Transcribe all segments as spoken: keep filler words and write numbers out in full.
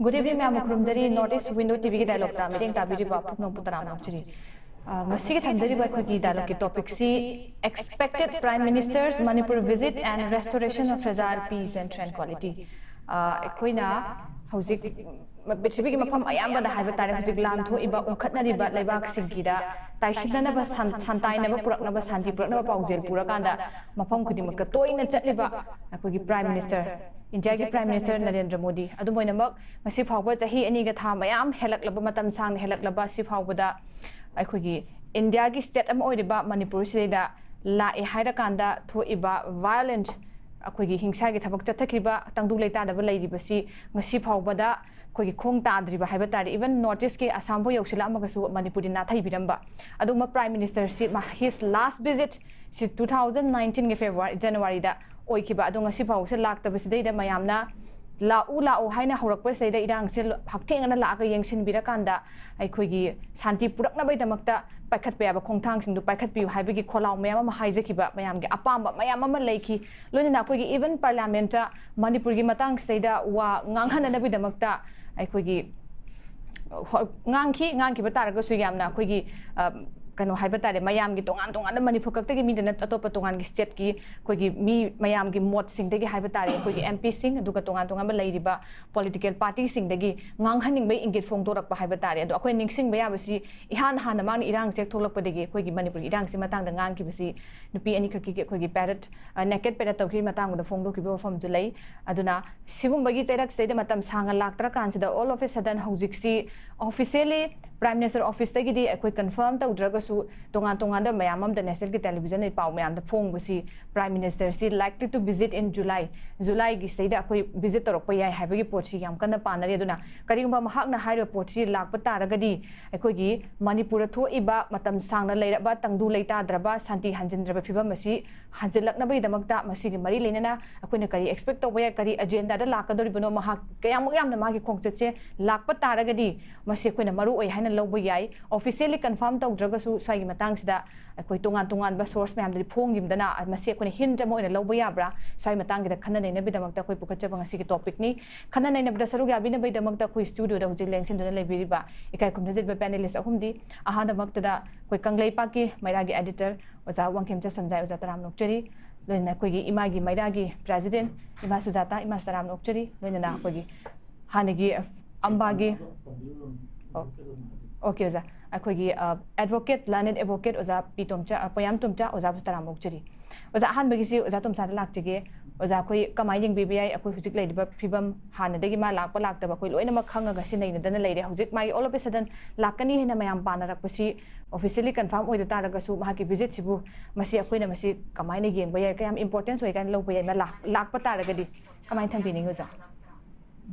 Good evening, ꯃꯌꯥꯝ ꯈꯨꯔꯨꯝꯖꯔꯤ꯫ North East Window ꯇꯤꯚꯤꯒꯤ dialogueꯇ ꯃꯤꯠꯌꯦꯡ ꯇꯥꯕꯤꯔꯤꯕ ꯄꯨꯝꯅꯃꯛꯄꯨ ꯇꯔꯥꯝꯅ ꯑꯣꯛꯆꯔꯤ꯫ ꯑ, ꯉꯁꯤꯒꯤ ꯊꯝꯖꯔꯤꯕ ꯑꯩꯈꯣꯏꯒꯤ dialogueꯀꯤ topicꯁꯤ Expected Prime Minister's Manipur Visit and Restoration of Fragile Peace and Tranquility꯫ ꯑ, ꯑꯩꯈꯣꯏꯅ ꯍꯧꯖꯤꯛ ꯄ꯭ꯔꯤꯊꯤꯕꯤꯒꯤ ꯃꯐꯝ ꯑꯌꯥꯝꯕꯗ ꯍꯥꯏꯕ ꯇꯥꯔꯦ, ꯍꯧꯖꯤꯛ ꯂꯥꯟ ꯊꯣꯛꯏꯕ, ꯎꯪꯈꯠꯅꯔꯤꯕ ꯂꯩꯕꯥꯛꯁꯤꯡꯒꯤꯗ ꯇꯥꯏꯁꯤꯟꯅꯅꯕ, ꯁꯥꯟ-, ꯁꯥꯟꯇꯥꯏꯅꯕ ꯄꯨꯔꯛꯅꯕ, ꯁꯥꯟꯇꯤ ꯄꯨꯔꯛꯅꯕ ꯄꯥꯎꯖꯦꯜ ꯄꯨꯔꯀꯥꯟꯗ ꯃꯐꯝ ꯈꯨꯗꯤꯡꯃꯛꯇ ꯇꯣꯏꯅ ꯆꯠꯂꯤꯕ ꯑꯩꯈꯣꯏꯒꯤ Prime Minister, ꯏꯟꯗꯤꯌꯥꯒꯤ Prime Minister ꯅꯔꯦꯟꯗ꯭ꯔ ꯃꯣꯗꯤ꯫ ꯑꯗꯨꯝ ꯑꯣꯏꯅꯃꯛ, ꯉꯁꯤ ꯐꯥꯎꯕ ꯆꯍꯤ ꯑꯅꯤꯒ ꯊꯥ ꯃꯌꯥꯝ ꯍꯦꯜꯂꯛꯂꯕ, ꯃꯇꯝ ꯁꯥꯡꯅ ꯍꯦꯜꯂꯛꯂꯕ ꯑꯁꯤ ꯐꯥꯎꯕꯗ ꯑꯩꯈꯣꯏꯒꯤ ꯏꯟꯗꯤꯌꯥꯒꯤ state ꯑꯃ ꯑꯣꯏꯔꯤꯕ ꯃꯅꯤꯄꯨꯔꯁꯤꯗ ꯂꯥꯛꯑꯦ ꯍꯥꯏꯔꯀꯥꯟꯗ ꯊꯣꯛꯏꯕ violent, ꯑꯩꯈꯣꯏꯒꯤ ꯍꯤꯡꯁꯥꯒꯤ ꯊꯕꯛ ꯆꯠꯊꯈꯤꯕ, ꯇꯪꯗꯨ ꯂꯩꯇꯥꯗꯕ ꯂꯩꯔꯤꯕꯁꯤ ꯉꯁꯤ ꯐꯥꯎꯕꯗ ꯑꯩꯈꯣꯏꯒꯤ ꯈꯣꯡ ꯇꯥꯗ꯭ꯔꯤꯕ ꯍꯥꯏꯕ ꯇꯥꯔꯦ꯫ Even North Eastꯀꯤ ꯑꯁꯥꯝꯐꯥꯎ ꯌꯧꯁꯤꯜꯂꯛꯑꯝꯃꯒꯁꯨ ꯃꯅꯤꯄꯨꯔꯗꯤ ꯅꯥꯊꯩꯕꯤꯔꯝꯕ꯫ ꯑꯗꯨꯒꯨꯝꯕ Prime Ministerꯁꯤ ꯃꯥ-, his last visit ꯁꯤ two thousand nineteenꯒꯤ February, Januaryꯗ ꯑꯣꯏꯈꯤꯕ꯫ ꯑꯗꯣ ꯉꯁꯤ ꯐꯥꯎꯕꯁꯦ ꯂꯥꯛꯇꯕꯁꯤꯗꯩꯗ ꯃꯌꯥꯝꯅ ꯂꯥꯛꯎ ꯂꯥꯛꯎ ꯍꯥꯏꯅ ꯍꯧꯔꯛꯄꯁꯤꯗꯩꯗ ꯏꯔꯥꯡꯁꯦ ꯍꯛꯊꯦꯡꯅꯅ ꯂꯥꯛꯑꯒ ꯌꯦꯡꯁꯤꯟꯕꯤꯔꯀꯥꯟꯗ ꯑꯩꯈꯣꯏꯒꯤ ꯁꯥꯟꯇꯤ ꯄꯨꯔꯛꯅꯕꯒꯤꯗꯃꯛꯇ ꯄꯥꯏꯈꯠꯄ ꯌꯥꯕ ꯈꯣꯡꯊꯥꯡꯁꯤꯡꯗꯨ ꯄꯥꯏꯈꯠꯄꯤꯌꯨ ꯍꯥꯏꯕꯒꯤ ꯈꯣꯜꯂꯥꯎ ꯃꯌꯥꯝ ꯑꯃ ꯍꯥꯏꯖꯈꯤꯕ, ꯃꯌꯥꯝꯒꯤ ꯑꯄꯥꯝꯕ ꯃꯌꯥꯝ ꯑꯃ ꯂꯩꯈꯤ꯫ ꯂꯣꯏꯅꯅ ꯑꯩꯈꯣꯏꯒꯤ even Parliamentꯇ ꯃꯅꯤꯄꯨꯔꯒꯤ ꯃꯇꯥꯡꯁꯤꯗꯩꯗ ꯋꯥ ꯉꯥꯡꯍꯟꯅꯅꯕꯒꯤꯗꯃꯛꯇ ꯑꯩꯈꯣꯏꯒꯤ ꯍꯣ-, ꯉꯥꯡꯈꯤ꯫ ꯉꯥꯡꯈꯤꯕ ꯇꯥꯔꯒꯁꯨ ꯌꯥꯝꯅ ꯑꯩꯈꯣꯏꯒꯤ, ꯑ, ꯀꯩꯅꯣ ꯍꯥꯏꯕ ꯇꯥꯔꯦ, ꯃꯌꯥꯝꯒꯤ ꯇꯣꯉꯥꯟ ꯇꯣꯉꯥꯟꯕ ꯃꯅꯤꯄꯨꯔ ꯈꯛꯇꯒꯤ ꯃꯤꯗ ꯅꯠ-, ꯑꯇꯣꯞꯄ ꯇꯣꯉꯥꯟꯒꯤ stateꯀꯤ ꯑꯩꯈꯣꯏꯒꯤ ꯃꯤ ꯃꯌꯥꯝꯒꯤ ꯃꯣꯠꯁꯤꯡꯗꯒꯤ ꯍꯥꯏꯕ ꯇꯥꯔꯦ, ꯑꯩꯈꯣꯏꯒꯤ MPꯁꯤꯡ, ꯑꯗꯨꯒ ꯇꯣꯉꯥꯟ ꯇꯣꯉꯥꯟꯕ ꯂꯩꯔꯤꯕ political partyꯁꯤꯡꯗꯒꯤ ꯉꯥꯡꯍꯟꯅꯤꯡꯕꯒꯤ ꯏꯪꯒꯤꯠ ꯐꯣꯡꯗꯣꯔꯛꯄ ꯍꯥꯏꯕ ꯇꯥꯔꯦ꯫ ꯑꯗꯣ ꯑꯩꯈꯣꯏ ꯅꯤꯡꯁꯤꯡꯕ ꯌꯥꯕꯁꯤ, ꯏꯍꯥꯟ ꯍꯥꯟꯅ ꯃꯥꯅ ꯏꯔꯥꯡꯁꯦ ꯍꯦꯛ ꯊꯣꯛꯂꯛꯄꯗꯒꯤ ꯑꯩꯈꯣꯏꯒꯤ ꯃꯅꯤꯄꯨꯔꯒꯤ ꯏꯔꯥꯡꯁꯤ ꯃꯇꯥꯡꯗ ꯉꯥꯡꯈꯤꯕꯁꯤ ꯅꯨꯄꯤ ꯑꯅꯤꯈꯛꯀꯤ ꯑꯩꯈꯣꯏꯒꯤ parade, ꯑ, naked parade ꯇꯧꯈꯤꯕꯒꯤ ꯃꯇꯥꯡꯗ ꯐꯣꯡꯗꯣꯛꯈꯤꯕ ꯋꯥꯐꯝꯁꯨ ꯂꯩ꯫ ꯑꯗꯨꯅ ꯁꯤꯒꯨꯝꯕꯒꯤ ꯆꯩꯔꯛꯁꯤꯗꯩꯗ ꯃꯇꯝ ꯁꯥꯡꯅ ꯂꯥꯛꯇ꯭ꯔꯀꯥꯟꯁꯤꯗ, all of a sudden ꯍꯧꯖꯤꯛꯁꯤ officially Prime Minister officeꯇꯒꯤꯗꯤ ꯑꯩꯈꯣꯏ confirm ꯇꯧꯗ꯭ꯔꯒꯁꯨ, ꯇꯣꯉꯥꯟ ꯇꯣꯉꯥꯟꯕ ꯃꯌꯥꯝ ꯑꯃꯗ nationalꯒꯤ televisionꯗ ꯄꯥꯎ ꯃꯌꯥꯝꯗ ꯐꯣꯡꯕꯁꯤ, Prime Ministerꯁꯤ likely to visit in July, Julyꯒꯤ ꯁꯤꯗꯩꯗ ꯑꯩꯈꯣꯏ visit ꯇꯧꯔꯛꯄ ꯌꯥꯏ ꯍꯥꯏꯕꯒꯤ ꯄꯣꯠꯁꯤ ꯌꯥꯝ ꯀꯟꯅ ꯄꯥꯅꯔꯤ꯫ ꯑꯗꯨꯅ ꯀꯔꯤꯒꯨꯝꯕ ꯃꯍꯥꯛꯅ ꯍꯥꯏꯔꯤꯕ ꯄꯣꯠꯁꯤ ꯂꯥꯛꯄ ꯇꯥꯔꯒꯗꯤ, ꯑꯩꯈꯣꯏꯒꯤ ꯃꯅꯤꯄꯨꯔꯗ ꯊꯣꯛꯏꯕ ꯃꯇꯝ ꯁꯥꯡꯅ ꯂꯩꯔꯕ ꯇꯪꯗꯨ ꯂꯩꯇꯥꯗ꯭ꯔꯕ, ꯁꯥꯟꯇꯤ ꯍꯟꯖꯤꯟꯗ꯭ꯔꯕ ꯐꯤꯕꯝ ꯑꯁꯤ ꯍꯟꯖꯤꯜꯂꯛꯅꯕꯒꯤꯗꯃꯛꯇ, ꯃꯁꯤꯒꯤ ꯃꯔꯤ ꯂꯩꯅꯅ ꯑꯩꯈꯣꯏꯅ ꯀꯔꯤ expect ꯇꯧꯕ ꯌꯥꯏ, ꯀꯔꯤ agendaꯗ ꯂꯥꯛꯀꯗꯧꯔꯤꯕꯅꯣ, ꯃꯍꯥꯛ ꯀꯌꯥꯃꯨꯛ ꯌꯥꯝꯅ ꯃꯥꯒꯤ ꯈꯣꯡꯆꯠꯁꯦ ꯂꯥꯛꯄ ꯇꯥꯔꯒꯗꯤ, ꯃꯁꯤ ꯑꯩꯈꯣꯏꯅ ꯃꯔꯨ ꯑꯣꯏ ꯍꯥꯏꯅ ꯂꯧꯕ ꯌꯥꯏ꯫ Officially confirm ꯇꯧꯗ꯭ꯔꯒꯁꯨ ꯁ꯭ꯋꯥꯏꯒꯤ ꯃꯇꯥꯡꯁꯤꯗ ꯑꯩꯈꯣꯏ ꯇꯣꯉꯥꯟ ꯇꯣꯉꯥꯟꯕ source ꯃꯌꯥꯝꯗꯗꯤ ꯐꯣꯡꯈꯤꯕꯗꯅ, ꯃꯁꯤ ꯑꯩꯈꯣꯏꯅ hint ꯑꯃ ꯑꯣꯏꯅ ꯂꯧꯕ ꯌꯥꯕ꯭ꯔꯥ? ꯁ꯭ꯋꯥꯏ ꯃꯇꯥꯡꯒꯤꯗ ꯈꯟꯅ ꯅꯩꯅꯕꯒꯤꯗꯃꯛꯇ ꯑꯩꯈꯣꯏ ꯄꯨꯈꯠꯆꯕ ꯉꯁꯤꯒꯤ topicꯅꯤ꯫ ꯈꯟꯅ ꯅꯩꯅꯕꯗ ꯁꯔꯨꯛ ꯌꯥꯕꯤꯅꯕꯒꯤꯗꯃꯛꯇ ꯑꯩꯈꯣꯏ studioꯗ ꯍꯧꯖꯤꯛ ꯂꯦꯡꯁꯤꯟꯗꯨꯅ ꯂꯩꯕꯤꯔꯤꯕ ꯏꯀꯥꯏ ꯈꯨꯝꯅꯖꯔꯤꯕ panelist ꯑꯍꯨꯝꯗꯤ, ꯑꯍꯥꯟꯕꯃꯛꯇꯗ ꯑꯩꯈꯣꯏ ꯀꯪꯂꯩꯄꯥꯛꯀꯤ ꯃꯩꯔꯥꯒꯤ editor ꯑꯣꯖꯥ ꯋꯥꯡꯈꯦꯝꯆ ꯁꯟꯖꯥꯏ, ꯑꯣꯖꯥ ꯇꯔꯥꯝꯅ ꯑꯣꯛꯆꯔꯤ꯫ ꯂꯣꯏꯅꯅ ꯑꯩꯈꯣꯏꯒꯤ ꯏꯃꯥꯒꯤ ꯃꯩꯔꯥꯒꯤ president ꯏꯃꯥ ꯁꯨꯖꯥꯇꯥ, ꯏꯃꯥꯁꯨ ꯇꯔꯥꯝꯅ ꯑꯣꯛꯆꯔꯤ꯫ ꯂꯣꯏꯅꯅ ꯑꯩꯈꯣꯏꯒꯤ ꯍꯥꯟꯅꯒꯤ ꯑꯝꯕꯥꯒꯤ, ꯑꯣ, okay ꯑꯣꯖꯥ, ꯑꯩꯈꯣꯏꯒꯤ, ꯑ, advocate, learned advocate ꯑꯣꯖꯥ ꯄꯤ ꯇꯣꯝꯆꯥ, ꯑ, ꯄꯣꯌꯥꯝ ꯇꯣꯝꯆꯥ, ꯑꯣꯖꯥꯕꯨꯁꯨ ꯇꯔꯥꯝꯅ ꯑꯣꯛꯆꯔꯤ꯫ ꯑꯣꯖꯥ, ꯑꯍꯥꯟꯕꯒꯤꯁꯤ ꯑꯣꯖꯥ ꯇꯣꯝꯆꯥꯗ ꯂꯥꯛꯆꯒꯦ꯫ ꯑꯣꯖꯥ, ꯑꯩꯈꯣꯏ ꯀꯃꯥꯏꯅ ꯌꯦꯡꯕꯤꯕ ꯌꯥꯏ? ꯑꯩꯈꯣꯏ ꯍꯧꯖꯤꯛ ꯂꯩꯔꯤꯕ ꯐꯤꯕꯝ, ꯍꯥꯟꯅꯗꯒꯤ ꯃꯥ ꯂꯥꯛꯄ ꯂꯥꯛꯇꯕ ꯑꯩꯈꯣꯏ ꯂꯣꯏꯅꯃꯛ ꯈꯪꯉꯒ ꯁꯤ ꯅꯩꯅꯗꯅ ꯂꯩꯔꯦ꯫ ꯍꯧꯖꯤꯛ ꯃꯥꯒꯤ all of a sudden ꯂꯥꯛꯀꯅꯤ ꯍꯥꯏꯅ ꯃꯌꯥꯝ ꯄꯥꯅꯔꯛꯄꯁꯤ officially confirm ꯑꯣꯏꯗ ꯇꯥꯔꯒꯁꯨ, ꯃꯍꯥꯛꯀꯤ visitꯁꯤꯕꯨ ꯃꯁꯤ ꯑꯩꯈꯣꯏꯅ ꯃꯁꯤ ꯀꯃꯥꯏꯅ ꯌꯦꯡꯕ ꯌꯥꯏ, ꯀꯌꯥꯝ importance ꯑꯣꯏ ꯀꯥꯏꯅ ꯂꯧꯕ ꯌꯥꯏ? ꯃꯥ ꯂꯥꯛ-, ꯂꯥꯛꯄ ꯇꯥꯔꯒꯗꯤ ꯀꯃꯥꯏꯅ ꯊꯝꯕꯤꯅꯤꯡꯉꯤ ꯑꯣꯖꯥ?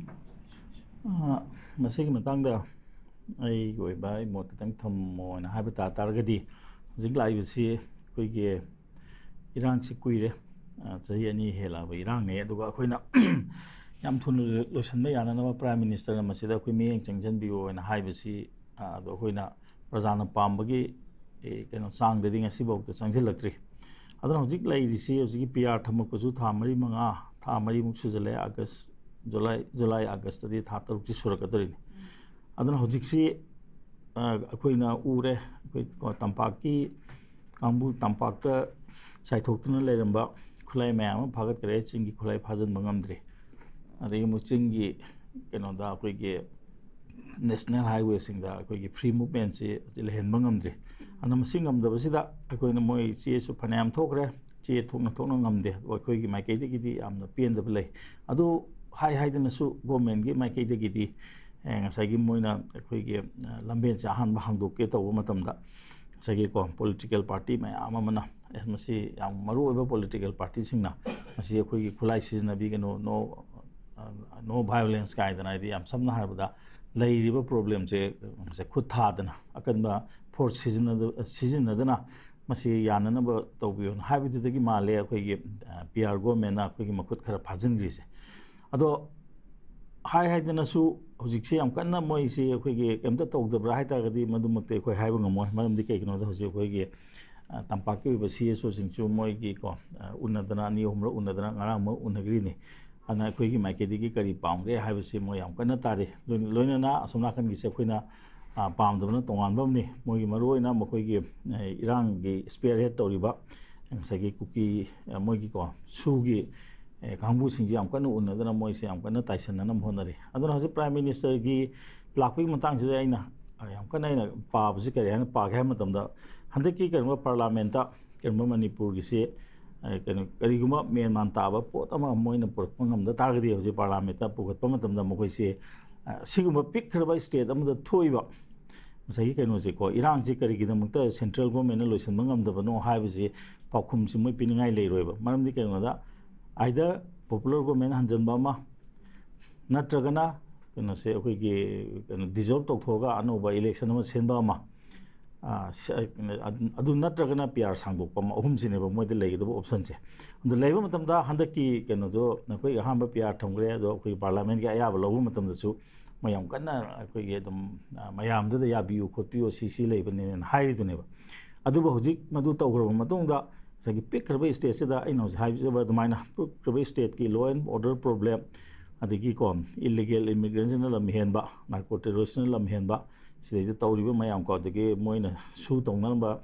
ꯑ, ꯃꯁꯤꯒꯤ ꯃꯇꯥꯡꯗ ꯑꯩꯒꯤ ꯑꯣꯏꯕ ꯑꯩ ꯃꯣꯠ ꯈꯤꯇꯪ ꯊꯝꯃꯣꯅ ꯍꯥꯏꯕ ꯇꯥ ꯇꯥꯔꯒꯗꯤ, ꯍꯧꯖꯤꯛ ꯂꯥꯛꯏꯕꯁꯤ ꯑꯩꯈꯣꯏꯒꯤ ꯏꯔꯥꯡꯁꯤ ꯀꯨꯏꯔꯦ, ꯑ, ꯆꯍꯤ ꯑꯅꯤ ꯍꯦꯜꯂꯛꯑꯕ ꯏꯔꯥꯡꯅꯦ꯫ ꯑꯗꯨꯒ ꯑꯩꯈꯣꯏꯅ ꯌꯥꯝ ꯊꯨꯅ ꯂꯣꯏꯁꯤꯟꯕ ꯌꯥꯅꯅꯕ Prime Ministerꯅ ꯃꯁꯤꯗ ꯑꯩꯈꯣꯏ ꯃꯤꯠꯌꯦꯡ ꯆꯪꯁꯤꯟꯕꯤꯌꯨ ꯍꯥꯏꯅ ꯍꯥꯏꯕꯁꯤ, ꯑ, ꯑꯗꯣ ꯑꯩꯈꯣꯏꯅ ꯄ꯭ꯔꯖꯥꯅ ꯄꯥꯝꯕꯒꯤ, ꯑꯦ, ꯀꯩꯅꯣ, ꯆꯥꯡꯗꯗꯤ ꯉꯁꯤꯐꯥꯎꯗ ꯆꯪꯁꯤꯜꯂꯛꯇ꯭ꯔꯤ꯫ ꯑꯗꯨꯅ ꯍꯧꯖꯤꯛ ꯂꯩꯔꯤꯁꯤ, ꯍꯧꯖꯤꯛꯀꯤ PR ꯊꯝꯃꯛꯄꯁꯨ ꯊꯥ ꯃꯔꯤ ꯃꯉꯥ, ꯊꯥ ꯃꯔꯤꯃꯨꯛ ꯁꯨꯖꯜꯂꯛꯑꯦ꯫ ꯑꯥꯒꯁ, ꯖꯨꯂꯥꯏ, ꯖꯨꯂꯥꯏ, ꯑꯥꯒꯁꯇꯗꯤ ꯊꯥ ꯇꯔꯨꯛꯁꯤ ꯁꯨꯔꯛꯀꯗꯧꯔꯤꯅꯤ꯫ ꯑꯗꯨꯅ ꯍꯧꯖꯤꯛꯁꯤ, ꯑ, ꯑꯩꯈꯣꯏꯅ ꯎꯔꯦ, ꯑꯩꯈꯣꯏ ꯀꯣ, ꯇꯝꯄꯥꯛꯀꯤ ꯀꯥꯡꯕꯨ, ꯇꯝꯄꯥꯛꯇ ꯆꯥꯏꯊꯣꯛꯇꯨꯅ ꯂꯩꯔꯝꯕ ꯈꯨꯠꯂꯥꯏ ꯃꯌꯥꯝ ꯑꯃ ꯐꯥꯒꯠꯈ꯭ꯔꯦ, ꯆꯤꯡꯒꯤ ꯈꯨꯠꯂꯥꯏ ꯐꯥꯖꯤꯟꯕ ꯉꯝꯗ꯭ꯔꯤ꯫ ꯑꯗꯒꯤ ꯑꯃꯨꯛ ꯆꯤꯡꯒꯤ ꯀꯩꯅꯣꯗ, ꯑꯩꯈꯣꯏꯒꯤ national highwayꯁꯤꯡꯗ ꯑꯩꯈꯣꯏꯒꯤ free movementꯁꯤ ꯍꯧꯖꯤꯛ ꯂꯩꯍꯟꯕ ꯉꯝꯗ꯭ꯔꯤ꯫ ꯑꯗꯨꯅ ꯃꯁꯤ ꯉꯝꯗꯕꯁꯤꯗ ꯑꯩꯈꯣꯏꯅ ꯃꯣꯏ ꯆꯦꯁꯨ ꯐꯅꯌꯥꯝ ꯊꯣꯛꯈ꯭ꯔꯦ, ꯆꯦ ꯊꯣꯛꯅ ꯊꯣꯛꯅ ꯉꯝꯗꯦ꯫ ꯑꯗꯣ ꯑꯩꯈꯣꯏꯒꯤ ꯃꯥꯏꯀꯩꯗꯒꯤꯗꯤ ꯌꯥꯝꯅ ꯄꯦꯟꯗꯕ ꯂꯩ꯫ ꯑꯗꯨ ꯍꯥꯏ ꯍꯥꯏꯗꯅꯁꯨ governmentꯀꯤ ꯃꯥꯏꯀꯩꯗꯒꯤꯗꯤ, ꯑꯦ, ꯉꯁꯥꯏꯒꯤ ꯃꯣꯏꯅ ꯑꯩꯈꯣꯏꯒꯤ, ꯑ, ꯂꯝꯕꯦꯟꯁꯦ ꯑꯍꯥꯟꯕ ꯍꯥꯡꯗꯣꯛꯀꯦ ꯇꯧꯕ ꯃꯇꯝꯗ, ꯉꯁꯥꯏꯒꯤꯀꯣ, political party ꯃꯌꯥꯝ ꯑꯃꯅ, "ꯑꯦ, ꯃꯁꯤ ꯌꯥꯝ ꯃꯔꯨ ꯑꯣꯏꯕ political partyꯁꯤꯡꯅ ꯃꯁꯤ ꯑꯩꯈꯣꯏꯒꯤ ꯈꯨꯠꯂꯥꯏ ꯁꯤꯖꯤꯟꯅꯕꯤꯒꯅꯨ, no, no violence" ꯀꯥꯏꯗꯅ, ꯍꯥꯏꯗꯤ ꯌꯥꯝ ꯁꯝꯅ ꯍꯥꯏꯔꯕꯗ ꯂꯩꯔꯤꯕ problemꯁꯦ ꯉꯁꯥꯏ ꯈꯨꯠ ꯊꯥꯗꯅ, ꯑꯀꯟꯕ force ꯁꯤꯖꯤꯟꯅꯗ-, ꯁꯤꯖꯤꯟꯅꯗꯅ ꯃꯁꯤ ꯌꯥꯅꯅꯕ ꯇꯧꯕꯤꯌꯨꯅ ꯍꯥꯏꯕꯗꯨꯗꯒꯤ ꯃꯥꯜꯂꯦ ꯑꯩꯈꯣꯏꯒꯤ, ꯑ, PR governmentꯅ ꯑꯩꯈꯣꯏꯒꯤ ꯃꯈꯨꯠ ꯈꯔ ꯐꯥꯖꯤꯟꯈ꯭ꯔꯤꯁꯦ꯫ ꯑꯗꯣ ꯍꯥꯏ ꯍꯥꯏꯗꯅꯁꯨ ꯍꯧꯖꯤꯛꯁꯦ ꯌꯥꯝ ꯀꯟꯅ ꯃꯣꯏꯁꯤ ꯑꯩꯈꯣꯏꯒꯤ ꯀꯩꯝꯇ ꯇꯧꯗꯕ꯭ꯔꯥ ꯍꯥꯏ ꯇꯥꯔꯒꯗꯤ, ꯃꯗꯨꯃꯛꯇꯤ ꯑꯩꯈꯣꯏ ꯍꯥꯏꯕ ꯉꯝꯃꯣꯏ꯫ ꯃꯔꯝꯗꯤ ꯀꯩꯒꯤꯅꯣꯗ, ꯍꯧꯖꯤꯛ ꯑꯩꯈꯣꯏꯒꯤ, ꯑ, ꯇꯝꯄꯥꯛꯀꯤ ꯑꯣꯏꯕ ꯁꯤ ꯑꯦꯁ ꯑꯣꯁꯤꯡꯁꯨ ꯃꯣꯏꯒꯤ ꯀꯣ, ꯑ, ꯎꯅꯗꯅ, ꯑꯅꯤ ꯑꯍꯨꯝꯔꯛ ꯎꯅꯗꯅ, ꯉꯔꯥꯡ ꯑꯃ ꯎꯅꯈ꯭ꯔꯤꯅꯤ꯫ ꯑꯗꯨꯅ ꯑꯩꯈꯣꯏꯒꯤ ꯃꯥꯏꯀꯩꯗꯒꯤ ꯀꯔꯤ ꯄꯥꯝꯒꯦ ꯍꯥꯏꯕꯁꯤ ꯃꯣꯏ ꯌꯥꯝ ꯀꯟꯅ ꯇꯥꯔꯤ꯫ ꯂꯣꯏ-, ꯂꯣꯏꯅꯅ ꯑꯁꯣꯝ ꯅꯥꯀꯟꯒꯤꯁꯦ ꯑꯩꯈꯣꯏꯅ, ꯑ, ꯄꯥꯝꯗꯕꯅ ꯇꯣꯉꯥꯟꯕ ꯑꯃꯅꯤ꯫ ꯃꯣꯏꯒꯤ ꯃꯔꯨꯑꯣꯏꯅ ꯃꯈꯣꯏꯒꯤ, ꯑ, ꯏꯔꯥꯡꯒꯤ spearhead ꯇꯧꯔꯤꯕ ꯉꯁꯥꯏꯒꯤ ꯀꯨꯀꯤ, ꯑ, ꯃꯣꯏꯒꯤꯀꯣ, ꯁꯨꯒꯤ, ꯑ, ꯀꯥꯡꯕꯨꯁꯤꯡꯁꯦ ꯌꯥꯝ ꯀꯟꯅ ꯎꯅꯗꯅ ꯃꯣꯏꯁꯦ ꯌꯥꯝ ꯀꯟꯅ ꯇꯥꯏꯁꯟꯅꯅꯕ ꯍꯣꯠꯅꯔꯤ꯫ ꯑꯗꯨꯅ ꯍꯧꯖꯤꯛ Prime Ministerꯒꯤ ꯂꯥꯛꯄꯒꯤ ꯃꯇꯥꯡꯁꯤꯗ ꯑꯩꯅ, ꯑ, ꯌꯥꯝ ꯀꯟꯅ ꯑꯩꯅ ꯄꯥꯕꯁꯤ ꯀꯔꯤ ꯍꯥꯏꯅ ꯄꯥꯒꯦ ꯍꯥꯏꯕ ꯃꯇꯝꯗ, ꯍꯟꯗꯛꯀꯤ ꯀꯩꯅꯣ Parliamentꯇ ꯀꯩꯅꯣ ꯃꯅꯤꯄꯨꯔꯒꯤꯁꯤ, ꯑ, ꯀꯩꯅꯣ, ꯀꯔꯤꯒꯨꯝꯕ ꯃꯦꯟ ꯃꯥꯟ ꯇꯥꯕ ꯄꯣꯠ ꯑꯃ ꯃꯣꯏꯅ ꯄꯨꯔꯛꯄ ꯉꯝꯗ ꯇꯥꯔꯒꯗꯤ, ꯍꯧꯖꯤꯛ Parliamentꯇ ꯄꯨꯈꯠꯄ ꯃꯇꯝꯗ ꯃꯈꯣꯏꯁꯤ, ꯑ, ꯁꯤꯒꯨꯝꯕ ꯄꯤꯛꯈ꯭ꯔꯕ state ꯑꯃꯗ ꯊꯣꯛꯏꯕ ꯉꯁꯥꯏꯒꯤ ꯀꯩꯅꯣꯁꯦꯀꯣ, ꯏꯔꯥꯡꯁꯦ ꯀꯔꯤꯒꯤꯗꯃꯛꯇ central governmentꯅ ꯂꯣꯏꯁꯤꯟꯕ ꯉꯝꯗꯕꯅꯣ ꯍꯥꯏꯕꯁꯤ ꯄꯥꯎꯈꯨꯝꯁꯤ ꯃꯣꯏ ꯄꯤꯅꯤꯡꯉꯥꯏ ꯂꯩꯔꯣꯏꯕ꯫ ꯃꯔꯝꯗꯤ ꯀꯩꯒꯤꯅꯣꯗ, either popular government ꯍꯟꯖꯤꯟꯕ ꯑꯃ, ꯅꯠꯇ꯭ꯔꯒꯅ ꯀꯩꯅꯣꯁꯦ, ꯑꯩꯈꯣꯏꯒꯤ ꯀꯩꯅꯣ dissolve ꯇꯧꯊꯣꯛꯑꯒ ꯑꯅꯧꯕ election ꯑꯃ ꯁꯤꯟꯕ ꯑꯃ, ꯑ, ꯁ-, ꯑ, ꯑꯗꯨ ꯅꯠꯇ꯭ꯔꯒꯅ P R ꯁꯥꯡꯗꯣꯛꯄ ꯑꯃ, ꯑꯍꯨꯝꯁꯤꯅꯦꯕ ꯃꯣꯏꯗ ꯂꯩꯒꯗꯕ optionꯁꯦ꯫ ꯑꯗꯨ ꯂꯩꯕ ꯃꯇꯝꯗ ꯍꯟꯗꯛꯀꯤ ꯀꯩꯅꯣꯗꯣ ꯑꯩꯈꯣꯏꯒꯤ ꯑꯍꯥꯟꯕ P R ꯊꯝꯈ꯭ꯔꯦ, ꯑꯗꯣ ꯑꯩꯈꯣꯏꯒꯤ Parliamentꯀꯤ ꯑꯌꯥꯕ ꯂꯧꯕ ꯃꯇꯝꯗꯁꯨ ꯃꯣꯏ ꯌꯥꯝ ꯀꯟꯅ ꯑꯩꯈꯣꯏꯒꯤ ꯑꯗꯨꯝ, ꯑ, ꯃꯌꯥꯝꯗꯨꯗ ꯌꯥꯕꯤꯌꯨ ꯈꯣꯠꯄꯤꯌꯨ, ꯁꯤ ꯁꯤ ꯂꯩꯕꯅꯦꯅ ꯍꯥꯏꯔꯤꯗꯨꯅꯦꯕ꯫ ꯑꯗꯨꯕꯨ ꯍꯧꯖꯤꯛ ꯃꯗꯨ ꯇꯧꯈ꯭ꯔꯕ ꯃꯇꯨꯡꯗ ꯉꯁꯥꯏꯒꯤ ꯄꯤꯛꯈ꯭ꯔꯕ stateꯁꯤꯗ ꯑꯩꯅ ꯍꯧꯖꯤꯛ ꯍꯥꯏꯖꯕ ꯑꯗꯨꯃꯥꯏꯅ ꯄꯤꯛꯈ꯭ꯔꯕ stateꯀꯤ law and order problem, ꯑꯗꯒꯤꯀꯣ illegal immigrantꯁꯤꯅ ꯂꯝ ꯍꯦꯟꯕ, narco terroristꯅ ꯂꯝ ꯍꯦꯟꯕ, ꯁꯤꯗꯩꯁꯤꯗ ꯇꯧꯔꯤꯕ ꯃꯌꯥꯝꯀꯣ, ꯑꯗꯒꯤ ꯃꯣꯏꯅ ꯁꯨ ꯇꯧꯅꯔꯝꯕ,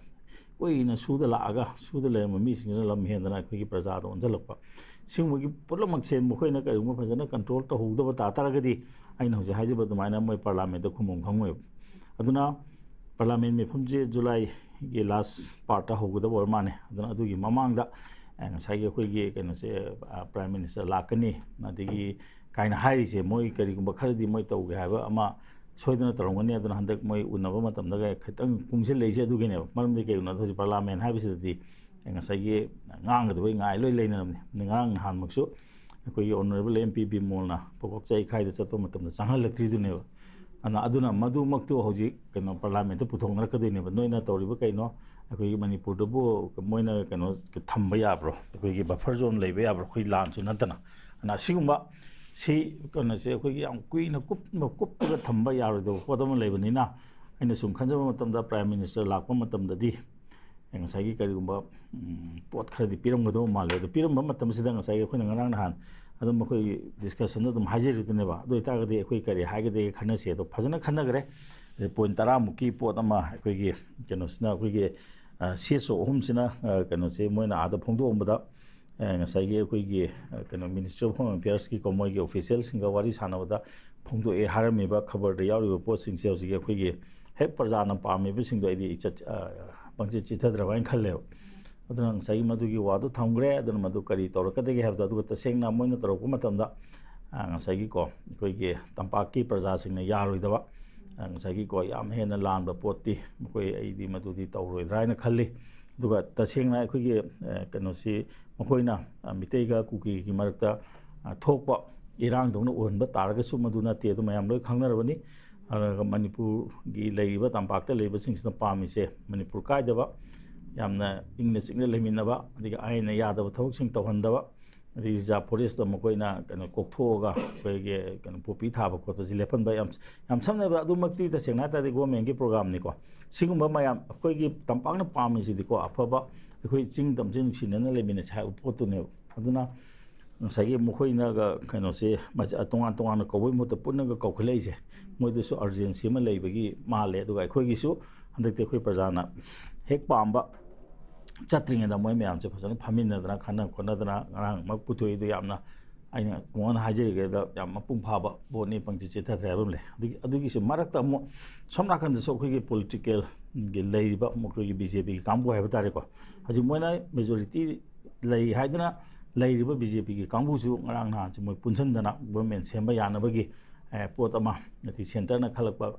ꯀꯨꯏꯅ ꯁꯨꯗ ꯂꯥꯛꯑꯒ ꯁꯨꯗ ꯂꯩꯔꯝꯕ ꯃꯤꯁꯤꯡꯁꯤꯅ ꯂꯝ ꯍꯦꯟꯗꯅ ꯑꯩꯈꯣꯏꯒꯤ ꯄ꯭ꯔꯖꯥꯗ ꯑꯣꯟꯁꯤꯜꯂꯛꯄ, ꯁꯤꯒꯨꯝꯕꯒꯤ ꯄꯨꯝꯅꯃꯛꯁꯦ ꯃꯈꯣꯏꯅ ꯀꯔꯤꯒꯨꯝꯕ ꯐꯖꯅ control ꯇꯧꯍꯧꯗꯕ ꯇꯥ ꯇꯥꯔꯒꯗꯤ, ꯑꯩꯅ ꯍꯧꯖꯤꯛ ꯍꯥꯏꯖꯕ ꯑꯗꯨꯃꯥꯏꯅ ꯃꯣꯏ Parliamentꯇ ꯈꯨꯝꯐꯝ ꯈꯪꯉꯣꯏꯕ꯫ ꯑꯗꯨꯅ Parliament ꯃꯤꯐꯝꯁꯦ Julyꯒꯤ last partꯇ ꯍꯧꯒꯗꯕ ꯑꯣꯏꯔ ꯃꯥꯜꯂꯦ꯫ ꯑꯗꯨꯅ ꯑꯗꯨꯒꯤ ꯃꯃꯥꯡꯗ, ꯑ, ꯉꯁꯥꯏꯒꯤ ꯑꯩꯈꯣꯏꯒꯤ ꯀꯩꯅꯣꯁꯦ, ꯑ, Prime Minister ꯂꯥꯛꯀꯅꯤ, ꯑꯗꯒꯤ ꯀꯥꯏꯅ ꯍꯥꯏꯔꯤꯁꯦ, ꯃꯣꯏ ꯀꯔꯤꯒꯨꯝꯕ ꯈꯔꯗꯤ ꯃꯣꯏ ꯇꯧꯒꯦ ꯍꯥꯏꯕ ꯑꯃ ꯁꯣꯏꯗꯅ ꯇꯧꯔꯝꯒꯅꯤ꯫ ꯑꯗꯨꯅ ꯍꯟꯗꯛ ꯃꯣꯏ ꯎꯅꯕ ꯃꯇꯝꯗꯒ ꯈꯤꯇꯪ ꯀꯨꯡꯁꯤꯜꯂꯛꯏꯁꯦ ꯑꯗꯨꯒꯤꯅꯦꯕ꯫ ꯃꯔꯝꯗꯤ ꯀꯩꯒꯤꯅꯣꯗ, ꯍꯧꯖꯤꯛ Parliament ꯍꯥꯏꯕꯁꯤꯗꯗꯤ ꯉꯁꯥꯏꯒꯤ ꯉꯥꯡꯒꯗꯕꯩ ꯉꯥꯏ ꯂꯣꯏ ꯂꯩꯅꯔꯝꯅꯤ꯫ ꯉꯔꯥꯡ ꯅꯍꯥꯟꯃꯛꯁꯨ ꯑꯩꯈꯣꯏꯒꯤ Honourable M P ꯕꯤꯃꯣꯜꯅ ꯄꯣꯀꯣꯛ ꯆꯩꯈꯥꯏꯗ ꯆꯠꯄ ꯃꯇꯝꯗ ꯆꯪꯍꯜꯂꯛꯇ꯭ꯔꯤꯗꯨꯅꯦꯕ꯫ ꯑꯗꯨꯅ, ꯑꯗꯨꯅ ꯃꯗꯨꯃꯛꯇꯨ ꯍꯧꯖꯤꯛ ꯀꯩꯅꯣ Parliamentꯇ ꯄꯨꯊꯣꯛꯅꯔꯛꯀꯗꯣꯏꯅꯦꯕ꯫ ꯅꯣꯏꯅ ꯇꯧꯔꯤꯕ ꯀꯩꯅꯣ, ꯑꯩꯈꯣꯏꯒꯤ ꯃꯅꯤꯄꯨꯔꯗꯕꯨ ꯃꯣꯏꯅ ꯀꯩꯅꯣ ꯊꯝꯕ ꯌꯥꯕ꯭ꯔꯣ? ꯑꯩꯈꯣꯏꯒꯤ buffer zone ꯂꯩꯕ ꯌꯥꯕ꯭ꯔꯣ? ꯑꯩꯈꯣꯏ ꯂꯥꯟꯁꯨ ꯅꯠꯇꯅ꯫ ꯑꯗꯨꯅ ꯑꯁꯤꯒꯨꯝꯕ ꯁꯤ ꯀꯩꯅꯣꯁꯦ ꯑꯩꯈꯣꯏꯒꯤ ꯌꯥꯝ ꯀꯨꯏꯅ ꯀꯨꯞꯅ ꯀꯨꯞꯄꯒ ꯊꯝꯕ ꯌꯥꯔꯣꯏꯗꯕ ꯄꯣꯠ ꯑꯃ ꯂꯩꯕꯅꯤꯅ, ꯑꯩꯅ ꯁꯨꯝ ꯈꯟꯖꯕ ꯃꯇꯝꯗ Prime Minister ꯂꯥꯛꯄ ꯃꯇꯝꯗꯗꯤ, ꯑꯦ, ꯉꯁꯥꯏꯒꯤ ꯀꯔꯤꯒꯨꯝꯕ, ꯎꯝ, ꯄꯣꯠ ꯈꯔꯗꯤ ꯄꯤꯔꯝꯒꯗꯧꯕ ꯃꯥꯜꯂꯦ꯫ ꯑꯗꯣ ꯄꯤꯔꯝꯕ ꯃꯇꯝꯁꯤꯗ ꯉꯁꯥꯏꯒꯤ ꯑꯩꯈꯣꯏꯅ ꯉꯔꯥꯡ ꯅꯍꯥꯟ ꯑꯗꯨꯝ ꯑꯩꯈꯣꯏ discussion ꯗ ꯑꯗꯨꯝ ꯍꯥꯏꯖꯔꯤꯗꯨꯅꯦꯕ꯫ ꯑꯗꯨ ꯑꯣꯏꯇꯥꯔꯒꯗꯤ ꯑꯩꯈꯣꯏ ꯀꯔꯤ ꯍꯥꯏꯒꯗꯒꯦ ꯈꯟꯅꯁꯤ꯫ ꯑꯗꯣ ꯐꯖꯅ ꯈꯟꯅꯈ꯭ꯔꯦ꯫ ꯑꯗꯩ point ꯇꯔꯥꯃꯨꯛꯀꯤ ꯄꯣꯠ ꯑꯃ ꯑꯩꯈꯣꯏꯒꯤ ꯀꯩꯅꯣꯁꯤꯅ, ꯑꯩꯈꯣꯏꯒꯤ, ꯑ, C S O ꯑꯍꯨꯝꯁꯤꯅ, ꯑ, ꯀꯩꯅꯣꯁꯦ ꯃꯣꯏꯅ ꯑꯥꯗ ꯐꯣꯡꯗꯣꯛꯑꯝꯕꯗ, ꯑ, ꯉꯁꯥꯏꯒꯤ ꯑꯩꯈꯣꯏꯒꯤ, ꯑ, ꯀꯩꯅꯣ, Ministry of Home Affairs ꯀꯤꯀꯣ, ꯃꯣꯏꯒꯤ official ꯁꯤꯡꯒ ꯋꯥꯔꯤ ꯁꯥꯟꯅꯕꯗ ꯐꯣꯡꯗꯣꯛꯑꯦ ꯍꯥꯏꯔꯝꯃꯤꯕ ꯈꯕꯔꯗ ꯌꯥꯎꯔꯤꯕ ꯄꯣꯠꯁꯤꯡꯁꯦ ꯍꯧꯖꯤꯛꯀꯤ ꯑꯩꯈꯣꯏꯒꯤ ꯍꯦꯛ ꯄ꯭ꯔꯖꯥꯅ ꯄꯥꯝꯃꯤꯕꯁꯤꯡꯗꯣ ꯑꯩꯗꯤ ꯏꯆꯠ-, ꯑ, ꯄꯪꯆꯠ ꯆꯤꯊꯗ꯭ꯔꯕ ꯍꯥꯏꯅ ꯈꯜꯂꯦꯕ꯫ ꯑꯗꯨꯅ ꯉꯁꯥꯏꯒꯤ ꯃꯗꯨꯒꯤ ꯋꯥꯗꯨ ꯊꯝꯈ꯭ꯔꯦ꯫ ꯑꯗꯨꯅ ꯃꯗꯨ ꯀꯔꯤ ꯇꯧꯔꯛꯀꯗꯒꯦ ꯍꯥꯏꯕꯗꯣ, ꯑꯗꯨꯒ ꯇꯁꯦꯡꯅ ꯃꯣꯏꯅ ꯇꯧꯔꯛꯄ ꯃꯇꯝꯗ, ꯑ, ꯉꯁꯥꯏꯒꯤꯀꯣ, ꯑꯩꯈꯣꯏꯒꯤ ꯇꯝꯄꯥꯛꯀꯤ ꯄ꯭ꯔꯖꯥꯁꯤꯡꯅ ꯌꯥꯔꯣꯏꯗꯕ, ꯑ, ꯉꯁꯥꯏꯒꯤꯀꯣ, ꯌꯥꯝ ꯍꯦꯟꯅ ꯂꯥꯟꯕ ꯄꯣꯠꯇꯤ ꯃꯈꯣꯏ, ꯑꯩꯗꯤ ꯃꯗꯨꯗꯤ ꯇꯧꯔꯣꯏꯗ꯭ꯔꯥ ꯍꯥꯏꯅ ꯈꯜꯂꯤ꯫ ꯑꯗꯨꯒ ꯇꯁꯦꯡꯅ ꯑꯩꯈꯣꯏꯒꯤ, ꯑ, ꯀꯩꯅꯣꯁꯤ, ꯃꯈꯣꯏꯅ, ꯑ, ꯃꯤꯇꯩꯒ ꯀꯨꯀꯤꯒꯤ ꯃꯔꯛꯇ, ꯑ, ꯊꯣꯛꯄ ꯏꯔꯥꯡꯗꯧꯅ ꯎꯍꯟꯕ ꯇꯥꯔꯒꯁꯨ ꯃꯗꯨ ꯅꯠꯇꯦ, ꯑꯗꯨ ꯃꯌꯥꯝ ꯂꯣꯏ ꯈꯪꯅꯔꯕꯅꯤ꯫ ꯑꯗꯨꯒ ꯃꯅꯤꯄꯨꯔꯒꯤ ꯂꯩꯔꯤꯕ ꯇꯝꯄꯥꯛꯇ ꯂꯩꯔꯤꯕꯁꯤꯡꯁꯤꯅ ꯄꯥꯝꯃꯤꯁꯦ ꯃꯅꯤꯄꯨꯔ ꯀꯥꯏꯗꯕ, ꯌꯥꯝꯅ ꯏꯪꯅ ꯆꯤꯛꯅ ꯂꯩꯃꯤꯟꯅꯕ, ꯑꯗꯒꯤ ꯑꯥꯏꯟꯅ ꯌꯥꯗꯕ ꯊꯕꯛꯁꯤꯡ ꯇꯧꯍꯟꯗꯕ, ꯑꯗꯒꯤ reserve forest ꯇ ꯃꯈꯣꯏꯅ ꯀꯩꯅꯣ ꯀꯣꯛꯊꯣꯛꯑꯒ ꯑꯩꯈꯣꯏꯒꯤ ꯀꯩꯅꯣ ꯄꯣꯄꯤ ꯊꯥꯕ ꯈꯣꯠꯄꯁꯤ ꯂꯦꯞꯍꯟꯕ, ꯌꯥꯝ, ꯌꯥꯝ ꯁꯝꯅ ꯍꯥꯏꯔꯕꯗ ꯑꯗꯨꯃꯛꯇꯤ ꯇꯁꯦꯡꯅ ꯍꯥꯏ ꯇꯥꯔꯗꯤ government ꯀꯤ program ꯅꯤꯀꯣ꯫ ꯁꯤꯒꯨꯝꯕ ꯃꯌꯥꯝ ꯑꯩꯈꯣꯏꯒꯤ ꯇꯝꯄꯥꯛꯅ ꯄꯥꯝꯃꯤꯁꯤꯗꯤꯀꯣ, ꯑꯐꯕ ꯑꯩꯈꯣꯏ ꯆꯤꯡ ꯇꯝꯁꯤ ꯅꯨꯡꯁꯤꯅꯅ ꯂꯩꯃꯤꯟꯅꯁꯤ ꯍꯥꯏꯕ ꯄꯣꯠꯇꯨꯅꯦꯕ꯫ ꯑꯗꯨꯅ ꯉꯁꯥꯏꯒꯤ ꯃꯈꯣꯏꯅꯒ ꯀꯩꯅꯣꯁꯦ ꯃꯆꯥ-, ꯇꯣꯉꯥꯟ ꯇꯣꯉꯥꯟꯅ ꯀꯧꯕꯒꯤ ꯃꯍꯨꯠꯇ ꯄꯨꯟꯅꯒ ꯀꯧꯈꯠꯂꯛꯏꯁꯦ, ꯃꯣꯏꯗꯁꯨ urgency ꯑꯃ ꯂꯩꯕꯒꯤ ꯃꯥꯜꯂꯦ꯫ ꯑꯗꯨꯒ ꯑꯩꯈꯣꯏꯒꯤꯁꯨ ꯍꯟꯗꯛꯇꯤ ꯑꯩꯈꯣꯏ ꯄ꯭ꯔꯖꯥꯅ ꯍꯦꯛ ꯄꯥꯝꯕ ꯆꯠꯇ꯭ꯔꯤꯉꯩꯗ ꯃꯣꯏ ꯃꯌꯥꯝꯁꯦ ꯐꯖꯅ ꯐꯝꯃꯤꯟꯅꯗꯅ ꯈꯟꯅ ꯈꯣꯠꯅꯗꯅ ꯉꯔꯥꯡꯃꯛ ꯄꯨꯊꯣꯛꯏꯗꯣ ꯌꯥꯝꯅ, ꯑꯩꯅ ꯇꯣꯉꯥꯟꯅ ꯍꯥꯏꯖꯔꯤꯉꯩꯗ ꯌꯥꯝ ꯃꯄꯨꯡ ꯐꯥꯕ ꯄꯣꯠꯅꯤ, ꯄꯪꯆꯤꯠ ꯆꯤꯠꯊꯗ꯭ꯔꯦ ꯍꯥꯏꯕ ꯑꯃ ꯂꯩ꯫ ꯑꯗꯨꯒꯤ, ꯑꯗꯨꯒꯤꯁꯨ ꯃꯔꯛꯇ ꯑꯃꯨꯛ ꯁꯣꯝ ꯅꯥꯀꯟꯗꯁꯨ ꯑꯩꯈꯣꯏꯒꯤ political ꯒꯤ ꯂꯩꯔꯤꯕ ꯃꯈꯣꯏꯒꯤ B J P ꯒꯤ ꯀꯥꯡꯕꯨ ꯍꯥꯏꯕ ꯇꯥꯔꯦꯀꯣ, ꯍꯧꯖꯤꯛ ꯃꯣꯏꯅ majority ꯂꯩ ꯍꯥꯏꯗꯅ ꯂꯩꯔꯤꯕ B J P ꯒꯤ ꯀꯥꯡꯕꯨꯁꯨ ꯉꯔꯥꯡ ꯅꯍꯥꯟꯁꯦ ꯃꯣꯏ ꯄꯨꯟꯁꯤꯟꯗꯅ government ꯁꯦꯝꯕ ꯌꯥꯅꯕꯒꯤ, ꯑꯦ, ꯄꯣꯠ ꯑꯃ, ꯑꯗꯩ centre ꯅ ꯈꯜꯂꯛꯄ,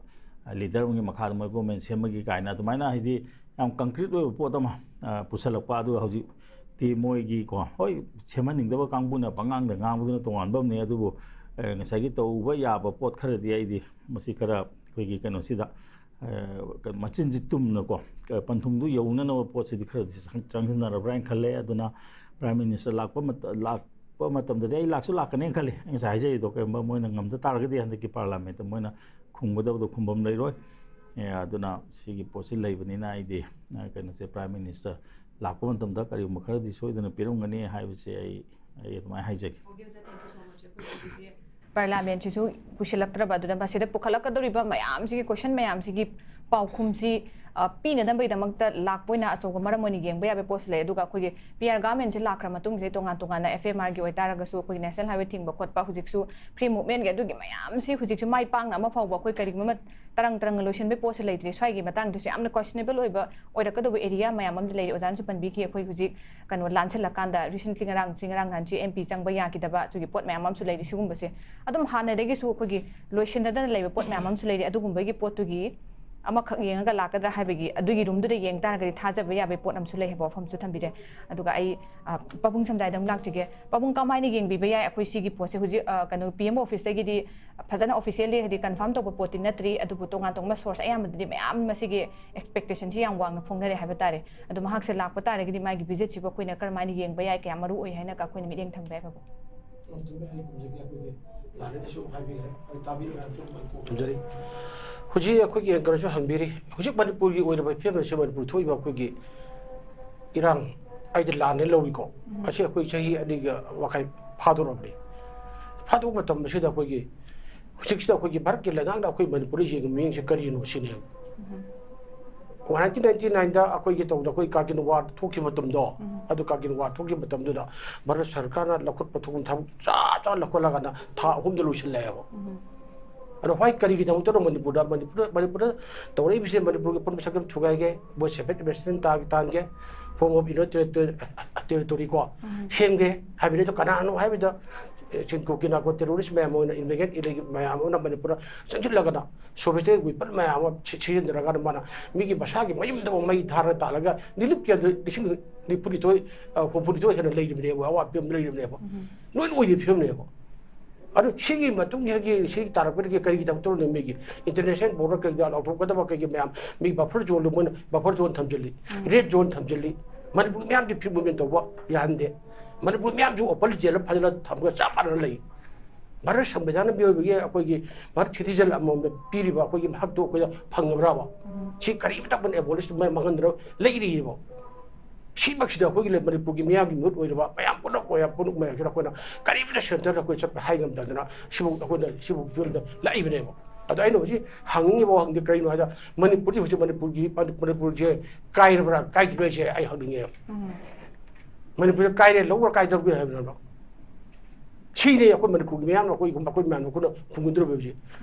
ꯑ, leader ꯑꯃꯒꯤ ꯃꯈꯥꯗ ꯃꯣꯏ government ꯁꯦꯝꯕꯒꯤ ꯀꯥꯏꯅ ꯑꯗꯨꯃꯥꯏꯅ ꯍꯥꯏꯗꯤ ꯌꯥꯝ concrete ꯑꯣꯏꯕ ꯄꯣꯠ ꯑꯃ, ꯑ, ꯄꯨꯁꯜꯂꯛꯄ꯫ ꯑꯗꯨꯒ ꯍꯧꯖꯤꯛꯇꯤ ꯃꯣꯏꯒꯤꯀꯣ, ꯍꯣꯏ, ꯁꯦꯝꯍꯟꯅꯤꯡꯗꯕ ꯀꯥꯡꯕꯨꯅ ꯄꯉꯥꯡꯗ ꯉꯥꯡꯕꯗꯨꯅ ꯇꯣꯉꯥꯟꯕ ꯑꯃꯅꯤ, ꯑꯗꯨꯕꯨ, ꯑ, ꯉꯁꯥꯏꯒꯤ ꯇꯧꯕ ꯌꯥꯕ ꯄꯣꯠ ꯈꯔꯗꯤ ꯑꯩꯗꯤ ꯃꯁꯤ ꯈꯔ ꯑꯩꯈꯣꯏꯒꯤ ꯀꯩꯅꯣꯁꯤꯗ, ꯑ, ꯀ-, ꯃꯆꯤꯟꯁꯤ ꯇꯨꯝꯅꯀꯣ, ꯀ-, ꯄꯟꯊꯨꯡꯗꯨ ꯌꯧꯅꯅꯕ ꯄꯣꯠꯁꯤꯗꯤ ꯈꯔꯗꯤ ꯆꯪ-, ꯆꯪꯁꯤꯟꯅꯔꯕ꯭ꯔꯥ ꯍꯥꯏꯅ ꯈꯜꯂꯦ꯫ ꯑꯗꯨꯅ Prime Minister ꯂꯥꯛꯄ ꯃꯇ-, ꯂꯥꯛ-, ꯃꯇꯝꯗꯗꯤ ꯑꯩ ꯂꯥꯛꯁꯨ ꯂꯥꯛꯀꯅꯦꯅ ꯈꯜꯂꯤ꯫ ꯑꯩ ꯉꯁꯥꯏ ꯍꯥꯏꯖꯔꯤꯗꯣ, ꯀꯔꯤꯒꯨꯝꯕ ꯃꯣꯏꯅ ꯉꯝꯗ ꯇꯥꯔꯒꯗꯤ ꯍꯟꯗꯛꯀꯤ ꯄꯥꯔꯂꯥꯃꯦꯟꯠꯇ ꯃꯣꯏꯅ ꯈꯨꯝꯒꯗꯕꯗꯣ ꯈꯨꯝꯐꯝ ꯂꯩꯔꯣꯏ꯫ ꯑꯦ, ꯑꯗꯨꯅ ꯁꯤꯒꯤ ꯄꯣꯠꯁꯤ ꯂꯩꯕꯅꯤꯅ ꯑꯩꯗꯤ, ꯑ, ꯀꯩꯅꯣꯁꯦ, ꯄ꯭ꯔꯥꯏꯝ ꯃꯤꯅꯤꯁꯇꯔ ꯂꯥꯛꯄ ꯃꯇꯝꯗ ꯀꯔꯤꯒꯨꯝꯕ ꯈꯔꯗꯤ ꯁꯣꯏꯗꯅ ꯄꯤꯔꯝꯒꯅꯤ ꯍꯥꯏꯕꯁꯦ ꯑꯩ, ꯑꯩ ꯑꯗꯨꯃꯥꯏꯅ ꯍꯥꯏꯖꯒꯦ꯫ ꯄꯥꯔꯂꯥꯃꯦꯟꯠꯁꯤꯁꯨ ꯄꯨꯁꯤꯜꯂꯛꯇ꯭ꯔꯕ, ꯑꯗꯨꯅ ꯃꯁꯤꯗ ꯄꯨꯈꯠꯂꯛꯀꯗꯧꯔꯤꯕ ꯃꯌꯥꯝꯁꯤꯒꯤ, ꯀꯣꯏꯁꯟ ꯃꯌꯥꯝꯁꯤꯒꯤ ꯄꯥꯎꯈꯨꯝꯁꯤ, ꯑ, ꯄꯤꯅꯅꯕꯒꯤꯗꯃꯛꯇ ꯂꯥꯛꯄ ꯑꯣꯏꯅ ꯑꯆꯧꯕ ꯃꯔꯝ ꯑꯣꯏꯅ ꯌꯦꯡꯕ ꯌꯥꯕ ꯄꯣꯠꯁꯨ ꯂꯩ꯫ ꯑꯗꯨꯒ ꯑꯩꯈꯣꯏꯒꯤ ꯄꯤ ꯑꯥꯔ ꯒꯥꯔꯃꯦꯟꯁꯦ ꯂꯥꯛꯈ꯭ꯔ ꯃꯇꯨꯡꯁꯤꯗ ꯇꯣꯉꯥꯟ ꯇꯣꯉꯥꯟꯅ ꯑꯦꯐ ꯑꯦꯝ ꯑꯥꯔꯒꯤ ꯑꯣꯏꯇꯥꯔꯒꯁꯨ, ꯑꯩꯈꯣꯏꯒꯤ ꯅꯦꯁꯅꯦꯜ ꯍꯥꯏꯋꯦ ꯊꯤꯡꯕ ꯈꯣꯠꯄ, ꯍꯧꯖꯤꯛꯁꯨ ꯐ꯭ꯔꯤ ꯃꯨꯚꯃꯦꯟꯠꯀꯤ ꯑꯗꯨꯒꯤ ꯃꯌꯥꯝꯁꯤ ꯍꯧꯖꯤꯛꯁꯨ ꯃꯥꯏ ꯄꯥꯛꯅ ꯑꯃ ꯐꯥꯎꯕ ꯑꯩꯈꯣꯏ ꯀꯔꯤꯒꯨꯝꯕ ꯑꯃ ꯇꯔꯪ ꯇꯔꯪꯅ ꯂꯣꯏꯁꯤꯟꯕꯒꯤ ꯄꯣꯠꯁꯦ ꯂꯩꯇ꯭ꯔꯤ꯫ ꯁ꯭ꯋꯥꯏꯒꯤ ꯃꯇꯥꯡꯗꯁꯨ ꯌꯥꯝꯅ ꯀꯣꯏꯁꯅꯦꯕꯜ ꯑꯣꯏꯕ ꯑꯣꯏꯔꯛꯀꯗꯧꯕ ꯑꯦꯔꯤꯌꯥ ꯃꯌꯥꯝ ꯑꯃꯗꯤ ꯂꯩꯔꯤ꯫ ꯑꯣꯖꯥꯅꯁꯨ ꯄꯟꯕꯤꯈꯤ, ꯑꯩꯈꯣꯏ ꯍꯧꯖꯤꯛ ꯀꯩꯅꯣ ꯂꯥꯟꯁꯤꯜꯂꯀꯥꯟꯗ, ꯔꯤꯁꯦꯟꯠꯂꯤ ꯉꯔꯥꯡꯁꯤ, ꯉꯔꯥꯡ ꯅꯍꯥꯟꯁꯤ ꯑꯦꯝ ꯄꯤ ꯆꯪꯕ ꯌꯥꯈꯤꯗꯕ, ꯑꯗꯨꯒꯤ ꯄꯣꯠ ꯃꯌꯥꯝ ꯑꯃꯁꯨ ꯂꯩꯔꯤ꯫ ꯁꯤꯒꯨꯝꯕꯁꯦ ꯑꯗꯨꯝ ꯍꯥꯟꯅꯗꯒꯤꯁꯨ ꯑꯩꯈꯣꯏꯒꯤ ꯂꯣꯏꯁꯤꯟꯅꯗꯅ ꯂꯩꯕ ꯄꯣꯠ ꯃꯌꯥꯝ ꯑꯃꯁꯨ ꯂꯩꯔꯤ꯫ ꯑꯗꯨꯒꯨꯝꯕꯒꯤ ꯄꯣꯠꯇꯨꯒꯤ ꯑꯃꯈꯛ ꯌꯦꯡꯉꯒ ꯂꯥꯛꯀꯗ꯭ꯔꯥ ꯍꯥꯏꯕꯒꯤ, ꯑꯗꯨꯒꯤ ꯔꯨꯝꯗꯨꯗ ꯌꯦꯡ ꯇꯥꯔꯒꯗꯤ ꯊꯥꯖꯕ ꯌꯥꯕꯒꯤ ꯄꯣꯠ ꯑꯃꯁꯨ ꯂꯩ ꯍꯥꯏꯕ ꯋꯥꯐꯝꯁꯨ ꯊꯝꯕꯤꯔꯦ꯫ ꯑꯗꯨꯒ ꯑꯩ, ꯑ, ꯄꯥꯕꯨꯡ ꯁꯝꯗꯥꯏꯗ ꯑꯃꯨꯛ ꯂꯥꯛꯆꯒꯦ꯫ ꯄꯥꯕꯨꯡ, ꯀꯃꯥꯏꯅ ꯌꯦꯡꯕꯤꯕ ꯌꯥꯏ ꯑꯩꯈꯣꯏ ꯁꯤꯒꯤ ꯄꯣꯠꯁꯦ? ꯍꯧꯖꯤꯛ, ꯑ, ꯀꯩꯅꯣ, ꯄꯤ ꯑꯦꯝ ꯑꯣꯐꯤꯁꯇꯒꯤꯗꯤ ꯐꯖꯅ ꯑꯣꯐꯤꯁꯤꯌꯦꯜꯂꯤ, ꯍꯥꯏꯗꯤ ꯀꯟꯐꯥꯔꯝ ꯇꯧꯕ ꯄꯣꯠꯇꯤ ꯅꯠꯇ꯭ꯔꯤ, ꯑꯗꯨꯕꯨ ꯇꯣꯉꯥꯟ ꯇꯣꯉꯥꯟꯕ ꯁꯣꯔꯁ ꯑꯌꯥꯝꯕꯗꯗꯤ ꯃꯌꯥꯝ ꯃꯁꯤꯒꯤ ꯑꯦꯛꯁꯄꯦꯛꯇꯦꯁꯟꯁꯤ ꯌꯥꯝ ꯋꯥꯡꯅ ꯐꯣꯡꯅꯔꯦ ꯍꯥꯏꯕ ꯇꯥꯔꯦ꯫ ꯑꯗꯣ ꯃꯍꯥꯛꯁꯦ ꯂꯥꯛꯄ ꯇꯥꯔꯒꯗꯤ ꯃꯥꯒꯤ ꯚꯤꯖꯤꯠꯁꯤꯕꯨ ꯑꯩꯈꯣꯏꯅ ꯀꯔꯝꯍꯥꯏꯅ ꯌꯦꯡꯕ ꯌꯥꯏ, ꯀꯌꯥꯝ ꯃꯔꯨ ꯑꯣꯏ ꯍꯥꯏꯅ ꯑꯩꯈꯣꯏꯅ ꯃꯤꯠꯌꯦꯡ ꯊꯝꯕ ꯌꯥꯏ, ꯄꯥꯕꯨꯡ? ꯆꯨꯝꯃꯦ, ꯑꯩ ꯈꯨꯝꯖꯒꯦ꯫ ꯑꯩꯈꯣꯏꯒꯤ ꯂꯥꯟꯅꯤꯅꯁꯨ ꯍꯥꯏꯕꯤꯈ꯭ꯔꯦ, ꯑꯩ ꯇꯥꯕꯤꯔꯒ ꯑꯗꯨꯝ ꯈꯨꯝꯖꯔꯤ꯫ ꯍꯧꯖꯤꯛ ꯑꯩꯈꯣꯏꯒꯤ ꯑꯦꯡꯀꯔꯁꯨ ꯍꯪꯕꯤꯔꯤ, ꯍꯧꯖꯤꯛ ꯃꯅꯤꯄꯨꯔꯒꯤ ꯑꯣꯏꯔꯤꯕ ꯐꯤꯕꯝ ꯑꯁꯤ, ꯃꯅꯤꯄꯨꯔ ꯊꯣꯛꯏꯕ ꯑꯩꯈꯣꯏꯒꯤ ꯏꯔꯥꯡ, ꯑꯩꯗꯤ ꯂꯥꯟꯅꯦ ꯂꯧꯏꯀꯣ꯫ ꯑꯁꯤ ꯑꯩꯈꯣꯏ ꯆꯍꯤ ꯑꯅꯤꯒ ꯃꯈꯥꯏ ꯐꯥꯗꯣꯔꯕꯅꯤ꯫ ꯐꯥꯗꯣꯛꯄ ꯃꯇꯝ ꯑꯁꯤꯗ ꯑꯩꯈꯣꯏꯒꯤ ꯍꯧꯖꯤꯛꯁꯤꯗ ꯑꯩꯈꯣꯏꯒꯤ ꯚꯥꯔꯠꯀꯤ ꯂꯩꯉꯥꯛꯅ ꯑꯩꯈꯣꯏ ꯃꯅꯤꯄꯨꯔꯗ ꯌꯦꯡꯕ ꯃꯤꯠꯌꯦꯡꯁꯦ ꯀꯔꯤꯅꯣ ꯁꯤꯅꯦꯕ꯫ ꯅꯥꯏꯟꯇꯤꯟ ꯅꯥꯏꯟꯇꯤ ꯅꯥꯏꯟꯗ ꯑꯩꯈꯣꯏꯒꯤ ꯇꯧꯕꯗ ꯑꯩꯈꯣꯏ ꯀꯥꯔꯒꯤꯜ ꯋꯥꯔ ꯊꯣꯛꯈꯤꯕ ꯃꯇꯝꯗꯣ, ꯑꯗꯨ ꯀꯥꯔꯒꯤꯜ ꯋꯥꯔ ꯊꯣꯛꯈꯤꯕ ꯃꯇꯝꯗꯨꯗ ꯚꯥꯔꯠ ꯁꯔꯀꯥꯔꯅ ꯂꯧꯈꯠꯄ ꯊꯣꯛꯄ ꯊꯕꯛ ꯆꯥ ꯆꯥ ꯂꯧꯈꯠꯂꯒꯅ ꯊꯥ ꯑꯍꯨꯝꯗ ꯂꯣꯏꯁꯤꯜꯂꯦꯕ꯫ ꯑꯗꯣ ꯍꯣꯏ, ꯀꯔꯤꯒꯤꯗꯃꯛꯇꯅꯣ ꯃꯅꯤꯄꯨꯔꯗ, ꯃꯅꯤꯄꯨꯔꯗ, ꯃꯅꯤꯄꯨꯔꯗ ꯇꯧꯔꯛꯏꯕꯁꯦ? ꯃꯅꯤꯄꯨꯔꯒꯤ ꯑꯄꯨꯟꯕ ꯁꯛꯇꯝ ꯊꯨꯒꯥꯏꯒꯦ, ꯃꯣꯏ separate administration ꯇꯥ-, ꯇꯥꯟꯒꯦ, form of union territory, territory ꯀꯣ, ꯁꯦꯝꯒꯦ ꯍꯥꯏꯕꯅꯤ꯫ ꯑꯗꯣ ꯀꯅꯥꯅꯣ ꯍꯥꯏꯕꯗ, ꯑꯦ, ꯁꯤꯟꯀꯣ ꯀꯤꯅꯥꯀꯣ terrorist ꯃꯌꯥꯝ ꯑꯃꯅ, ꯏꯃꯤꯒ꯭ꯔꯦꯟ ꯏꯂꯤꯒꯦꯜ ꯃꯌꯥꯝ ꯑꯃꯅ ꯃꯅꯤꯄꯨꯔꯗ ꯆꯪꯁꯤꯜꯂꯒꯅ sovereignty weapon ꯃꯌꯥꯝ ꯑꯃ ꯁꯤ-, ꯁꯤꯖꯤꯟꯅꯔꯒ ꯃꯥꯅ ꯃꯤꯒꯤ ꯃꯁꯥꯒꯤ ꯃꯌꯨꯝꯗ ꯃꯩ ꯊꯥꯔꯒ ꯇꯥꯜꯂꯒ relief camp ꯗ ꯂꯤꯁꯤꯡ ꯅꯤꯐꯨꯅꯤꯊꯣꯏ, ꯑ, ꯍꯨꯝꯐꯨꯅꯤꯊꯣꯏ ꯍꯦꯟꯅ ꯂꯩꯔꯤꯕꯅꯦꯕ, ꯑꯋꯥꯕ ꯐꯤꯕꯝꯗ ꯂꯩꯔꯤꯕꯅꯦꯕ꯫ ꯂꯣꯏꯅ ꯑꯣꯏꯔꯤꯕ ꯐꯤꯕꯝꯅꯦꯕ꯫ ꯑꯗꯨ ꯁꯤꯒꯤ ꯃꯇꯨꯡꯒꯤ ꯁꯤ ꯇꯥꯔꯛꯄꯗꯒꯤ ꯀꯔꯤꯒꯤꯗꯃꯛꯇꯅꯣ ꯃꯤꯒꯤ international border ꯀꯩꯗ ꯂꯥꯎꯊꯣꯛꯀꯗꯕ ꯀꯩꯒꯤ ꯃꯌꯥꯝ, ꯃꯤ buffer zone ꯗ ꯃꯣꯏꯅ buffer zone ꯊꯝꯖꯤꯜꯂꯤ, red zone ꯊꯝꯖꯤꯜꯂꯤ, Manipur ꯃꯌꯥꯝꯁꯦ free movement ꯇꯧꯕ ꯌꯥꯍꯟꯗꯦ꯫ ꯃꯅꯤꯄꯨꯔ ꯃꯤꯌꯥꯝꯁꯨ ꯑꯣꯄꯟ ꯖꯦꯜꯗ ꯐꯖꯅ ꯊꯝꯃꯒ ꯆꯞ ꯃꯥꯟꯅꯅ ꯂꯩ꯫ ꯚꯥꯔꯠ ꯁꯪꯕꯤꯙꯥꯟꯅ ꯃꯤꯑꯣꯏꯕꯒꯤ ꯑꯩꯈꯣꯏꯒꯤ ꯚꯥꯔꯠ ꯁꯤꯇꯤꯖꯟ ꯑꯃꯃꯝꯗ ꯄꯤꯔꯤꯕ ꯑꯩꯈꯣꯏꯒꯤ ꯍꯛꯇꯣ ꯑꯩꯈꯣꯏꯗ ꯐꯪꯉꯕ꯭ꯔꯥꯕ? ꯁꯤ ꯀꯔꯤꯝꯇ ꯑꯩꯈꯣꯏꯅ ꯑꯦꯕꯣꯂꯤꯁ ꯃꯥꯡꯍꯟꯗꯅ ꯂꯩꯔꯤꯑꯕ꯫ ꯁꯤꯃꯛꯁꯤꯗ ꯑꯩꯈꯣꯏꯒꯤ ꯂꯩ-, ꯃꯅꯤꯄꯨꯔꯒꯤ ꯃꯤꯌꯥꯝꯒꯤ ꯃꯤꯍꯨꯠ ꯑꯣꯏꯔꯕ ꯃꯌꯥꯝ ꯄꯨꯝꯅꯃꯛ, ꯃꯌꯥꯝ ꯄꯨꯝꯅꯃꯛ ꯃꯌꯥꯝꯁꯤꯗ ꯑꯩꯈꯣꯏꯅ ꯀꯔꯤꯝꯇ ꯁꯦꯟꯇꯔꯗ ꯑꯩꯈꯣꯏ ꯆꯠꯄ ꯍꯥꯏ ꯉꯝꯗꯗꯅ ꯁꯤꯕꯨ ꯑꯩꯈꯣꯏꯅ ꯁꯤꯕꯨ ꯐꯤꯕꯝꯗ ꯂꯥꯛꯏꯕꯅꯦꯕ꯫ ꯑꯗꯣ ꯑꯩꯅ ꯍꯧꯖꯤꯛ ꯍꯪꯅꯤꯡꯉꯤꯕ ꯋꯥꯍꯪꯗꯤ ꯀꯔꯤꯅꯣ ꯍꯥꯏꯗ, ꯃꯅꯤꯄꯨꯔꯗꯤ ꯍꯧꯖꯤꯛ ꯃꯅꯤꯄꯨꯔꯒꯤ, ꯃꯅꯤꯄꯨꯔꯁꯦ ꯀꯥꯏꯔꯕ꯭ꯔꯥ ꯀꯥꯏꯗ꯭ꯔꯤꯕ꯭ꯔꯥ ꯍꯥꯏꯁꯦ ꯑꯩ ꯍꯪꯅꯤꯡꯉꯦꯕ꯫ ꯃꯅꯤꯄꯨꯔꯁꯦ ꯀꯥꯏꯔꯦ ꯂꯧꯕ꯭ꯔꯥ ꯀꯥꯏꯗꯕ꯭ꯔꯥ ꯍꯥꯏꯕꯅꯣ? ꯁꯤꯅꯤ ꯑꯩꯈꯣꯏ ꯃꯅꯤꯄꯨꯔꯒꯤ ꯃꯤꯌꯥꯝꯅ ꯑꯩꯈꯣꯏ, ꯑꯩꯈꯣꯏ ꯃꯌꯥꯝꯅ ꯑꯩꯈꯣꯏꯅ ꯐꯨꯝꯒꯗꯧꯔꯤꯕ ꯍꯧꯖꯤꯛ꯫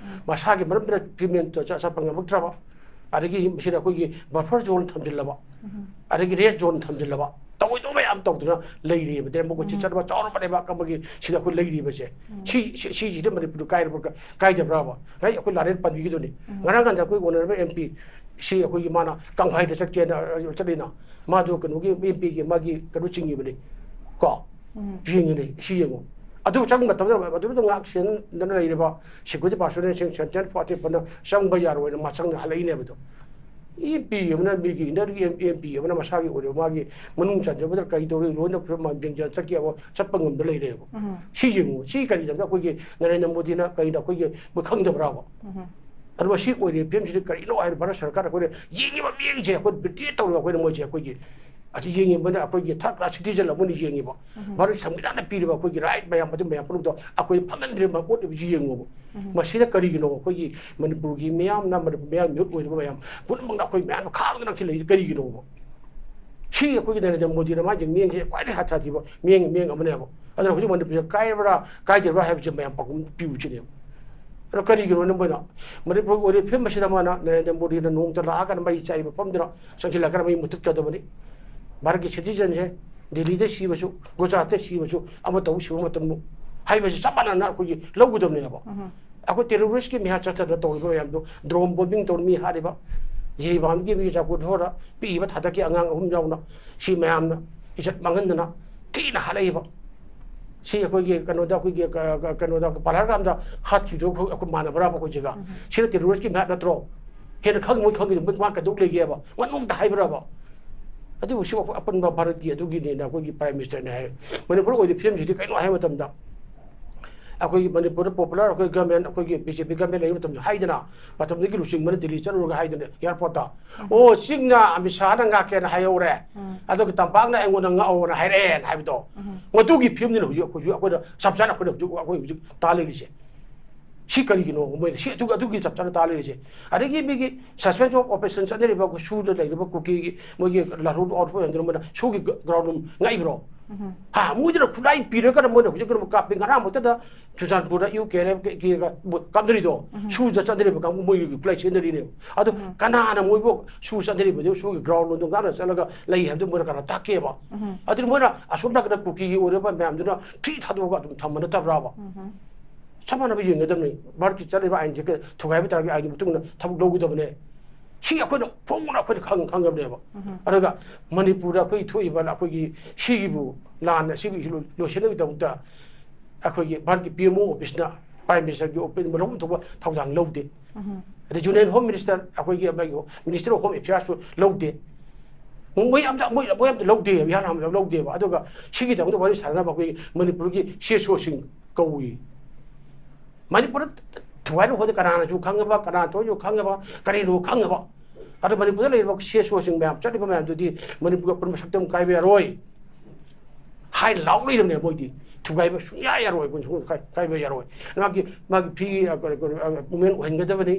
ꯃꯁꯥꯒꯤ ꯃꯔꯝꯗ ꯇ꯭ꯔꯤꯠꯃꯦꯟ ꯆꯠꯄ ꯉꯝꯃꯛꯇ꯭ꯔꯕ, ꯑꯗꯒꯤ ꯃꯁꯤꯗ ꯑꯩꯈꯣꯏꯒꯤ ꯕꯐꯔ ꯖꯣꯟ ꯊꯝꯖꯤꯜꯂꯕ, ꯑꯗꯒꯤ ꯔꯦꯗ ꯖꯣꯟ ꯊꯝꯖꯤꯜꯂꯕ, ꯇꯧꯑꯣꯏꯗꯧꯕ ꯌꯥꯝ ꯇꯧꯗꯅ ꯂꯩꯔꯤꯑꯕ꯫ ꯗꯦꯃꯣꯀ꯭ꯔꯦꯁꯤ ꯆꯠꯅꯕ ꯆꯥꯎꯔꯕ ꯂꯩꯕꯥꯛ ꯑꯃꯒꯤ ꯁꯤꯗ ꯑꯩꯈꯣꯏ ꯂꯩꯔꯤꯕꯁꯦ꯫ ꯁꯤ, ꯁꯤ, ꯁꯤꯁꯤꯗ ꯃꯅꯤꯄꯨꯔꯗ ꯀꯥꯏꯔꯕ꯭ꯔꯥ ꯀ-, ꯀꯥꯏꯗꯕ꯭ꯔꯥꯕ? ꯉꯁꯥꯏ ꯑꯩꯈꯣꯏ ꯂꯥꯔꯦꯟ ꯄꯟꯕꯤꯈꯤꯗꯨꯅꯤ꯫ ꯉꯔꯥꯡ ꯀꯥꯟꯗ ꯑꯩꯈꯣꯏ ꯑꯣꯅꯔꯦꯕꯜ ꯑꯦꯝ ꯄꯤ ꯁꯤ ꯑꯩꯈꯣꯏꯒꯤ ꯃꯥꯅ ꯀꯪꯐꯥꯏꯗ ꯆꯠꯀꯦꯅ, ꯑ, ꯆꯠꯂꯤꯅ, ꯃꯥꯗꯣ ꯀꯩꯅꯣꯒꯤ ꯑꯦꯝ ꯄꯤꯒꯤ ꯃꯥꯒꯤ ꯀꯩꯅꯣ ꯆꯤꯡꯉꯤꯕꯅꯤ ꯀꯣ꯫ ꯌꯦꯡꯉꯤꯅꯦ, ꯁꯤ ꯌꯦꯡꯉꯨ꯫ ꯑꯗꯨ ꯆꯪꯕ ꯃꯇꯝꯗ ꯃꯗꯨꯗ ꯉꯥꯛ ꯁꯦꯟꯗꯅ ꯂꯩꯔꯤꯕ ꯁꯦꯀ꯭ꯌꯨꯔꯤꯇꯤ ꯄꯥꯔꯁꯣꯅꯦꯜꯁꯤꯡ ꯁꯦꯟꯇ꯭ꯔꯦꯜ ꯄꯥꯔꯇꯤ ꯐꯅ ꯆꯪꯕ ꯌꯥꯔꯣꯏꯅ ꯃꯥ ꯆꯪꯅ ꯍꯜꯂꯛꯏꯅꯦꯕꯗꯣ꯫ ꯑꯦꯝ ꯄꯤ ꯑꯃꯅ ꯃꯤꯒꯤ ꯏꯟꯅꯔꯒꯤ ꯑꯦꯝ ꯄꯤ ꯑꯃꯅ ꯃꯁꯥꯒꯤ ꯑꯣꯏꯔꯤꯕ ꯃꯥꯒꯤ ꯃꯅꯨꯡ ꯆꯟꯖꯕꯗ ꯀꯔꯤ ꯇꯧꯔꯤ ꯂꯣꯏꯅ ꯐꯤꯕꯝ ꯌꯦꯡꯖ ꯆꯠꯀꯦ ꯍꯥꯏꯕ ꯆꯠꯄ ꯉꯝꯗ ꯂꯩꯔꯦꯕ꯫ ꯁꯤ ꯌꯦꯡꯉꯨ, ꯁꯤ ꯀꯔꯤꯗ ꯑꯩꯈꯣꯏꯒꯤ ꯅꯔꯦꯟꯗ꯭ꯔ ꯃꯣꯗꯤꯅ ꯀꯔꯤꯗ ꯑꯩꯈꯣꯏꯒꯤ ꯃꯣꯏ ꯈꯪꯗꯕ꯭ꯔꯥꯕ? ꯑꯗꯨꯒ ꯁꯤ ꯑꯣꯏꯔꯤꯕ ꯐꯤꯕꯝꯁꯤꯗ ꯀꯔꯤꯅꯣ ꯍꯥꯏꯔ ꯚꯥꯔꯠ ꯁꯔꯀꯥꯔ ꯑꯩꯈꯣꯏꯅ ꯌꯦꯡꯉꯤꯕ ꯃꯤꯠꯌꯦꯡꯁꯦ ꯑꯩꯈꯣꯏ ꯕꯤꯇ꯭ꯔꯦ ꯇꯧꯔꯒ ꯑꯩꯈꯣꯏꯅ ꯃꯣꯏꯁꯦ ꯑꯩꯈꯣꯏꯒꯤ ꯑꯁꯤ ꯌꯦꯡꯉꯤꯕꯅ ꯑꯩꯈꯣꯏꯒꯤ ꯊꯥꯔꯠ ꯀ꯭ꯂꯥꯁ ꯁꯤꯇꯤꯖꯟ ꯑꯃꯅ ꯌꯦꯡꯉꯤꯕ꯫ ꯚꯥꯔꯠ ꯁꯪꯕꯤꯙꯥꯟꯅ ꯄꯤꯔꯤꯕ ꯑꯩꯈꯣꯏꯒꯤ ꯔꯥꯏꯠ ꯃꯌꯥꯝ ꯑꯗꯨ ꯃꯌꯥꯝ ꯄꯨꯝꯅꯃꯛꯇꯣ ꯑꯩꯈꯣꯏ ꯐꯪꯍꯟꯗ꯭ꯔꯤꯕ ꯃꯌꯥꯝ ꯎꯠꯂꯤꯕꯁꯤ ꯌꯦꯡꯉꯨꯕ꯫ ꯃꯁꯤꯗ ꯀꯔꯤꯒꯤꯅꯣ ꯑꯩꯈꯣꯏꯒꯤ ꯃꯅꯤꯄꯨꯔꯒꯤ ꯃꯤꯌꯥꯝꯅ, ꯃꯅꯤꯄꯨꯔ ꯃꯤꯌꯥꯝ ꯃꯤꯍꯨꯠ ꯑꯣꯏꯔꯤꯕ ꯃꯌꯥꯝ ꯄꯨꯝꯅꯃꯛꯅ ꯑꯩꯈꯣꯏ ꯃꯌꯥꯝꯅ ꯈꯥꯡꯗꯅ ꯑꯩꯈꯣꯏ ꯂꯩꯔꯤꯁꯦ ꯀꯔꯤꯒꯤꯅꯣꯕ? ꯁꯤ ꯑꯩꯈꯣꯏꯒꯤ ꯅꯔꯦꯟꯗ꯭ꯔ ꯃꯣꯗꯤꯅ ꯃꯥꯒꯤ ꯃꯤꯠꯌꯦꯡꯁꯦ ꯈ꯭ꯋꯥꯏꯗꯒꯤ ꯁꯥꯊꯤꯕ ꯃꯤꯠꯌꯦꯡ, ꯃꯤꯠꯌꯦꯡ ꯑꯃꯅꯦꯕ꯫ ꯑꯗꯨꯅ ꯍꯧꯖꯤꯛ ꯃꯅꯤꯄꯨꯔꯁꯦ ꯀꯥꯏꯔꯕ꯭ꯔꯥ ꯀꯥꯏꯗꯕ꯭ꯔꯥ ꯍꯥꯏꯕꯁꯦ ꯃꯌꯥꯝ ꯄꯥꯎꯈꯨꯝ ꯄꯤꯕꯁꯤꯅꯦꯕ꯫ ꯑꯗꯣ ꯀꯔꯤꯒꯤꯅꯣꯅ ꯃꯣꯏꯅ ꯃꯅꯤꯄꯨꯔꯒꯤ ꯑꯣꯏꯔꯤꯕ ꯐꯤꯕꯝ ꯑꯁꯤꯗ ꯃꯥꯅ ꯅꯔꯦꯟꯗ꯭ꯔ ꯃꯣꯗꯤꯅ ꯅꯣꯡꯃꯇ ꯂꯥꯛꯑꯒ ꯃꯩ ꯆꯥꯏꯕ ꯃꯐꯝꯗꯨꯗ ꯆꯪꯁꯤꯜꯂꯒ ꯃꯩ ꯃꯨꯊꯠꯀꯗꯕꯅꯤ꯫ ꯚꯥꯔꯠꯀꯤ ꯁꯤꯇꯤꯖꯟꯁꯦ ꯗꯤꯜꯂꯤꯗ ꯁꯤꯕꯁꯨ, ꯒꯨꯖꯔꯥꯠꯇ ꯁꯤꯕꯁꯨ, ꯑꯃ ꯇꯧꯕ ꯁꯤꯕ ꯃꯇꯝꯗ ꯍꯥꯏꯕꯁꯤ ꯆꯞ ꯃꯥꯟꯅꯅ ꯑꯩꯈꯣꯏꯒꯤ ꯂꯧꯒꯗꯕꯅꯦꯕ꯫ ꯑꯩꯈꯣꯏ ꯇꯦꯔꯣꯔꯤꯁꯀꯤ ꯃꯤꯍꯥꯠ ꯆꯠꯊꯗꯅ ꯇꯧꯔꯤꯕ ꯃꯌꯥꯝꯗꯣ, ꯗ꯭ꯔꯣꯟ ꯕꯣꯝꯕꯤꯡ ꯇꯧꯔ ꯃꯤ ꯍꯥꯠꯂꯤꯕ, ꯖꯤꯔꯤꯕꯥꯝꯒꯤ ꯃꯤ ꯆꯥꯀꯨ ꯊꯣꯔ ꯄꯤꯛꯏꯕ ꯊꯥꯗꯛꯀꯤ ꯑꯉꯥꯡ ꯑꯍꯨꯝ ꯌꯥꯎꯅ ꯁꯤ ꯃꯌꯥꯝꯅ ꯏꯖꯠ ꯃꯥꯡꯍꯟꯗꯅ ꯊꯤꯅ ꯍꯥꯠꯂꯛꯏꯕ꯫ ꯁꯤ ꯑꯩꯈꯣꯏꯒꯤ ꯀꯩꯅꯣꯗ, ꯑꯩꯈꯣꯏꯒꯤ ꯀ-, ꯀ-, ꯀꯩꯅꯣꯗ, ꯄꯍꯜꯒꯥꯝꯗ ꯍꯥꯠꯈꯤꯕꯗꯣ ꯑꯩꯈꯣꯏ, ꯑꯩꯈꯣꯏ ꯃꯥꯟꯅꯕ꯭ꯔꯥꯕ ꯑꯩꯈꯣꯏꯁꯤꯒ? ꯁꯤꯅ ꯇꯦꯔꯣꯔꯤꯁꯀꯤ ꯃꯤꯍꯥꯠ ꯅꯠꯇ꯭ꯔꯣ? ꯍꯦꯟꯅ ꯈꯪꯉꯤ ꯃꯣꯏ ꯈꯪꯉꯤꯗꯣ ꯃꯣꯏ ꯀꯃꯥꯏꯅ ꯀꯩꯗꯧ ꯂꯩꯒꯦꯕ? ꯃꯣꯏ ꯅꯣꯡꯃꯇ ꯍꯥꯏꯕ꯭ꯔꯕ? ꯑꯗꯨꯕꯨ ꯁꯤ ꯑꯄꯨꯟꯕ ꯚꯥꯔꯠꯀꯤ ꯑꯗꯨꯒꯤꯅꯦꯅ ꯑꯩꯈꯣꯏꯒꯤ Prime Ministerꯅ ꯍꯥꯏ꯫ ꯃꯅꯤꯄꯨꯔ ꯑꯣꯏꯔꯤꯕ ꯐꯤꯕꯝꯁꯤꯗꯤ ꯀꯩꯅꯣ ꯍꯥꯏꯕ ꯃꯇꯝꯗ, ꯑꯩꯈꯣꯏꯒꯤ ꯃꯅꯤꯄꯨꯔꯗ popular ꯑꯩꯈꯣꯏ government, ꯑꯩꯈꯣꯏꯒꯤ B J P government ꯂꯩꯕ ꯃꯇꯝꯗ ꯍꯥꯏꯗꯅ, ꯃꯇꯝꯗꯒꯤ ꯂꯨꯆꯤꯡꯕꯅ ꯗꯤꯜꯂꯤ ꯆꯠꯂꯨꯔꯒ ꯍꯥꯏꯗꯅ airportꯇ, "ꯑꯣ, ꯆꯤꯡꯅ ꯑꯃꯤꯠ ꯁꯥꯍꯅ ꯉꯥꯛꯀꯦꯅ ꯍꯥꯏꯍꯧꯔꯦ, ꯑꯗꯨꯒ ꯇꯝꯄꯥꯛꯅ ꯑꯩꯉꯣꯟꯗ ꯉꯥꯛꯍꯧꯅ ꯍꯥꯏꯔꯛꯑꯦꯅ" ꯍꯥꯏꯕꯗꯣ, ꯃꯗꯨꯒꯤ ꯐꯤꯕꯝꯅꯤꯅ ꯍꯧꯖꯤꯛ ꯑꯩꯈꯣꯏꯁꯨ, ꯑꯩꯈꯣꯏꯅ ꯆꯞ ꯆꯥꯅ ꯑꯩꯈꯣꯏꯅ ꯍꯧꯖꯤꯛ, ꯑꯩꯈꯣꯏ ꯍꯧꯖꯤꯛ ꯇꯥ ꯂꯩꯔꯤꯁꯦ꯫ ꯁꯤ ꯀꯔꯤꯒꯤꯅꯣ? ꯃꯣꯏꯅ ꯁꯤ ꯑꯗꯨ-, ꯑꯗꯨꯒꯤ ꯆꯞ ꯆꯥꯅ ꯇꯥ ꯂꯩꯔꯤꯁꯦ꯫ ꯑꯗꯒꯤ ꯃꯤꯒꯤ suspension of operation ꯆꯠꯅꯔꯤꯕ ꯑꯩꯈꯣꯏ ꯁꯨꯗ ꯂꯩꯔꯤꯕ ꯀꯨꯀꯤꯒꯤ ꯃꯣꯏꯒꯤ ꯂꯥꯜꯍꯧ outpost ꯍꯥꯏꯗꯅ ꯃꯣꯏꯅ ꯁꯨꯒꯤ ground room ꯉꯥꯛꯏꯕ꯭ꯔꯣ? ꯍꯥ, ꯃꯣꯏꯗꯨꯅ ꯈꯨꯠꯂꯥꯏ ꯄꯤꯔꯒ ꯃꯣꯏꯅ ꯍꯧꯖꯤꯛ ꯀꯩꯅꯣ ꯀꯥꯞꯄꯤ꯫ ꯉꯔꯥꯡꯃꯛꯇꯗ ꯆꯨꯔꯆꯥꯟꯄꯨꯔꯗ U K L F ꯀ-, ꯀ-, ꯀ-, ꯀꯥꯞꯅꯔꯤꯗꯣ, ꯁꯨꯗ ꯆꯠꯅꯔꯤꯕ ꯀꯥꯡꯕꯨ ꯃꯣꯏꯒꯤ ꯈꯨꯠꯂꯥꯏ ꯁꯤꯖꯤꯟꯅꯔꯤꯅꯦꯕ꯫ ꯑꯗꯣ ꯀꯅꯥꯅ ꯃꯣꯏꯕꯨ ꯁꯨ ꯆꯠꯅꯔꯤꯕꯗꯨ, ꯁꯨꯒꯤ ground roomꯗꯣ ꯉꯥꯛꯅ ꯆꯠꯂꯒ ꯂꯩ ꯍꯥꯏꯕꯗꯨ ꯃꯣꯏꯅ ꯀꯅꯥ ꯇꯥꯛꯀꯦꯕ? ꯑꯗꯨꯅ ꯃꯣꯏꯅ ꯑꯁꯣꯝ ꯅꯥꯀꯟꯗ ꯀꯨꯀꯤꯒꯤ ꯑꯣꯏꯔꯤꯕ ꯃꯌꯥꯝꯗꯨꯅ free ꯊꯥꯗꯣꯛꯑꯒ ꯑꯗꯨꯝ ꯊꯝꯕ ꯅꯠꯇꯕ꯭ꯔꯥꯕ? ꯆꯞ ꯃꯥꯟꯅꯕ ꯌꯦꯡꯒꯗꯕꯅꯤ꯫ ꯚꯥꯔꯠꯀꯤ ꯆꯠꯂꯤꯕ ꯑꯥꯏꯟꯁꯦ ꯊꯨꯒꯥꯏꯕ ꯇꯥꯔꯗꯤ ꯑꯥꯏꯟꯒꯤ ꯃꯇꯨꯡ ꯏꯟꯅ ꯊꯕꯛ ꯂꯧꯒꯗꯕꯅꯦ꯫ ꯁꯤ ꯑꯩꯈꯣꯏꯅ ꯐꯣꯡꯅ ꯑꯩꯈꯣꯏꯅ ꯈꯪ-, ꯈꯪꯒꯕꯅꯦꯕ꯫ ꯑꯗꯨꯒ ꯃꯅꯤꯄꯨꯔꯗ ꯑꯩꯈꯣꯏ ꯊꯣꯛꯏꯕ ꯑꯩꯈꯣꯏꯒꯤ ꯁꯤꯒꯤꯕꯨ ꯂꯥꯟ ꯑꯁꯤꯕꯨ ꯂꯣꯏꯁꯤꯟꯅꯕꯒꯤꯗꯃꯛꯇ ꯑꯩꯈꯣꯏꯒꯤ ꯚꯥꯔꯠꯀꯤ P M O officeꯅ Prime Ministerꯒꯤ office ꯃꯔꯨꯞ ꯊꯣꯛꯄ ꯊꯧꯗꯥꯡ ꯂꯧꯗꯦ꯫ ꯑꯗꯩ Union Home Minister, ꯑꯩꯈꯣꯏꯒꯤ ꯑꯃꯒꯤ Minister of Home Affairsꯁꯨ ꯂꯧꯗꯦ꯫ ꯃꯣꯏ ꯑꯝꯇ, ꯃꯣꯏ, ꯃꯣꯏ ꯑꯝꯇ ꯂꯧꯗꯦ, ꯏꯍꯥꯟ ꯍꯥꯟꯕꯗ ꯂꯧꯗꯦꯕ꯫ ꯑꯗꯨꯒ ꯁꯤꯒꯤꯗꯃꯛꯇ ꯋꯥꯔꯤ ꯁꯥꯟꯅꯅꯕ ꯑꯩꯈꯣꯏꯒꯤ ꯃꯅꯤꯄꯨꯔꯒꯤ C S Oꯁꯤꯡ ꯀꯧꯏ꯫ ꯃꯅꯤꯄꯨꯔꯗ ꯊꯨꯒꯥꯏꯅ ꯍꯣꯠꯅ ꯀꯅꯥꯅꯁꯨ ꯈꯪꯉꯕ, ꯀꯅꯥꯅꯁꯨ ꯈꯪꯉꯕ, ꯀꯔꯤꯅꯣ ꯈꯪꯉꯕ? ꯑꯗꯣ ꯃꯅꯤꯄꯨꯔꯗ ꯂꯩꯔꯤꯕ C S Oꯁꯤꯡ ꯃꯌꯥꯝ, ꯆꯠꯂꯤꯕ ꯃꯌꯥꯝꯗꯨꯗꯤ ꯃꯅꯤꯄꯨꯔꯒꯤ ꯑꯄꯨꯟꯕ ꯁꯛꯇꯝ ꯀꯥꯏꯕ ꯌꯥꯔꯣꯏ꯫ ꯍꯥꯏ ꯂꯥꯎ ꯂꯩꯔꯕꯅꯦ ꯃꯣꯏꯗꯤ꯫ ꯊꯨꯒꯥꯏꯕ ꯁꯨꯡꯌꯥ ꯌꯥꯔꯣꯏ, ꯑꯩꯈꯣꯏ ꯁꯨꯡ-, ꯀꯥꯏ-, ꯀꯥꯏꯕ ꯌꯥꯔꯣꯏ꯫ ꯃꯥꯒꯤ, ꯃꯥꯒꯤ free, ꯑ, ꯀꯔꯤ, ꯀꯔꯤ, ꯑ, movement ꯑꯣꯏꯍꯟꯒꯗꯕꯅꯤ꯫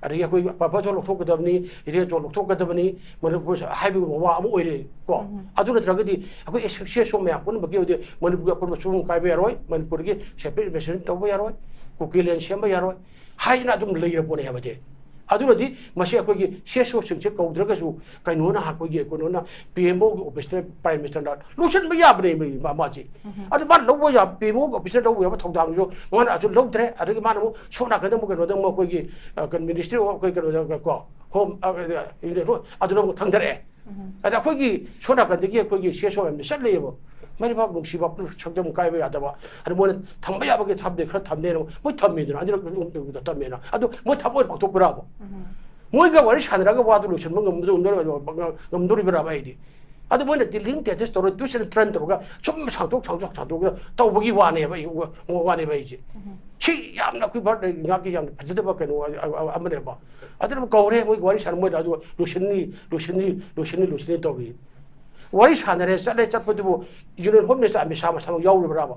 ꯑꯗꯒꯤ ꯑꯩꯈꯣꯏ purpose ꯂꯧꯊꯣꯛꯀꯗꯕꯅꯤ, ꯏꯔꯦꯟꯖꯣ ꯂꯧꯊꯣꯛꯀꯗꯕꯅꯤ꯫ ꯃꯅꯤꯄꯨꯔ ꯍꯥꯏꯕꯒꯨꯝꯕ ꯋꯥ ꯑꯃ ꯑꯣꯏꯔꯦ ꯀꯣ꯫ ꯑꯗꯨ ꯅꯠꯇ꯭ꯔꯒꯗꯤ ꯑꯩꯈꯣꯏ C S O ꯃꯌꯥꯝ ꯄꯨꯝꯅꯃꯛꯀꯤ ꯑꯣꯏꯗꯤ ꯃꯅꯤꯄꯨꯔꯒꯤ ꯑꯄꯨꯟꯕ ꯁꯨꯡ ꯀꯥꯏꯕ ꯌꯥꯔꯣꯏ, ꯃꯅꯤꯄꯨꯔꯒꯤ separate administration ꯇꯧꯕ ꯌꯥꯔꯣꯏ, ꯀꯨꯀꯤꯂꯦꯟ ꯁꯦꯝꯕ ꯌꯥꯔꯣꯏ ꯍꯥꯏꯗꯅ ꯑꯗꯨꯝ ꯂꯩꯔ ꯄꯣꯠꯅꯦ ꯍꯥꯏꯕꯗꯤ꯫ ꯑꯗꯨꯅꯗꯤ ꯃꯁꯤ ꯑꯩꯈꯣꯏꯒꯤ C S Oꯁꯤꯡꯁꯦ ꯀꯧꯗ꯭ꯔꯒꯁꯨ ꯀꯩꯅꯣꯅ ꯑꯩꯈꯣꯏꯒꯤ, ꯀꯩꯅꯣꯅ P M Oꯒꯤ officeꯇ Prime Ministerꯅ ꯂꯣꯏꯁꯤꯟꯕ ꯌꯥꯕꯅꯦ ꯃꯥ-, ꯃꯥꯁꯦ꯫ ꯑꯗꯨ ꯃꯥꯅ ꯂꯧꯕ ꯌꯥꯕ, P M Oꯒꯤ officeꯅ ꯂꯧꯕ ꯌꯥꯕ ꯊꯧꯗꯥꯡꯁꯨ ꯃꯥꯅ ꯑꯗꯨ ꯂꯧꯗ꯭ꯔꯦ꯫ ꯑꯗꯒꯤ ꯃꯥꯅ ꯑꯃꯨꯛ ꯁꯣꯝ ꯅꯥꯀꯟꯗ ꯑꯃꯨꯛ ꯀꯩꯅꯣꯗ ꯑꯃꯨꯛ ꯑꯩꯈꯣꯏꯒꯤ, ꯑ, ꯀꯩꯅꯣ, Ministry of ꯑꯩꯈꯣꯏ ꯀꯩꯅꯣꯗ ꯀꯣ, Home, ꯑ, ꯑ, ꯑꯗꯨꯅ ꯑꯃꯨꯛ ꯊꯥꯡꯗꯔꯛꯑꯦ꯫ ꯑꯗ ꯑꯩꯈꯣꯏꯒꯤ ꯁꯣꯝ ꯅꯥꯀꯟꯗꯒꯤ ꯑꯩꯈꯣꯏꯒꯤ C S O ꯃꯌꯥꯝꯁꯦ ꯆꯠꯂꯦꯕ꯫ ꯃꯔꯤꯕꯥꯛ ꯅꯨꯡꯁꯤꯕ ꯁꯛꯇꯝ ꯀꯥꯏꯕ ꯌꯥꯗꯕ꯫ ꯑꯗ ꯃꯣꯏꯅ ꯊꯝꯕ ꯌꯥꯕꯒꯤ ꯊꯝꯗꯦ, ꯈꯔ ꯊꯝꯅꯦꯅ ꯃꯣꯏ ꯊꯝꯃꯤꯗꯅ, ꯑꯅꯤꯔꯛ ꯑꯍꯨꯝꯂꯛ ꯊꯝꯃꯦꯅ꯫ ꯑꯗꯣ ꯃꯣꯏ ꯊꯕꯛ ꯑꯣꯏꯅ ꯄꯥꯡꯊꯣꯛꯄ꯭ꯔꯥꯕ? ꯃꯣꯏꯒ ꯋꯥꯔꯤ ꯁꯥꯟꯅꯔꯒ ꯋꯥꯗꯨ ꯂꯣꯏꯁꯤꯟꯕ ꯉꯝꯗꯧ-, ꯉꯝꯗꯧꯔꯤꯕ꯭ꯔꯥꯕ ꯑꯩꯗꯤ? ꯑꯗꯨ ꯃꯣꯏꯅ ꯗꯤꯂꯤꯡ ꯇꯦꯇꯁ ꯇꯧꯔꯒ ꯇ꯭ꯋꯤꯁ ꯑꯦꯟ ꯇ꯭ꯔꯟ ꯇꯧꯔꯒ ꯁꯨꯝ ꯁꯥꯡꯗꯣꯛ ꯁꯥꯡꯗꯣꯛ ꯁꯥꯡꯗꯣꯛꯑꯒ ꯇꯧꯕꯒꯤ ꯋꯥꯅꯦꯕ ꯑꯩ ꯋꯥ- ꯋꯥꯅꯦꯕ ꯑꯩꯁꯦ꯫ ꯁꯤ ꯌꯥꯝꯅ ꯑꯩꯈꯣꯏ ꯚꯥꯔꯠ ꯂꯩꯉꯥꯛꯀꯤ ꯌꯥꯝꯅ ꯐꯖꯗꯕ ꯀꯩꯅꯣ ꯑ- ꯑ- ꯑꯃꯅꯦꯕ꯫ ꯑꯗꯨꯅ ꯀꯧꯔꯦ, ꯃꯣꯏ ꯋꯥꯔꯤ ꯁꯥꯟꯅ, ꯃꯣꯏꯅ ꯑꯗꯨ ꯂꯣꯏꯁꯤꯟꯅꯤ, ꯂꯣꯏꯁꯤꯟꯅꯤ, ꯂꯣꯏꯁꯤꯟꯅꯤ, ꯂꯣꯏꯁꯤꯟꯅꯤ ꯇꯧꯔꯤ꯫ ꯋꯥꯔꯤ ꯁꯥꯟꯅꯔꯦ, ꯆꯠꯂꯦ, ꯆꯠꯄꯗꯨꯕꯨ union home minister Amit Shah ꯃꯁꯥꯃꯛ ꯌꯥꯎꯔꯤꯕ꯭ꯔꯥꯕ?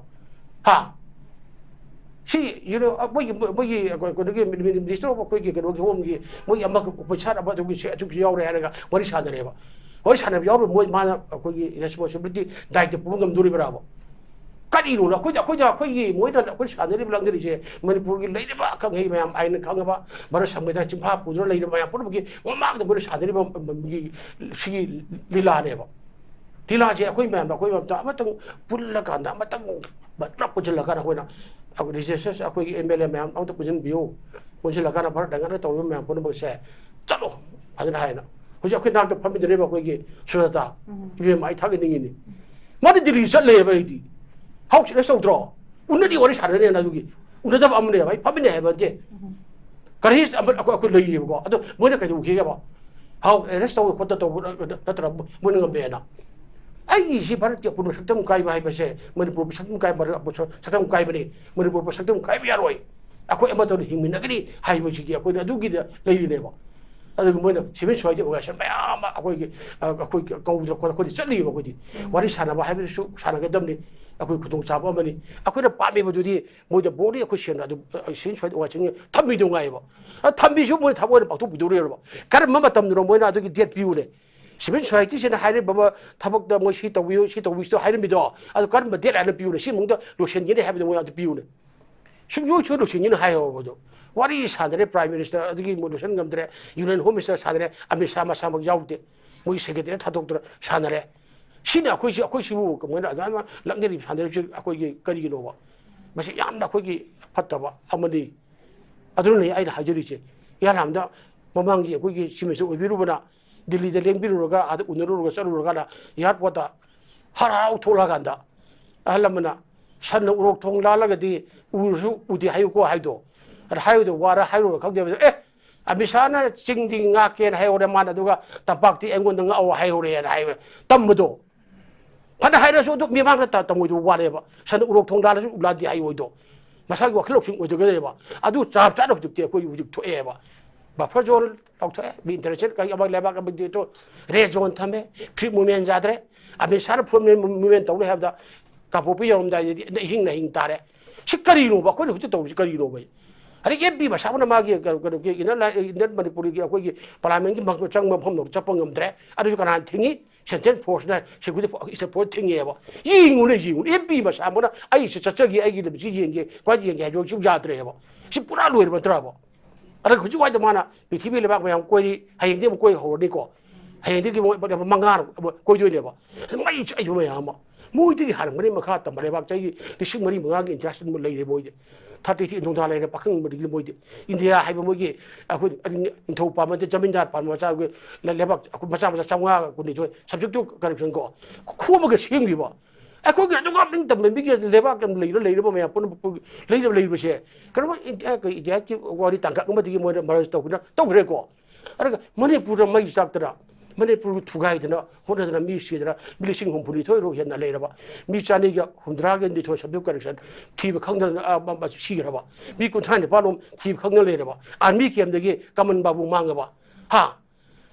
ꯍꯥ? ꯁꯤ ꯌꯨꯅꯤꯌꯟ ꯃꯣꯏꯒꯤ ꯃꯣꯏꯒꯤ ꯀꯩꯅꯣꯒꯤ ꯃꯤꯅꯤꯁꯇꯔ ꯑꯣꯐ ꯑꯩꯈꯣꯏꯒꯤ ꯀꯩꯅꯣꯒꯤ ꯍꯣꯝꯒꯤ ꯃꯣꯏꯒꯤ ꯑꯃ ꯄꯩꯁꯥ ꯑꯃ ꯑꯗꯨꯒꯤ ꯁꯦ- ꯑꯗꯨꯒꯤ ꯌꯥꯎꯔꯦ ꯍꯥꯏꯔꯒ ꯋꯥꯔꯤ ꯁꯥꯟꯅꯔꯦꯕ꯫ ꯋꯥꯔꯤ ꯁꯥꯟꯅꯕ ꯌꯥꯎꯔꯤꯕ ꯃꯣꯏ ꯃꯥꯅ ꯑꯩꯈꯣꯏꯒꯤ ꯔꯦꯁꯄꯣꯟꯁꯤꯕꯤꯂꯤꯇꯤ, ꯗꯥꯏꯇ ꯄꯨꯕ ꯉꯝꯗꯣꯔꯤꯕ꯭ꯔꯥꯕ? ꯀꯔꯤꯅꯣꯅ ꯑꯩꯈꯣꯏꯗ ꯑꯩꯈꯣꯏꯗ ꯑꯩꯈꯣꯏꯒꯤ ꯃꯣꯏꯅ ꯑꯩꯈꯣꯏ ꯁꯥꯟꯅꯔꯤꯕ ꯂꯥꯡꯅꯔꯤꯁꯦ ꯃꯅꯤꯄꯨꯔꯒꯤ ꯂꯩꯔꯤꯕ ꯑꯈꯪ ꯑꯍꯩ ꯃꯌꯥꯝ, ꯑꯥꯏꯟ ꯈꯪꯉꯕ, ꯚꯥꯔꯠ ꯁꯪꯕꯤꯙꯥꯟ ꯆꯤꯟꯐꯥ ꯄꯨꯗꯨꯅ ꯂꯩꯔꯤꯕ ꯃꯌꯥꯝ ꯄꯨꯝꯅꯃꯛꯀꯤ ꯃꯃꯥꯡꯗ ꯃꯣꯏꯅ ꯁꯥꯟꯅꯔꯤꯕ ꯃ- ꯃ- ꯃꯤꯒꯤ ꯁꯤꯒꯤ ꯂꯤꯂꯥꯅꯦꯕ꯫ ꯂꯤꯂꯥꯁꯦ ꯑꯩꯈꯣꯏ ꯃꯌꯥꯝꯅ ꯑꯩꯈꯣꯏ ꯃꯌꯥꯝꯗ ꯑꯃꯇꯪ ꯄꯨꯜꯂꯀꯥꯟꯗ ꯑꯃꯇꯪ ꯄꯨꯂꯞ ꯄꯨꯟꯁꯤꯜꯂꯀꯥꯟꯗ ꯑꯩꯈꯣꯏꯅ ꯔꯤꯖꯤꯁꯇꯔ ꯑꯩꯈꯣꯏꯒꯤ ꯑꯦꯝ ꯑꯦꯜ ꯑꯦ ꯃꯌꯥꯝ ꯑꯃꯇ ꯄꯨꯟꯁꯤꯟꯕꯤꯌꯨ, ꯄꯨꯟꯁꯤꯜꯂꯀꯥꯟꯗ ꯚꯥꯔꯠ ꯂꯩꯉꯥꯛꯅ ꯇꯧꯔꯤꯕ ꯃꯌꯥꯝ ꯄꯨꯝꯅꯃꯛꯁꯦ ꯆꯠꯂꯣ ꯐꯖꯅ ꯍꯥꯏꯅ꯫ ꯍꯧꯖꯤꯛ ꯑꯩꯈꯣꯏ ꯅꯥꯛꯇ ꯐꯝꯃꯤꯟꯅꯔꯤꯕ ꯑꯩꯈꯣꯏꯒꯤ ꯁꯨꯖꯥꯇꯥ ꯏꯕꯦꯝꯃ, ꯑꯩ ꯊꯥꯒꯠꯅꯤꯡꯉꯤꯅꯤ꯫ ꯃꯥꯗꯤ ꯗꯤꯜꯂꯤ ꯆꯠꯂꯦꯕ꯫ ꯑꯩꯗꯤ ꯍꯥꯎꯁ ꯑꯦꯔꯦꯁ ꯇꯧꯗ꯭ꯔꯣ? ꯎꯅꯗꯤ ꯋꯥꯔꯤ ꯁꯥꯟꯅꯔꯦꯅ꯫ ꯑꯗꯨꯒꯤ ꯎꯅꯗꯕ ꯑꯃꯅꯦꯕ꯫ ꯑꯩ ꯐꯝꯃꯤꯟꯅꯩ ꯍꯥꯏꯕ ꯅꯠꯇꯦ꯫ ꯀꯔꯤ ꯑꯃ ꯑꯩꯈꯣꯏ ꯑꯩꯈꯣꯏ ꯂꯩꯔꯤꯕꯀꯣ꯫ ꯑꯗꯣ ꯃꯣꯏꯅ ꯀꯩꯗꯧꯈꯤꯒꯦꯕ? ꯍꯥꯎ ꯑꯦꯔꯦꯁ ꯇꯧꯕ ꯈꯣꯠꯇ ꯇꯧꯕ ꯅꯠꯇ꯭ꯔ ꯃꯣꯏꯅ ꯉꯝꯃꯦꯅ? ꯑꯩꯒꯤꯁꯤ ꯚꯥꯔꯠꯀꯤ ꯑꯄꯨꯟꯕ ꯁꯛꯇꯝ ꯀꯥꯏꯕ ꯍꯥꯏꯕꯁꯦ ꯃꯅꯤꯄꯨꯔꯒꯤ ꯁꯛꯇꯝ ꯀꯥꯏꯕ, ꯁꯛꯇꯝ ꯀꯥꯏꯕꯅꯤ꯫ ꯃꯅꯤꯄꯨꯔꯕꯨ ꯁꯛꯇꯝ ꯀꯥꯏꯕ ꯌꯥꯔꯣꯏ꯫ ꯑꯩꯈꯣꯏ ꯑꯃꯠꯇ ꯑꯣꯏꯅ ꯍꯤꯡꯃꯤꯟꯅꯒꯅꯤ ꯍꯥꯏꯕꯁꯤꯒꯤ ꯑꯩꯈꯣꯏꯅ ꯑꯗꯨꯒꯤꯗ ꯂꯩꯔꯤꯅꯦꯕ꯫ ꯑꯗꯨꯒ ꯃꯣꯏꯅ ꯁꯤꯚꯤꯜ ꯁꯣꯁꯥꯏꯇꯤ ꯑꯣꯔꯒꯅꯥꯏꯖꯦꯁꯟ ꯃꯌꯥꯝ ꯑꯃ ꯑꯩꯈꯣꯏꯒꯤ, ꯑ, ꯑꯩꯈꯣꯏ ꯀꯧꯗꯅ ꯈꯣꯠꯇꯅ ꯑꯩꯈꯣꯏꯗꯤ ꯆꯠꯂꯤꯕ꯫ ꯑꯩꯈꯣꯏꯗꯤ ꯋꯥꯔꯤ ꯁꯥꯟꯅꯕ ꯍꯥꯏꯕꯗꯨꯁꯨ ꯁꯥꯟꯅꯒꯗꯕꯅꯤ꯫ ꯑꯩꯈꯣꯏ ꯈꯨꯗꯣꯡꯆꯥꯕ ꯑꯃꯅꯤ꯫ ꯑꯩꯈꯣꯏꯅ ꯄꯥꯝꯃꯤꯕꯗꯨꯗꯤ ꯃꯣꯏꯗ ꯕꯣꯔꯗꯤ ꯑꯩꯈꯣꯏ ꯁꯦꯡꯅ ꯑꯗꯨꯝ, ꯑ, ꯁꯤꯚꯤꯜ ꯁꯣꯁꯥꯏꯇꯤ ꯑꯣꯔꯒꯅꯥꯏꯖꯦꯁꯟꯒꯤ ꯊꯝꯕꯤꯗꯧ ꯉꯥꯏꯌꯦꯕ꯫ ꯑ, ꯊꯝꯕꯤꯁꯨ ꯃꯣꯏꯅ ꯊꯕꯛ ꯑꯣꯏꯅ ꯄꯥꯡꯊꯣꯛꯄꯤꯗꯧꯔꯤꯕ꯫ ꯀꯔꯝꯕ ꯃꯇꯝꯗꯅꯣ ꯃꯣꯏꯅ ꯑꯗꯨꯒꯤ ꯗꯦꯠ ꯄꯤꯌꯨꯅꯦ? ꯁꯤꯚꯤꯜ ꯁꯣꯁꯥꯏꯇꯤꯁꯤꯅ ꯍꯥꯏꯔꯤꯕ ꯊꯕꯛꯇ ꯃꯣꯏ ꯁꯤ ꯇꯧꯕꯤꯌꯨ, ꯁꯤ ꯇꯧꯕꯤꯌꯨ ꯍꯥꯏꯔꯝꯃꯤꯗꯣ, ꯑꯗꯨ ꯀꯔꯝꯕ ꯗꯦꯠ ꯍꯥꯏꯅ ꯄꯤꯌꯨꯅꯦ? ꯁꯤ ꯃꯅꯨꯡꯗ ꯂꯣꯏꯁꯤꯟꯒꯅꯤ ꯍꯥꯏꯕꯗꯣ ꯃꯣꯏ ꯑꯗꯨ ꯄꯤꯌꯨꯅꯦ꯫ ꯁꯨꯡꯁꯣꯏ ꯁꯣꯏ ꯂꯣꯏꯁꯤꯟꯒꯅꯤ ꯍꯥꯏꯍꯧꯕꯗꯣ꯫ ꯋꯥꯔꯤ ꯁꯥꯟꯅꯔꯦ ꯄ꯭ꯔꯥꯏꯝ ꯃꯤꯅꯤꯁꯇꯔ, ꯑꯗꯨꯒꯤ ꯃꯣꯏ ꯂꯣꯏꯁꯤꯟ ꯉꯝꯗ꯭ꯔꯦ꯫ ꯌꯨꯅꯤꯌꯟ ꯍꯣꯝ ꯃꯤꯅꯤꯁꯇꯔ ꯁꯥꯟꯅꯔꯦ, ꯑꯃꯤꯠ ꯁꯥꯍ ꯃꯁꯥꯃꯛ ꯌꯥꯎꯗꯦ꯫ ꯃꯣꯏꯒꯤ ꯁꯦꯀ꯭ꯔꯦꯇꯔꯤ ꯊꯥꯗꯣꯛꯇꯨꯅ ꯁꯥꯟꯅꯔꯦ꯫ ꯁꯤꯅ ꯑꯩꯈꯣꯏꯁꯤ, ꯑꯩꯈꯣꯏꯁꯤꯕꯨ ꯃꯣꯏꯅ ꯑꯗꯨꯃꯥꯏꯅ ꯂꯛꯅꯔꯤꯕ ꯁꯥꯟꯅꯔꯤꯕꯁꯤ ꯑꯩꯈꯣꯏꯒꯤ ꯀꯔꯤꯒꯤꯅꯣꯕ? ꯃꯁꯤ ꯌꯥꯝꯅ ꯑꯩꯈꯣꯏꯒꯤ ꯐꯠꯇꯕ ꯑꯃꯅꯤ꯫ ꯑꯗꯨꯅꯅꯤ ꯑꯩꯅ ꯍꯥꯏꯖꯔꯤꯁꯦ꯫ ꯏꯍꯥꯟ ꯍꯥꯟꯕꯗ ꯃꯃꯥꯡꯒꯤ ꯑꯩꯈꯣꯏꯒꯤ ꯆꯤꯐ ꯃꯤꯅꯤꯁꯇꯔ ꯑꯣꯏꯕꯤꯔꯨꯕꯅ ꯗꯤꯜꯂꯤꯗ ꯂꯦꯡꯕꯤꯔꯨꯔꯒ, ꯑꯥꯗ ꯎꯅꯔꯨꯔꯒ ꯆꯠꯂꯨꯔꯀꯥꯟꯗ ꯑꯦꯌꯥꯔꯄꯣꯔꯠꯇ ꯍꯔꯥꯎ ꯊꯣꯛꯂꯛꯑꯀꯥꯟꯗ ꯑꯍꯜ ꯂꯃꯟꯅ "ꯁꯟꯅ ꯎꯔꯣꯛ ꯊꯣꯡ ꯂꯥꯜꯂꯒꯗꯤ ꯎꯔꯁꯨ ꯎꯗꯦ ꯍꯥꯏꯌꯨꯀꯣ" ꯍꯥꯏꯗꯣ, ꯑꯗ ꯍꯥꯏꯔꯨꯗ ꯋꯥꯔ ꯍꯥꯏꯔꯨꯔ ꯈꯪꯗꯦ ꯍꯥꯏꯕꯗ, "ꯑꯦ, ꯑꯃꯤꯠ ꯁꯥꯍꯅ ꯆꯤꯡꯗꯤ ꯉꯥꯛꯀꯦꯅ ꯍꯥꯏꯍꯧꯔꯦ ꯃꯥꯅ, ꯑꯗꯨꯒ ꯇꯝꯄꯥꯛꯇꯤ ꯑꯩꯉꯣꯟꯗ ꯉꯥꯛꯑꯣ ꯍꯥꯏꯍꯧꯔꯦꯅ ꯍꯥꯏꯕ ꯇꯝꯕꯗꯣ꯫ ꯐꯅ ꯍꯥꯏꯔꯁꯨ ꯑꯗꯨ ꯃꯤꯃꯥꯡꯗ ꯇ-, ꯇꯝꯃꯣꯏꯗꯕ ꯋꯥꯅꯦꯕ꯫ ꯁꯟ ꯎꯔꯣꯛ ꯊꯣꯡ ꯂꯥꯜꯂꯁꯨ ꯎ ꯂꯥꯟꯗꯦ ꯍꯥꯏꯑꯣꯏꯗꯣ꯫ ꯃꯁꯥꯒꯤ ꯋꯥꯈꯜ ꯂꯧꯁꯤꯡ ꯑꯣꯏꯖꯒꯗꯧꯔꯦꯕ꯫ ꯑꯗꯨ ꯆꯞ ꯆꯥꯅ ꯍꯧꯖꯤꯛꯇꯤ ꯑꯩꯈꯣꯏ ꯍꯧꯖꯤꯛ ꯊꯣꯛꯑꯦꯕ꯫ Buffer zone ꯂꯧꯊꯣꯛꯑꯦ꯫ ꯃꯤ international ꯀꯔꯤ ꯑꯃ ꯂꯩꯕꯥꯛ ꯑꯃꯒꯤ ꯔꯦꯗ ꯖꯣꯟ ꯊꯝꯃꯦ꯫ Free movement ꯌꯥꯗ꯭ꯔꯦ꯫ ꯑꯃꯤꯠ ꯁꯥꯍꯅ free movement ꯇꯧꯅꯤ ꯍꯥꯏꯕꯗ ꯀꯥꯡꯄꯣꯛꯄꯤ ꯌꯧꯔꯝꯗꯥꯏꯗꯗꯤ ꯑꯍꯤꯡꯅ ꯑꯍꯤꯡ ꯇꯥꯔꯦ꯫ ꯁꯤ ꯀꯔꯤꯅꯣꯕ? ꯑꯩꯈꯣꯏꯅ ꯍꯧꯖꯤꯛ ꯇꯧꯔꯤꯁꯤ ꯀꯔꯤꯅꯣꯕ? ꯑꯗꯩ ꯑꯦꯝ ꯄꯤ ꯃꯁꯥꯃꯛꯅ ꯃꯥꯒꯤ ꯀꯩꯅꯣ, ꯀꯩꯅꯣꯒꯤ inner line, inner ꯃꯅꯤꯄꯨꯔꯒꯤ ꯑꯩꯈꯣꯏꯒꯤ parliamentꯀꯤ ꯃꯐꯝ ꯆꯪꯕ ꯃꯐꯝꯗ ꯆꯠꯄ ꯉꯝꯗ꯭ꯔꯦ꯫ ꯑꯗꯨꯁꯨ ꯀꯅꯥꯅ ꯊꯤꯡꯉꯤ? Central forceꯅ, security force, force ꯊꯤꯡꯉꯦꯕ꯫ ꯌꯦꯡꯉꯨꯅꯦ, ꯌꯦꯡꯉꯨꯅꯦ꯫ ꯑꯦꯝ ꯄꯤ ꯃꯁꯥꯃꯛꯅ ꯑꯩ ꯁꯤ ꯆꯠꯆꯒꯦ, ꯑꯩꯒꯤ ꯂꯝꯁꯤ ꯌꯦꯡꯒꯦ, ꯀꯃꯥꯏꯅ ꯌꯦꯡꯒꯦ ꯍꯥꯏꯕ ꯁꯤ ꯌꯥꯗ꯭ꯔꯦꯕ꯫ ꯁꯤ ꯄꯨꯔꯥ ꯂꯣꯏꯔꯕ ꯅꯠꯇ꯭ꯔꯕ? ꯑꯗ ꯍꯧꯖꯤꯛ ꯋꯥꯏꯗ ꯃꯥꯅ ꯄ꯭ꯔꯤꯊꯤꯕꯤ ꯂꯩꯕꯥꯛ ꯃꯌꯥꯝ ꯀꯣꯏꯔꯤ, ꯍꯌꯦꯡꯗꯤ ꯑꯃꯨꯛ ꯀꯣꯏ ꯍꯧꯔꯅꯤꯀꯣ꯫ ꯍꯌꯦꯡꯗꯒꯤ ꯃꯣꯏ ꯃꯉꯥꯔꯛ ꯀꯣꯏꯗꯣꯏꯅꯦꯕ꯫ ꯃꯩ ꯆꯥꯏꯕ ꯃꯌꯥꯝ ꯑꯃ꯫ ꯃꯣꯏꯗꯒꯤ ꯍꯥꯟꯅ ꯃꯔꯤ ꯃꯈꯥ ꯇꯝꯕ ꯂꯩꯕꯥꯛ ꯆꯍꯤ ꯂꯤꯁꯤꯡ ꯃꯔꯤ ꯃꯉꯥꯒꯤ ꯏꯟꯗꯤꯌꯥꯁꯤꯗ ꯂꯩꯔꯦ ꯃꯣꯏꯗꯤ꯫ ꯊꯥꯔꯇꯤ ꯊ꯭ꯔꯤ ꯏꯟꯗꯣꯡꯗꯥ ꯂꯩꯔꯦ, ꯄꯥꯈꯪ ꯑꯃꯗꯒꯤ ꯃꯣꯏꯗꯤ꯫ ꯏꯟꯗꯤꯌꯥ ꯍꯥꯏꯕ ꯃꯣꯏꯒꯤ ꯑꯩꯈꯣꯏ ꯅꯤꯡꯊꯧ ꯄꯥꯝꯕ ꯅꯠꯇꯦ, ꯖꯃꯤꯟꯗꯥꯔ ꯄꯥꯝꯕ ꯃꯆꯥ ꯑꯩꯈꯣꯏ ꯂꯩꯕꯥꯛ ꯑꯩꯈꯣꯏ ꯃꯆꯥ ꯃꯆꯥ ꯆꯥꯝꯃꯉꯥ ꯀꯨꯟꯅꯤꯊꯣꯏ subject to corruption ꯀꯣ, ꯈꯣꯝꯃꯒ ꯁꯦꯝꯈꯤꯕ꯫ ꯑꯩꯈꯣꯏꯒꯤ ꯑꯗꯨꯒ ꯅꯤꯡꯇꯝꯕ ꯃꯤꯒꯤ ꯂꯩꯕꯥꯛ ꯌꯥꯝ ꯂꯩꯔ ꯂꯩꯔꯕ ꯃꯌꯥꯝ ꯄꯨꯝꯅꯃꯛ ꯂꯩꯔ ꯂꯩꯕꯁꯦ ꯀꯩꯅꯣ ꯏꯟꯗꯤꯌꯥ, ꯏꯟꯗꯤꯌꯥꯒꯤ ꯋꯥꯔꯤ ꯇꯥꯡꯀꯛ ꯑꯃꯗꯒꯤ ꯃꯣꯏꯅ merge ꯇꯧꯗꯅ ꯇꯧꯈ꯭ꯔꯦꯀꯣ꯫ ꯑꯗꯨꯒ ꯃꯅꯤꯄꯨꯔꯗ ꯃꯩ ꯆꯥꯛꯇꯅ, ꯃꯅꯤꯄꯨꯔ ꯊꯨꯒꯥꯏꯗꯅ ꯍꯣꯠꯅꯗꯅ ꯃꯤ ꯁꯤꯗꯅ ꯃꯤ ꯂꯤꯁꯤꯡ ꯍꯨꯝꯐꯨꯅꯤꯊꯣꯏ ꯔꯣ ꯍꯦꯟꯅ ꯂꯩꯔꯕ, ꯃꯤ ꯆꯅꯤꯒ ꯍꯨꯝꯗ꯭ꯔꯥꯒ ꯅꯤꯊꯣꯏ subject to corruption ꯊꯤꯕ ꯈꯪꯗꯅ, ꯑ, ꯃ-, ꯃ-, ꯁꯤꯈ꯭ꯔꯕ, ꯃꯤ ꯀꯨꯟꯊ꯭ꯔꯥ ꯅꯤꯄꯥꯟ ꯔꯣꯝ ꯊꯤꯕ ꯈꯪꯗꯅ ꯂꯩꯔꯕ, army camp ꯗꯒꯤ ꯀꯃꯟ ꯕꯥꯕꯨ ꯃꯥꯡꯉꯕ, ꯍꯥ?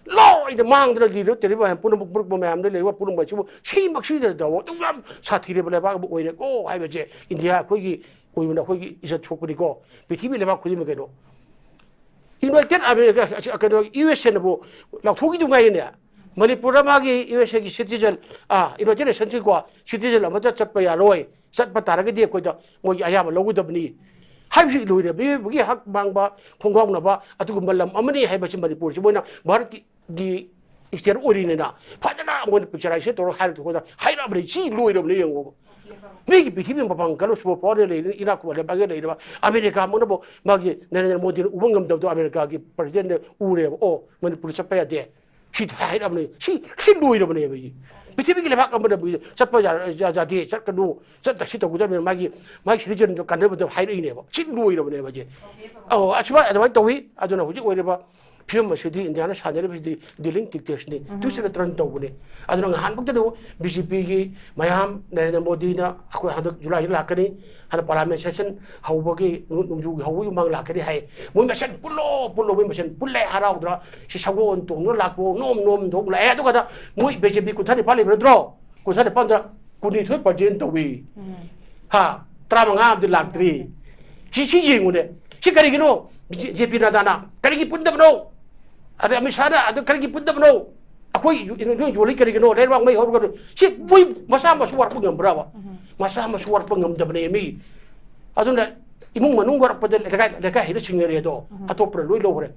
ꯂꯣꯏꯅ ꯃꯥꯡꯗꯅ ꯂꯤꯔ ꯇꯦꯔꯤꯕ ꯃꯌꯥꯝ ꯄꯨꯝꯅꯃꯛ, ꯄꯨꯝꯅꯃꯛ ꯃꯌꯥꯝꯗ ꯂꯩꯔꯤꯕ ꯄꯨꯝꯅꯃꯛꯁꯤꯕꯨ ꯁꯤꯃꯛꯁꯤꯗ ꯇꯧꯕ ꯑꯗꯨꯛ ꯌꯥꯝ ꯁꯥꯊꯤꯔꯕ ꯂꯩꯕꯥꯛ ꯑꯃ ꯑꯣꯏꯔꯦꯀꯣ ꯍꯥꯏꯕꯁꯦ ꯏꯟꯗꯤꯌꯥ ꯑꯩꯈꯣꯏꯒꯤ ꯑꯣꯏꯕꯅ ꯑꯩꯈꯣꯏꯒꯤ ꯏꯖꯠ ꯁꯣꯛꯄꯅꯤꯀꯣ꯫ ꯄ꯭ꯔꯤꯊꯤꯕꯤ ꯂꯩꯕꯥꯛ ꯈꯨꯗꯤꯡꯃꯛ ꯀꯩꯅꯣ꯫ United America, ꯑꯁꯤ, ꯀꯩꯅꯣ, ꯌꯨ ꯑꯦꯁ ꯑꯦꯅꯕꯨ ꯂꯥꯎꯊꯣꯛꯈꯤꯗꯨ ꯉꯥꯏꯔꯦꯅꯦ꯫ ꯃꯅꯤꯄꯨꯔꯗ ꯃꯥꯒꯤ ꯌꯨ ꯑꯦꯁ ꯑꯦꯒꯤ citizen, ꯑꯥ, United Nations ꯀꯤꯀꯣ, citizen ꯑꯃꯠꯇ ꯆꯠꯄ ꯌꯥꯔꯣꯏ, ꯆꯠꯄ ꯇꯥꯔꯒꯗꯤ ꯑꯩꯈꯣꯏꯗ ꯃꯣꯏꯒꯤ ꯑꯌꯥꯕ ꯂꯧꯒꯗꯕꯅꯤ ꯍꯥꯏꯕꯁꯤ ꯂꯣꯏꯔꯦ꯫ ꯃꯤꯑꯣꯏꯕꯒꯤ ꯍꯛ ꯃꯥꯡꯕ, ꯈꯣꯡꯒꯥꯎꯅꯕ, ꯑꯗꯨꯒꯨꯝꯕ ꯂꯝ ꯑꯃꯅꯤ ꯍꯥꯏꯕꯁꯤ ꯃꯅꯤꯄꯨꯔꯁꯤ ꯃꯣꯏꯅ ꯚꯥꯔꯠꯀꯤ ꯒꯤ state ꯑꯣꯏꯔꯤꯅꯤꯅ ꯐꯖꯅ ꯃꯣꯏꯅ picturization ꯇꯧꯔꯒ ꯍꯥꯏꯔꯛꯇ ꯈꯣꯠꯇ ꯍꯥꯏꯔꯛꯑꯕꯅꯤ꯫ ꯁꯤ ꯂꯣꯏꯔꯕꯅꯤ ꯌꯦꯡꯉꯣꯕ꯫ ꯃꯤꯒꯤ ꯄ꯭ꯔꯤꯊꯤꯕꯤ ꯃꯄꯥꯟ ꯀꯜꯂ super power ꯂꯩꯔꯤ, ꯏꯅꯥꯛ ꯈꯨꯟꯕ ꯂꯩꯕꯥꯛ ꯂꯩꯔꯕ ꯑꯃꯦꯔꯤꯀꯥ ꯃꯛꯅꯕꯨ ꯃꯥꯒꯤ ꯅꯔꯦꯟꯗ꯭ꯔ ꯃꯣꯗꯤꯅ ꯎꯕ ꯉꯝꯗꯕꯗꯣ ꯑꯃꯦꯔꯤꯀꯥꯒꯤ president ꯎꯔꯦꯕ꯫ ꯑꯣ, ꯃꯅꯤꯄꯨꯔꯗ ꯆꯠꯄ ꯌꯥꯗꯦ꯫ ꯁꯤ ꯍꯥꯏꯔꯛꯑꯕꯅꯤ꯫ ꯁꯤ, ꯁꯤ ꯂꯣꯏꯔꯕꯅꯦꯕ꯫ ꯄ꯭ꯔꯤꯊꯤꯕꯤꯒꯤ ꯂꯩꯕꯥꯛ ꯑꯃꯅ ꯆꯠꯄ ꯌꯥ-, ꯌꯥ-, ꯌꯥꯗꯦ, ꯆꯠꯀꯅꯨ, ꯆꯠꯇ ꯁꯤ ꯇꯧꯒꯗꯕꯅꯤ, ꯃꯥꯒꯤ, ꯃꯥꯒꯤ citizenꯗꯣ ꯀꯥꯟꯅꯕꯗꯣ ꯍꯥꯏꯔꯛꯏꯅꯦꯕ꯫ ꯁꯤ ꯂꯣꯏꯔꯕꯅꯦꯕ ꯍꯧꯖꯤꯛ꯫ ꯑꯧ, ꯑꯁꯨꯃꯥꯏ ꯑꯗꯨꯃꯥꯏꯅ ꯇꯧꯏ꯫ ꯑꯗꯨꯅ ꯍꯧꯖꯤꯛ ꯑꯣꯏꯔꯤꯕ ꯐꯤꯕꯝ ꯑꯁꯤꯗꯤ ꯏꯟꯗꯤꯌꯥꯅ ꯁꯥꯟꯅꯔꯤꯕꯁꯤꯗꯤ dealing tacticsꯅꯤ, twist and turn ꯇꯧꯕꯅꯤ꯫ ꯑꯗꯨꯅ ꯉꯍꯥꯟꯃꯛꯇꯗ ꯕꯤ ꯖꯦ ꯄꯤꯒꯤ ꯃꯌꯥꯝ ꯅꯔꯦꯟꯗ꯭ꯔ ꯃꯣꯗꯤꯅ ꯑꯩꯈꯣꯏ ꯍꯟꯗꯛ ꯖꯨꯂꯥꯏꯗ ꯂꯥꯛꯀꯅꯤ, ꯍꯥꯟꯅ parliament session ꯍꯧꯕꯒꯤ, ꯅꯣꯡꯖꯨꯒꯤ ꯍꯧꯕꯒꯤ ꯃꯃꯥꯡ ꯂꯥꯛꯀꯅꯤ ꯍꯥꯏ꯫ ꯃꯣꯏ ꯃꯁꯦꯟ ꯄꯨꯜꯂꯣ, ꯄꯨꯜꯂꯣ, ꯃꯣꯏ ꯃꯁꯦꯟ ꯄꯨꯜꯂꯦ, ꯍꯔꯥꯎꯗꯅ ꯁꯤ ꯁꯒꯣꯜ ꯇꯣꯡꯗꯨꯅ ꯂꯥꯛꯄ, ꯅꯣꯝ ꯅꯣꯝ ꯅꯣꯝ ꯂꯥꯛꯑꯦ꯫ ꯑꯗꯨꯒ ꯃꯣꯏ ꯕꯤ ꯖꯦ ꯄꯤ ꯀꯨꯟꯊ꯭ꯔꯥ ꯅꯤꯄꯥꯟ ꯂꯩꯕ ꯅꯠꯇ꯭ꯔꯣ? ꯀꯨꯟꯊ꯭ꯔꯥ ꯅꯤꯄꯥꯟꯗ ꯀꯨꯟꯅꯤꯊꯣꯏ percent ꯇꯧꯏ꯫ ꯍꯥ? ꯇꯔꯥꯃꯉꯥ ꯑꯃꯗꯤ ꯂꯥꯛꯇ꯭ꯔꯤ꯫ ꯁꯤ, ꯁꯤ ꯌꯦꯡꯉꯨꯅꯦ꯫ ꯁꯤ ꯀꯔꯤꯒꯤꯅꯣ? ꯖꯦ-, ꯖꯦ ꯄꯤ ꯅꯗꯥꯅ ꯀꯔꯤꯒꯤ ꯄꯨꯟꯗꯕꯅꯣ? ꯑꯗ ꯑꯃꯤꯠ ꯁꯥꯍꯅ ꯑꯗꯨ ꯀꯔꯤꯒꯤ ꯄꯨꯟꯗꯕꯅꯣ? ꯑꯩꯈꯣꯏ ꯌꯨ-, ꯌꯨꯅꯤꯌꯟ ꯌꯣꯜꯂꯤ ꯀꯔꯤꯒꯤꯅꯣ? ꯂꯩꯕꯥꯛ ꯃꯩ ꯍꯧꯔꯒ ꯁꯤ ꯃꯣꯏ ꯃꯆꯥ ꯃꯁꯨ ꯋꯥꯔꯛꯄ ꯉꯝꯕ꯭ꯔꯕ? ꯃꯆꯥ ꯃꯁꯨ ꯋꯥꯔꯛꯄ ꯉꯝꯗꯕꯅꯦ ꯃꯤ꯫ ꯑꯗꯨꯅ ꯏꯃꯨꯡ ꯃꯅꯨꯡ ꯋꯥꯔꯛꯄꯗ ꯂꯩꯀꯥꯏ, ꯂꯩꯀꯥꯏ ꯍꯩꯅ ꯁꯤꯡꯅꯔꯦ ꯑꯗꯣ꯫ ꯑꯇꯣꯞꯄꯅ ꯂꯣꯏ ꯂꯧꯈ꯭ꯔꯦ꯫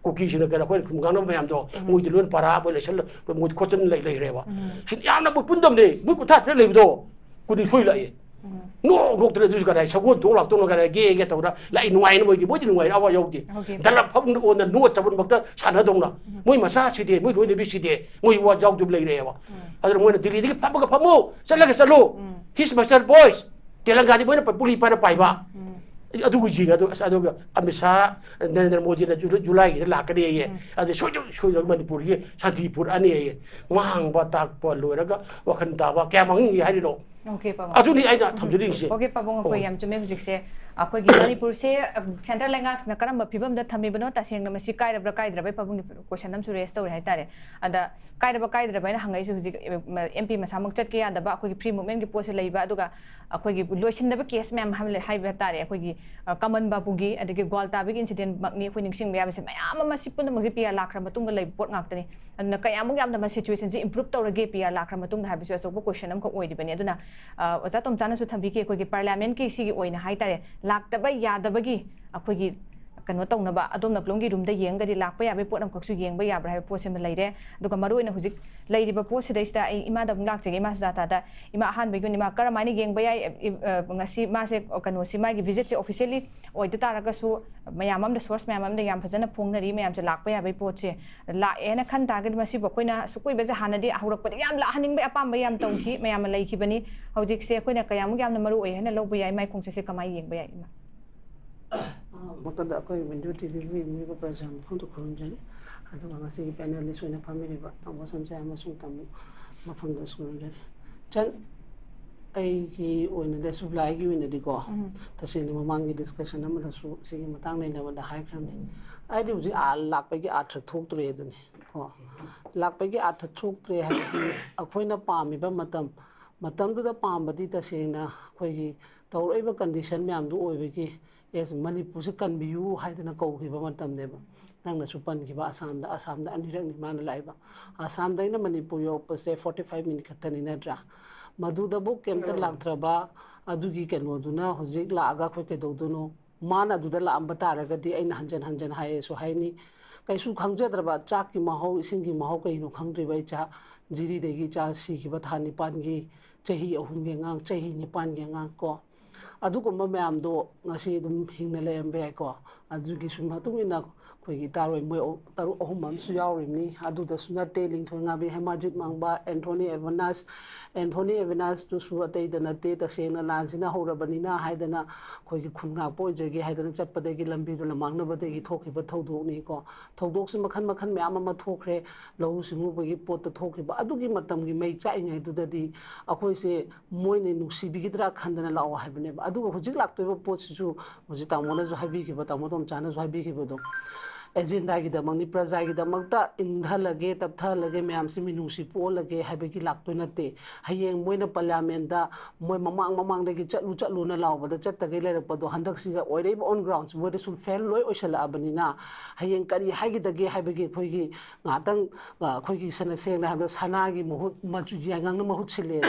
ꯀꯨꯀꯤꯁꯤꯡꯅ ꯀꯩꯅꯣ ꯑꯩꯈꯣꯏꯅ ꯉꯥꯡꯅꯕ ꯃꯌꯥꯝꯗꯣ ꯃꯣꯏꯗꯤ ꯂꯣꯏꯅ ꯄꯔꯥ ꯃꯣꯏ ꯂꯩꯁꯜꯂ ꯃꯣꯏꯗꯤ ꯈꯣꯠꯇꯅ ꯂꯩ-, ꯂꯩꯈ꯭ꯔꯦꯕ꯫ ꯁꯤ ꯌꯥꯝꯅ ꯃꯣꯏ ꯄꯨꯟꯗꯕꯅꯦ꯫ ꯃꯣꯏ ꯀꯨꯟꯊ꯭ꯔꯥ ꯇꯔꯦꯠ ꯂꯩꯕꯗꯣ ꯀꯨꯟꯅꯤꯊꯣꯏ ꯂꯥꯛꯑꯦ꯫ ꯅꯣꯛ ꯅꯣꯛꯇꯅ ꯑꯗꯨꯁꯨ ꯀꯗꯥꯏ ꯁꯒꯣꯜ ꯇꯣꯡ ꯂꯥꯛꯇꯧꯅ ꯀꯗꯥꯏ ꯒꯦ ꯒꯦ ꯇꯧꯗꯅ ꯂꯥꯛꯏ ꯅꯨꯡꯉꯥꯏꯅ ꯃꯣꯏꯗꯤ꯫ ꯃꯣꯏꯗꯤ ꯅꯨꯡꯉꯥꯏꯔ ꯑꯋꯥ ꯌꯥꯎꯗꯦ꯫ ꯗꯂꯞ ꯐꯝꯅ ꯑꯣꯟꯅ ꯅꯣꯠ ꯆꯕꯟ ꯐꯛꯇ ꯁꯥꯟꯅꯗꯧꯅ꯫ ꯃꯣꯏ ꯃꯆꯥ ꯁꯤꯗꯦ, ꯃꯣꯏ ꯂꯣꯏꯅꯕꯤ ꯁꯤꯗꯦ, ꯃꯣꯏ ꯋꯥ ꯌꯥꯎꯗꯕ ꯂꯩꯔꯦꯕ꯫ ꯑꯗꯨꯅ ꯃꯣꯏꯅ ꯗꯤꯜꯂꯤꯗꯒꯤ ꯐꯝꯃꯒ ꯐꯝꯃꯣ, ꯆꯠꯂꯒ ꯆꯠꯂꯣ꯫ ꯍꯤꯁ ꯃꯁꯇꯔ ꯕꯣꯏꯁ, ꯇꯦꯂꯪꯒꯥꯗꯤ ꯃꯣꯏꯅ ꯄꯨꯂꯤ ꯄꯥꯏꯅ ꯄꯥꯏꯕ꯫ ꯑꯗꯨꯒ ꯌꯦꯡꯉꯦ꯫ ꯑꯗꯨ, ꯑꯁ, ꯑꯗꯨꯒ ꯑꯃꯤꯠ ꯁꯥꯍ, ꯅꯔꯦꯟꯗ꯭ꯔ ꯃꯣꯗꯤꯅ ꯖꯨ-, ꯖꯨꯂꯥꯏꯒꯤꯗ ꯂꯥꯛꯀꯅꯤ ꯑꯌꯦ꯫ ꯑꯗꯨ ꯁꯣꯏꯗꯅ, ꯁꯣꯏꯗꯅ ꯃꯅꯤꯄꯨꯔꯒꯤ ꯁꯥꯟꯇꯤ ꯄꯨꯔꯛꯑꯅꯤ ꯑꯌꯦ꯫ ꯉꯥꯡꯕ ꯇꯥꯛꯄ ꯂꯣꯏꯔꯒ ꯋꯥꯈꯜ ꯇꯥꯕ ꯀꯌꯥꯝ ꯃꯥꯡꯅꯤꯡꯉꯤ ꯍꯥꯏꯔꯤꯅꯣ? Okay, ꯄꯥꯕꯨꯡ꯫ ꯑꯗꯨꯅꯤ ꯑꯩꯅ ꯊꯝꯖꯅꯤꯡꯉꯤꯁꯦ꯫ Okay, ꯄꯥꯕꯨꯡ, ꯑꯩꯈꯣꯏ ꯌꯥꯝ ꯆꯨꯝꯃꯦ ꯍꯧꯖꯤꯛꯁꯦ꯫ ꯑꯩꯈꯣꯏꯒꯤ ꯃꯅꯤꯄꯨꯔꯁꯦ, ꯑ, central ꯂꯩꯉꯥꯛꯁꯤꯅ ꯀꯔꯝꯕ ꯐꯤꯕꯝꯗ ꯊꯝꯃꯤꯕꯅꯣ? ꯇꯁꯦꯡꯅ ꯃꯁꯤ ꯀꯥꯏꯔꯕ꯭ꯔꯥ ꯀꯥꯏꯗ꯭ꯔꯕ꯭ꯔꯥ? ꯄꯥꯕꯨꯡꯒꯤ question ꯑꯃꯁꯨ raise ꯇꯧꯔꯦ ꯍꯥꯏꯇꯥꯔꯦ꯫ ꯑꯗ ꯀꯥꯏꯔꯕ ꯀꯥꯏꯗ꯭ꯔꯕ ꯍꯥꯏꯅ ꯍꯪꯉꯛꯏꯁꯦ ꯍꯧꯖꯤꯛ, ꯑ, M P ꯃꯁꯥꯃꯛ ꯆꯠꯀꯦ ꯌꯥꯗꯕ, ꯑꯩꯈꯣꯏꯒꯤ free movementꯀꯤ ꯄꯣꯠꯁꯦ ꯂꯩꯕ, ꯑꯗꯨꯒ ꯑꯩꯈꯣꯏꯒꯤ ꯂꯣꯏꯁꯤꯟꯗꯕ case ꯃꯌꯥꯝ ꯍꯥꯏꯕ ꯂꯩ-, ꯍꯥꯏꯕ ꯇꯥꯔꯦ꯫ ꯑꯩꯈꯣꯏꯒꯤ, ꯑ, ꯀꯃꯟ ꯕꯥꯕꯨꯒꯤ, ꯑꯗꯒꯤ ꯒ꯭ꯋꯥꯜꯇꯥꯕꯤꯒꯤ incidentꯃꯛꯅꯤ ꯑꯩꯈꯣꯏ ꯅꯤꯡꯁꯤꯡꯕ ꯌꯥꯕꯁꯦ꯫ ꯃꯌꯥꯝ ꯑꯃ ꯁꯤ ꯄꯨꯝꯅꯃꯛꯁꯦ P R ꯂꯥꯛꯈ꯭ꯔ ꯃꯇꯨꯡꯗ ꯂꯩꯕ ꯄꯣꯠ ꯉꯥꯛꯇꯅꯤ꯫ ꯑꯗꯨꯅ ꯀꯌꯥꯃꯨꯛ ꯌꯥꯝꯅ ꯃꯁꯤ situationꯁꯦ improve ꯇꯧꯔꯒꯦ P R ꯂꯥꯛꯈ꯭ꯔ ꯃꯇꯨꯡꯗ ꯍꯥꯏꯕꯁꯨ ꯑꯆꯧꯕ question ꯑꯃꯈꯛ ꯑꯣꯏꯔꯤꯕꯅꯤ꯫ ꯑꯗꯨꯅ, ꯑ, ꯑꯣꯖꯥ ꯇꯣꯝꯆꯥꯅꯁꯨ ꯊꯝꯕꯤꯈꯤ, ꯑꯩꯈꯣꯏꯒꯤ parliamentꯀꯤ ꯁꯤꯒꯤ ꯑꯣꯏꯅ ꯍꯥꯏꯇꯥꯔꯦ, ꯂꯥꯛꯇꯕ ꯌꯥꯗꯕꯒꯤ ꯑꯩꯈꯣꯏꯒꯤ ꯀꯩꯅꯣ ꯇꯧꯅꯕ ꯑꯗꯣꯝ ꯅꯥꯀꯂꯣꯝꯒꯤ ꯔꯨꯝꯗ ꯌꯦꯡꯉꯒꯗꯤ ꯂꯥꯛꯄ ꯌꯥꯕꯒꯤ ꯄꯣꯠ ꯑꯃꯈꯛꯁꯨ ꯌꯦꯡꯕ ꯌꯥꯕ꯭ꯔꯥ ꯍꯥꯏꯕ ꯄꯣꯠꯁꯤꯃ ꯂꯩꯔꯦ꯫ ꯑꯗꯨꯒ ꯃꯔꯨꯑꯣꯏꯅ ꯍꯧꯖꯤꯛ ꯂꯩꯔꯤꯕ ꯄꯣꯠꯁꯤꯗꯩꯁꯤꯗ ꯑꯩ ꯏꯃꯥꯗ ꯑꯃꯨꯛ ꯂꯥꯛꯆꯒꯦ꯫ ꯏꯃꯥ ꯁꯨꯖꯥꯇꯥꯗ, ꯏꯃꯥ, ꯑꯍꯥꯟꯕꯒꯤ ꯑꯣꯏꯅ ꯏꯃꯥ ꯀꯔꯝꯍꯥꯏꯅ ꯌꯦꯡꯕ ꯌꯥꯏ? ꯏ-, ꯑ, ꯉꯁꯤ ꯃꯥꯁꯦ, ꯑ, ꯀꯩꯅꯣꯁꯤ, ꯃꯥꯒꯤ ꯚꯤꯖꯤꯠꯁꯦ ꯑꯣꯐꯤꯁꯤꯌꯦꯜꯂꯤ ꯑꯣꯏꯗ ꯇꯥꯔꯒꯁꯨ ꯃꯌꯥꯝ ꯑꯃꯗ, ꯁꯣꯔꯁ ꯃꯌꯥꯝ ꯑꯃꯗ ꯌꯥꯝ ꯐꯖꯅ ꯐꯣꯡꯅꯔꯤ꯫ ꯃꯌꯥꯝꯁꯦ ꯂꯥꯛꯄ ꯌꯥꯕꯒꯤ ꯄꯣꯠꯁꯦ ꯂꯥꯛꯑꯦꯅ ꯈꯟ ꯇꯥꯔꯒꯗꯤ ꯃꯁꯤꯕꯨ ꯑꯩꯈꯣꯏꯅ ꯑꯁꯨꯛ ꯀꯨꯏꯕꯁꯦ ꯍꯥꯟꯅꯗꯤ ꯍꯧꯔꯛꯄꯗ ꯌꯥꯝ ꯂꯥꯛꯍꯟꯅꯤꯡꯕꯒꯤ ꯑꯄꯥꯝꯕ ꯌꯥꯝ ꯇꯧꯈꯤ, ꯃꯌꯥꯝꯅ ꯂꯩꯈꯤꯕꯅꯤ꯫ ꯍꯧꯖꯤꯛꯁꯦ ꯑꯩꯈꯣꯏꯅ ꯀꯌꯥꯃꯨꯛ ꯌꯥꯝꯅ ꯃꯔꯨ ꯑꯣꯏ ꯍꯥꯏꯅ ꯂꯧꯕ ꯌꯥꯏ? ꯃꯥꯏ ꯈꯣꯡꯆꯠꯁꯦ ꯀꯃꯥꯏꯅ ꯌꯦꯡꯕ ꯌꯥꯏ, ꯏꯃꯥ? ꯃꯊꯛꯇ ꯑꯩꯈꯣꯏ ꯋꯤꯟꯗꯣ ꯇꯤ ꯚꯤꯕꯨ ꯌꯦꯡꯕꯤꯔꯤꯕ ꯄ꯭ꯔꯖꯥ ꯃꯐꯝꯗꯨ ꯈꯨꯔꯨꯝꯖꯔꯤ꯫ ꯑꯗꯨꯒ ꯉꯁꯤꯒꯤ ꯄꯦꯅꯦꯂꯤꯁ ꯑꯣꯏꯅ ꯐꯝꯕꯤꯔꯤꯕ ꯇꯥꯃꯣ ꯁꯝꯖꯥꯏ ꯑꯃꯁꯨꯡ ꯇꯥꯃꯣ ꯃꯐꯝꯗꯁꯨ ꯈꯨꯔꯨꯝꯖꯔꯤ꯫ ꯆꯟ, ꯑꯩꯒꯤ ꯑꯣꯏꯅꯗꯤ, ꯁꯨꯕ꯭ꯂꯥꯏꯒꯤ ꯑꯣꯏꯅꯗꯤꯀꯣ, ꯎꯝ꯫ ꯇꯁꯦꯡꯅ ꯃꯃꯥꯡꯒꯤ ꯗꯤꯁꯀꯁꯟ ꯑꯃꯗꯁꯨ ꯁꯤꯒꯤ ꯃꯇꯥꯡ ꯅꯩꯅꯕꯗ ꯍꯥꯏꯈ꯭ꯔꯕꯅꯤ꯫ ꯑꯩꯗꯤ ꯍꯧꯖꯤꯛ ꯑꯥ ꯂꯥꯛꯄꯒꯤ ꯑꯥꯔꯊ ꯊꯣꯛꯇ꯭ꯔꯦ ꯑꯗꯨꯅꯤ ꯀꯣ꯫ ꯂꯥꯛꯄꯒꯤ ꯑꯥꯔꯊ ꯊꯣꯛꯇ꯭ꯔꯦ ꯍꯥꯏꯕꯗꯤ ꯑꯩꯈꯣꯏꯅ ꯄꯥꯝꯃꯤꯕ ꯃꯇꯝ, ꯃꯇꯝꯗꯨꯗ ꯄꯥꯝꯕꯗꯤ ꯇꯁꯦꯡꯅ ꯑꯩꯈꯣꯏꯒꯤ ꯇꯧꯔꯛꯏꯕ ꯀꯟꯗꯤꯁꯟ ꯃꯌꯥꯝꯗꯨ ꯑꯣꯏꯕꯒꯤ, "ꯑꯦꯁ, ꯃꯅꯤꯄꯨꯔꯁꯦ ꯀꯟꯕꯤꯌꯨ" ꯍꯥꯏꯗꯅ ꯀꯧꯈꯤꯕ ꯃꯇꯝꯅꯦꯕ꯫ ꯅꯪꯅꯁꯨ ꯄꯟꯈꯤꯕ ꯑꯁꯥꯝꯗ, ꯑꯁꯥꯝꯗ ꯑꯅꯤꯔꯛꯅꯤ ꯃꯥꯅ ꯂꯥꯛꯏꯕ꯫ ꯑꯁꯥꯝꯗ ꯑꯩꯅ ꯃꯅꯤꯄꯨꯔ ꯌꯧꯔꯛꯄꯁꯦ ꯐꯣꯔꯇꯤ ꯐꯥꯏꯚ ꯃꯤꯅꯤꯠ ꯈꯛꯇꯅꯤ, ꯅꯠꯇ꯭ꯔꯥ? ꯃꯗꯨꯗꯕꯨ ꯀꯩꯝꯇ ꯂꯥꯛꯇ꯭ꯔꯕ ꯑꯗꯨꯒꯤ ꯀꯩꯅꯣꯗꯨꯅ ꯍꯧꯖꯤꯛ ꯂꯥꯛꯑꯒ ꯑꯩꯈꯣꯏ ꯀꯩꯗꯧꯗꯣꯏꯅꯣ? ꯃꯥꯅ ꯑꯗꯨꯗ ꯂꯥꯛꯑꯝꯕ ꯇꯥꯔꯒꯗꯤ ꯑꯩꯅ ꯍꯟꯖꯟ ꯍꯟꯖꯟ ꯍꯥꯏꯌꯦꯁꯨ ꯍꯥꯏꯅꯤ꯫ ꯀꯩꯁꯨ ꯈꯪꯖꯗ꯭ꯔꯕ, ꯆꯥꯛꯀꯤ ꯃꯍꯥꯎ, ꯏꯁꯤꯡꯒꯤ ꯃꯍꯥꯎ ꯀꯩꯅꯣ ꯈꯪꯗ꯭ꯔꯤꯕ ꯏꯆꯥ, ꯖꯤꯔꯤꯗꯒꯤ ꯏꯆꯥ ꯁꯤꯈꯤꯕ ꯊꯥ ꯅꯤꯄꯥꯟꯒꯤ, ꯆꯍꯤ ꯑꯍꯨꯝꯒꯤ ꯑꯉꯥꯡ, ꯆꯍꯤ ꯅꯤꯄꯥꯟꯒꯤ ꯑꯉꯥꯡ ꯀꯣ, ꯑꯗꯨꯒꯨꯝꯕ ꯃꯌꯥꯝꯗꯣ ꯉꯁꯤ ꯑꯗꯨꯝ ꯍꯤꯡꯅ ꯂꯩꯔꯝꯕ ꯌꯥꯏꯀꯣ꯫ ꯑꯗꯨꯒꯤꯁꯨ ꯃꯇꯨꯡ ꯏꯟꯅ ꯑꯩꯈꯣꯏꯒꯤ ꯏꯇꯥꯔꯣꯏ ꯃꯣꯏ ꯑꯍꯨ-, ꯇꯔꯨꯛ, ꯑꯍꯨꯝ ꯑꯃꯁꯨ ꯌꯥꯎꯔꯤꯕꯅꯤ꯫ ꯑꯗꯨꯗꯁꯨ ꯅꯠꯇꯦ, ꯂꯤꯡꯊꯣꯏ ꯉꯥꯕꯤ, ꯍꯦꯃꯥꯖꯤꯠ ꯃꯥꯡꯕ, ꯑꯦꯟꯊꯣꯅꯤ ꯑꯦꯚꯅꯥꯁ, ꯑꯦꯟꯊꯣꯅꯤ ꯑꯦꯚꯅꯥꯁꯇꯨꯁꯨ ꯑꯇꯩꯗ ꯅꯠꯇꯦ, ꯇꯁꯦꯡꯅ ꯂꯥꯟꯁꯤꯅ ꯍꯧꯔꯕꯅꯤꯅ ꯍꯥꯏꯗꯅ ꯑꯩꯈꯣꯏꯒꯤ ꯈꯨꯟ ꯉꯥꯛꯄ ꯑꯣꯏꯖꯒꯦ ꯍꯥꯏꯗꯅ ꯆꯠꯄꯗꯒꯤ ꯂꯝꯕꯤꯗꯨ ꯂꯝꯃꯥꯡꯅꯕꯗꯒꯤ ꯊꯣꯛꯈꯤꯕ ꯊꯧꯗꯣꯛꯅꯤꯀꯣ꯫ ꯊꯧꯗꯣꯛꯁꯤ ꯃꯈꯜ ꯃꯈꯜ ꯃꯌꯥꯝ ꯑꯃ ꯊꯣꯛꯈ꯭ꯔꯦ꯫ ꯂꯧꯎ ꯁꯤꯡꯎꯕꯒꯤ ꯄꯣꯠꯇ ꯊꯣꯛꯈꯤꯕ ꯑꯗꯨꯒꯤ ꯃꯇꯝꯒꯤ ꯃꯩ ꯆꯥꯛꯏꯉꯩꯗꯨꯗꯗꯤ ꯑꯩꯈꯣꯏꯁꯦ ꯃꯣꯏꯅ ꯅꯨꯡꯁꯤꯕꯤꯒꯗ꯭ꯔꯥ ꯈꯟꯗꯅ ꯂꯥꯛꯑꯣ ꯍꯥꯏꯕꯅꯦꯕ꯫ ꯑꯗꯨꯒ ꯍꯧꯖꯤꯛ ꯂꯥꯛꯇꯣꯏꯕ ꯄꯣꯠꯁꯤꯁꯨ ꯍꯧꯖꯤꯛ ꯇꯥꯃꯣꯅꯁꯨ ꯍꯥꯏꯕꯤꯈꯤꯕ, ꯇꯥꯃꯣ ꯇꯣꯝꯆꯥꯅꯁꯨ ꯍꯥꯏꯕꯤꯈꯤꯕꯗꯣ, ꯑꯦꯖꯦꯟꯗꯥꯒꯤꯗꯃꯛꯅꯤ, ꯄ꯭ꯔꯖꯥꯒꯤꯗꯃꯛꯇ ꯏꯟꯊꯍꯜꯂꯒꯦ, ꯇꯞꯊꯍꯜꯂꯒꯦ, ꯃꯌꯥꯝꯁꯤ ꯃꯤꯅꯨꯡꯁꯤ ꯄꯣꯛꯍꯜꯂꯒꯦ ꯍꯥꯏꯕꯒꯤ ꯂꯥꯛꯇꯣꯏ ꯅꯠꯇꯦ꯫ ꯍꯌꯦꯡ ꯃꯣꯏꯅ ꯄꯥꯔꯂꯤꯌꯥꯃꯦꯟꯗ ꯃꯣꯏ ꯃꯃꯥꯡ ꯃꯃꯥꯡꯗꯒꯤ ꯆꯠꯂꯨ ꯆꯠꯂꯨꯅ ꯂꯥꯎꯕꯗ ꯆꯠꯇꯒꯩ ꯂꯩꯔꯛꯄꯗꯣ, ꯍꯟꯗꯛꯁꯤꯒ ꯑꯣꯏꯔꯛꯏꯕ on ground ꯁꯤ ꯃꯣꯏꯗ ꯁꯨꯝ ꯐꯦꯜ ꯂꯣꯏ ꯑꯣꯏꯁꯜꯂꯛꯑꯕꯅꯤꯅ, ꯍꯌꯦꯡ ꯀꯔꯤ ꯍꯥꯏꯒꯗꯒꯦ ꯍꯥꯏꯕꯒꯤ ꯑꯩꯈꯣꯏꯒꯤ ꯉꯥꯏꯍꯥꯛꯇꯪ, ꯑ, ꯑꯩꯈꯣꯏꯒꯤ ꯁꯦꯡꯅ ꯁꯦꯡꯅ ꯍꯥꯏꯕꯗ ꯁꯅꯥꯒꯤ ꯃꯍꯨꯠ, ꯃꯆꯨ ꯌꯥꯏꯉꯪꯅ ꯃꯍꯨꯠ ꯁꯤꯜꯂꯦ,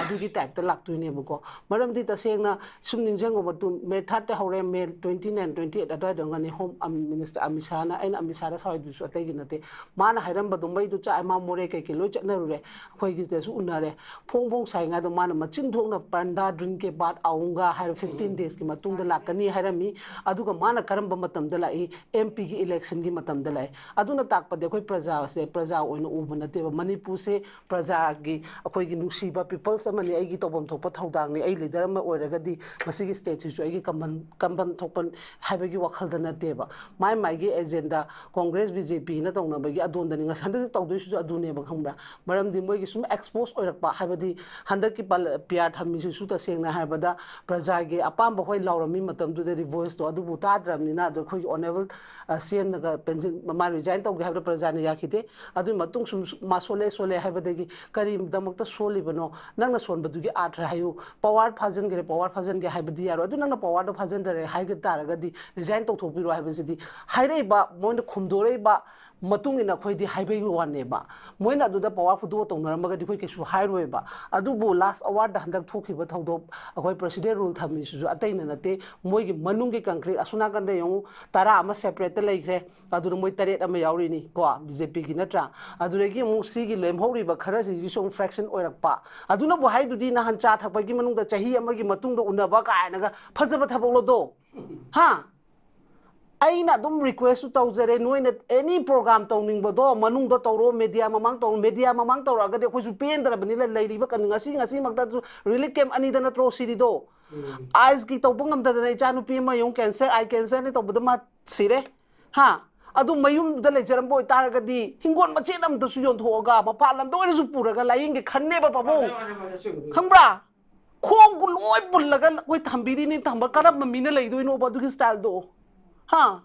ꯑꯗꯨꯒꯤ ꯇꯥꯏꯞꯇ ꯂꯥꯛꯇꯣꯏꯅꯦꯕꯀꯣ꯫ ꯃꯔꯝꯗꯤ ꯇꯁꯦꯡꯅ ꯁꯨꯝ ꯅꯤꯡꯁꯤꯡꯉꯨꯕ ꯇꯨ, ꯃꯦ ꯊꯥꯔꯠꯇ ꯍꯧꯔꯦ, May twenty nine, twenty eight ꯑꯗꯨꯋꯥꯏꯗ ꯑꯣꯏꯔꯝꯒꯅꯤ, ꯍꯣꯝ, ꯑꯝ, ꯃꯤꯅꯤꯁꯇꯔ ꯑꯃꯤꯠ ꯁꯥꯍꯅ, ꯑꯩꯅ ꯑꯃꯤꯠ ꯁꯥꯍꯗ ꯁꯥꯎꯔꯤꯗꯨꯁꯨ ꯑꯇꯩꯒꯤ ꯅꯠꯇꯦ, ꯃꯥꯅ ꯍꯥꯏꯔꯝꯕꯗꯣ ꯃꯩꯗꯣ ꯆꯥꯛꯑꯦ, ꯃꯥ ꯃꯣꯔꯦ ꯀꯩꯀꯩ ꯂꯣꯏ ꯆꯠꯅꯔꯨꯔꯦ, ꯑꯩꯈꯣꯏꯒꯤꯗꯁꯨ ꯎꯅꯔꯦ꯫ ꯐꯣꯡ ꯐꯣꯡ ꯁꯥꯏꯉꯥꯏꯗꯣ ꯃꯥꯅ ꯃꯆꯤꯟ ꯊꯣꯛꯅ "ꯄꯟꯗꯥ ꯗ꯭ꯔꯤꯟ ꯀꯦ ꯕꯥꯠ ꯑꯥꯎꯡꯒꯥ" ꯍꯥꯏꯔ, ꯐꯤꯐꯇꯤꯟ ꯗꯦꯖꯀꯤ ꯃꯇꯨꯡꯗ ꯂꯥꯛꯀꯅꯤ ꯍꯥꯏꯔꯝꯃꯤ꯫ ꯑꯗꯨꯒ ꯃꯥꯅ ꯀꯔꯝꯕ ꯃꯇꯝꯗ ꯂꯥꯛꯏ? ꯑꯦꯝ ꯄꯤꯒꯤ ꯏꯂꯦꯛꯁꯟꯒꯤ ꯃꯇꯝꯗ ꯂꯥꯛꯏ꯫ ꯑꯗꯨꯅ ꯇꯥꯛꯄꯗꯤ ꯑꯩꯈꯣꯏ ꯄ꯭ꯔꯖꯥꯁꯦ ꯄ꯭ꯔꯖꯥ ꯑꯣꯏꯅ ꯎꯕ ꯅꯠꯇꯦꯕ꯫ ꯃꯅꯤꯄꯨꯔꯁꯦ ꯄ꯭ꯔꯖꯥꯒꯤ, ꯑꯩꯈꯣꯏꯒꯤ ꯅꯨꯡꯁꯤꯕ ꯄꯤꯄꯜꯁ ꯑꯃꯅꯤ, ꯑꯩꯒꯤ ꯇꯧꯐꯝ ꯊꯣꯛꯄ ꯊꯧꯗꯥꯡꯅꯤ, ꯑꯩ ꯂꯤꯗꯔ ꯑꯃ ꯑꯣꯏꯔꯒꯗꯤ ꯃꯁꯤꯒꯤ ꯁ꯭ꯇꯦꯠꯁꯤꯁꯨ ꯑꯩꯒꯤ ꯀꯝꯕꯟ-, ꯀꯝꯕꯟ ꯊꯣꯛꯄ ꯍꯥꯏꯕꯒꯤ ꯋꯥꯈꯜꯗ ꯅꯠꯇꯦꯕ꯫ ꯃꯥꯏ ꯃꯥꯏꯒꯤ ꯑꯦꯖꯦꯟꯗꯥ, ꯀꯣꯡꯒ꯭ꯔꯦꯁ, ꯕꯤ ꯖꯦ ꯄꯤꯅ ꯇꯧꯅꯕꯒꯤ ꯑꯗꯣꯟꯗꯅꯤ꯫ ꯉꯁ-, ꯍꯟꯗꯛꯇꯤ ꯇꯧꯗꯣꯏꯁꯤꯁꯨ ꯑꯗꯨꯅꯦꯕ, ꯈꯪꯕ꯭ꯔꯥ? ꯃꯔꯝꯗꯤ ꯃꯣꯏꯒꯤ ꯁꯨꯝ ꯑꯦꯛꯁꯄꯣꯖ ꯑꯣꯏꯔꯛꯄ, ꯍꯥꯏꯕꯗꯤ ꯍꯟꯗꯛꯀꯤ ꯄꯥꯜ-, ꯄꯤ ꯑꯥꯔ ꯊꯝꯃꯤꯁꯤꯁꯨ ꯇꯁꯦꯡꯅ ꯍꯥꯏꯔꯕꯗ ꯄ꯭ꯔꯖꯥꯒꯤ ꯑꯄꯥꯝꯕ ꯍꯣꯏ ꯂꯥꯎꯔꯝꯃꯤ ꯃꯇꯝꯗꯨꯗꯗꯤ ꯚꯣꯏꯁꯇꯣ, ꯑꯗꯨꯕꯨ ꯇꯥꯗ꯭ꯔꯕꯅꯤꯅ꯫ ꯑꯗꯣ ꯑꯩꯈꯣꯏꯒꯤ ꯑꯣꯅꯔꯦꯕꯜ, ꯑ, ꯁꯤ ꯑꯦꯝꯅꯒ ꯄꯦꯟꯁꯤꯟ, ꯃꯥ ꯔꯤꯖꯥꯏꯟ ꯇꯧꯒꯦ ꯍꯥꯏꯕꯗ ꯄ꯭ꯔꯖꯥꯅ ꯌꯥꯈꯤꯗꯦ꯫ ꯑꯗꯨꯒꯤ ꯃꯇꯨꯡ ꯁꯨꯝ ꯃꯥ ꯁꯣꯜꯂꯦ ꯁꯣꯜꯂꯦ ꯍꯥꯏꯕꯗꯒꯤ ꯀꯔꯤꯗꯃꯛꯇ ꯁꯣꯜꯂꯤꯕꯅꯣ? ꯅꯪꯅ ꯁꯣꯟꯕꯗꯨꯒꯤ ꯑꯥꯔꯊ ꯍꯥꯏꯌꯨ꯫ ꯄꯋꯥꯔ ꯐꯥꯖꯤꯟꯈ꯭ꯔꯦ, ꯄꯋꯥꯔ ꯐꯥꯖꯤꯟꯒꯦ ꯍꯥꯏꯕꯗꯤ ꯌꯥꯔꯣꯏ꯫ ꯑꯗꯨ ꯅꯪꯅ ꯄꯋꯥꯔꯗꯣ ꯐꯥꯖꯤꯟꯗꯔꯦ ꯍꯥꯏꯒ ꯇꯥꯔꯒꯗꯤ ꯔꯤꯖꯥꯏꯟ ꯇꯧꯊꯣꯛꯄꯤꯔꯣ ꯍꯥꯏꯕꯁꯤꯗꯤ ꯍꯥꯏꯔꯛꯏꯕ, ꯃꯣꯏꯅ ꯈꯨꯝꯗꯣꯔꯛꯏꯕ ꯃꯇꯨꯡ ꯏꯟꯅ ꯑꯩꯈꯣꯏꯗꯤ ꯍꯥꯏꯕꯒꯤ ꯋꯥꯅꯦꯕ꯫ ꯃꯣꯏꯅ ꯑꯗꯨꯗ ꯄꯋꯥꯔ ꯐꯨꯗꯣꯛꯑ ꯇꯧꯅꯔꯝꯃꯒꯗꯤ ꯑꯩꯈꯣꯏ ꯀꯩꯁꯨ ꯍꯥꯏꯔꯣꯏꯕ꯫ ꯑꯗꯨꯕꯨ ꯂꯥꯁ ꯑꯋꯥꯔꯗ ꯍꯟꯗꯛ ꯊꯣꯛꯈꯤꯕ ꯊꯧꯗꯣꯛ, ꯑꯩꯈꯣꯏ ꯄ꯭ꯔꯦꯁꯤꯗꯦꯟ ꯔꯨꯜ ꯊꯝꯃꯤꯁꯤꯁꯨ ꯑꯇꯩꯅ ꯅꯠꯇꯦ, ꯃꯣꯏꯒꯤ ꯃꯅꯨꯡꯒꯤ ꯀꯪꯀ꯭ꯔꯤꯠ ꯑꯁꯣꯝ ꯅꯥꯀꯟꯗ ꯌꯦꯡꯉꯨ, ꯇꯔꯥ ꯑꯃ ꯁꯦꯄꯔꯦꯠꯇ ꯂꯩꯈ꯭ꯔꯦ, ꯑꯗꯨꯅ ꯃꯣꯏ ꯇꯔꯦꯠ ꯑꯃ ꯌꯥꯎꯔꯤꯅꯤ ꯀꯣ, ꯕꯤ ꯖꯦ ꯄꯤꯒꯤ ꯅꯠꯇ꯭ꯔꯥ? ꯑꯗꯨꯗꯒꯤ ꯑꯃꯨꯛ ꯁꯤꯒꯤ ꯂꯦꯝꯍꯧꯔꯤꯕ ꯈꯔꯁꯤꯡꯁꯤꯁꯨ ꯑꯃꯨꯛ ꯐ꯭ꯔꯦꯛꯁꯟ ꯑꯣꯏꯔꯛꯄ꯫ ꯑꯗꯨꯅꯕꯨ ꯍꯥꯏꯗꯨꯗꯤ ꯅꯍꯥꯟ ꯆꯥ ꯊꯛꯄꯒꯤ ꯃꯅꯨꯡꯗ ꯆꯍꯤ ꯑꯃꯒꯤ ꯃꯇꯨꯡꯗ ꯎꯅꯕ ꯀꯥꯏꯅꯒ ꯐꯖꯕ ꯊꯕꯛꯂꯣꯗꯣ? ꯍꯥ? ꯑꯩꯅ ꯑꯗꯨꯝ ꯔꯤꯀ꯭ꯋꯦꯁꯁꯨ ꯇꯧꯖꯔꯦ, ꯅꯣꯏꯅ ꯑꯦꯅꯤ ꯄ꯭ꯔꯣꯒ꯭ꯔꯥꯝ ꯇꯧꯅꯤꯡꯕꯗꯣ ꯃꯅꯨꯡꯗ ꯇꯧꯔꯣ, ꯃꯦꯗꯤꯌꯥ ꯃꯃꯥꯡ ꯇꯧꯔꯣ꯫ ꯃꯦꯗꯤꯌꯥ ꯃꯃꯥꯡ ꯇꯧꯔꯛꯑꯒꯗꯤ ꯑꯩꯈꯣꯏꯁꯨ ꯄꯦꯟꯗ꯭ꯔꯕꯅꯤꯅ ꯂꯩꯔꯤꯕ ꯀꯟ-, ꯉꯁꯤ, ꯉꯁꯤꯃꯛꯇꯁꯨ ꯔꯤꯂꯤꯐ ꯀꯦꯝꯞ ꯑꯅꯤꯗ ꯅꯠꯇ꯭ꯔꯣ ꯁꯤꯔꯤꯗꯣ? ꯑꯥꯏꯁꯀꯤ ꯇꯧꯕ ꯉꯝꯗꯗꯅ ꯏꯆꯥꯅꯨꯄꯤ ꯑꯃ ꯌꯦꯡꯉꯨ, ꯀꯦꯟꯁꯔ, ꯑꯥꯏ ꯀꯦꯟꯁꯔꯅꯤ ꯇꯧꯕꯗ ꯃꯥ ꯁꯤꯔꯦ꯫ ꯍꯥ? ꯑꯗꯨ ꯃꯌꯨꯝꯗ ꯂꯩꯖꯔꯝꯕ ꯑꯣꯏꯇꯥꯔꯒꯗꯤ ꯍꯤꯡꯒꯣꯜ ꯃꯆꯦꯠ ꯑꯃꯗꯁꯨ ꯌꯣꯟꯊꯣꯛꯑꯒ ꯃꯄꯥꯟ ꯂꯝꯗ ꯑꯣꯏꯔꯁꯨ ꯄꯨꯔꯒ ꯂꯥꯏꯌꯦꯡꯒꯦ ꯈꯟꯅꯦꯕ ꯄꯥꯕꯨꯡ꯫ ꯈꯪꯕ꯭ꯔꯥ? ꯈꯣꯡꯕꯨ ꯂꯣꯏ ꯄꯨꯜꯂꯒ ꯑꯩꯈꯣꯏ ꯊꯝꯕꯤꯔꯤꯅꯤ, ꯊꯝꯕ ꯀꯔꯝꯕ ꯃꯤꯅ ꯂꯩꯗꯣꯏꯅꯣꯕ ꯑꯗꯨꯒꯤ ꯁ꯭ꯇꯥꯏꯜꯗꯣ? ꯍꯥ?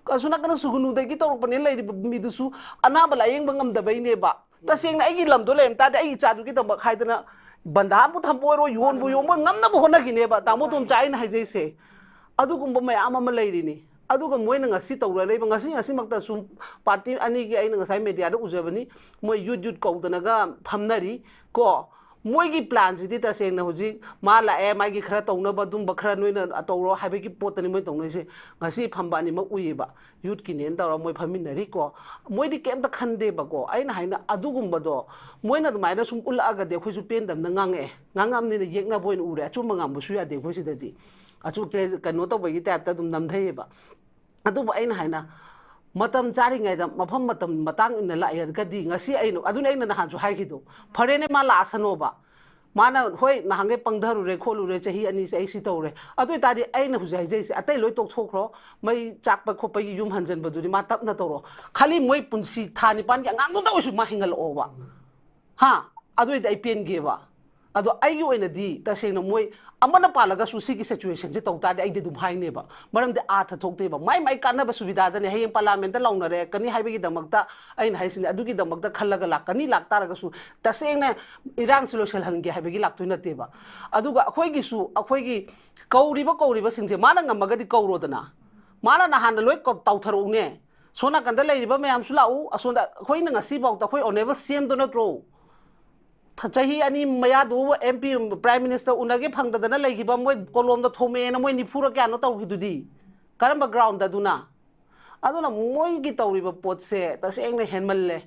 ꯑꯁꯣꯝ ꯅꯥꯀꯟꯗ ꯁꯨꯒꯨꯅꯨꯗꯒꯤ ꯇꯧꯔꯛꯄꯅꯦ ꯂꯩꯔꯤꯕ ꯃꯤꯗꯨꯁꯨ ꯑꯅꯥꯕ ꯂꯥꯌꯦꯡꯕ ꯉꯝꯗꯕꯩꯅꯦꯕ꯫ ꯇꯁꯦꯡꯅ ꯑꯩꯒꯤ ꯂꯝꯗꯣ ꯂꯩꯔꯝ ꯇꯥꯔꯗꯤ ꯑꯩ ꯏꯆꯥꯗꯨꯒꯤꯗꯃꯛ ꯍꯥꯏꯗꯅ ꯕꯟꯗꯥꯕꯨ ꯊꯝꯕ ꯑꯣꯏꯔꯣ, ꯌꯣꯟꯕꯨ ꯌꯣꯟꯕ ꯉꯝꯅꯕ ꯍꯣꯠꯅꯈꯤꯅꯦꯕ, ꯇꯥꯃꯣ ꯇꯣꯝꯆꯥ, ꯑꯩꯅ ꯍꯥꯏꯖꯩꯁꯦ꯫ ꯑꯗꯨꯒꯨꯝꯕ ꯃꯌꯥꯝ ꯑꯃ ꯂꯩꯔꯤꯅꯤ꯫ ꯑꯗꯨꯒ ꯃꯣꯏꯅ ꯉꯁꯤ ꯇꯧꯔ ꯂꯩꯕ, ꯉꯁꯤ ꯉꯁꯤꯃꯛꯇꯁꯨ ꯄꯥꯔꯇꯤ ꯑꯅꯤꯒꯤ ꯑꯩꯅ ꯉꯁꯥꯏ ꯃꯦꯗꯤꯌꯥꯗ ꯎꯖꯕꯅꯤ, ꯃꯣꯏ ꯌꯨꯠ ꯌꯨꯠ ꯀꯧꯗꯅꯒ ꯐꯝꯅꯔꯤ ꯀꯣ꯫ ꯃꯣꯏꯒꯤ ꯄ꯭ꯂꯥꯟꯁꯤꯗꯤ ꯇꯁꯦꯡꯅ ꯍꯧꯖꯤꯛ ꯃꯥ ꯂꯥꯛꯑꯦ, ꯃꯥꯒꯤ ꯈꯔ ꯇꯧꯅꯕ ꯑꯗꯨꯝꯕ ꯈꯔ ꯅꯣꯏꯅ ꯇꯧꯔꯣ ꯍꯥꯏꯕꯒꯤ ꯄꯣꯠꯇꯅꯤ ꯃꯣꯏ ꯇꯧꯅꯔꯤꯁꯦ꯫ ꯉꯁꯤ ꯐꯝꯕ ꯑꯅꯤꯃꯛ ꯎꯏꯌꯦꯕ, ꯌꯨꯠꯀꯤꯅꯦꯅ ꯇꯧꯔ ꯃꯣꯏ ꯐꯝꯃꯤꯟꯅꯔꯤꯀꯣ꯫ ꯃꯣꯏꯗꯤ ꯀꯩꯝꯇ ꯈꯟꯗꯦꯕꯀꯣ꯫ ꯑꯩꯅ ꯍꯥꯏꯅ ꯑꯗꯨꯒꯨꯝꯕꯗꯣ ꯃꯣꯏꯅ ꯑꯗꯨꯃꯥꯏꯅ ꯁꯨꯝ ꯎꯠꯂꯛꯑꯒꯗꯤ ꯑꯩꯈꯣꯏꯁꯨ ꯄꯦꯟꯗꯕꯅ ꯉꯥꯡꯉꯛꯑꯦ, ꯉꯥꯡꯉꯛꯑꯕꯅꯤꯅ ꯌꯦꯛꯅꯕ ꯑꯣꯏꯅ ꯎꯔꯦ꯫ ꯑꯆꯨꯝꯕ ꯉꯥꯡꯕꯁꯨ ꯌꯥꯗꯦ ꯑꯩꯈꯣꯏ ꯁꯤꯗꯗꯤ, ꯑꯆꯨꯝ ꯀꯩꯅꯣ ꯇꯧꯕꯒꯤ ꯇꯥꯏꯞꯇ ꯑꯗꯨꯝ ꯅꯝꯊꯩꯌꯦꯕ꯫ ꯑꯗꯨꯕꯨ ꯑꯩꯅ ꯍꯥꯏꯅ ꯃꯇꯝ ꯆꯥꯔꯤꯉꯩꯗ ꯃꯐꯝ ꯃꯇꯝ ꯃꯇꯥꯡ ꯏꯟꯅ ꯂꯥꯛꯑꯒꯗꯤ ꯉꯁꯤ ꯑꯩꯅ, ꯑꯗꯨꯅ ꯑꯩꯅ ꯅꯍꯥꯟꯁꯨ ꯍꯥꯏꯈꯤꯗꯣ, ꯐꯔꯦꯅꯦ ꯃꯥ ꯂꯥꯛꯑꯁꯅꯣꯕ, ꯃꯥꯅ ꯍꯣꯏ ꯅꯍꯥꯟꯈꯩ ꯄꯪꯊꯔꯨꯔꯦ ꯈꯣꯠꯂꯨꯔꯦ, ꯆꯍꯤ ꯑꯅꯤꯁꯦ ꯑꯩ ꯁꯤ ꯇꯧꯔꯦ, ꯑꯗꯨ ꯑꯣꯏꯇꯥꯔꯗꯤ ꯑꯩꯅ ꯍꯧꯖꯤꯛ ꯍꯥꯏꯖꯔꯤꯁꯦ ꯑꯇꯩ ꯂꯣꯏ ꯇꯣꯛꯊꯣꯛꯈ꯭ꯔꯣ, ꯃꯩ ꯆꯥꯛꯄ ꯈꯣꯠꯄꯒꯤ ꯌꯨꯝ ꯍꯟꯖꯟꯕꯗꯨꯗꯤ ꯃꯥ ꯇꯞꯅ ꯇꯧꯔꯣ, ꯈꯜꯂꯤ ꯃꯣꯏ ꯄꯨꯟꯁꯤ ꯊꯥ ꯅꯤꯄꯥꯟꯒꯤ ꯑꯉꯥꯡꯗꯨꯗ ꯑꯣꯏꯔꯁꯨ ꯃꯥ ꯍꯤꯡꯍꯜꯂꯛꯑꯣꯕ꯫ ꯍꯥ? ꯑꯗꯨ ꯑꯣꯏꯗꯤ ꯑꯩ ꯄꯦꯟꯒꯦꯕ꯫ ꯑꯗꯣ ꯑꯩꯒꯤ ꯑꯣꯏꯅꯗꯤ ꯇꯁꯦꯡꯅ ꯃꯣꯏ ꯑꯃꯅ ꯄꯥꯜꯂꯒꯁꯨ ꯁꯤꯒꯤ ꯁꯤꯆꯨꯋꯦꯁꯟꯁꯦ ꯇꯧ ꯇꯥꯔꯗꯤ ꯑꯩꯗꯤ ꯑꯗꯨꯝ ꯍꯥꯏꯅꯦꯕ꯫ ꯃꯔꯝꯗꯤ ꯑꯥꯔꯊ ꯊꯣꯛꯇꯦꯕ꯫ ꯃꯥꯏ ꯃꯥꯏ ꯀꯥꯟꯅꯕ ꯁꯨꯕꯤꯗꯥꯗꯅꯦ ꯍꯌꯦꯡ ꯄꯥꯔꯂꯥꯃꯦꯟꯇ ꯂꯥꯎꯅꯔꯛꯀꯅꯤ ꯍꯥꯏꯕꯒꯤꯗꯃꯛꯇ ꯑꯩꯅ ꯍꯥꯏꯁꯤꯅꯦ, ꯑꯗꯨꯒꯤꯗꯃꯛꯇ ꯈꯜꯂꯒ ꯂꯥꯛꯀꯅꯤ꯫ ꯂꯥꯛꯇꯥꯔꯒꯁꯨ ꯇꯁꯦꯡꯅ ꯏꯔꯥꯡꯁꯤ ꯂꯣꯏꯁꯤꯜꯍꯟꯒꯦ ꯍꯥꯏꯕꯒꯤ ꯂꯥꯛꯇꯣꯏ ꯅꯠꯇꯦꯕ꯫ ꯑꯗꯨꯒ ꯑꯩꯈꯣꯏꯒꯤꯁꯨ, ꯑꯩꯈꯣꯏꯒꯤ ꯀꯧꯔꯤꯕ ꯀꯧꯔꯤꯕꯁꯤꯡꯁꯦ ꯃꯥꯅ ꯉꯝꯃꯒꯗꯤ ꯀꯧꯔꯣꯗꯅ꯫ ꯃꯥꯅ ꯅꯍꯥꯟꯅ ꯂꯣꯏ ꯀꯧ-, ꯇꯧꯊꯔꯛꯎꯅꯦ꯫ ꯁꯣꯝ ꯅꯥꯀꯟꯗ ꯂꯩꯔꯤꯕ ꯃꯌꯥꯝꯁꯨ ꯂꯥꯛꯎ꯫ ꯑꯁꯣꯝꯗ ꯑꯩꯈꯣꯏꯅ ꯉꯁꯤꯐꯥꯎꯗ ꯑꯩꯈꯣꯏ ꯑꯣꯅꯦꯕꯜ ꯁꯤ ꯑꯦꯝꯗꯣ ꯅꯠꯇ꯭ꯔꯣ? ꯊ-, ꯆꯍꯤ ꯑꯅꯤ ꯃꯌꯥꯗꯨ ꯑꯦꯝ ꯄꯤ, ꯄ꯭ꯔꯥꯏꯝ ꯃꯤꯅꯤꯁꯇꯔ ꯎꯅꯒꯦ ꯐꯪꯗꯗꯅ ꯂꯩꯈꯤꯕ ꯃꯣꯏ ꯀꯣꯂꯣꯝꯗ ꯊꯣꯝꯃꯛꯑꯦꯅ ꯃꯣꯏ ꯅꯤꯐꯨꯔ ꯀꯌꯥꯅꯣ ꯇꯧꯈꯤꯗꯨꯗꯤ? ꯀꯔꯝꯕ ꯒ꯭ꯔꯥꯎꯟꯗ ꯑꯗꯨꯅ? ꯑꯗꯨꯅ ꯃꯣꯏꯒꯤ ꯇꯧꯔꯤꯕ ꯄꯣꯠꯁꯦ ꯇꯁꯦꯡꯅ ꯍꯦꯟꯃꯜꯂꯦ꯫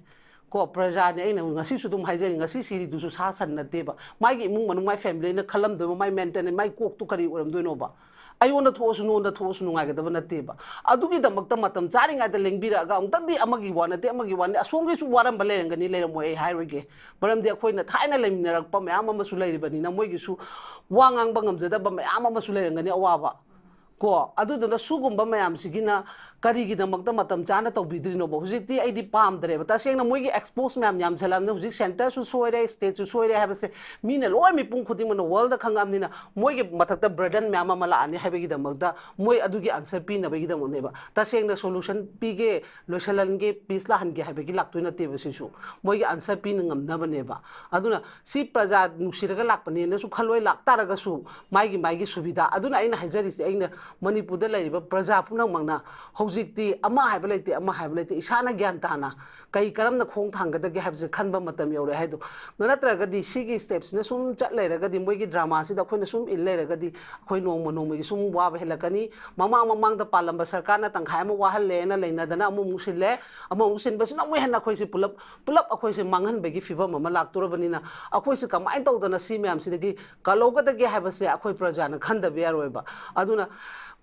ꯀꯣ, ꯄ꯭ꯔꯖꯥꯅꯤ, ꯑꯩꯅ ꯉꯁꯤꯁꯨ ꯑꯗꯨꯝ ꯍꯥꯏꯖꯔꯤ, ꯉꯁꯤ ꯁꯤꯔꯤꯗꯨꯁꯨ ꯁꯥ ꯁꯟ ꯅꯠꯇꯦꯕ꯫ ꯃꯥꯒꯤ ꯏꯃꯨꯡ ꯃꯅꯨꯡ, ꯃꯥꯏ ꯐꯦꯃꯤꯂꯤꯅ ꯈꯜꯂꯝꯗꯣꯏꯕ, ꯃꯥꯏ ꯃꯦꯟꯇꯦꯅꯦꯟ, ꯃꯥꯏ ꯀꯣꯛꯇꯨ ꯀꯔꯤ ꯑꯣꯏꯔꯝꯗꯣꯏꯅꯣꯕ? ꯑꯩꯉꯣꯟꯗ ꯊꯣꯛꯑꯁꯨ ꯅꯉꯣꯟꯗ ꯊꯣꯛꯑꯁꯨ ꯅꯨꯡꯉꯥꯏꯒꯗꯕ ꯅꯠꯇꯦꯕ꯫ ꯑꯗꯨꯒꯤꯗꯃꯛꯇ ꯃꯇꯝ ꯆꯥꯔꯤꯉꯩꯗ ꯂꯦꯡꯕꯤꯔꯛꯑꯒ, ꯑꯃꯨꯛꯇꯪꯗꯤ ꯑꯃꯒꯤ ꯋꯥ ꯅꯠꯇꯦ, ꯑꯃꯒꯤ ꯋꯥ ꯅꯠꯇꯦ, ꯑꯁꯣꯝꯒꯤꯁꯨ ꯋꯥꯔꯝꯕ ꯂꯩꯔꯝꯒꯅꯤ, ꯂꯩꯔꯝꯃꯣꯏ ꯑꯩ ꯍꯥꯏꯔꯣꯏꯒꯦ꯫ ꯃꯔꯝꯗꯤ ꯑꯩꯈꯣꯏꯅ ꯊꯥꯏꯅ ꯂꯩꯃꯤꯟꯅꯔꯛꯄ ꯃꯌꯥꯝ ꯑꯃꯁꯨ ꯂꯩꯔꯤꯕꯅꯤꯅ ꯃꯣꯏꯒꯤꯁꯨ ꯋꯥ ꯉꯥꯡꯕ ꯉꯝꯖꯗꯕ ꯃꯌꯥꯝ ꯑꯃꯁꯨ ꯂꯩꯔꯝꯒꯅꯤ ꯑꯋꯥꯕ꯫ ꯀꯣ, ꯑꯗꯨꯗꯨꯅ ꯁꯨꯒꯨꯝꯕ ꯃꯌꯥꯝꯁꯤꯒꯤꯅ ꯀꯔꯤꯒꯤꯗꯃꯛꯇ ꯃꯇꯝ ꯆꯥꯅ ꯇꯧꯕꯤꯗ꯭ꯔꯤꯅꯣꯕ? ꯍꯧꯖꯤꯛꯇꯤ ꯑꯩꯗꯤ ꯄꯥꯝꯗ꯭ꯔꯦꯕ꯫ ꯇꯁꯦꯡꯅ ꯃꯣꯏꯒꯤ ꯑꯦꯛꯁꯄꯣꯁ ꯃꯌꯥꯝ ꯌꯥꯝꯁꯜꯂꯛꯑꯕꯅꯤꯅ, ꯍꯧꯖꯤꯛ ꯁꯦꯟꯇꯔꯁꯨ ꯁꯣꯏꯔꯦ, ꯁ꯭ꯇꯦꯠꯁꯨ ꯁꯣꯏꯔꯦ ꯍꯥꯏꯕꯁꯦ ꯃꯤꯅ ꯂꯣꯏ, ꯃꯤꯄꯨꯝ ꯈꯨꯗꯤꯡꯃꯛꯅ, ꯋꯥꯔꯜꯗ ꯈꯪꯉꯛꯑꯕꯅꯤꯅ, ꯃꯣꯏꯒꯤ ꯃꯊꯛꯇ ꯕꯔꯗꯟ ꯃꯌꯥꯝ ꯑꯃ ꯂꯥꯛꯑꯅꯤ ꯍꯥꯏꯕꯒꯤꯗꯃꯛꯇ, ꯃꯣꯏ ꯑꯗꯨꯒꯤ ꯑꯟꯁꯔ ꯄꯤꯅꯕꯒꯤꯗꯃꯛꯅꯦꯕ꯫ ꯇꯁꯦꯡꯅ ꯁꯣꯂꯨꯁꯟ ꯄꯤꯒꯦ, ꯂꯣꯏꯁꯤꯜꯍꯟꯒꯦ, ꯄꯤꯁ ꯂꯥꯛꯍꯟꯒꯦ ꯍꯥꯏꯕꯒꯤ ꯂꯥꯛꯇꯣꯏ ꯅꯠꯇꯦꯕ꯫ ꯁꯤꯁꯨ ꯃꯣꯏꯒꯤ ꯑꯟꯁꯔ ꯄꯤꯅ ꯉꯝꯅꯕꯅꯦꯕ꯫ ꯑꯗꯨꯅ ꯁꯤ ꯄ꯭ꯔꯖꯥ ꯅꯨꯡꯁꯤꯔꯒ ꯂꯥꯛꯄꯅꯦꯅꯁꯨ ꯈꯜꯂꯣꯏ, ꯂꯥꯛꯇꯥꯔꯒꯁꯨ ꯃꯥꯒꯤ ꯃꯥꯒꯤ ꯁꯨꯕꯤꯗꯥ꯫ ꯑꯗꯨꯅ ꯑꯩꯅ ꯍꯥꯏꯖꯔꯤꯁꯦ, ꯑꯩꯅ ꯃꯅꯤꯄꯨꯔꯗ ꯂꯩꯔꯤꯕ ꯄ꯭ꯔꯖꯥ ꯄꯨꯝꯅꯃꯛꯅ ꯍꯧꯖꯤꯛꯇꯤ ꯑꯃ ꯍꯥꯏꯕ ꯂꯩꯇꯦ, ꯑꯃ ꯍꯥꯏꯕ ꯂꯩꯇꯦ, ꯏꯁꯥꯅ ꯒ꯭ꯌꯥꯟ ꯇꯥꯅ ꯀꯩ ꯀꯔꯝꯅ ꯈꯣꯡ ꯊꯥꯡꯒꯗꯒꯦ ꯍꯥꯏꯕꯁꯦ ꯈꯟꯕ ꯃꯇꯝ ꯌꯧꯔꯦ ꯍꯥꯏꯗꯣ꯫ ꯅꯠꯇ꯭ꯔꯒꯗꯤ ꯁꯤꯒꯤ ꯁ꯭ꯇꯦꯞꯁꯤꯅ ꯁꯨꯝ ꯆꯠ ꯂꯩꯔꯒꯗꯤ, ꯃꯣꯏꯒꯤ ꯗ꯭ꯔꯃꯥꯁꯤꯗ ꯑꯩꯈꯣꯏꯅ ꯁꯨꯝ ꯏꯜ ꯂꯩꯔꯒꯗꯤ, ꯑꯩꯈꯣꯏ ꯅꯣꯡꯃ ꯅꯣꯡꯃꯒꯤ ꯁꯨꯝ ꯋꯥꯕ ꯍꯦꯜꯂꯛꯀꯅꯤ꯫ ꯃꯃꯥꯡ ꯃꯃꯥꯡꯗ ꯄꯥꯜꯂꯝꯕ ꯁꯔꯀꯥꯔꯅ ꯇꯪꯈꯥꯏ ꯑꯃ ꯋꯥꯍꯜꯂꯦꯅ ꯂꯩꯅꯗꯅ ꯑꯃꯃꯨꯛ ꯁꯤꯜꯂꯦ, ꯑꯃꯃꯨꯛ ꯁꯤꯟꯕꯁꯤꯅ ꯑꯃꯨꯛ ꯍꯦꯟꯅ ꯑꯩꯈꯣꯏꯁꯦ ꯄꯨꯂꯞ, ꯄꯨꯂꯞ ꯑꯩꯈꯣꯏꯁꯦ ꯃꯥꯡꯍꯟꯕꯒꯤ ꯐꯤꯕꯝ ꯑꯃ ꯂꯥꯛꯇꯣꯔꯕꯅꯤꯅ, ꯑꯩꯈꯣꯏꯁꯦ ꯀꯃꯥꯏꯅ ꯇꯧꯗꯅ ꯁꯤ ꯃꯌꯥꯝꯁꯤꯗꯒꯤ ꯀꯜꯍꯧꯒꯗꯒꯦ ꯍꯥꯏꯕꯁꯦ ꯑꯩꯈꯣꯏ ꯄ꯭ꯔꯖꯥꯅ ꯈꯟꯗꯕ ꯌꯥꯔꯣꯏꯕ꯫ ꯑꯗꯨꯅ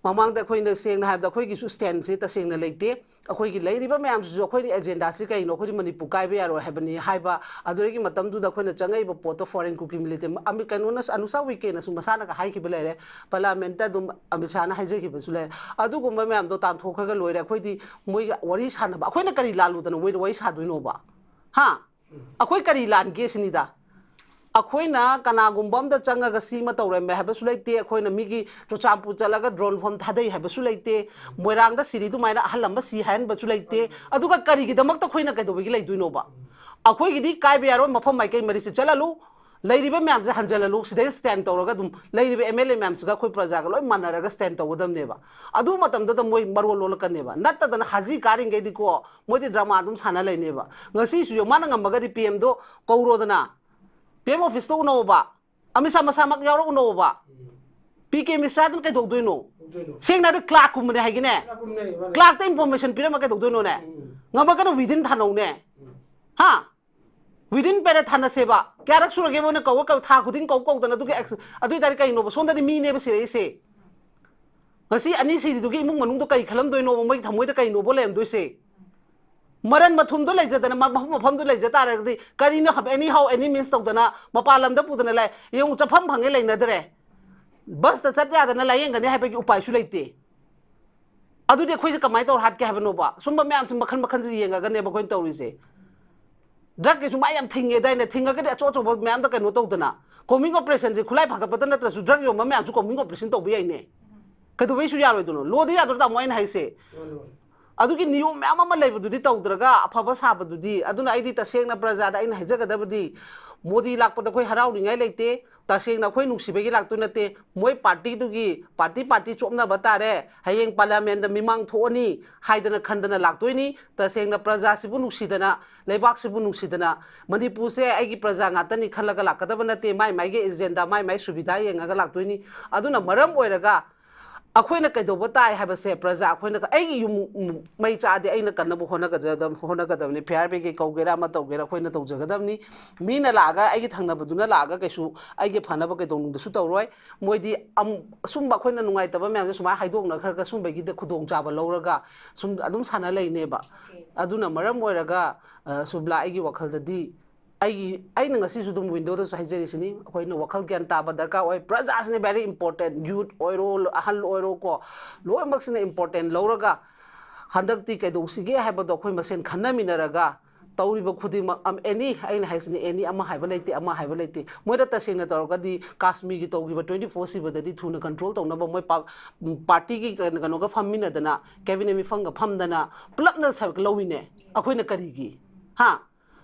ꯃꯃꯥꯡꯗ ꯑꯩꯈꯣꯏꯅ, ꯁꯦꯡꯅ ꯍꯥꯏꯔꯕꯗ, ꯑꯩꯈꯣꯏꯒꯤꯁꯨ ꯁ꯭ꯇꯦꯟꯁꯦ ꯇꯁꯦꯡꯅ ꯂꯩꯇꯦ꯫ ꯑꯩꯈꯣꯏꯒꯤ ꯂꯩꯔꯤꯕ ꯃꯌꯥꯝꯁꯤꯁꯨ, ꯑꯩꯈꯣꯏꯒꯤ ꯑꯦꯖꯦꯟꯗꯥꯁꯤ ꯀꯩꯅꯣ, ꯑꯩꯈꯣꯏꯗꯤ ꯃꯅꯤꯄꯨꯔ ꯀꯥꯏꯕ ꯌꯥꯔꯣꯏ ꯍꯥꯏꯕꯅꯤ ꯍꯥꯏꯕ, ꯑꯗꯨꯗꯒꯤ ꯃꯇꯝꯗꯨꯗ ꯑꯩꯈꯣꯏꯅ ꯆꯪꯉꯛꯏꯕ ꯄꯣꯠꯇꯣ, ꯐꯣꯔꯦꯟ ꯀꯨꯀꯤ ꯃꯤꯂꯤꯇꯦꯟ, ꯑꯃꯤ-, ꯀꯩꯅꯣꯅ, ꯑꯅꯨꯁꯥ ꯎꯏꯀꯦꯅꯁꯨ ꯃꯁꯥꯅꯒ ꯍꯥꯏꯈꯤꯕ ꯂꯩꯔꯦ, ꯄꯥꯔꯂꯥꯃꯦꯟꯇ ꯑꯗꯨꯝ ꯑꯃꯤꯠ ꯁꯥꯍꯅ ꯍꯥꯏꯖꯈꯤꯕꯁꯨ ꯂꯩꯔꯦ꯫ ꯑꯗꯨꯒꯨꯝꯕ ꯃꯌꯥꯝꯗꯣ ꯇꯥꯟꯊꯣꯛꯈ꯭ꯔꯒ ꯂꯣꯏꯔꯦ꯫ ꯑꯩꯈꯣꯏꯗꯤ ꯃꯣꯏꯒ ꯋꯥꯔꯤ ꯁꯥꯟꯅꯕ, ꯑꯩꯈꯣꯏꯅ ꯀꯔꯤ ꯂꯥꯜꯂꯨꯗꯅ ꯃꯣꯏꯗ ꯋꯥꯔꯤ ꯁꯥꯗꯣꯏꯅꯣꯕ? ꯍꯥ? ꯑꯩꯈꯣꯏ ꯀꯔꯤ ꯂꯥꯟꯒꯦ ꯁꯤꯅꯤꯗ꯫ ꯑꯩꯈꯣꯏꯅ ꯀꯅꯥꯒꯨꯝꯕ ꯑꯝꯗ ꯆꯪꯉꯒ ꯁꯤ ꯑꯃ ꯇꯧꯔꯝꯃꯦ ꯍꯥꯏꯕꯁꯨ ꯂꯩꯇꯦ꯫ ꯑꯩꯈꯣꯏꯅ ꯃꯤꯒꯤ ꯆꯨꯔꯆꯥꯟꯄꯨꯔ ꯆꯠꯂꯒ ꯗ꯭ꯔꯣꯟ ꯕꯣꯝ ꯊꯥꯗꯩ ꯍꯥꯏꯕꯁꯨ ꯂꯩꯇꯦ꯫ ꯃꯣꯏꯔꯥꯡꯗ ꯁꯤꯔꯤ ꯑꯗꯨꯃꯥꯏꯅ ꯑꯍꯜ ꯑꯃ ꯁꯤ ꯍꯥꯏꯍꯟꯕꯁꯨ ꯂꯩꯇꯦ꯫ ꯑꯗꯨꯒ ꯀꯔꯤꯒꯤꯗꯃꯛꯇ ꯑꯩꯈꯣꯏꯅ ꯀꯩꯗꯧꯕꯒꯤ ꯂꯩꯗꯣꯏꯅꯣꯕ? ꯑꯩꯈꯣꯏꯒꯤꯗꯤ ꯀꯥꯏꯕ ꯌꯥꯔꯣꯏ, ꯃꯐꯝ ꯃꯥꯏꯀꯩ ꯃꯔꯤꯁꯦ ꯆꯠꯍꯜꯂꯨ, ꯂꯩꯔꯤꯕ ꯃꯌꯥꯝꯁꯦ ꯍꯟꯖꯤꯜꯍꯜꯂꯨ, ꯁꯤꯗꯩ ꯁ꯭ꯇꯦꯟ ꯇꯧꯔꯒ ꯑꯗꯨꯝ ꯂꯩꯔꯤꯕ ꯑꯦꯝ ꯑꯦꯜ ꯑꯦ ꯃꯌꯥꯝꯁꯤꯒ ꯑꯩꯈꯣꯏ ꯄ꯭ꯔꯖꯥꯒ ꯂꯣꯏ ꯃꯥꯟꯅꯔꯒ ꯁ꯭ꯇꯦꯟ ꯇꯧꯒꯗꯕꯅꯦꯕ꯫ ꯑꯗꯨ ꯃꯇꯝꯗꯨꯗ ꯃꯣꯏ ꯃꯔꯣꯜ ꯂꯣꯜꯂꯛꯀꯅꯦꯕ꯫ ꯅꯠꯇꯗꯅ ꯍꯥꯖꯤ ꯀꯥꯔꯤꯉꯩꯗꯤꯀꯣ, ꯃꯣꯏꯗꯤ ꯗ꯭ꯔꯃꯥ ꯑꯗꯨꯝ ꯁꯥꯟꯅ ꯂꯩꯅꯦꯕ꯫ ꯉꯁꯤꯁꯨ ꯌꯦꯡꯉꯨ, ꯃꯥꯅ ꯉꯝꯃꯒꯗꯤ ꯄꯤ ꯑꯦꯝꯗꯣ ꯀꯧꯔꯣꯗꯅ, ꯄꯤ ꯑꯦꯝ ꯑꯣꯐꯤꯁꯇ ꯎꯅꯧꯕ, ꯑꯃꯤꯠ ꯁꯥ ꯃꯁꯥꯃꯛ ꯌꯥꯎꯔ ꯎꯅꯧꯕ꯫ ꯄꯤ ꯀꯦ ꯃꯤꯁ꯭ꯔꯥꯗꯨꯅ ꯀꯩꯗꯧꯗꯣꯏꯅꯣ? ꯁꯦꯡꯅ ꯍꯥꯏꯔꯗꯤ ꯀ꯭ꯂꯥꯔꯛꯀꯨꯝꯕꯅꯦ ꯍꯥꯏꯒꯤꯅꯦ꯫ ꯀ꯭ꯂꯥꯔꯛꯇ ꯏꯟꯐꯣꯔꯃꯦꯁꯟ ꯄꯤꯔꯝꯃ ꯀꯩꯗꯧꯗꯣꯏꯅꯣꯅꯦ? ꯉꯝꯃꯒꯅ ꯋꯤꯗꯤꯟ ꯊꯥꯅꯧꯅꯦ꯫ ꯍꯥ? ꯋꯤꯗꯤꯟ ꯄꯦꯔꯦꯠ ꯊꯥꯅꯁꯦꯕ꯫ ꯀꯌꯥꯔꯛ ꯁꯨꯔꯒꯦ ꯃꯣꯏꯅ ꯀꯧ-, ꯀꯧ-, ꯊꯥ ꯈꯨꯗꯤꯡ ꯀꯧ ꯀꯧꯗꯅ ꯑꯗꯨꯒꯤ ꯑꯦꯛꯁ-, ꯑꯗꯨ ꯑꯣꯏ ꯇꯥꯔꯗꯤ ꯀꯩꯅꯣꯕ? ꯁꯣꯝꯗꯗꯤ ꯃꯤꯅꯦꯕ ꯁꯤꯔꯛꯏꯁꯦ꯫ ꯉꯁꯤ ꯑꯅꯤ ꯁꯤꯔꯤꯗꯨꯒꯤ ꯏꯃꯨꯡ ꯃꯅꯨꯡꯗꯣ ꯀꯩ ꯈꯜꯂꯝꯗꯣꯏꯅꯣꯕ? ꯃꯣꯏꯒꯤ ꯊꯃꯣꯏꯗ ꯀꯩꯅꯣꯕ ꯂꯩꯔꯝꯗꯣꯏꯁꯦ? ꯃꯔꯟ ꯃꯊꯨꯝꯗꯣ ꯂꯩꯖꯗꯅ, ꯃ-, ꯃꯐꯝ ꯃꯐꯝꯗꯣ ꯂꯩꯖ ꯇꯥꯔꯒꯗꯤ ꯀꯔꯤꯅꯣ ꯍꯥꯏꯕ? Anyhow, any means ꯇꯧꯗꯅ ꯃꯄꯥꯟ ꯂꯝꯗ ꯄꯨꯗꯅ ꯂꯥꯏ-, ꯌꯦꯡꯉꯨ, ꯆꯠꯐꯝ ꯐꯪꯉꯦ ꯂꯩꯅꯗ꯭ꯔꯦ꯫ ꯕꯁꯇ ꯆꯠ ꯌꯥꯗꯅ ꯂꯥꯏꯌꯦꯡꯒꯅꯤ ꯍꯥꯏꯕꯒꯤ ꯎꯄꯥꯏꯁꯨ ꯂꯩꯇꯦ꯫ ꯑꯗꯨꯗꯤ ꯑꯩꯈꯣꯏꯁꯦ ꯀꯃꯥꯏꯅ ꯇꯧꯔ ꯍꯥꯠꯀꯦ ꯍꯥꯏꯕꯅꯣꯕ? ꯁꯨꯝꯕ ꯃꯌꯥꯝꯁꯦ ꯃꯈꯜ ꯃꯈꯜꯁꯦ ꯌꯦꯡꯉꯒꯅꯦꯕ ꯑꯩꯈꯣꯏꯅ ꯇꯧꯔꯤꯁꯦ꯫ ꯗ꯭ꯔꯒꯀꯤꯁꯨ ꯃꯥ ꯌꯥꯝ ꯊꯤꯡꯉꯦꯗꯥꯏꯅꯦ? ꯊꯤꯡꯉꯒꯗꯤ ꯑꯆꯧ ꯑꯆꯧꯕ ꯃꯌꯥꯝꯗ ꯀꯩꯅꯣ ꯇꯧꯗꯅ, ꯀꯣꯃꯤꯡ ꯑꯣꯄꯔꯦꯁꯟꯁꯦ ꯈꯨꯠꯂꯥꯏ ꯐꯒꯠꯄꯗ ꯅꯠꯇ꯭ꯔꯁꯨ ꯗ꯭ꯔꯒ ꯌꯣꯟꯕ ꯃꯌꯥꯝꯁꯨ ꯀꯣꯃꯤꯡ ꯑꯣꯄꯔꯦꯁꯟ ꯇꯧꯕ ꯌꯥꯏꯅꯦ꯫ ꯀꯩꯗꯧꯕꯩꯁꯨ ꯌꯥꯔꯣꯏꯗꯣꯏꯅꯣ? ꯂꯣꯗꯤ ꯌꯥꯗ꯭ꯔꯣ, ꯇꯥꯃꯣ, ꯑꯩꯅ ꯍꯥꯏꯁꯦ? ꯑꯗꯨꯒꯤ ꯅꯤꯌꯣꯝ ꯃꯌꯥꯝ ꯑꯃ ꯂꯩꯕꯗꯨꯗꯤ ꯇꯧꯗ꯭ꯔꯒ ꯑꯐꯕ ꯁꯥꯕꯗꯨꯗꯤ, ꯑꯗꯨꯅ ꯑꯩꯗꯤ ꯇꯁꯦꯡꯅ ꯄ꯭ꯔꯖꯥꯗ ꯑꯩꯅ ꯍꯥꯏꯖꯒꯗꯕꯗꯤ, ꯃꯣꯗꯤ ꯂꯥꯛꯄꯗ ꯑꯩꯈꯣꯏ ꯍꯔꯥꯎꯅꯤꯡꯉꯥꯏ ꯂꯩꯇꯦ꯫ ꯇꯁꯦꯡꯅ ꯑꯩꯈꯣꯏ ꯅꯨꯡꯁꯤꯕꯒꯤ ꯂꯥꯛꯇꯣꯏ ꯅꯠꯇꯦ꯫ ꯃꯣꯏ ꯄꯥꯔꯇꯤꯗꯨꯒꯤ, ꯄꯥꯔꯇꯤ ꯄꯥꯔꯇꯤ ꯆꯣꯞꯅꯕ ꯇꯥꯔꯦ꯫ ꯍꯌꯦꯡ ꯄꯥꯔꯂꯤꯌꯥꯃꯦꯟꯗ ꯃꯤꯃꯥꯡ ꯊꯣꯛꯑꯅꯤ ꯍꯥꯏꯗꯅ ꯈꯟꯗꯅ ꯂꯥꯛꯇꯣꯏꯅꯤ꯫ ꯇꯁꯦꯡꯅ ꯄ꯭ꯔꯖꯥꯁꯤꯕꯨ ꯅꯨꯡꯁꯤꯗꯅ, ꯂꯩꯕꯥꯛꯁꯤꯕꯨ ꯅꯨꯡꯁꯤꯗꯅ, ꯃꯅꯤꯄꯨꯔꯁꯦ ꯑꯩꯒꯤ ꯄ꯭ꯔꯖꯥ ꯉꯥꯛꯇꯅꯤ ꯈꯜꯂꯒ ꯂꯥꯛꯀꯗꯕ ꯅꯠꯇꯦ꯫ ꯃꯥꯏ ꯃꯥꯏꯒꯤ ꯑꯦꯖꯦꯟꯗꯥ, ꯃꯥꯏ ꯃꯥꯏ ꯁꯨꯕꯤꯙꯥ ꯌꯦꯡꯉꯒ ꯂꯥꯛꯇꯣꯏꯅꯤ꯫ ꯑꯗꯨꯅ ꯃꯔꯝ ꯑꯣꯏꯔꯒ ꯑꯩꯈꯣꯏꯅ ꯀꯩꯗꯧꯕ ꯇꯥꯏ ꯍꯥꯏꯕꯁꯦ, ꯄ꯭ꯔꯖꯥ ꯑꯩꯈꯣꯏꯅ, ꯑꯩꯒꯤ ꯌꯨꯝ ꯃꯩ ꯆꯥꯛꯑꯗꯤ ꯑꯩꯅ ꯀꯟꯅꯕ ꯍꯣꯠꯅꯒꯗꯕ-, ꯍꯣꯠꯅꯒꯗꯕꯅꯤ꯫ ꯐꯤ ꯑꯥꯔ ꯕꯤꯒꯤ ꯀꯧꯒꯦꯔꯥ ꯑꯃ ꯇꯧꯒꯦꯔꯥ ꯑꯩꯈꯣꯏꯅ ꯇꯧꯖꯒꯗꯕꯅꯤ꯫ ꯃꯤꯅ ꯂꯥꯛꯑꯒ, ꯑꯩꯒꯤ ꯊꯪꯅꯕꯗꯨꯅ ꯂꯥꯛꯑꯒ ꯀꯩꯁꯨ ꯑꯩꯒꯤ ꯐꯅꯕ ꯀꯩꯗꯧꯅꯨꯡꯗꯁꯨ ꯇꯧꯔꯣꯏ꯫ ꯃꯣꯏꯗꯤ ꯑꯝ-, ꯑꯁꯨꯝꯕ ꯑꯩꯈꯣꯏꯅ ꯅꯨꯡꯉꯥꯏꯇꯕ ꯃꯌꯥꯝꯁꯦ ꯁꯨꯃꯥꯏꯅ ꯍꯥꯏꯗꯣꯛꯅꯈ꯭ꯔꯒ ꯁꯨꯝꯕꯒꯤꯗ ꯈꯨꯗꯣꯡꯆꯥꯕ ꯂꯧꯔꯒ ꯁꯨꯝ ꯑꯗꯨꯝ ꯁꯥꯟꯅ ꯂꯩꯅꯦꯕ꯫ ꯑꯗꯨꯅ ꯃꯔꯝ ꯑꯣꯏꯔꯒ, ꯑ, ꯁꯨꯕꯂꯥ, ꯑꯩꯒꯤ ꯋꯥꯈꯜꯗꯗꯤ ꯑꯩꯒꯤ, ꯑꯩꯅ ꯉꯁꯤꯁꯨ ꯑꯗꯨꯝ ꯋꯤꯟꯗꯣꯗꯁꯨ ꯍꯥꯏꯖꯔꯤꯁꯤꯅꯤ, ꯑꯩꯈꯣꯏꯅ ꯋꯥꯈꯜ ꯒ꯭ꯌꯥꯟ ꯇꯥꯕ ꯗꯔꯀꯥꯔ ꯑꯣꯏ꯫ ꯄ꯭ꯔꯖꯥꯁꯤꯅ very important, ꯌꯨꯠ ꯑꯣꯏꯔꯣ, ꯑꯍꯜ ꯑꯣꯏꯔꯣ ꯀꯣ, ꯂꯣꯏꯅꯃꯛꯁꯤꯅ important ꯂꯧꯔꯒ ꯍꯟꯗꯛꯇꯤ ꯀꯩꯗꯧꯁꯤꯒꯦ ꯍꯥꯏꯕꯗꯣ ꯑꯩꯈꯣꯏ ꯃꯁꯦꯟ ꯈꯟꯅꯃꯤꯟꯅꯔꯒ ꯇꯧꯔꯤꯕ ꯈꯨꯗꯤꯡꯃꯛ, ꯑꯝ, ꯑꯦꯅꯤ, ꯑꯩꯅ ꯍꯥꯏꯁꯤꯅꯤ, ꯑꯦꯅꯤ ꯑꯃ ꯍꯥꯏꯕ ꯂꯩꯇꯦ, ꯑꯃ ꯍꯥꯏꯕ ꯂꯩꯇꯦ꯫ ꯃꯣꯏꯗ ꯇꯁꯦꯡꯅ ꯇꯧꯔꯒꯗꯤ ꯀꯥꯁꯃꯤꯔꯒꯤ ꯇꯧꯈꯤꯕ twenty four ꯁꯤꯕꯗꯗꯤ ꯊꯨꯅ control ꯇꯧꯅꯕ ꯃꯣꯏ ꯄꯥ-, ꯎꯝ, ꯄꯥꯔꯇꯤꯒꯤ ꯀꯩꯅꯣ, ꯀꯩꯅꯣꯒ ꯐꯝꯃꯤꯟꯅꯗꯅ, ꯀꯦꯕꯤꯅꯦꯠ ꯃꯤꯐꯝꯒ ꯐꯝꯗꯅ ꯄꯨꯂꯞꯅ ꯁꯔꯨꯛ ꯂꯧꯋꯤꯅꯦ꯫ ꯑꯩꯈꯣꯏꯅ ꯀꯔꯤꯒꯤ? ꯍꯥ?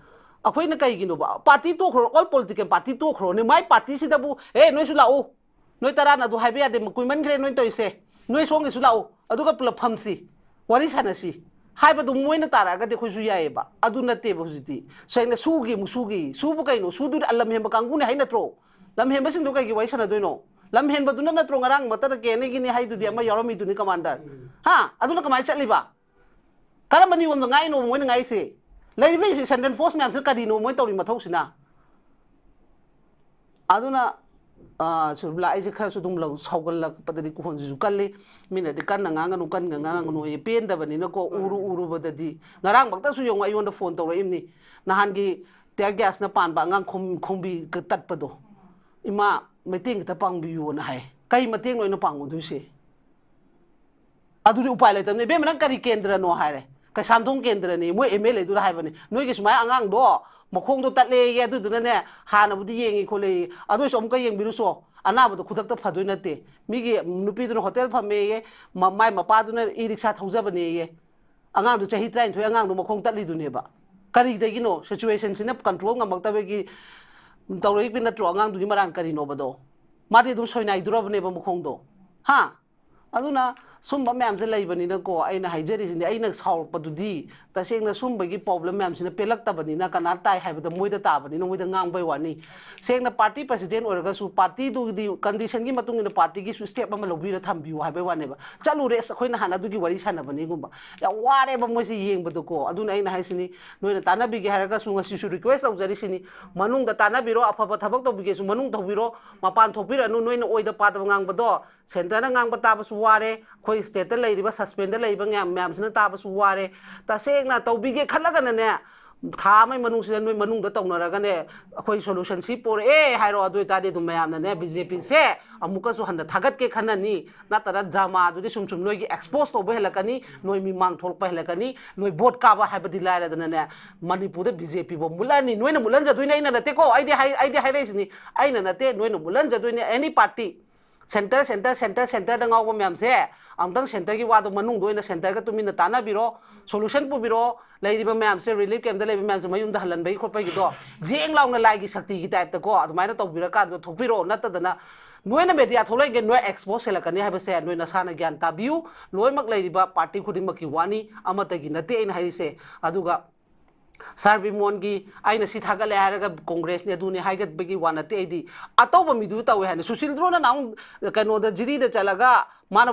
ꯑꯩꯈꯣꯏꯅ ꯀꯩꯒꯤꯅꯣꯕ? ꯄꯥꯔꯇꯤ ꯇꯣꯛꯈ꯭ꯔꯣ, all political party ꯇꯣꯛꯈ꯭ꯔꯣꯅꯦ꯫ ꯃꯥꯏ ꯄꯥꯔꯇꯤꯁꯤꯗꯕꯨ, "ꯑꯦ, ꯅꯣꯏꯁꯨ ꯂꯥꯛꯎ, ꯅꯣꯏ ꯇꯔꯥꯅ ꯑꯗꯨ ꯍꯥꯏꯕ ꯌꯥꯗꯦ, ꯀꯨꯏꯃꯟꯈ꯭ꯔꯦ ꯅꯣꯏ ꯇꯧꯔꯤꯁꯦ, ꯅꯣꯏ ꯁꯣꯝꯒꯤꯁꯨ ꯂꯥꯛꯎ, ꯑꯗꯨꯒ ꯄꯨꯂꯞ ꯐꯝꯁꯤ, ꯋꯥꯔꯤ ꯁꯥꯟꯅꯁꯤ" ꯍꯥꯏꯕꯗꯨ ꯃꯣꯏꯅ ꯇꯥꯔꯛꯑꯒꯗꯤ ꯑꯩꯈꯣꯏꯁꯨ ꯌꯥꯏꯑꯕ꯫ ꯑꯗꯨ ꯅꯠꯇꯦꯕ ꯍꯧꯖꯤꯛꯇꯤ꯫ ꯁꯦꯡꯅ ꯁꯨꯒꯤ ꯑꯃꯨꯛ ꯁꯨꯒꯤ꯫ ꯁꯨꯕꯨ ꯀꯩꯅꯣ? ꯁꯨꯗꯨꯗꯤ ꯂꯝ ꯍꯦꯟꯕ ꯀꯥꯡꯕꯨꯅꯦ ꯍꯥꯏ ꯅꯠꯇ꯭ꯔꯣ? ꯂꯝ ꯍꯦꯟꯕꯁꯤꯡꯗꯣ ꯀꯩꯒꯤ ꯋꯥꯔꯤ ꯁꯥꯟꯅꯗꯣꯏꯅꯣ? ꯂꯝ ꯍꯦꯟꯕꯗꯨꯅ ꯅꯠꯇ꯭ꯔꯣ ꯉꯔꯥꯡ ꯃꯛꯇꯗ ꯀꯦ ꯑꯦꯟ ꯑꯦꯒꯤꯅꯤ ꯍꯥꯏꯗꯨꯗꯤ ꯑꯃ ꯌꯥꯎꯔꯝꯃꯤꯗꯨꯅꯤ, ꯀꯃꯥꯟꯗꯔ? ꯍꯥ? ꯑꯗꯨꯅ ꯀꯃꯥꯏꯅ ꯆꯠꯂꯤꯕ? ꯀꯔꯝꯕ ꯅꯤꯌꯣꯝꯗ ꯉꯥꯛꯏꯅꯣ ꯃꯣꯏꯅ ꯉꯥꯛꯏꯁꯦ? ꯂꯩꯔꯤꯕ ꯁꯦꯟꯇ꯭ꯔꯦꯜ ꯐꯣꯔꯁ ꯃꯌꯥꯝꯁꯤꯅ ꯀꯔꯤꯅꯣ ꯃꯣꯏ ꯇꯧꯔꯤ ꯃꯊꯧꯁꯤꯅ? ꯑꯗꯨꯅ, ꯑ, ꯁꯨꯔꯕꯤꯂꯥ, ꯑꯩꯁꯦ ꯈꯔꯁꯨ ꯑꯗꯨꯝ ꯂꯧ-, ꯁꯥꯎꯒꯠꯂꯛꯄꯗꯗꯤ ꯀꯣꯟꯁꯤꯁꯨ ꯀꯜꯂꯤ꯫ ꯃꯤꯅꯗꯤ "ꯀꯟꯅ ꯉꯥꯡꯒꯅꯨ, ꯀꯟꯅ ꯉꯥꯡꯒꯅꯨ" ꯑꯩ ꯄꯦꯟꯗꯕꯅꯤꯅꯀꯣ, ꯎꯔꯨ ꯎꯔꯨꯕꯗꯗꯤ꯫ ꯉꯔꯥꯡꯃꯛꯇꯁꯨ ꯌꯦꯡꯉꯣ, ꯑꯩꯉꯣꯟꯗ ꯐꯣꯟ ꯇꯧꯔꯛꯏꯕꯅꯤ꯫ ꯅꯍꯥꯟꯒꯤ ꯇꯤꯌꯔ ꯒ꯭ꯌꯥꯁꯅ ꯄꯥꯟꯕ ꯑꯉꯥꯡ ꯈꯣꯝ-, ꯈꯣꯝꯕꯤ ꯇꯠꯄꯗꯣ, "ꯏꯃꯥ, ꯃꯇꯦꯡ ꯈꯤꯇ ꯄꯥꯡꯕꯤꯌꯨꯅ" ꯍꯥꯏ꯫ ꯀꯩ ꯃꯇꯦꯡꯅꯣ ꯑꯩꯅ ꯄꯥꯡꯉꯨꯗꯣꯏꯁꯦ? ꯑꯗꯨꯗꯤ ꯎꯄꯥꯏ ꯂꯩꯇꯕꯅꯤ꯫ "ꯏꯕꯦꯝꯃ, ꯅꯪ ꯀꯔꯤ ꯀꯦꯟꯗ꯭ꯔꯅꯣ?" ꯍꯥꯏꯔꯦ꯫ "ꯀꯩꯁꯥꯝꯊꯣꯡ ꯀꯦꯟꯗ꯭ꯔꯅꯤ"꯫ ꯃꯣꯏ ꯑꯦꯝ ꯑꯦꯜ ꯑꯦꯗꯨꯗ ꯍꯥꯏꯕꯅꯤ, "ꯅꯣꯏꯒꯤ ꯁꯨꯃꯥꯏꯅ ꯑꯉꯥꯡꯗꯣ ꯃꯈꯣꯡꯗꯣ ꯇꯠꯂꯦꯌꯦ, ꯑꯗꯨꯗꯨꯅꯅꯦ ꯍꯥꯟꯅꯕꯨꯗꯤ ꯌꯦꯡꯉꯤ ꯈꯣꯠꯂꯦ, ꯑꯗꯨ ꯑꯣꯏꯁꯨ ꯑꯃꯨꯛꯀ ꯌꯦꯡꯕꯤꯔꯨꯁꯣ, ꯑꯅꯥꯕꯗꯣ ꯈꯨꯗꯛꯇ ꯐꯗꯣꯏ ꯅꯠꯇꯦ"꯫ ꯃꯤꯒꯤ ꯅꯨꯄꯤꯗꯨꯅ ꯍꯣꯇꯦꯜ ꯐꯝꯃꯦꯌꯦ, ꯃ-, ꯃꯥꯏ ꯃꯄꯥꯗꯨꯅ ꯏ ꯔꯤꯛꯁꯥ ꯊꯧꯖꯕꯅꯦꯌꯦ꯫ ꯑꯉꯥꯡꯗꯣ ꯆꯍꯤ ꯇꯔꯥꯅꯤꯊꯣꯏ ꯑꯉꯥꯡꯗꯣ ꯃꯈꯣꯡ ꯇꯠꯂꯤꯗꯨꯅꯦꯕ꯫ ꯀꯔꯤꯗꯒꯤꯅꯣ? ꯁꯤꯆꯨꯋꯦꯁꯟꯁꯤꯅ ꯀꯟꯇ꯭ꯔꯣꯜ ꯉꯝꯃꯛꯇꯕꯒꯤ ꯇꯧꯔꯛꯏꯕ ꯅꯠꯇ꯭ꯔꯣ? ꯑꯉꯥꯡꯗꯨꯒꯤ ꯃꯔꯥꯟ ꯀꯔꯤꯅꯣꯕꯗꯣ? ꯃꯥꯗꯤ ꯑꯗꯨꯝ ꯁꯣꯏꯅꯥꯏꯗꯣꯔꯕꯅꯦꯕ ꯃꯈꯣꯡꯗꯣ꯫ ꯍꯥ? ꯑꯗꯨꯅ ꯁꯨꯝꯕ ꯃꯌꯥꯝꯁꯦ ꯂꯩꯕꯅꯤꯅꯀꯣ, ꯑꯩꯅ ꯍꯥꯏꯖꯔꯤꯁꯤꯅꯦ, ꯑꯩꯅ ꯁꯥꯎꯔꯛꯄꯗꯨꯗꯤ ꯇꯁꯦꯡꯅ ꯁꯨꯝꯕꯒꯤ ꯄ꯭ꯔꯣꯕ꯭ꯂꯦꯝ ꯃꯌꯥꯝꯁꯤꯅ ꯄꯦꯜꯂꯛꯇꯕꯅꯤꯅ, ꯀꯅꯥ ꯇꯥꯏ ꯍꯥꯏꯕꯗ ꯃꯣꯏꯗ ꯇꯥꯕꯅꯤꯅ ꯃꯣꯏꯗ ꯉꯥꯡꯕꯩ ꯋꯥꯅꯤ꯫ ꯁꯦꯡꯅ ꯄꯥꯔꯇꯤ ꯄ꯭ꯔꯁꯤꯗꯦꯟ ꯑꯣꯏꯔꯒꯁꯨ ꯄꯥꯔꯇꯤꯗꯨꯒꯤꯗꯤ ꯀꯟꯗꯤꯁꯟꯒꯤ ꯃꯇꯨꯡ ꯏꯟꯅ ꯄꯥꯔꯇꯤꯒꯤꯁꯨ ꯁ꯭ꯇꯦꯞ ꯑꯃ ꯂꯧꯕꯤꯔ ꯊꯝꯕꯤꯌꯨ ꯍꯥꯏꯕꯩ ꯋꯥꯅꯦꯕ꯫ ꯆꯠꯂꯨꯔꯦ, ꯑꯁ, ꯑꯩꯈꯣꯏ ꯅꯍꯥꯟ ꯑꯗꯨꯒꯤ ꯋꯥꯔꯤ ꯁꯥꯟꯅꯕꯅꯤꯒꯨꯝꯕ꯫ ꯌꯥꯝ ꯋꯥꯔꯦꯕ ꯃꯣꯏꯁꯦ ꯌꯦꯡꯕꯗꯀꯣ꯫ ꯑꯗꯨꯅ ꯑꯩꯅ ꯍꯥꯏꯁꯤꯅꯤ, ꯅꯣꯏꯅ ꯇꯥꯟꯅꯕꯤꯒꯦ ꯍꯥꯏꯔꯒꯁꯨ ꯉꯁꯤꯁꯨ ꯔꯤꯀ꯭ꯋꯦꯁ ꯇꯧꯖꯔꯤꯁꯤꯅꯤ, ꯃꯅꯨꯡꯗ ꯇꯥꯟꯅꯕꯤꯔꯣ, ꯑꯐꯕ ꯊꯕꯛ ꯇꯧꯕꯤꯒꯦꯁꯨ ꯃꯅꯨꯡ ꯇꯧꯕꯤꯔꯣ, ꯃꯄꯥꯟ ꯊꯣꯛꯄꯤꯔꯅꯨ꯫ ꯅꯣꯏꯅ ꯑꯣꯏꯗ ꯄꯥꯗꯕ ꯉꯥꯡꯕꯗꯣ ꯁꯦꯟꯇꯔꯅ ꯉꯥꯡꯕ ꯇꯥꯕꯁꯨ ꯋꯥꯔꯦ, ꯑꯩꯈꯣꯏ ꯁ꯭ꯇꯦꯠꯇ ꯂꯩꯔꯤꯕ ꯁꯁꯄꯦꯟꯗ ꯂꯩꯔꯤꯕ ꯃꯌꯥꯝ, ꯃꯌꯥꯝꯁꯤꯅ ꯇꯥꯕꯁꯨ ꯋꯥꯔꯦ꯫ ꯇꯁꯦꯡꯅ ꯇꯧꯕꯤꯒꯦ ꯈꯜꯂꯒꯅꯅꯦ, ꯊꯥ ꯑꯃꯒꯤ ꯃꯅꯨꯡꯁꯤꯗ ꯅꯣꯏ ꯃꯅꯨꯡꯗ ꯇꯧꯅꯔꯒꯅꯦ, ꯑꯩꯈꯣꯏ ꯁꯣꯂꯨꯁꯟ ꯁꯤ ꯄꯨꯔꯛꯑꯦ ꯍꯥꯏꯔꯣ꯫ ꯑꯗꯨ ꯑꯣꯏꯇꯥꯔꯗꯤ ꯑꯗꯨꯝ ꯃꯌꯥꯝꯅꯅꯦ ꯕꯤ ꯖꯦ ꯄꯤꯁꯦ ꯑꯃꯨꯛꯀꯁꯨ ꯍꯟꯅ ꯊꯥꯒꯠꯀꯦ ꯈꯟꯅꯅꯤ꯫ ꯅꯠꯇ꯭ꯔ ꯗ꯭ꯔꯃꯥꯗꯨꯗꯤ ꯁꯨꯝ ꯁꯨꯝ ꯅꯣꯏꯒꯤ ꯑꯦꯛꯁꯄꯣꯖ ꯇꯧꯕ ꯍꯦꯜꯂꯛꯀꯅꯤ, ꯅꯣꯏ ꯃꯤꯃꯥꯡ ꯊꯣꯛꯂꯛꯄ ꯍꯦꯜꯂꯛꯀꯅꯤ, ꯅꯣꯏ ꯚꯣꯠ ꯀꯥꯕ ꯍꯥꯏꯕꯗꯤ ꯂꯥꯏꯔꯗꯅꯅꯦ, ꯃꯅꯤꯄꯨꯔꯗ ꯕꯤ ꯖꯦ ꯄꯤꯕꯨ ꯃꯨꯠꯂꯛꯑꯅꯤ꯫ ꯅꯣꯏꯅ ꯃꯨꯠꯍꯟꯖꯗꯣꯏꯅꯦ, ꯑꯩꯅ ꯅꯠꯇꯦꯀꯣ, ꯑꯩꯗꯤ ꯍꯥꯏ-, ꯑꯩꯗꯤ ꯍꯥꯏꯔꯛꯏꯁꯤꯅꯤ, ꯑꯩꯅ ꯅꯠꯇꯦ, ꯅꯣꯏꯅ ꯃꯨꯠꯍꯟꯖꯗꯣꯏꯅꯦ꯫ ꯑꯦꯅꯤ ꯄꯥꯔꯇꯤ, ꯁꯦꯟꯇꯔ, ꯁꯦꯟꯇꯔ, ꯁꯦꯟꯇꯔ, ꯁꯦꯟꯇꯔꯗ ꯉꯥꯎꯕ ꯃꯌꯥꯝꯁꯦ, ꯑꯃꯨꯛꯇꯪ ꯁꯦꯟꯇꯔꯒꯤ ꯋꯥꯗꯣ ꯃꯅꯨꯡꯗ ꯑꯣꯏꯅ ꯁꯦꯟꯇꯔꯒ ꯇꯨꯃꯤꯟꯅ ꯇꯥꯟꯅꯕꯤꯔꯣ, ꯁꯣꯂꯨꯁꯟ ꯄꯨꯕꯤꯔꯣ꯫ ꯂꯩꯔꯤꯕ ꯃꯌꯥꯝꯁꯦ, ꯔꯤꯂꯤꯐ ꯀꯦꯝꯞꯇ ꯂꯩꯕ ꯃꯌꯥꯝꯁꯦ ꯃꯌꯨꯝꯗ ꯍꯜꯍꯟꯕꯒꯤ ꯈꯣꯠꯄꯒꯤꯗꯣ, ꯖꯦꯡ ꯂꯥꯎꯅ ꯂꯥꯏꯒꯤ ꯁꯛꯇꯤꯒꯤ ꯇꯥꯏꯞꯇꯀꯣ, ꯑꯗꯨꯃꯥꯏꯅ ꯇꯧꯕꯤꯔꯀꯥꯟꯗ ꯊꯣꯛꯄꯤꯔꯣ꯫ ꯅꯠꯇꯗꯅ ꯅꯣꯏꯅ ꯃꯦꯗꯤꯌꯥ ꯊꯣꯛꯂꯛꯏꯒꯦ, ꯅꯣꯏ ꯑꯦꯛꯁꯄꯣꯖ ꯍꯦꯜꯂꯛꯀꯅꯤ ꯍꯥꯏꯕꯁꯦ ꯅꯣꯏ ꯅꯁꯥꯅ ꯒ꯭ꯌꯥꯟ ꯇꯥꯕꯤꯌꯨ꯫ ꯂꯣꯏꯅꯃꯛ ꯂꯩꯔꯤꯕ ꯄꯥꯔꯇꯤ ꯈꯨꯗꯤꯡꯃꯛꯀꯤ ꯋꯥꯅꯤ, ꯑꯃꯠꯇꯒꯤ ꯅꯠꯇꯦ ꯑꯩꯅ ꯍꯥꯏꯔꯤꯁꯦ꯫ ꯑꯗꯨꯒ ꯁꯥꯔ ꯕꯤꯃꯣꯟꯒꯤ ꯑꯩꯅ ꯁꯤ ꯊꯥꯒꯠꯂꯦ ꯍꯥꯏꯔꯒ ꯀꯣꯡꯒ꯭ꯔꯦꯁꯅꯤ ꯑꯗꯨꯅꯤ ꯍꯥꯏꯒꯠꯄꯒꯤ ꯋꯥ ꯅꯠꯇꯦ꯫ ꯑꯩꯗꯤ ꯑꯇꯧꯕ ꯃꯤꯗꯨ ꯇꯧꯋꯦ ꯍꯥꯏꯅ꯫ ꯁꯨꯁꯤꯜꯗ꯭ꯔꯣꯅ ꯅꯍꯥꯟ ꯀꯩꯅꯣꯗ, ꯖꯤꯔꯤꯗ ꯆꯠꯂꯒ ꯃꯥꯅ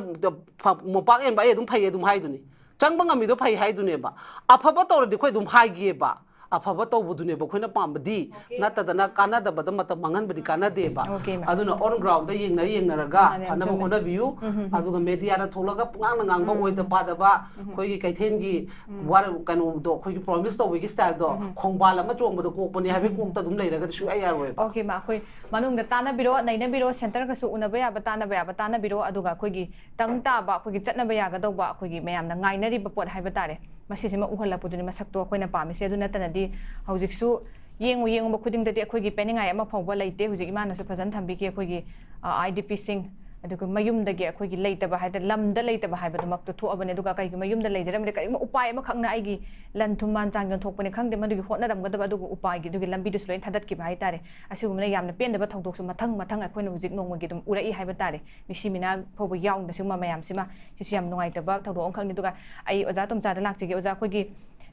ꯃꯣꯝꯄꯥꯛ ꯌꯦꯟꯕ, "ꯑꯩ ꯑꯗꯨꯝ ꯐꯩ" ꯑꯗꯨꯝ ꯍꯥꯏꯗꯨꯅꯤ꯫ ꯆꯪꯕ ꯉꯝꯃꯤꯗꯣ ꯐꯩ ꯍꯥꯏꯗꯨꯅꯦꯕ꯫ ꯑꯐꯕ ꯇꯧꯔꯗꯤ ꯑꯩꯈꯣꯏ ꯑꯗꯨꯝ ꯍꯥꯏꯒꯦꯕ꯫ ꯑꯐꯕ ꯇꯧꯕꯗꯨꯅꯦꯕ ꯑꯩꯈꯣꯏꯅ ꯄꯥꯝꯕꯗꯤ, ꯅꯠꯇꯗꯅ ꯀꯥꯟꯅꯗꯕꯗ ꯃꯇꯝ ꯃꯥꯡꯍꯟꯕꯗꯤ ꯀꯥꯟꯅꯗꯦꯕ꯫ Okay, ma'am. ꯑꯗꯨꯅ on ground ꯗ ꯌꯦꯡꯅ ꯌꯦꯡꯅꯔꯒ ꯃꯥꯅꯦ, ꯐꯅꯕ ꯆꯨꯝꯃꯦ. ꯍꯣꯠꯅꯕꯤꯌꯨ꯫ ꯑꯗꯨꯒ media ꯗ ꯊꯣꯛꯂꯒ ꯄꯨꯡꯉꯥꯡꯅ ꯉꯥꯡꯕ, ꯑꯣꯏꯗ ꯄꯥꯗꯕ, ꯑꯩꯈꯣꯏꯒꯤ ꯀꯩꯊꯦꯜꯒꯤ ꯋꯥꯔ-, ꯀꯩꯅꯣꯗꯣ, ꯑꯩꯈꯣꯏꯒꯤ promise ꯇꯧꯕꯒꯤ style ꯗꯣ, ꯈꯣꯡꯕꯥꯜ ꯑꯃ ꯆꯣꯡꯕꯗ ꯀꯣꯛꯄꯅꯦ ꯍꯥꯏꯕꯒꯤ ꯀꯣꯛꯇ ꯑꯗꯨꯝ ꯂꯩꯔꯒꯗꯤ ꯁꯨꯡꯌꯥ ꯌꯥꯔꯣꯏꯕ꯫ Okay, ma'am. ꯑꯩꯈꯣꯏ ꯃꯅꯨꯡꯗ ꯇꯥꯟꯅꯕꯤꯔꯣ, ꯅꯩꯅꯕꯤꯔꯣ, centre ꯒꯁꯨ ꯎꯅꯕ ꯌꯥꯕ, ꯇꯥꯟꯅꯕ ꯌꯥꯕ ꯇꯥꯟꯅꯕꯤꯔꯣ, ꯑꯗꯨꯒ ꯑꯩꯈꯣꯏꯒꯤ ꯇꯪ ꯇꯥꯕ, ꯑꯩꯈꯣꯏꯒꯤ ꯆꯠꯅꯕ ꯌꯥꯒꯗꯧꯕ, ꯑꯩꯈꯣꯏꯒꯤ ꯃꯌꯥꯝꯅ ꯉꯥꯏꯅꯔꯤꯕ ꯄꯣꯠ ꯍꯥꯏꯕ ꯇꯥꯔꯦ, ꯃꯁꯤꯁꯤꯃ ꯎꯍꯜꯂꯛꯄꯗꯨꯅꯤ ꯃꯁꯛꯇꯣ ꯑꯩꯈꯣꯏꯅ ꯄꯥꯝꯃꯤꯁꯦ꯫ ꯑꯗꯨ ꯅꯠꯇꯅꯗꯤ ꯍꯧꯖꯤꯛꯁꯨ ꯌꯦꯡꯉꯨ ꯌꯦꯡꯉꯨꯕ ꯈꯨꯗꯤꯡꯗꯗꯤ ꯑꯩꯈꯣꯏꯒꯤ ꯄꯦꯟꯅꯤꯡꯉꯥꯏ ꯑꯃ ꯐꯥꯎꯕ ꯂꯩꯇꯦ꯫ ꯍꯧꯖꯤꯛ ꯏꯃꯥꯅꯁꯨ ꯐꯖꯅ ꯊꯝꯕꯤꯈꯤ, ꯑꯩꯈꯣꯏꯒꯤ, ꯑ, IDP ꯁꯤꯡ, ꯑꯗꯨꯒ ꯃꯌꯨꯝꯗꯒꯤ ꯑꯩꯈꯣꯏꯒꯤ ꯂꯩꯇꯕ ꯍꯥꯏꯗꯤ ꯂꯝꯗ ꯂꯩꯇꯕ ꯍꯥꯏꯕꯗꯨꯃꯛꯇꯣ ꯊꯣꯛꯑꯕꯅꯦ꯫ ꯑꯗꯨꯒ ꯀꯩꯒꯨꯝꯕ ꯌꯨꯝꯗ ꯂꯩꯖꯔꯝꯗꯦ, ꯀꯔꯤꯒꯨꯝꯕ ꯎꯄꯥꯏ ꯑꯃꯈꯛꯅ ꯑꯩꯒꯤ ꯂꯟ ꯊꯨꯝ ꯃꯥꯟ ꯆꯥꯡ ꯌꯣꯟꯊꯣꯛꯄꯅꯤ ꯈꯪꯗꯦ, ꯃꯗꯨꯒꯤ ꯍꯣꯠꯅꯔꯝꯒꯗꯕ ꯑꯗꯨꯒ ꯎꯄꯥꯏꯒꯤ ꯑꯗꯨꯒꯤ ꯂꯝꯕꯤꯗꯨꯁꯨ ꯂꯣꯏꯅ ꯊꯥꯗꯠꯈꯤꯕ ꯍꯥꯏꯇꯥꯔꯦ꯫ ꯑꯁꯤꯒꯨꯝꯕꯅ ꯌꯥꯝꯅ ꯄꯦꯟꯗꯕ ꯊꯧꯗꯣꯛꯁꯨ ꯃꯊꯪ ꯃꯊꯪ ꯑꯩꯈꯣꯏꯅ ꯍꯧꯖꯤꯛ ꯅꯣꯡꯃꯒꯤ ꯑꯗꯨꯝ ꯎꯔꯛꯏ ꯍꯥꯏꯕ ꯇꯥꯔꯦ꯫ ꯃꯤꯁꯤ ꯃꯤꯅꯥ ꯐꯥꯎꯕ ꯌꯥꯎꯅ ꯁꯤꯒꯨꯝꯕ ꯃꯌꯥꯝꯁꯤꯃ, ꯁꯤꯁꯨ ꯌꯥꯝ ꯅꯨꯡꯉꯥꯏꯇꯕ ꯊꯧꯗꯣꯛ ꯑꯃꯈꯛꯅꯤ꯫ ꯑꯗꯨꯒ ꯑꯩ ꯑꯣꯖꯥ ꯇꯣꯝꯆꯥꯗ ꯂꯥꯛꯆꯒꯦ꯫ ꯑꯣꯖꯥ, ꯑꯩꯈꯣꯏꯒꯤ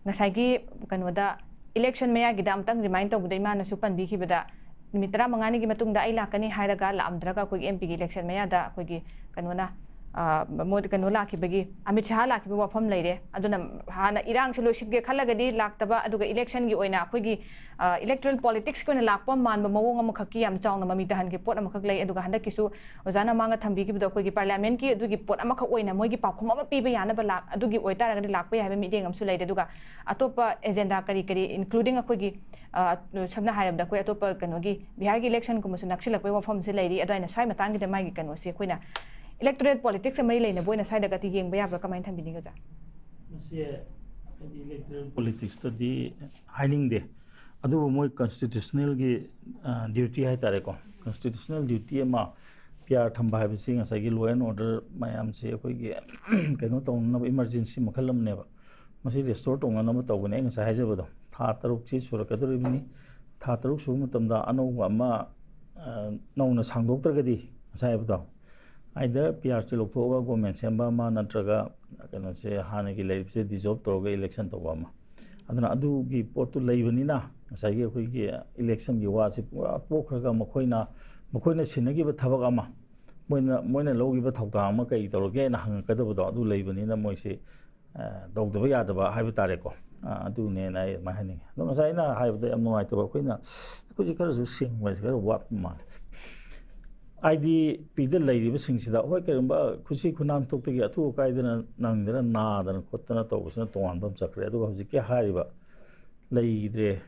ꯉꯁꯥꯏꯒꯤ ꯀꯩꯅꯣꯗ election ꯃꯌꯥꯒꯤꯗ ꯑꯝꯇꯪ remind ꯇꯧꯕꯗ ꯏꯃꯥꯅꯁꯨ ꯄꯟꯕꯤꯈꯤꯕꯗ, ꯅꯨꯃꯤꯠ ꯇꯔꯥꯃꯉꯥꯅꯤꯒꯤ ꯃꯇꯨꯡꯗ ꯑꯩ ꯂꯥꯛꯀꯅꯤ ꯍꯥꯏꯔꯒ ꯂꯥꯛꯑꯝꯗ꯭ꯔꯒ ꯑꯩꯈꯣꯏꯒꯤ MP ꯒꯤ election ꯃꯌꯥꯗ ꯑꯩꯈꯣꯏꯒꯤ ꯀꯩꯅꯣꯅ, ꯑ, ꯃꯣꯏ ꯀꯩꯅꯣ ꯂꯥꯛꯈꯤꯕꯒꯤ, ꯑꯃꯤꯠ ꯁꯍꯥ ꯂꯥꯛꯈꯤꯕ ꯋꯥꯐꯝ ꯂꯩꯔꯦ꯫ ꯑꯗꯨꯅ ꯍꯥꯟꯅ ꯏꯔꯥꯡꯁꯦ ꯂꯣꯏꯁꯤꯟꯒꯦ ꯈꯜꯂꯒꯗꯤ ꯂꯥꯛꯇꯕ, ꯑꯗꯨꯒ election ꯒꯤ ꯑꯣꯏꯅ ꯑꯩꯈꯣꯏꯒꯤ, ꯑ, electoral politics ꯀꯤ ꯑꯣꯏꯅ ꯂꯥꯛꯄ ꯃꯥꯟꯕ ꯃꯑꯣꯡ ꯑꯃꯈꯛꯀꯤ ꯌꯥꯝ ꯆꯥꯎꯅ ꯃꯃꯤ ꯇꯥꯍꯟꯈꯤꯕ ꯄꯣꯠ ꯑꯃꯈꯛ ꯂꯩ꯫ ꯑꯗꯨꯒ ꯍꯟꯗꯛꯀꯤꯁꯨ ꯑꯣꯖꯥꯅ ꯃꯥꯡꯗ ꯊꯝꯕꯤꯈꯤꯕꯗꯣ ꯑꯩꯈꯣꯏꯒꯤ parliament ꯀꯤ ꯑꯗꯨꯒꯤ ꯄꯣꯠ ꯑꯃꯈꯛ ꯑꯣꯏꯅ ꯃꯣꯏꯒꯤ ꯄꯥꯎꯈꯨꯝ ꯑꯃ ꯄꯤꯕ ꯌꯥꯅꯕ ꯂꯥꯛ-, ꯑꯗꯨꯒꯤ ꯑꯣꯏꯇꯥꯔꯒꯗꯤ ꯂꯥꯛꯄ ꯌꯥꯏ ꯍꯥꯏꯕ ꯃꯤꯠꯌꯦꯡ ꯑꯃꯁꯨ ꯂꯩꯔꯦ꯫ ꯑꯗꯨꯒ ꯑꯇꯣꯞꯄ agenda ꯀꯔꯤ ꯀꯔꯤ, including ꯑꯩꯈꯣꯏꯒꯤ, ꯑ, ꯁꯝꯅ ꯍꯥꯏꯔꯕꯗ ꯑꯩꯈꯣꯏ ꯑꯇꯣꯞꯄ ꯀꯩꯅꯣꯒꯤ ꯕꯤꯍꯥꯔꯒꯤ election ꯀꯨꯝꯕꯁꯨ ꯅꯛꯁꯤꯜꯂꯛꯄꯒꯤ ꯋꯥꯐꯝꯁꯦ ꯂꯩꯔꯤ꯫ ꯑꯗꯨ ꯑꯩꯅ ꯁ꯭ꯋꯥꯏ ꯃꯇꯥꯡꯒꯤꯗ ꯃꯥꯒꯤ ꯀꯩꯅꯣꯁꯦ ꯑꯩꯈꯣꯏꯅ electoral politics ꯀ ꯃꯔꯤ ꯂꯩꯅꯕ ꯑꯣꯏꯅ ꯁ꯭ꯋꯥꯏꯗ ꯀꯗꯤ ꯌꯦꯡꯕ ꯌꯥꯕ꯭ꯔꯥ, ꯀꯃꯥꯏꯅ ꯊꯝꯕꯤꯅꯤꯡꯒꯦ ꯑꯣꯖꯥ? ꯃꯁꯤ ꯍꯥꯏꯗꯤ electoral politics ꯇꯗꯤ ꯍꯥꯏꯅꯤꯡꯗꯦ, ꯑꯗꯨꯕꯨ ꯃꯣꯏ constitutional ꯒꯤ, ꯑ, duty ꯍꯥꯏꯇꯥꯔꯦꯀꯣ, constitutional duty ꯑꯃ PR ꯊꯝꯕ ꯍꯥꯏꯕꯁꯤ ꯉꯁꯥꯏꯒꯤ law and order ꯃꯌꯥꯝꯁꯤ ꯑꯩꯈꯣꯏꯒꯤ ꯀꯩꯅꯣ ꯇꯧꯅꯅꯕ emergency ꯃꯈꯜ ꯑꯃꯅꯦꯕ꯫ ꯃꯁꯤ restore ꯇꯧꯅꯅꯕ ꯇꯧꯒꯅꯤ꯫ ꯑꯩ ꯉꯁꯥꯏ ꯍꯥꯏꯖꯕꯗꯣ, ꯊꯥ ꯇꯔꯨꯛꯁꯤ ꯁꯨꯔꯛꯀꯗꯧꯔꯤꯕꯅꯤ꯫ ꯊꯥ ꯇꯔꯨꯛ ꯁꯨꯕ ꯃꯇꯝꯗ ꯑꯅꯧꯕ ꯑꯃ, ꯑ, ꯅꯧꯅ ꯁꯥꯡꯗꯣꯛꯇ꯭ꯔꯒꯗꯤ, ꯉꯁꯥꯏ ꯍꯥꯏꯕꯗꯣ, either PR ꯁꯤ ꯂꯧꯊꯣꯛꯑꯒ government ꯁꯦꯝꯕ ꯑꯃ, ꯅꯠꯇ꯭ꯔꯒ ꯀꯩꯅꯣꯁꯦ, ꯍꯥꯟꯅꯒꯤ ꯂꯩꯔꯤꯕꯁꯦ dissolve ꯇꯧꯔꯒ election ꯇꯧꯕ ꯑꯃ꯫ ꯑꯗꯨꯅ ꯑꯗꯨꯒꯤ ꯄꯣꯠꯇꯨ ꯂꯩꯕꯅꯤꯅ, ꯉꯁꯥꯏꯒꯤ ꯑꯩꯈꯣꯏꯒꯤ election ꯒꯤ ꯋꯥꯁꯤ ꯄꯨꯔꯥ ꯇꯣꯛꯈ꯭ꯔꯒ ꯃꯈꯣꯏꯅ, ꯃꯈꯣꯏꯅ ꯁꯤꯟꯅꯈꯤꯕ ꯊꯕꯛ ꯑꯃ, ꯃꯣꯏꯅ, ꯃꯣꯏꯅ ꯂꯧꯈꯤꯕ ꯊꯧꯗꯥꯡ ꯑꯃ ꯀꯔꯤ ꯇꯧꯔꯒꯦꯅ ꯍꯪꯉꯛꯀꯗꯕꯗꯣ ꯑꯗꯨ ꯂꯩꯕꯅꯤꯅ, ꯃꯣꯏꯁꯤ, ꯑ, ꯇꯧꯗꯕ ꯌꯥꯗꯕ ꯍꯥꯏꯕ ꯇꯥꯔꯦꯀꯣ꯫ ꯑꯗꯨꯅꯦꯅ ꯑꯩ ꯑꯗꯨꯃꯥꯏꯅ ꯍꯥꯏꯅꯤꯡꯉꯤ꯫ ꯑꯗꯣ ꯉꯁꯥꯏ ꯑꯩꯅ ꯍꯥꯏꯕꯗ ꯌꯥꯝ ꯅꯨꯡꯉꯥꯏꯇꯕ, ꯑꯩꯈꯣꯏꯅ ꯑꯩꯈꯣꯏꯁꯦ ꯈꯔꯁꯨ ꯁꯤꯡꯕꯁꯦ ꯈꯔ ꯋꯥꯠꯄ ꯃꯥꯜꯂꯦ꯫ ꯑꯥꯏ ꯗꯤ ꯄꯤꯗ ꯂꯩꯔꯤꯕꯁꯤꯡꯁꯤꯗ, ꯍꯣꯏ, ꯀꯔꯤꯒꯨꯝꯕ ꯈꯨꯠꯁꯤ ꯈꯨꯅꯥꯝ ꯊꯣꯛꯇꯒꯤ ꯑꯊꯨ ꯑꯀꯥꯏꯗꯅ ꯅꯪꯗꯅ ꯅꯥꯗꯅ ꯈꯣꯠꯇꯅ ꯇꯧꯕꯁꯤꯅ ꯇꯣꯉꯥꯟꯕ ꯑꯃ ꯆꯠꯈ꯭ꯔꯦ꯫ ꯑꯗꯨꯒ ꯍꯧꯖꯤꯛꯀꯤ ꯍꯥꯏꯔꯤꯕ ꯂꯩꯈꯤꯗ꯭ꯔꯦ,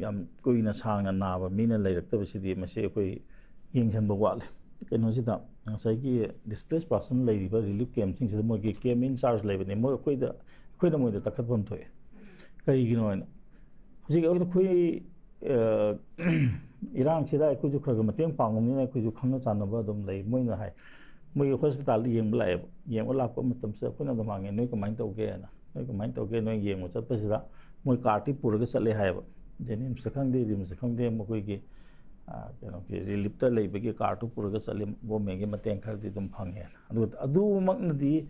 ꯌꯥꯝ ꯀꯨꯏꯅ ꯁꯥꯡꯅ ꯅꯥꯕ ꯃꯤꯅ ꯂꯩꯔꯛꯇꯕꯁꯤꯗꯤ, ꯃꯁꯤ ꯑꯩꯈꯣꯏ ꯌꯦꯡꯁꯤꯟꯕ ꯋꯥꯠꯂꯦ꯫ ꯀꯩꯅꯣꯁꯤꯗ ꯉꯁꯥꯏꯒꯤ ꯗꯤꯁꯄ꯭ꯂꯦꯁ ꯄꯥꯔꯁꯟ ꯂꯩꯔꯤꯕ ꯔꯤꯂꯤꯐ ꯀꯦꯝꯁꯤꯡꯁꯤꯗ ꯃꯣꯏꯒꯤ ꯀꯦꯝ ꯏꯟ ꯆꯥꯔꯖ ꯂꯩꯕꯅꯤ, ꯃꯣꯏ ꯑꯩꯈꯣꯏꯗ, ꯑꯩꯈꯣꯏꯅ ꯃꯣꯏꯗ ꯇꯛꯈꯠꯐꯝ ꯊꯣꯛꯑꯦ꯫ ꯀꯔꯤꯒꯤꯅꯣ ꯍꯥꯏꯅ, ꯍꯧꯖꯤꯛ ꯑꯩꯈꯣꯏ, ꯑ, ꯏꯔꯥꯡꯁꯤꯗ ꯑꯩꯈꯣꯏꯁꯨ ꯈꯔ ꯈꯔ ꯃꯇꯦꯡ ꯄꯥꯡꯕꯅꯤꯅ ꯑꯩꯈꯣꯏꯁꯨ ꯈꯪꯅ ꯆꯥꯟꯅꯕ ꯑꯗꯨꯝ ꯂꯩ꯫ ꯃꯣꯏꯅ ꯍꯥꯏ, ꯃꯣꯏꯒꯤ ꯍꯣꯁꯄꯤꯇꯥꯜꯗ ꯌꯦꯡꯕ ꯂꯥꯛꯑꯦꯕ꯫ ꯌꯦꯡꯕ ꯂꯥꯛꯄ ꯃꯇꯝꯁꯤꯗ ꯑꯩꯈꯣꯏꯅ ꯑꯗꯨꯝ ꯍꯪꯉꯦ, "ꯅꯣꯏ ꯀꯃꯥꯏꯅ ꯇꯧꯒꯦꯅ?" ꯅꯣꯏ ꯀꯃꯥꯏꯅ ꯇꯧꯒꯦ? ꯅꯣꯏ ꯌꯦꯡꯕ ꯆꯠꯄꯁꯤꯗ ꯃꯣꯏ ꯀꯥꯔꯠꯇꯤ ꯄꯨꯔꯒ ꯆꯠꯂꯦ ꯍꯥꯏꯌꯦꯕ꯫ ꯖꯦꯅꯤꯝꯁꯇ ꯈꯪꯗꯦ, ꯔꯤꯝꯁꯇ ꯈꯪꯗꯦ, ꯃꯈꯣꯏꯒꯤ, ꯑ, ꯀꯩꯅꯣꯒꯤ ꯔꯤꯂꯤꯐꯇ ꯂꯩꯕꯒꯤ ꯀꯥꯔꯠꯇꯨ ꯄꯨꯔꯒ ꯆꯠꯂꯤ, ꯒꯣꯔꯃꯦꯟꯒꯤ ꯃꯇꯦꯡ ꯈꯔꯗꯤ ꯑꯗꯨꯝ ꯐꯪꯉꯦꯅ꯫ ꯑꯗꯨꯒ ꯑꯗꯨꯃꯛꯅꯗꯤ,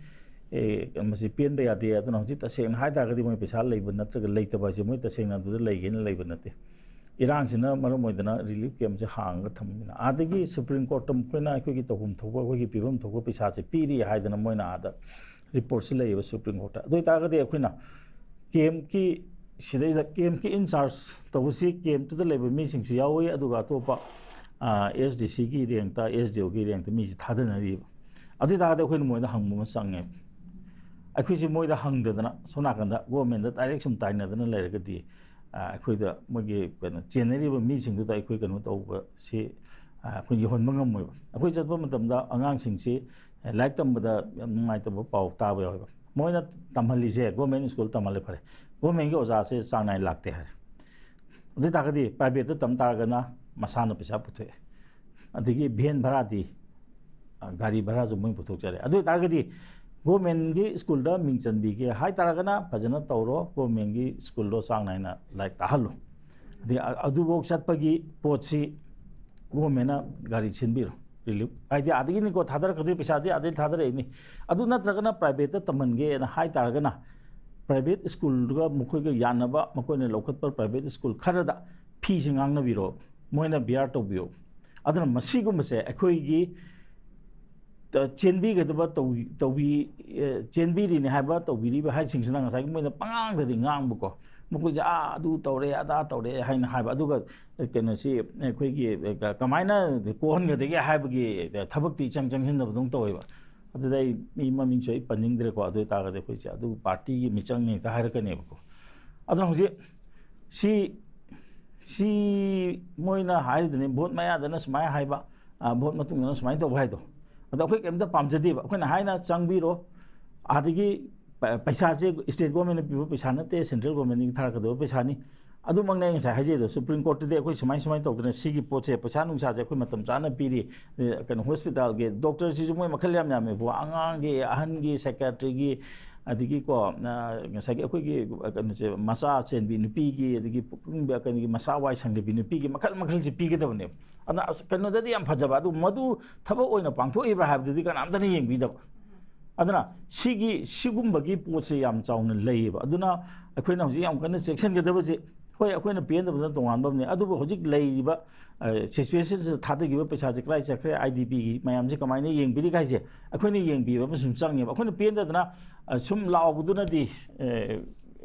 ꯑꯦ, ꯃꯁꯤ ꯄꯦꯟꯕ ꯌꯥꯗꯦ꯫ ꯑꯗꯨꯅ ꯍꯧꯖꯤꯛ ꯇꯁꯦꯡꯅ ꯍꯥꯏ ꯇꯥꯔꯒꯗꯤ ꯃꯣꯏ ꯄꯩꯁꯥ ꯂꯩꯕ ꯅꯠꯇ꯭ꯔꯒ ꯂꯩꯇꯕ ꯍꯥꯏꯁꯦ ꯃꯣꯏ ꯇꯁꯦꯡꯅ ꯑꯗꯨꯗ ꯂꯩꯒꯦꯅ ꯂꯩꯕ ꯅꯠꯇꯦ꯫ ꯏꯔꯥꯡꯁꯤꯅ ꯃꯔꯝ ꯑꯣꯏꯗꯅ ꯔꯤꯂꯤꯐ ꯀꯦꯝꯁꯦ ꯍꯥꯡꯉꯒ ꯊꯝꯃꯤꯅ, ꯑꯥꯗꯒꯤ ꯁꯨꯄ꯭ꯔꯤꯝ ꯀꯣꯔꯠꯇ ꯃꯈꯣꯏꯅ ꯑꯩꯈꯣꯏꯒꯤ ꯇꯧꯐꯝ ꯊꯣꯛꯄ, ꯑꯩꯈꯣꯏꯒꯤ ꯄꯤꯐꯝ ꯊꯣꯛꯄ ꯄꯩꯁꯥꯁꯦ ꯄꯤꯔꯤ ꯍꯥꯏꯗꯅ ꯃꯣꯏꯅ ꯑꯥꯗ ꯔꯤꯄꯣꯔꯠꯁꯤ ꯂꯩꯌꯦꯕ ꯁꯨꯄ꯭ꯔꯤꯝ ꯀꯣꯔꯠꯇ꯫ ꯑꯗꯨ ꯑꯣꯏꯇꯥꯔꯒꯗꯤ ꯑꯩꯈꯣꯏꯅ ꯀꯦꯝꯞꯀꯤ, ꯁꯤꯗꯩꯁꯤꯗ ꯀꯦꯝꯞꯀꯤ ꯏꯟꯆꯥꯔꯖ ꯇꯧꯕꯁꯤ ꯀꯦꯝꯞꯇꯨꯗ ꯂꯩꯕ ꯃꯤꯁꯤꯡꯁꯨ ꯌꯥꯎꯋꯤ, ꯑꯗꯨꯒ ꯑꯇꯣꯞꯄ, ꯑꯦꯁ ꯗꯤ ꯁꯤꯒꯤ ꯔꯦꯡꯇ, ꯑꯦꯁ ꯗꯤ ꯑꯣꯒꯤ ꯔꯦꯡꯇ ꯃꯤꯁꯤ ꯊꯥꯗꯅꯔꯤꯕ꯫ ꯑꯗꯨ ꯑꯣꯏꯇꯥꯔꯒꯗꯤ ꯑꯩꯈꯣꯏꯅ ꯃꯣꯏꯗ ꯍꯪꯕ ꯑꯃ ꯆꯪꯉꯦꯕ꯫ ꯑꯩꯈꯣꯏꯁꯤ ꯃꯣꯏꯗ ꯍꯪꯗꯗꯅ ꯁꯣꯝ ꯅꯥꯀꯟꯗ ꯒꯣꯔꯃꯦꯟꯗ ꯗꯥꯏꯔꯦꯛ ꯁꯨꯝ ꯇꯥꯏꯅꯗꯅ ꯂꯩꯔꯒꯗꯤ, ꯑ, ꯑꯩꯈꯣꯏꯗ ꯃꯣꯏꯒꯤ ꯀꯩꯅꯣ ꯆꯦꯟꯅꯔꯤꯕ ꯃꯤꯁꯤꯡꯗꯨꯗ ꯑꯩꯈꯣꯏ ꯀꯩꯅꯣ ꯇꯧꯕꯁꯤ, ꯑ, ꯑꯩꯈꯣꯏ ꯌꯧꯍꯟꯕ ꯉꯝꯃꯣꯏꯕ꯫ ꯑꯩꯈꯣꯏ ꯆꯠꯄ ꯃꯇꯝꯗ ꯑꯉꯥꯡꯁꯤꯡꯁꯤ, ꯑ, ꯂꯥꯏꯔꯤꯛ ꯇꯝꯕꯗ ꯌꯥꯝ ꯅꯨꯡꯉꯥꯏꯇꯕ ꯄꯥꯎ ꯇꯥꯕ ꯌꯥꯎꯋꯦꯕ꯫ ꯃꯣꯏꯅ ꯇꯝꯍꯜꯂꯤꯁꯦ ꯒꯣꯔꯃꯦꯟ ꯁ꯭ꯀꯨꯜ ꯇꯝꯍꯜꯂꯦ ꯐꯔꯦ, ꯒꯣꯔꯃꯦꯟꯒꯤ ꯑꯣꯖꯥꯁꯦ ꯆꯥꯡ ꯅꯥꯏꯅ ꯂꯥꯛꯇꯦ ꯍꯥꯏꯔꯦ꯫ ꯑꯗꯨ ꯑꯣꯏ ꯇꯥꯔꯒꯗꯤ ꯄ꯭ꯔꯥꯏꯚꯦꯠꯇ ꯇꯝ ꯇꯥꯔꯒꯅ ꯃꯁꯥꯅ ꯄꯩꯁꯥ ꯄꯨꯊꯣꯛꯑꯦ꯫ ꯑꯗꯒꯤ ꯚꯦꯟ ꯚꯔꯥꯗꯤ, ꯑ, ꯒꯥꯔꯤ ꯚꯔꯥꯁꯨ ꯃꯣꯏ ꯄꯨꯊꯣꯛꯆꯔꯦ꯫ ꯑꯗꯨ ꯑꯣꯏ ꯇꯥꯔꯒꯗꯤ ꯒꯣꯔꯃꯦꯟꯒꯤ ꯁ꯭ꯀꯨꯜꯗ ꯃꯤꯡ ꯆꯟꯕꯤꯒꯦ ꯍꯥꯏ ꯇꯥꯔꯒꯅ ꯐꯖꯅ ꯇꯧꯔꯣ, ꯒꯣꯔꯃꯦꯟꯒꯤ ꯁ꯭ꯀꯨꯜꯗꯣ ꯆꯥꯡ ꯅꯥꯏꯅ ꯂꯥꯏꯔꯤꯛ ꯇꯥꯍꯜꯂꯣ꯫ ꯑꯗꯩ ꯑ-, ꯑꯗꯨꯐꯥꯎ ꯆꯠꯄꯒꯤ ꯄꯣꯠꯁꯤ ꯒꯣꯔꯃꯦꯟꯅ ꯒꯥꯔꯤ ꯁꯤꯟꯕꯤꯔꯣ꯫ ꯔꯤꯂꯤꯐ ꯍꯥꯏꯗꯤ ꯑꯥꯗꯒꯤꯅꯤꯀꯣ ꯊꯥꯗꯔꯛꯀꯗꯣꯏ ꯄꯩꯁꯥꯗꯤ ꯑꯥꯗꯩ ꯊꯥꯗꯔꯛꯏꯅꯤ꯫ ꯑꯗꯨ ꯅꯠꯇ꯭ꯔꯒꯅ ꯄ꯭ꯔꯥꯏꯚꯦꯠꯇ ꯇꯝꯍꯟꯒꯦꯅ ꯍꯥꯏ ꯇꯥꯔꯒꯅ ꯄ꯭ꯔꯥꯏꯚꯦꯠ ꯁ꯭ꯀꯨꯜꯗꯨꯒ ꯃꯈꯣꯏꯒ ꯌꯥꯅꯕ, ꯃꯈꯣꯏꯅ ꯂꯧꯈꯠꯄ ꯄ꯭ꯔꯥꯏꯚꯦꯠ ꯁ꯭ꯀꯨꯜ ꯈꯔꯗ ꯐꯤꯁꯤ ꯉꯥꯡꯅꯕꯤꯔꯣ, ꯃꯣꯏꯅ ꯕꯤꯌꯥꯔ ꯇꯧꯕꯤꯌꯣ꯫ ꯑꯗꯨꯅ ꯃꯁꯤꯒꯨꯝꯕꯁꯦ ꯑꯩꯈꯣꯏꯒꯤ ꯑ, ꯆꯦꯟꯕꯤꯒꯗꯕ ꯇꯧꯕꯤ-, ꯇꯧꯕꯤ-, ꯑ, ꯆꯦꯟꯕꯤꯔꯤꯅꯤ ꯍꯥꯏꯕ, ꯇꯧꯕꯤꯔꯤꯕ ꯍꯥꯏꯁꯤꯡꯁꯤꯅ ꯉꯁꯥꯏꯒꯤ ꯃꯣꯏꯅ ꯄꯉꯥꯡꯗꯗꯤ ꯉꯥꯡꯕꯀꯣ, ꯃꯈꯣꯏꯁꯦ "ꯑꯥ, ꯑꯗꯨ ꯇꯧꯔꯦ, ꯑꯗꯥ ꯇꯧꯔꯦ" ꯍꯥꯏꯅ ꯍꯥꯏꯕ, ꯑꯗꯨꯒ, ꯑ, ꯀꯩꯅꯣꯁꯤ ꯑꯩꯈꯣꯏꯒꯤ, ꯑ, ꯀ-, ꯀꯃꯥꯏꯅ ꯀꯣꯛꯍꯟꯒꯗꯒꯦ ꯍꯥꯏꯕꯒꯤ, ꯑ, ꯊꯕꯛꯇꯤ ꯏꯆꯪ ꯆꯪꯁꯤꯟꯗꯕꯗꯧꯅ ꯇꯧꯋꯦꯕ꯫ ꯑꯗꯨꯗ ꯑꯩ ꯃꯤ ꯃꯃꯤꯡꯁꯨ ꯑꯩ ꯄꯟꯅꯤꯡꯗ꯭ꯔꯦꯀꯣ, ꯑꯗꯨ ꯑꯣꯏꯇꯥꯔꯒꯗꯤ ꯑꯩꯈꯣꯏꯁꯦ ꯑꯗꯨ ꯄꯥꯔꯇꯤꯒꯤ ꯃꯤꯆꯪꯅꯤ ꯍꯦꯛꯇ ꯍꯥꯏꯔꯛꯀꯅꯦꯕꯀꯣ꯫ ꯑꯗꯨꯅ ꯍꯧꯖꯤꯛ ꯁꯤ, ꯁꯤ ꯃꯣꯏꯅ ꯍꯥꯏꯔꯤꯗꯨꯅꯤ, ꯚꯣꯠ ꯃꯌꯥꯗꯅ ꯁꯨꯃꯥꯏꯅ ꯍꯥꯏꯕ, ꯑ, ꯚꯣꯠ ꯃꯇꯨꯡꯗꯅ ꯁꯨꯃꯥꯏꯅ ꯇꯧꯕ ꯍꯥꯏꯗꯣ꯫ ꯑꯗꯣ ꯑꯩꯈꯣꯏ ꯀꯩꯝꯇ ꯄꯥꯝꯖꯗꯦꯕ꯫ ꯑꯩꯈꯣꯏꯅ ꯍꯥꯏꯅ ꯆꯪꯕꯤꯔꯣ, ꯑꯗꯒꯤ ꯄ-, ꯄꯩꯁꯥꯁꯦ state government ꯅ ꯄꯤꯕ ꯄꯩꯁꯥ ꯅꯠꯇꯦ, central government ꯅꯒꯤ ꯊꯥꯔꯛꯀꯗꯕ ꯄꯩꯁꯥꯅꯤ꯫ ꯑꯗꯨꯃꯛꯅꯦ ꯑꯩ ꯉꯁꯥꯏ ꯍꯥꯏꯖꯩꯗꯣ, Supreme Court ꯇꯗꯤ ꯑꯩꯈꯣꯏ ꯁꯨꯃꯥꯏ ꯁꯨꯃꯥꯏꯅ ꯇꯧꯗꯅ ꯁꯤꯒꯤ ꯄꯣꯠꯁꯦ, ꯄꯩꯁꯥ ꯅꯨꯡꯁꯥꯁꯦ ꯑꯩꯈꯣꯏ ꯃꯇꯝ ꯆꯥꯅ ꯄꯤꯔꯤ꯫ ꯑꯦ, ꯀꯩꯅꯣ, hospital ꯒꯤ doctor ꯁꯤꯁꯨ ꯃꯣꯏ ꯃꯈꯜ ꯌꯥꯝ ꯌꯥꯝꯃꯦꯕꯀꯣ, ꯑꯉꯥꯡꯒꯤ, ꯑꯍꯟꯒꯤ, psychiatry ꯒꯤ, ꯑꯗꯒꯤꯀꯣ, ꯑ, ꯉꯁꯥꯏꯒꯤ ꯑꯩꯈꯣꯏꯒꯤ, ꯑ, ꯀꯩꯅꯣꯁꯦ, ꯃꯆꯥ ꯆꯦꯟꯕꯤ ꯅꯨꯄꯤꯒꯤ, ꯑꯗꯒꯤ ꯄꯨꯛꯅꯤꯡꯕ, ꯀꯩꯅꯣꯒꯤ ꯃꯆꯥ ꯋꯥꯏ ꯁꯪꯗꯕꯤ ꯅꯨꯄꯤꯒꯤ, ꯃꯈꯜ ꯃꯈꯜꯁꯦ ꯄꯤꯒꯗꯕꯅꯦꯕ꯫ ꯑꯗ ꯑꯁ, ꯀꯩꯅꯣꯗꯗꯤ ꯌꯥꯝ ꯐꯖꯕ, ꯑꯗꯨ ꯃꯗꯨ ꯊꯕꯛ ꯑꯣꯏꯅ ꯄꯥꯡꯊꯣꯛꯏꯕ꯭ꯔꯥ ꯍꯥꯏꯕꯗꯨꯗꯤ ꯀꯅꯥꯝꯇꯅ ꯌꯦꯡꯕꯤꯗꯕ꯫ ꯑꯗꯨꯅ ꯁꯤꯒꯤ, ꯁꯤꯒꯨꯝꯕꯒꯤ ꯄꯣꯠꯁꯦ ꯌꯥꯝ ꯆꯥꯎꯅ ꯂꯩꯌꯦꯕ꯫ ꯑꯗꯨꯅ ꯑꯩꯈꯣꯏꯅ ꯍꯧꯖꯤꯛ ꯌꯥꯝ ꯀꯟꯅ ꯆꯦꯛꯁꯤꯟꯒꯗꯕꯁꯦ, ꯍꯣꯏ, ꯑꯩꯈꯣꯏꯅ ꯄꯦꯟꯗꯕꯗꯨꯅ ꯇꯣꯉꯥꯟꯕ ꯑꯃꯅꯤ, ꯑꯗꯨꯕꯨ ꯍꯧꯖꯤꯛ ꯂꯩꯔꯤꯕ, ꯑ, situation ꯁꯤꯗ ꯊꯥꯗꯈꯤꯕ ꯄꯩꯁꯥꯁꯦ ꯀꯗꯥꯏ ꯆꯠꯈ꯭ꯔꯦ, IDP ꯒꯤ ꯃꯌꯥꯝꯁꯦ ꯀꯃꯥꯏꯅ ꯌꯦꯡꯕꯤꯔꯤꯒꯦ ꯍꯥꯏꯁꯦ ꯑꯩꯈꯣꯏꯅ ꯌꯦꯡꯕꯤꯕ ꯑꯃ ꯁꯨꯝ ꯆꯪꯉꯦꯕ꯫ ꯑꯩꯈꯣꯏꯅ ꯄꯦꯟꯗꯗꯅ, ꯑ, ꯁꯨꯝ ꯂꯥꯎꯕꯗꯨꯅꯗꯤ, ꯑ,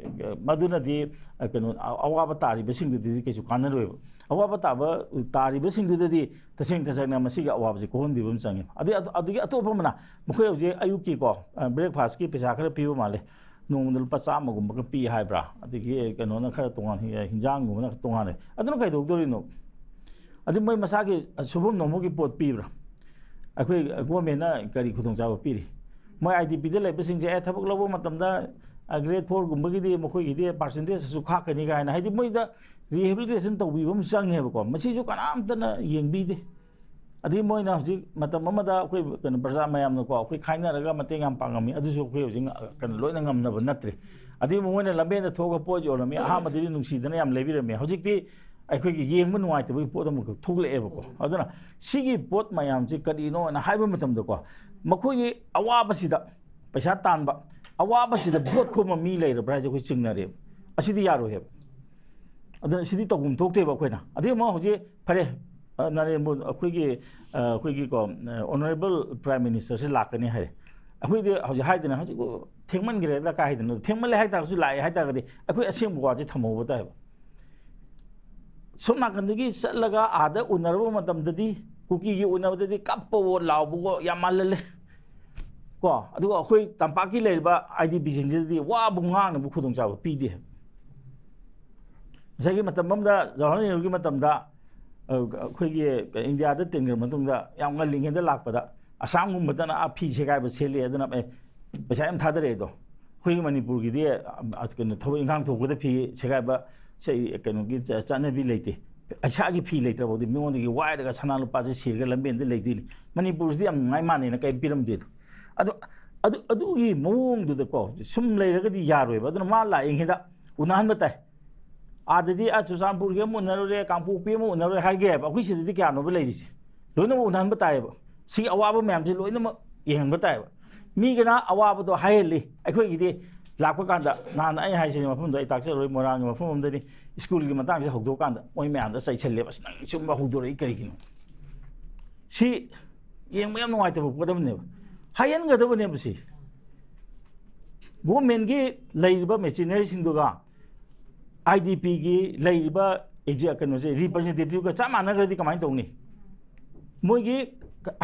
ꯃꯗꯨꯅꯗꯤ, ꯑ, ꯀꯩꯅꯣ, ꯑ-, ꯑꯋꯥꯕ ꯇꯥꯔꯤꯕꯁꯤꯡꯗꯨꯗꯤ ꯀꯩꯁꯨ ꯀꯥꯟꯅꯔꯣꯏꯕ꯫ ꯑꯋꯥꯕ ꯇꯥꯕ, ꯇꯥꯔꯤꯕꯁꯤꯡꯗꯨꯗꯗꯤ ꯇꯁꯦꯡ ꯇꯁꯦꯡꯅ ꯃꯁꯤꯒꯤ ꯑꯋꯥꯕꯁꯤ ꯀꯣꯛꯍꯟꯕꯤꯕ ꯑꯃ ꯆꯪꯉꯦ꯫ ꯑꯗꯩ ꯑꯗꯨ, ꯑꯗꯨꯒꯤ ꯑꯇꯣꯞꯄ ꯑꯃꯅ, ꯃꯈꯣꯏ ꯍꯧꯖꯤꯛ ꯑꯌꯨꯛꯀꯤꯀꯣ, ꯑ, breakfast ꯀꯤ ꯄꯩꯁꯥ ꯈꯔ ꯄꯤꯕ ꯃꯥꯜꯂꯦ꯫ ꯅꯣꯡꯃꯗ ꯂꯨꯄꯥ ꯆꯥꯝꯃꯒꯨꯝꯕꯒ ꯄꯤ ꯍꯥꯏꯕ꯭ꯔꯥ? ꯑꯗꯒꯤ ꯀꯩꯅꯣꯅ ꯈꯔ ꯇꯣꯉꯥꯟ, ꯍꯤꯟꯖꯥꯡꯒꯨꯝꯕꯅ ꯈꯔ ꯇꯣꯉꯥꯟꯅ꯫ ꯑꯗꯨꯅ ꯀꯩꯗꯧꯗꯣꯔꯤꯅꯣ? ꯑꯗꯨ ꯃꯣꯏ ꯃꯁꯥꯒꯤ ꯁꯨꯐꯝ ꯅꯣꯝꯕꯒꯤ ꯄꯣꯠ ꯄꯤꯕ꯭ꯔꯥ? ꯑꯩꯈꯣꯏ government ꯅ ꯀꯔꯤ ꯈꯨꯗꯣꯡꯆꯥꯕ ꯄꯤꯔꯤ? ꯃꯣꯏ IDP ꯗ ꯂꯩꯕꯁꯤꯡꯁꯦ, ꯑꯦ, ꯊꯕꯛ ꯂꯧꯕ ꯃꯇꯝꯗ, ꯑ, grade four ꯒꯨꯝꯕꯒꯤꯗꯤ ꯃꯈꯣꯏꯒꯤꯗꯤ percentage ꯑꯁꯨꯛ ꯈꯥꯛꯀꯅꯤ ꯀꯥꯏꯅ, ꯍꯥꯏꯗꯤ ꯃꯣꯏꯗ rehabilitation ꯇꯧꯕꯤꯕ ꯑꯃ ꯆꯪꯉꯦꯕꯀꯣ, ꯃꯁꯤꯁꯨ ꯀꯅꯥꯝꯇꯅ ꯌꯦꯡꯕꯤꯗꯦ꯫ ꯑꯗꯩ ꯃꯣꯏꯅ ꯍꯧꯖꯤꯛ ꯃꯇꯝ ꯑꯃꯗ ꯑꯩꯈꯣꯏ ꯀꯩꯅꯣ ꯄ꯭ꯔꯖꯥ ꯃꯌꯥꯝꯅꯀꯣ, ꯑꯩꯈꯣꯏ ꯈꯥꯏꯅꯔꯒ ꯃꯇꯦꯡ ꯌꯥꯝ ꯄꯥꯡꯉꯝꯃꯤ, ꯑꯗꯨꯁꯨ ꯑꯩꯈꯣꯏ ꯍꯧꯖꯤꯛ ꯉ-, ꯀꯩꯅꯣ ꯂꯣꯏꯅ ꯉꯝꯅꯕ ꯅꯠꯇ꯭ꯔꯦ꯫ ꯑꯗꯩ ꯃꯣꯏꯅ ꯂꯝꯕꯦꯟꯗ ꯊꯣꯛꯑꯒ ꯄꯣꯠ ꯌꯣꯜꯂꯝꯃꯤ, ꯑꯍꯥꯟꯕꯗꯗꯤ ꯅꯨꯡꯁꯤꯗꯅ ꯌꯥꯝ ꯂꯩꯕꯤꯔꯝꯃꯤ, ꯍꯧꯖꯤꯛꯇꯤ ꯑꯩꯈꯣꯏꯒꯤ ꯌꯦꯡꯕ ꯅꯨꯡꯉꯥꯏꯇꯕꯒꯤ ꯄꯣꯠ ꯑꯃꯈꯛ ꯊꯣꯛꯂꯛꯑꯦꯕꯀꯣ꯫ ꯑꯗꯨꯅ ꯁꯤꯒꯤ ꯄꯣꯠ ꯃꯌꯥꯝꯁꯤ ꯀꯔꯤꯅꯣꯅ ꯍꯥꯏꯕ ꯃꯇꯝꯗꯀꯣ, ꯃꯈꯣꯏꯒꯤ ꯑꯋꯥꯕꯁꯤꯗ, ꯄꯩꯁꯥ ꯇꯥꯟꯕ ꯑꯋꯥꯕꯁꯤꯗ ꯚꯣꯠ ꯈꯣꯝꯕ ꯃꯤ ꯂꯩꯔꯕ꯭ꯔꯥ ꯍꯥꯏꯁꯦ ꯑꯩꯈꯣꯏ ꯆꯤꯡꯅꯔꯦꯕ꯫ ꯑꯁꯤꯗꯤ ꯌꯥꯔꯣꯏ ꯍꯥꯏꯕ꯫ ꯑꯗꯨꯅ ꯁꯤꯗꯤ ꯇꯧꯐꯝ ꯊꯣꯛꯇꯦꯕ ꯑꯩꯈꯣꯏꯅ꯫ ꯑꯗꯩ ꯑꯃꯨꯛ ꯍꯧꯖꯤꯛ ꯐꯔꯦ, ꯑ, ꯅꯔꯦꯟꯕꯨ ꯑꯩꯈꯣꯏꯒꯤ, ꯑ, ꯑꯩꯈꯣꯏꯒꯤꯀꯣ, ꯑ, Honourable Prime Minister ꯁꯦ ꯂꯥꯛꯀꯅꯤ ꯍꯥꯏꯔꯦ꯫ ꯑꯩꯈꯣꯏꯗꯤ ꯍꯧꯖꯤꯛ ꯍꯥꯏꯗꯅ, "ꯍꯧꯖꯤꯛ ꯊꯦꯡꯃꯟꯈ꯭ꯔꯦꯗ" ꯀꯥꯏ ꯍꯥꯏꯗꯅꯣ? ꯊꯦꯡꯃꯜꯂꯦ ꯍꯥꯏꯇꯥꯔꯒꯁꯨ, ꯂꯥꯛꯑꯦ ꯍꯥꯏꯇꯥꯔꯒꯗꯤ ꯑꯩꯈꯣꯏ ꯑꯁꯦꯡꯕ ꯋꯥꯁꯦ ꯊꯝꯍꯧꯕ ꯇꯥꯏꯕ꯫ ꯁꯣꯝ ꯅꯥꯀꯟꯗꯒꯤ ꯆꯠꯂꯒ ꯑꯥꯗ ꯎꯅꯔꯕ ꯃꯇꯝꯗꯗꯤ, ꯀꯨꯀꯤꯒꯤ ꯎꯅꯕꯗꯗꯤ ꯀꯞꯄꯋꯣ ꯂꯥꯎꯕꯋꯣ ꯌꯥꯝ ꯃꯥꯜꯍꯜꯂꯦ꯫ ꯀꯣ, ꯑꯗꯨꯒ ꯑꯩꯈꯣꯏ ꯇꯝꯄꯥꯛꯀꯤ ꯂꯩꯔꯤꯕ IDP ꯁꯤꯡꯁꯤꯗꯗꯤ ꯋꯥꯕꯨ ꯉꯥꯡꯅꯕ ꯈꯨꯗꯣꯡꯆꯥꯕ ꯄꯤꯗꯦ꯫ ꯉꯁꯥꯏꯒꯤ ꯃꯇꯝ ꯑꯃꯗ, ꯖꯋꯥꯍꯔꯂꯥꯜ ꯅꯦꯍꯔꯨꯒꯤ ꯃꯇꯝꯗ, ꯑ, ꯑꯩꯈꯣꯏꯒꯤ ꯏꯟꯗꯤꯌꯥꯗ ꯇꯤꯟꯈ꯭ꯔ ꯃꯇꯨꯡꯗ, ꯌꯥꯝ ꯉꯜꯂꯤꯉꯩꯗ ꯂꯥꯛꯄꯗ, ꯑꯁꯥꯝꯒꯨꯝꯕꯗꯅ, ꯑ, ꯐꯤ ꯁꯦꯒꯥꯏꯕ ꯁꯦꯠꯂꯤ, ꯑꯗꯨꯅ, ꯑꯦ, ꯄꯩꯁꯥ ꯌꯥꯝ ꯊꯥꯗꯔꯛꯑꯦ ꯑꯗꯣ꯫ ꯑꯩꯈꯣꯏꯒꯤ ꯃꯅꯤꯄꯨꯔꯒꯤꯗꯤ, ꯑ, ꯑ, ꯀꯩꯅꯣ, ꯊꯕꯛ ꯏꯪꯈꯥꯡ ꯊꯣꯛꯄꯗ ꯐꯤ ꯁꯦꯒꯥꯏꯕ, ꯁꯦ-, ꯀꯩꯅꯣꯒꯤ ꯆ-, ꯆꯠꯅꯕꯤ ꯂꯩꯇꯦ꯫ ꯏꯁꯥꯒꯤ ꯐꯤ ꯂꯩꯇ꯭ꯔꯐꯥꯎꯗꯤ ꯃꯤꯉꯣꯟꯗꯒꯤ ꯋꯥꯏꯔꯒ ꯁꯅꯥ ꯂꯨꯄꯥꯁꯦ ꯁꯤꯔꯒ ꯂꯝꯕꯦꯟꯗ ꯂꯩꯗꯣꯏꯅꯤ꯫ ꯃꯅꯤꯄꯨꯔꯁꯤꯗꯤ ꯌꯥꯝ ꯅꯨꯡꯉꯥꯏ ꯃꯥꯟꯅꯦꯅ ꯀꯔꯤꯝ ꯄꯤꯔꯝꯗꯦ ꯑꯗꯣ꯫ ꯑꯗꯣ, ꯑꯗꯨ, ꯑꯗꯨꯒꯤ ꯃꯑꯣꯡꯗꯨꯗꯀꯣ ꯁꯨꯝ ꯂꯩꯔꯒꯗꯤ ꯌꯥꯔꯣꯏꯕ꯫ ꯑꯗꯨꯅ ꯃꯥ ꯂꯥꯛꯏꯉꯩꯗ ꯎꯅꯍꯟꯕ ꯇꯥꯏ꯫ ꯑꯥꯗꯗꯤ, "ꯑ, ꯆꯨꯔꯆꯥꯟꯄꯨꯔꯒꯤ ꯑꯃ ꯎꯅꯔꯨꯔꯦ, ꯀꯥꯡꯄꯣꯛꯄꯤ ꯑꯃ ꯎꯅꯔꯨꯔꯦ" ꯍꯥꯏꯔꯒꯦꯕ꯫ ꯑꯩꯈꯣꯏ ꯁꯤꯗꯗꯤ ꯀꯌꯥꯅꯣꯕ ꯂꯩꯔꯤꯁꯦ? ꯂꯣꯏꯅꯃꯛ ꯎꯅꯍꯟꯕ ꯇꯥꯏꯌꯦꯕ꯫ ꯁꯤꯒꯤ ꯑꯋꯥꯕ ꯃꯌꯥꯝꯁꯦ ꯂꯣꯏꯅꯃꯛ ꯌꯦꯡꯍꯟꯕ ꯇꯥꯏꯌꯦꯕ꯫ ꯃꯤꯒꯤꯅ ꯑꯋꯥꯕꯗꯣ ꯍꯥꯏꯍꯜꯂꯤ, ꯑꯩꯈꯣꯏꯒꯤꯗꯤ ꯂꯥꯛꯄ ꯀꯥꯟꯗ, ꯅꯍꯥꯟ ꯑꯩ ꯍꯥꯏꯁꯤꯅꯤ, ꯃꯐꯝꯗꯣ ꯑꯩ ꯇꯥꯛꯆꯔꯣꯏ, ꯃꯣꯏꯔꯥꯡꯒꯤ ꯃꯐꯝ ꯑꯃꯗꯅꯤ, ꯁ꯭ꯀꯨꯜꯒꯤ ꯃꯇꯥꯡꯁꯦ ꯍꯧꯗꯣꯛꯑꯀꯥꯟꯗ ꯃꯣꯏ ꯃꯌꯥꯝꯗ ꯆꯩꯁꯜꯂꯦꯕ, "ꯑꯁ, ꯅꯪ ꯁꯨꯝꯕ ꯍꯧꯗꯣꯔꯛꯏ ꯀꯔꯤꯒꯤꯅꯣ?" ꯁꯤ ꯌꯦꯡꯕ ꯌꯥꯝ ꯅꯨꯡꯉꯥꯏꯇꯕ ꯄꯣꯠ ꯑꯃꯅꯦꯕ, ꯍꯥꯏꯍꯟꯒꯗꯕꯅꯦꯕ꯫ ꯁꯤ ꯒꯣꯔꯃꯦꯟꯒꯤ ꯂꯩꯔꯤꯕ ꯃꯦꯆꯤꯅꯔꯤꯁꯤꯡꯗꯨꯒ IDPꯒꯤ ꯂꯩꯔꯤꯕ ꯑꯦꯛꯖꯤ-, ꯀꯩꯅꯣꯁꯦ, ꯔꯤꯄ꯭ꯔꯖꯦꯟꯇꯦꯇꯤꯚꯒ ꯆꯞ ꯃꯥꯟꯅꯈ꯭ꯔꯗꯤ ꯀꯃꯥꯏꯅ ꯇꯧꯅꯤ? ꯃꯣꯏꯒꯤ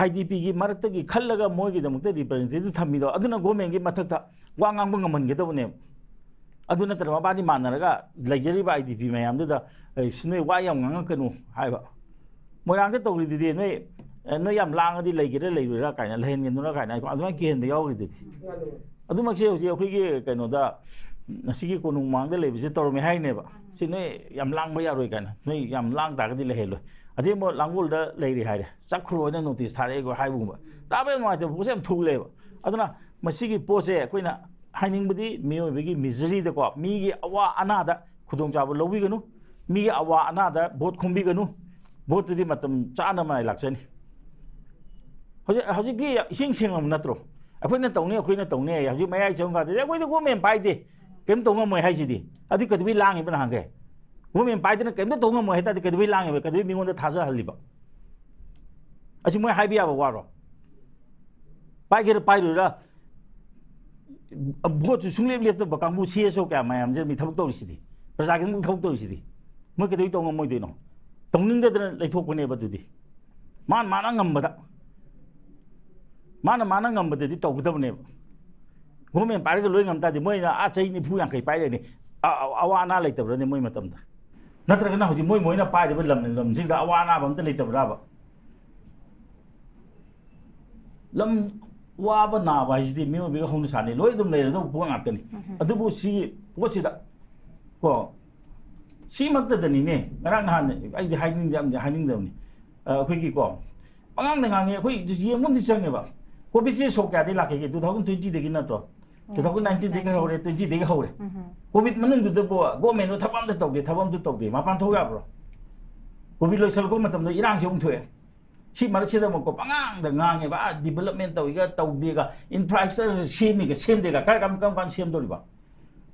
IDPꯒꯤ ꯃꯔꯛꯇꯒꯤ ꯈꯜꯂꯒ ꯃꯣꯏꯒꯤꯗꯃꯛꯇ ꯔꯤꯄ꯭ꯔꯖꯦꯟꯇꯦꯇꯤꯚ ꯊꯝꯃꯤꯗꯣ, ꯑꯗꯨꯅ ꯒꯣꯔꯃꯦꯟꯒꯤ ꯃꯊꯛꯇ ꯋꯥ ꯉꯥꯡꯕ ꯉꯝꯍꯟꯒꯗꯕꯅꯦꯕ꯫ ꯑꯗꯨ ꯅꯠꯇꯅ ꯃꯕꯥꯅꯤ ꯃꯥꯟꯅꯔꯒ ꯂꯩꯖꯔꯤꯕ IDP ꯃꯌꯥꯝꯗꯨꯗ, "ꯑꯩ, ꯁꯤ ꯅꯣꯏ ꯋꯥ ꯌꯥꯝ ꯉꯥꯡꯉꯛꯀꯅꯨ" ꯍꯥꯏꯕ꯫ ꯃꯣꯏꯔꯥꯡꯗ ꯇꯧꯔꯤꯗꯨꯗꯤ, "ꯅꯣꯏ, ꯑꯦ, ꯅꯣꯏ ꯌꯥꯝ ꯂꯥꯡꯉꯗꯤ ꯂꯩꯒꯦꯔꯥ ꯂꯩꯔꯣꯏꯔꯥ ꯀꯥꯏꯅ, ꯂꯩꯍꯟꯒꯅꯨꯔꯥ" ꯀꯥꯏꯅ ꯑꯗꯨꯃꯥꯏꯅ ꯀꯤꯍꯟꯕ ꯌꯥꯎꯔꯤꯗꯨꯗꯤ꯫ ꯑꯗꯨꯃꯛꯁꯦ ꯍꯧꯖꯤꯛ ꯑꯩꯈꯣꯏꯒꯤ ꯀꯩꯅꯣꯗ, ꯉꯁꯤꯒꯤ ꯀꯣꯅꯨꯡ ꯃꯃꯥꯡꯗ ꯂꯩꯕꯁꯦ ꯇꯧꯔꯝꯃꯦ ꯍꯥꯏꯅꯦꯕ꯫ "ꯁꯤ ꯅꯣꯏ ꯌꯥꯝ ꯂꯥꯡꯕ ꯌꯥꯔꯣꯏ" ꯀꯥꯏꯅ, "ꯅꯣꯏ ꯌꯥꯝ ꯂꯥꯡ ꯇꯥꯔꯒꯗꯤ ꯂꯩꯍꯜꯂꯣꯏ"꯫ ꯑꯗꯩ ꯑꯃꯨꯛ ꯂꯥꯡꯒꯣꯜꯗ ꯂꯩꯔꯤ ꯍꯥꯏꯔꯦ, "ꯆꯠꯈ꯭ꯔꯣ" ꯍꯥꯏꯅ ꯅꯣꯇꯤꯁ ꯊꯥꯔꯛꯑꯦ ꯍꯥꯏꯕꯒꯨꯝꯕ꯫ ꯇꯥꯕ ꯌꯥꯝ ꯅꯨꯡꯉꯥꯏꯇꯕ ꯄꯣꯠꯁꯦ ꯌꯥꯝ ꯊꯣꯛꯂꯛꯑꯦꯕ꯫ ꯑꯗꯨꯅ ꯃꯁꯤꯒꯤ ꯄꯣꯠꯁꯦ ꯑꯩꯈꯣꯏꯅ ꯍꯥꯏꯅꯤꯡꯕꯗꯤ, ꯃꯤꯑꯣꯏꯕꯒꯤ ꯃꯤꯖꯔꯤꯗꯀꯣ, ꯃꯤꯒꯤ ꯑꯋꯥ ꯑꯅꯥꯗ ꯈꯨꯗꯣꯡꯆꯥꯕ ꯂꯧꯕꯤꯒꯅꯨ, ꯃꯤꯒꯤ ꯑꯋꯥ ꯑꯅꯥꯗ ꯚꯣꯠ ꯈꯣꯝꯕꯤꯒꯅꯨ꯫ ꯚꯣꯠꯇꯨꯗꯤ ꯃꯇꯝ ꯆꯥꯅ ꯃꯥꯏ ꯂꯥꯛꯆꯅꯤ꯫ ꯍꯧꯖꯤꯛ, ꯍꯧꯖꯤꯛꯇꯤ ꯏꯁꯦꯡ ꯁꯦꯡꯉꯕ ꯅꯠꯇ꯭ꯔꯣ? "ꯑꯩꯈꯣꯏꯅ ꯇꯧꯅꯤ, ꯑꯩꯈꯣꯏꯅ ꯇꯧꯅꯤ" ꯍꯥꯏ꯫ ꯍꯧꯖꯤꯛ ꯃꯌꯥꯏ ꯆꯪꯉꯀꯥꯟꯗꯗꯤ "ꯑꯩꯈꯣꯏꯗꯤ ꯒꯣꯔꯃꯦꯟ ꯄꯥꯏꯗꯦ, ꯀꯔꯤꯝ ꯇꯧ ꯉꯝꯃꯣꯏ" ꯍꯥꯏꯁꯤꯗꯤ꯫ ꯑꯗꯨ ꯀꯩꯗꯧꯕꯩ ꯂꯥꯡꯉꯤꯕ ꯅꯍꯥꯟꯈꯩ? ꯒꯣꯔꯃꯦꯟ ꯄꯥꯏꯗꯅ ꯀꯔꯤꯝꯇ ꯇꯧ ꯉꯝꯃꯣꯏ ꯍꯥꯏꯇꯥꯔꯗꯤ ꯀꯩꯗꯧꯕꯩ ꯂꯥꯡꯉꯤꯕ? ꯀꯩꯗꯧꯕꯩ ꯃꯤꯉꯣꯟꯗ ꯊꯥꯖꯍꯜꯂꯤꯕ? ꯑꯁꯤ ꯃꯣꯏ ꯍꯥꯏꯕ ꯌꯥꯕ ꯋꯥꯔꯣ? ꯄꯥꯏꯒꯦꯔꯥ ꯄꯥꯏꯔꯣꯏꯔꯥ, ꯚꯣꯠꯁꯨ ꯁꯨꯡꯂꯦꯞ ꯂꯦꯞꯇꯕ ꯀꯥꯡꯕꯨ ꯁꯤ ꯑꯦꯁ ꯑꯣ ꯀꯌꯥ ꯃꯌꯥꯝꯁꯦ ꯃꯤ ꯊꯕꯛ ꯇꯧꯔꯤꯁꯤꯗꯤ, ꯄ꯭ꯔꯖꯥꯒꯤꯗꯃꯛ ꯊꯕꯛ ꯇꯧꯔꯤꯁꯤꯗꯤ, ꯃꯣꯏ ꯀꯩꯗꯧꯕꯩ ꯇꯧ ꯉꯝꯃꯣꯏꯗꯣꯏꯅꯣ? ꯇꯧꯅꯤꯡꯗꯗꯅ ꯂꯩꯊꯣꯛꯄꯅꯦꯕ꯫ ꯑꯗꯨꯗꯤ ꯃꯥꯅ ꯃꯥꯅ ꯉꯝꯕꯗ, ꯃꯥꯅ ꯃꯥꯅ ꯉꯝꯕꯗꯗꯤ ꯇꯧꯒꯗꯕꯅꯦꯕ꯫ ꯒꯣꯔꯃꯦꯟ ꯄꯥꯏꯔꯒ ꯂꯣꯏ ꯉꯝ ꯇꯥꯔꯗꯤ ꯃꯣꯏꯅ ꯑꯥ ꯆꯍꯤ ꯅꯤꯐꯨ ꯌꯥꯡꯈꯩ ꯄꯥꯏꯔꯛꯑꯅꯤ꯫ ꯑ-, ꯑ-, ꯑꯋꯥ ꯑꯅꯥ ꯂꯩꯇꯕ꯭ꯔꯅꯦ ꯃꯣꯏ ꯃꯇꯝꯗ? ꯅꯠꯇ꯭ꯔꯒꯅ ꯍꯧꯖꯤꯛ ꯃꯣꯏ ꯃꯣꯏꯅ ꯄꯥꯏꯔꯤꯕ ꯂꯝ ꯂꯝꯁꯤꯡꯗ ꯑꯋꯥ ꯑꯅꯥꯕ ꯑꯝꯇ ꯂꯩꯇꯕ꯭ꯔꯕ? ꯂꯝ ꯋꯥꯕ ꯅꯥꯕ ꯍꯥꯏꯁꯤꯗꯤ ꯃꯤꯑꯣꯏꯕꯒꯤ ꯍꯧꯅ ꯁꯥꯅꯤ, ꯂꯣꯏ ꯑꯗꯨꯝ ꯂꯩꯔꯗꯧꯕ ꯄꯣꯠ ꯉꯥꯛꯇꯅꯤ꯫ ꯑꯗꯨꯕꯨ ꯁꯤꯒꯤ ꯄꯣꯠꯁꯤꯗ ꯀꯣ, ꯁꯤꯃꯛꯇꯗꯅꯤꯅꯦ ꯉꯔꯥꯡ ꯅꯍꯥꯟ, ꯑꯩꯗꯤ ꯍꯥꯏꯅꯤꯡꯗꯦ, ꯌꯥꯝꯗꯤ ꯍꯥꯏꯅꯤꯡꯗꯕꯅꯤ꯫ ꯑ, ꯑꯩꯈꯣꯏꯒꯤ ꯀꯣ, ꯄꯉꯥꯡꯗ ꯉꯥꯡꯉꯦ꯫ ꯑꯩꯈꯣꯏ ꯌꯦꯡꯕ ꯑꯃꯗꯤ ꯆꯪꯉꯦꯕ꯫ ꯀꯣꯚꯤꯠꯁꯦ ꯁꯣꯛ ꯀꯌꯥꯗꯒꯤ ꯂꯥꯛꯈꯤꯒꯦ? Two thousand twenty ꯗꯒꯤ ꯅꯠꯇ꯭ꯔꯣ? Two thousand nineteen ꯗꯒꯤ ꯍꯧꯔꯦ, twenty ꯗꯒꯤ ꯍꯧꯔꯦ꯫ ꯀꯣꯚꯤꯠ ꯃꯅꯨꯡꯗꯨꯗꯕꯨ ꯒꯣꯔꯃꯦꯟꯗꯣ ꯊꯕꯛ ꯑꯝꯇ ꯇꯧꯗꯦ, ꯊꯕꯛ ꯑꯝꯇ ꯇꯧꯗꯦ꯫ ꯃꯄꯥꯟ ꯊꯣꯛ ꯌꯥꯕ꯭ꯔꯣ? ꯀꯣꯚꯤꯠ ꯂꯣꯏꯁꯤꯜꯂꯛꯄ ꯃꯇꯝꯗ ꯏꯔꯥꯡꯁꯦ ꯑꯃꯨꯛ ꯊꯣꯛꯑꯦ꯫ ꯁꯤ ꯃꯔꯛꯁꯤꯗ ꯑꯃꯨꯛꯀꯣ ꯄꯉꯥꯡꯗ ꯉꯥꯡꯉꯦꯕ, "ꯑꯥ, development ꯇꯧꯏꯒ ꯇꯧꯗꯦꯒ, infrastructure ꯁꯦꯝꯃꯤꯒ ꯁꯦꯝꯗꯦꯒ", ꯀꯔꯝ ꯀꯔꯝ ꯀꯥꯟꯗ ꯁꯦꯝꯗꯣꯔꯤꯕ?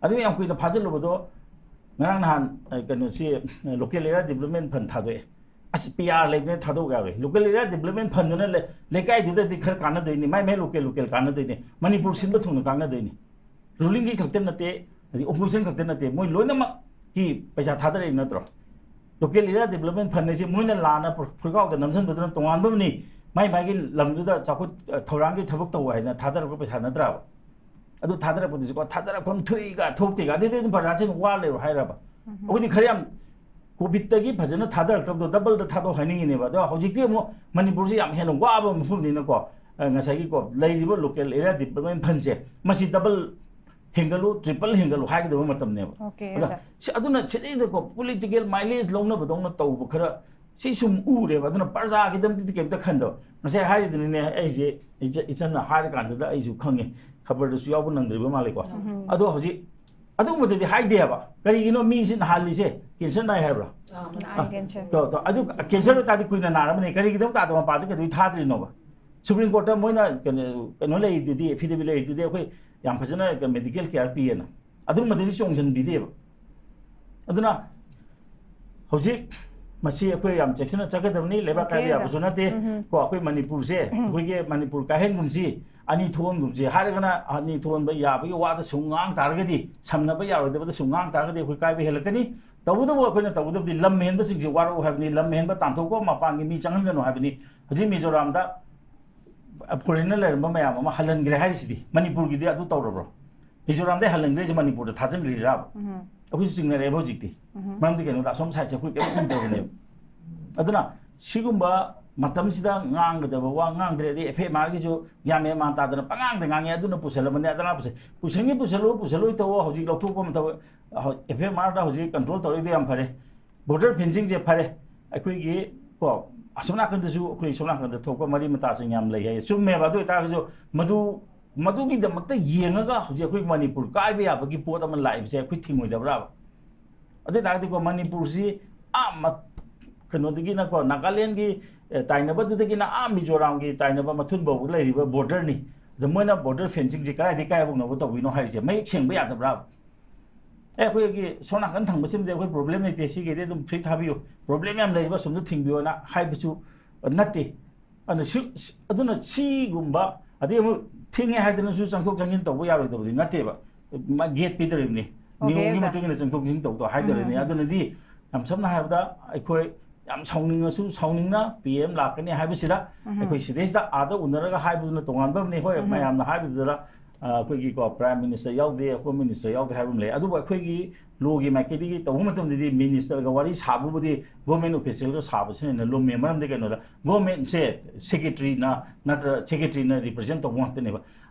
ꯑꯗꯨ ꯌꯥꯝ ꯀꯨꯏꯅ ꯐꯥꯖꯤꯜꯂꯨꯕꯗꯣ, ꯉꯔꯥꯡ ꯅꯍꯥꯟ, ꯑ, ꯀꯩꯅꯣꯁꯤ, ꯑ, Local Area Development Fund ꯊꯥꯗꯣꯛꯑꯦ꯫ ꯑꯁ, ꯄꯤ ꯑꯥꯔ ꯂꯩꯕꯅꯤꯅ ꯊꯥꯗꯣꯛ ꯌꯥꯔꯣꯏ꯫ Local Area Development Fundꯗꯨꯅ ꯂꯩ-, ꯂꯩꯀꯥꯏꯗꯨꯗꯗꯤ ꯈꯔ ꯀꯥꯟꯅꯗꯣꯏꯅꯤ, ꯃꯥꯏ ꯃꯥꯏ local local ꯀꯥꯟꯅꯗꯣꯏꯅꯤ, ꯃꯅꯤꯄꯨꯔ ꯁꯤꯟꯕ ꯊꯨꯡꯅ ꯀꯥꯟꯅꯗꯣꯏꯅꯤ꯫ Rulingꯒꯤ ꯈꯛꯇ ꯅꯠꯇꯦ, ꯑꯗꯩ opposition ꯈꯛꯇ ꯅꯠꯇꯦ, ꯃꯣꯏ ꯂꯣꯏꯅꯃꯛꯀꯤ ꯄꯩꯁꯥ ꯊꯥꯗꯔꯛꯏ ꯅꯠꯇ꯭ꯔꯣ? Local Area Development Fund ꯍꯥꯏꯁꯦ ꯃꯣꯏꯅ ꯂꯥꯟꯅ ꯄ꯭ꯔ-, ꯐꯨꯔꯒꯥꯎꯗ ꯅꯝꯁꯤꯟꯕꯗꯨꯅ ꯇꯣꯉꯥꯟꯕ ꯑꯃꯅꯤ, ꯃꯥꯏ ꯃꯥꯏꯒꯤ ꯂꯝꯗꯨꯗ ꯆꯥꯎꯈꯠ, ꯑ, ꯊꯧꯔꯥꯡꯒꯤ ꯊꯕꯛ ꯇꯧꯕ ꯍꯥꯏꯗꯅ ꯊꯥꯗꯔꯛꯄ ꯄꯩꯁꯥ ꯅꯠꯇ꯭ꯔꯕ? ꯑꯗꯨ ꯊꯥꯗꯔꯛꯄꯗꯨꯁꯨꯀꯣ, ꯊꯥꯗꯔꯛꯐꯝ ꯊꯣꯛꯏꯒ ꯊꯣꯛꯇꯦꯒ, ꯑꯗꯨꯗꯤ ꯑꯗꯨꯝ ꯄ꯭ꯔꯖꯥꯁꯤꯡ ꯋꯥ ꯂꯩꯔꯣ ꯍꯥꯏꯔꯕ? ꯑꯩꯈꯣꯏꯗꯤ ꯈꯔ ꯌꯥꯝ ꯀꯣꯚꯤꯠꯇꯒꯤ ꯐꯖꯅ ꯊꯥꯗꯔꯛꯇꯕꯗꯣ ꯗꯕꯜꯗ ꯊꯥꯗꯣꯛ ꯍꯥꯏꯅꯤꯡꯉꯤꯅꯦꯕ꯫ ꯑꯗꯣ ꯍꯧꯖꯤꯛꯇꯤ ꯑꯃꯨꯛ ꯃꯅꯤꯄꯨꯔꯁꯤ ꯌꯥꯝ ꯍꯦꯟꯅ ꯋꯥꯕ ꯃꯐꯝꯅꯤꯅꯀꯣ, ꯑ, ꯉꯁꯥꯏꯒꯤꯀꯣ, ꯂꯩꯔꯤꯕ Local Area Development Fundꯁꯦ ꯃꯁꯤ ꯗꯕꯜ ꯍꯦꯟꯒꯠꯂꯨ, ꯇ꯭ꯔꯤꯄꯜ ꯍꯦꯟꯒꯠꯂꯨ ꯍꯥꯏꯒꯗꯕ ꯃꯇꯝꯅꯦꯕ꯫ Okay, ꯑꯗ ꯑꯗ ꯁꯤ, ꯑꯗꯨꯅ ꯁꯤꯗꯩꯗꯀꯣ political mileage ꯂꯧꯅꯕꯗꯧꯅ ꯇꯧꯕ ꯈꯔ ꯁꯤ ꯁꯨꯝ ꯎꯔꯦꯕ꯫ ꯑꯗꯨꯅ ꯄ꯭ꯔꯖꯥꯒꯤꯗꯃꯛꯇꯗꯤ ꯀꯩꯝꯇ ꯈꯟꯗꯕ꯫ ꯉꯁꯥꯏ ꯍꯥꯏꯔꯤꯗꯨꯅꯤꯅꯦ, ꯑꯩꯁꯦ ꯏꯆ-, ꯏꯆꯟꯅ ꯍꯥꯏꯔꯀꯥꯟꯗꯨꯗ ꯑꯩꯁꯨ ꯈꯪꯉꯦ, ꯈꯕꯔꯗꯁꯨ ꯌꯥꯎꯕ ꯅꯪꯗ꯭ꯔꯤꯕ ꯃꯥꯜꯂꯦꯀꯣ꯫ ꯑꯗꯣ ꯍꯧꯖꯤꯛ ꯑꯗꯨꯒꯨꯝꯕꯗꯗꯤ ꯍꯥꯏꯗꯦꯕ꯫ ꯀꯔꯤꯒꯤꯅꯣ ꯃꯤꯁꯤꯅ ꯍꯥꯜꯂꯤꯁꯦ? ꯀꯦꯟꯁꯔ ꯅꯥꯏ ꯍꯥꯏꯕ꯭ꯔꯥ? ꯑꯥ, ꯅꯥꯏ꯫ ꯀꯦꯟꯁꯔ꯫ ꯇꯣ, ꯇꯣ, ꯑꯗꯨ ꯀꯦꯟꯁꯔ ꯑꯣꯏꯇꯥꯔꯗꯤ ꯀꯨꯏꯅ ꯅꯥꯔꯝꯃꯅꯤ꯫ ꯀꯔꯤꯒꯤꯗꯃꯛꯇ ꯑꯗꯣ ꯃꯄꯥꯗ ꯀꯩꯗꯧꯕꯩ ꯊꯥꯗ꯭ꯔꯤꯅꯣꯕ? ꯁꯨꯄ꯭ꯔꯤꯝ ꯀꯣꯔꯠꯇ ꯃꯣꯏꯅ ꯀꯩꯅꯣ, ꯀꯩꯅꯣ ꯂꯩꯔꯤꯗꯨꯗꯤ, affidavit ꯂꯩꯔꯤꯗꯨꯗꯤ, ꯑꯩꯈꯣꯏ ꯌꯥꯝ ꯐꯖꯅ medical care ꯄꯤꯌꯦꯅ꯫ ꯑꯗꯨꯒꯨꯝꯕꯗꯗꯤ ꯆꯣꯡꯁꯤꯟꯕꯤꯗꯦꯕ꯫ ꯑꯗꯨꯅ ꯍꯧꯖꯤꯛ ꯃꯁꯤ ꯑꯩꯈꯣꯏ ꯌꯥꯝ ꯆꯦꯛꯁꯤꯟꯅ ꯆꯠꯀꯗꯕꯅꯤ꯫ ꯂꯩꯕꯥꯛ ꯀꯥꯏꯕ ꯌꯥꯕꯁꯨ ꯅꯠꯇꯦ꯫ ꯀꯣ, ꯑꯩꯈꯣꯏ ꯃꯅꯤꯄꯨꯔꯁꯦ, ꯑꯩꯈꯣꯏꯒꯤ ꯃꯅꯤꯄꯨꯔ ꯀꯥꯏꯍꯟꯒꯨꯝꯁꯤ, ꯑꯅꯤ ꯊꯣꯛꯍꯟꯒꯨꯝꯁꯤ ꯍꯥꯏꯔꯒꯅ ꯑꯅꯤ ꯊꯣꯛꯍꯟꯕ ꯌꯥꯕꯒꯤ ꯋꯥꯗ ꯁꯨꯝ ꯉꯥꯡ ꯇꯥꯔꯒꯗꯤ, ꯁꯝꯅꯕ ꯌꯥꯔꯣꯏꯗꯕꯗ ꯁꯨꯝ ꯉꯥꯡ ꯇꯥꯔꯒꯗꯤ ꯑꯩꯈꯣꯏ ꯀꯥꯏꯕ ꯍꯦꯜꯂꯛꯀꯅꯤ꯫ ꯇꯧꯕꯇꯕꯨ ꯑꯩꯈꯣꯏꯅ ꯇꯧꯒꯗꯕꯗꯤ ꯂꯝ ꯍꯦꯟꯕꯁꯤꯡꯁꯦ ꯋꯥꯔꯛꯎ ꯍꯥꯏꯕꯅꯤ, ꯂꯝ ꯍꯦꯟꯕ ꯇꯥꯟꯊꯣꯛꯈꯣ, ꯃꯄꯥꯟꯒꯤ ꯃꯤ ꯆꯪꯍꯟꯒꯅꯨ ꯍꯥꯏꯕꯅꯤ꯫ ꯍꯧꯖꯤꯛ ꯃꯤꯖꯣꯔꯥꯝꯗ ꯐꯣꯔꯦꯟꯅ ꯂꯩꯔꯝꯕ ꯃꯌꯥꯝ ꯑꯃ ꯍꯜꯍꯟꯈ꯭ꯔꯦ ꯍꯥꯏꯔꯤꯁꯤꯗꯤ, ꯃꯅꯤꯄꯨꯔꯒꯤꯗꯤ ꯑꯗꯨ ꯇꯧꯔꯕ꯭ꯔꯣ? ꯃꯤꯖꯣꯔꯥꯝꯗꯒꯤ ꯍꯜꯍꯟꯈ꯭ꯔꯤꯁꯦ ꯃꯅꯤꯄꯨꯔꯗ ꯊꯥꯖꯤꯟꯈ꯭ꯔꯤꯔꯕ? ꯑꯩꯈꯣꯏꯁꯨ ꯆꯤꯡꯅꯔꯛꯑꯦꯕ ꯍꯧꯖꯤꯛꯇꯤ꯫ ꯃꯔꯝꯗꯤ ꯀꯩꯅꯣꯗ ꯑꯁꯣꯝ ꯁꯥꯏꯠꯁꯦ ꯑꯩꯈꯣꯏ ꯀꯩꯝ ꯎꯗꯕꯅꯦꯕ꯫ ꯑꯗꯨꯅ ꯁꯤꯒꯨꯝꯕ ꯃꯇꯝꯁꯤꯗ ꯉꯥꯡꯒꯗꯕ ꯋꯥ ꯉꯥꯡꯗ꯭ꯔꯦ, ꯑꯗꯩ ꯑꯦꯐ ꯑꯥꯏ ꯑꯥꯔꯒꯤꯁꯨ ꯒ꯭ꯌꯥꯟ ꯃꯦꯟ ꯃꯥꯟ ꯇꯥꯗꯅ ꯄꯉꯥꯡꯗ ꯉꯥꯡꯉꯦ, ꯑꯗꯨꯅ ꯄꯨꯁꯜꯂꯕꯅꯦ, ꯑꯗꯨꯅ ꯄꯨꯁꯜ-, ꯄꯨꯁꯟꯒꯤ ꯄꯨꯁꯜꯂꯨ, ꯄꯨꯁꯜꯂꯣꯏ ꯇꯧꯑꯣ, ꯍꯧꯖꯤꯛ ꯂꯧꯊꯣꯛꯄ ꯃꯇꯝ, ꯑꯦꯐ ꯑꯥꯏ ꯑꯥꯔꯗ ꯍꯧꯖꯤꯛ ꯀꯟꯇ꯭ꯔꯣꯜ ꯇꯧꯔꯛꯏꯗꯣ ꯌꯥꯝ ꯐꯔꯦ꯫ ꯕꯣꯔꯗꯔ ꯐꯦꯟꯁꯤꯡꯁꯦ ꯐꯔꯦ, ꯑꯩꯈꯣꯏꯒꯤ ꯀꯣ, ꯑꯁꯣꯝ ꯅꯥꯀꯟꯗꯁꯨ, ꯑꯩꯈꯣꯏ ꯁꯣꯝ ꯅꯥꯀꯟꯗ ꯊꯣꯛꯄ ꯃꯔꯤ ꯃꯇꯥꯁꯤꯡ ꯌꯥꯝ ꯂꯩ ꯍꯥꯏꯌꯦ, ꯆꯨꯝꯃꯦꯕ꯫ ꯑꯗꯨ ꯑꯣꯏꯇꯥꯔꯒꯁꯨ ꯃꯗꯨ, ꯃꯗꯨꯒꯤꯗꯃꯛꯇ ꯌꯦꯡꯉꯒ ꯍꯧꯖꯤꯛ ꯑꯩꯈꯣꯏ ꯃꯅꯤꯄꯨꯔ ꯀꯥꯏꯕ ꯌꯥꯕꯒꯤ ꯄꯣꯠ ꯑꯃ ꯂꯥꯛꯏꯕꯁꯦ ꯑꯩꯈꯣꯏ ꯊꯤꯡꯉꯣꯏꯗꯕ꯭ꯔꯥꯕ? ꯑꯗꯨ ꯑꯣꯏꯇꯥꯔꯒꯗꯤꯀꯣ, ꯃꯅꯤꯄꯨꯔꯁꯤ ꯑꯥ ꯃ-, ꯀꯩꯅꯣꯗꯒꯤꯅꯀꯣ, ꯅꯥꯒꯥꯂꯦꯟꯒꯤ, ꯑꯦ, ꯇꯥꯏꯅꯕꯗꯨꯗꯒꯤꯅ ꯑꯥ ꯃꯤꯖꯣꯔꯥꯝꯒꯤ ꯇꯥꯏꯅꯕ ꯃꯊꯨꯟ ꯐꯥꯎꯕ ꯂꯩꯔꯤꯕ ꯕꯣꯔꯗꯔꯅꯤ꯫ ꯑꯗ ꯃꯣꯏꯅ ꯕꯣꯔꯗꯔ ꯐꯦꯟꯁꯤꯡꯁꯦ ꯀꯗꯥꯏꯗꯒꯤ ꯀꯥꯏ ꯍꯧꯅꯕ ꯇꯧꯕꯤꯅꯣ ꯍꯥꯏꯔꯤꯁꯦ ꯃꯌꯦꯛ ꯁꯦꯡꯕ ꯌꯥꯗꯕ꯭ꯔꯥꯕ? ꯑꯦ, ꯑꯩꯈꯣꯏꯒꯤ ꯁꯣꯝ ꯅꯥꯀꯟ ꯊꯪꯕ ꯁꯤꯃꯗꯤ ꯑꯩꯈꯣꯏ ꯄ꯭ꯔꯣꯕ꯭ꯂꯦꯝ ꯂꯩꯇꯦ, ꯁꯤꯒꯤꯗꯤ ꯑꯗꯨꯝ ꯐ꯭ꯔꯤ ꯊꯥꯕꯤꯌꯨ, ꯄ꯭ꯔꯣꯕ꯭ꯂꯦꯝ ꯌꯥꯝ ꯂꯩꯔꯤꯕ ꯑꯁꯣꯝꯗ ꯊꯤꯡꯕꯤꯌꯣꯅ ꯍꯥꯏꯕꯁꯨ ꯅꯠꯇꯦ꯫ ꯑꯗꯨꯅ ꯁꯤ, ꯁꯤ, ꯑꯗꯨꯅ ꯁꯤꯒꯨꯝꯕ, ꯑꯗꯩ ꯑꯃꯨꯛ ꯊꯤꯡꯉꯦ ꯍꯥꯏꯗꯅꯁꯨ ꯆꯪꯊꯣꯛ ꯆꯪꯁꯤꯟ ꯇꯧꯕ ꯌꯥꯔꯣꯏꯗꯕꯗꯤ ꯅꯠꯇꯦꯕ꯫ ꯃꯥ ꯒꯦꯠ ꯄꯤꯗꯧꯔꯤꯕꯅꯤ, ꯑꯣꯀꯦ, ꯅꯤꯌꯣꯝꯒꯤ ꯑꯣꯖꯥ꯫ ꯃꯇꯨꯡ ꯏꯟꯅ ꯆꯪꯊꯣꯛ ꯆꯪꯁꯤꯟ ꯇꯧꯗꯣ ꯍꯥꯏꯗꯧꯔꯤꯕꯅꯤ꯫ ꯎꯝ꯫ ꯑꯗꯨꯅꯗꯤ ꯌꯥꯝ ꯁꯝꯅ ꯍꯥꯏꯔꯕꯗ, ꯑꯩꯈꯣꯏ ꯌꯥꯝ ꯁꯥꯎꯅꯤꯡꯉꯁꯨ, ꯁꯥꯎꯅꯤꯡꯅ ꯄꯤ ꯑꯦꯝ ꯂꯥꯛꯀꯅꯤ ꯍꯥꯏꯕꯁꯤꯗ, ꯎꯝ꯫ ꯑꯩꯈꯣꯏ ꯁꯤꯗꯩꯁꯤꯗ ꯑꯥꯗ ꯎꯅꯔꯒ ꯍꯥꯏꯕꯗꯨꯅ ꯇꯣꯉꯥꯟꯕ ꯑꯃꯅꯤ꯫ ꯍꯣꯏ, ꯎꯝ꯫ ꯃꯌꯥꯝꯅ ꯍꯥꯏꯕꯗꯨꯗ, ꯑ, ꯑꯩꯈꯣꯏꯒꯤ ꯀꯣ, ꯄ꯭ꯔꯥꯏꯝ ꯃꯤꯅꯤꯁꯇꯔ ꯌꯥꯎꯗꯦ, ꯍꯣꯝ ꯃꯤꯅꯤꯁꯇꯔ ꯌꯥꯎꯗꯦ ꯍꯥꯏꯕ ꯑꯃ ꯂꯩ꯫ ꯑꯗꯨꯕꯨ ꯑꯩꯈꯣꯏꯒꯤ ꯂꯣꯒꯤ ꯃꯥꯏꯀꯩꯗꯒꯤ ꯇꯧꯕ ꯃꯇꯝꯗꯗꯤ ꯃꯤꯅꯤꯁꯇꯔꯒ ꯋꯥꯔꯤ ꯁꯥꯕꯕꯨꯗꯤ ꯒꯣꯔꯃꯦꯟ ꯑꯣꯐꯤꯁꯤꯌꯦꯜꯒ ꯁꯥꯕꯁꯤꯅ ꯍꯦꯟꯅ ꯂꯨꯝꯃꯦ꯫ ꯃꯔꯝꯗꯤ ꯀꯩꯅꯣꯗ, ꯒꯣꯔꯃꯦꯟꯁꯦ ꯁꯦꯀ꯭ꯔꯦꯇꯔꯤꯅ ꯅꯠꯇ꯭ꯔ ꯁꯦꯀ꯭ꯔꯦꯇꯔꯤꯅ ꯔꯤꯄ꯭ꯔꯖꯦꯟ ꯇꯧꯕ ꯉꯥꯛꯇꯅꯦꯕ꯫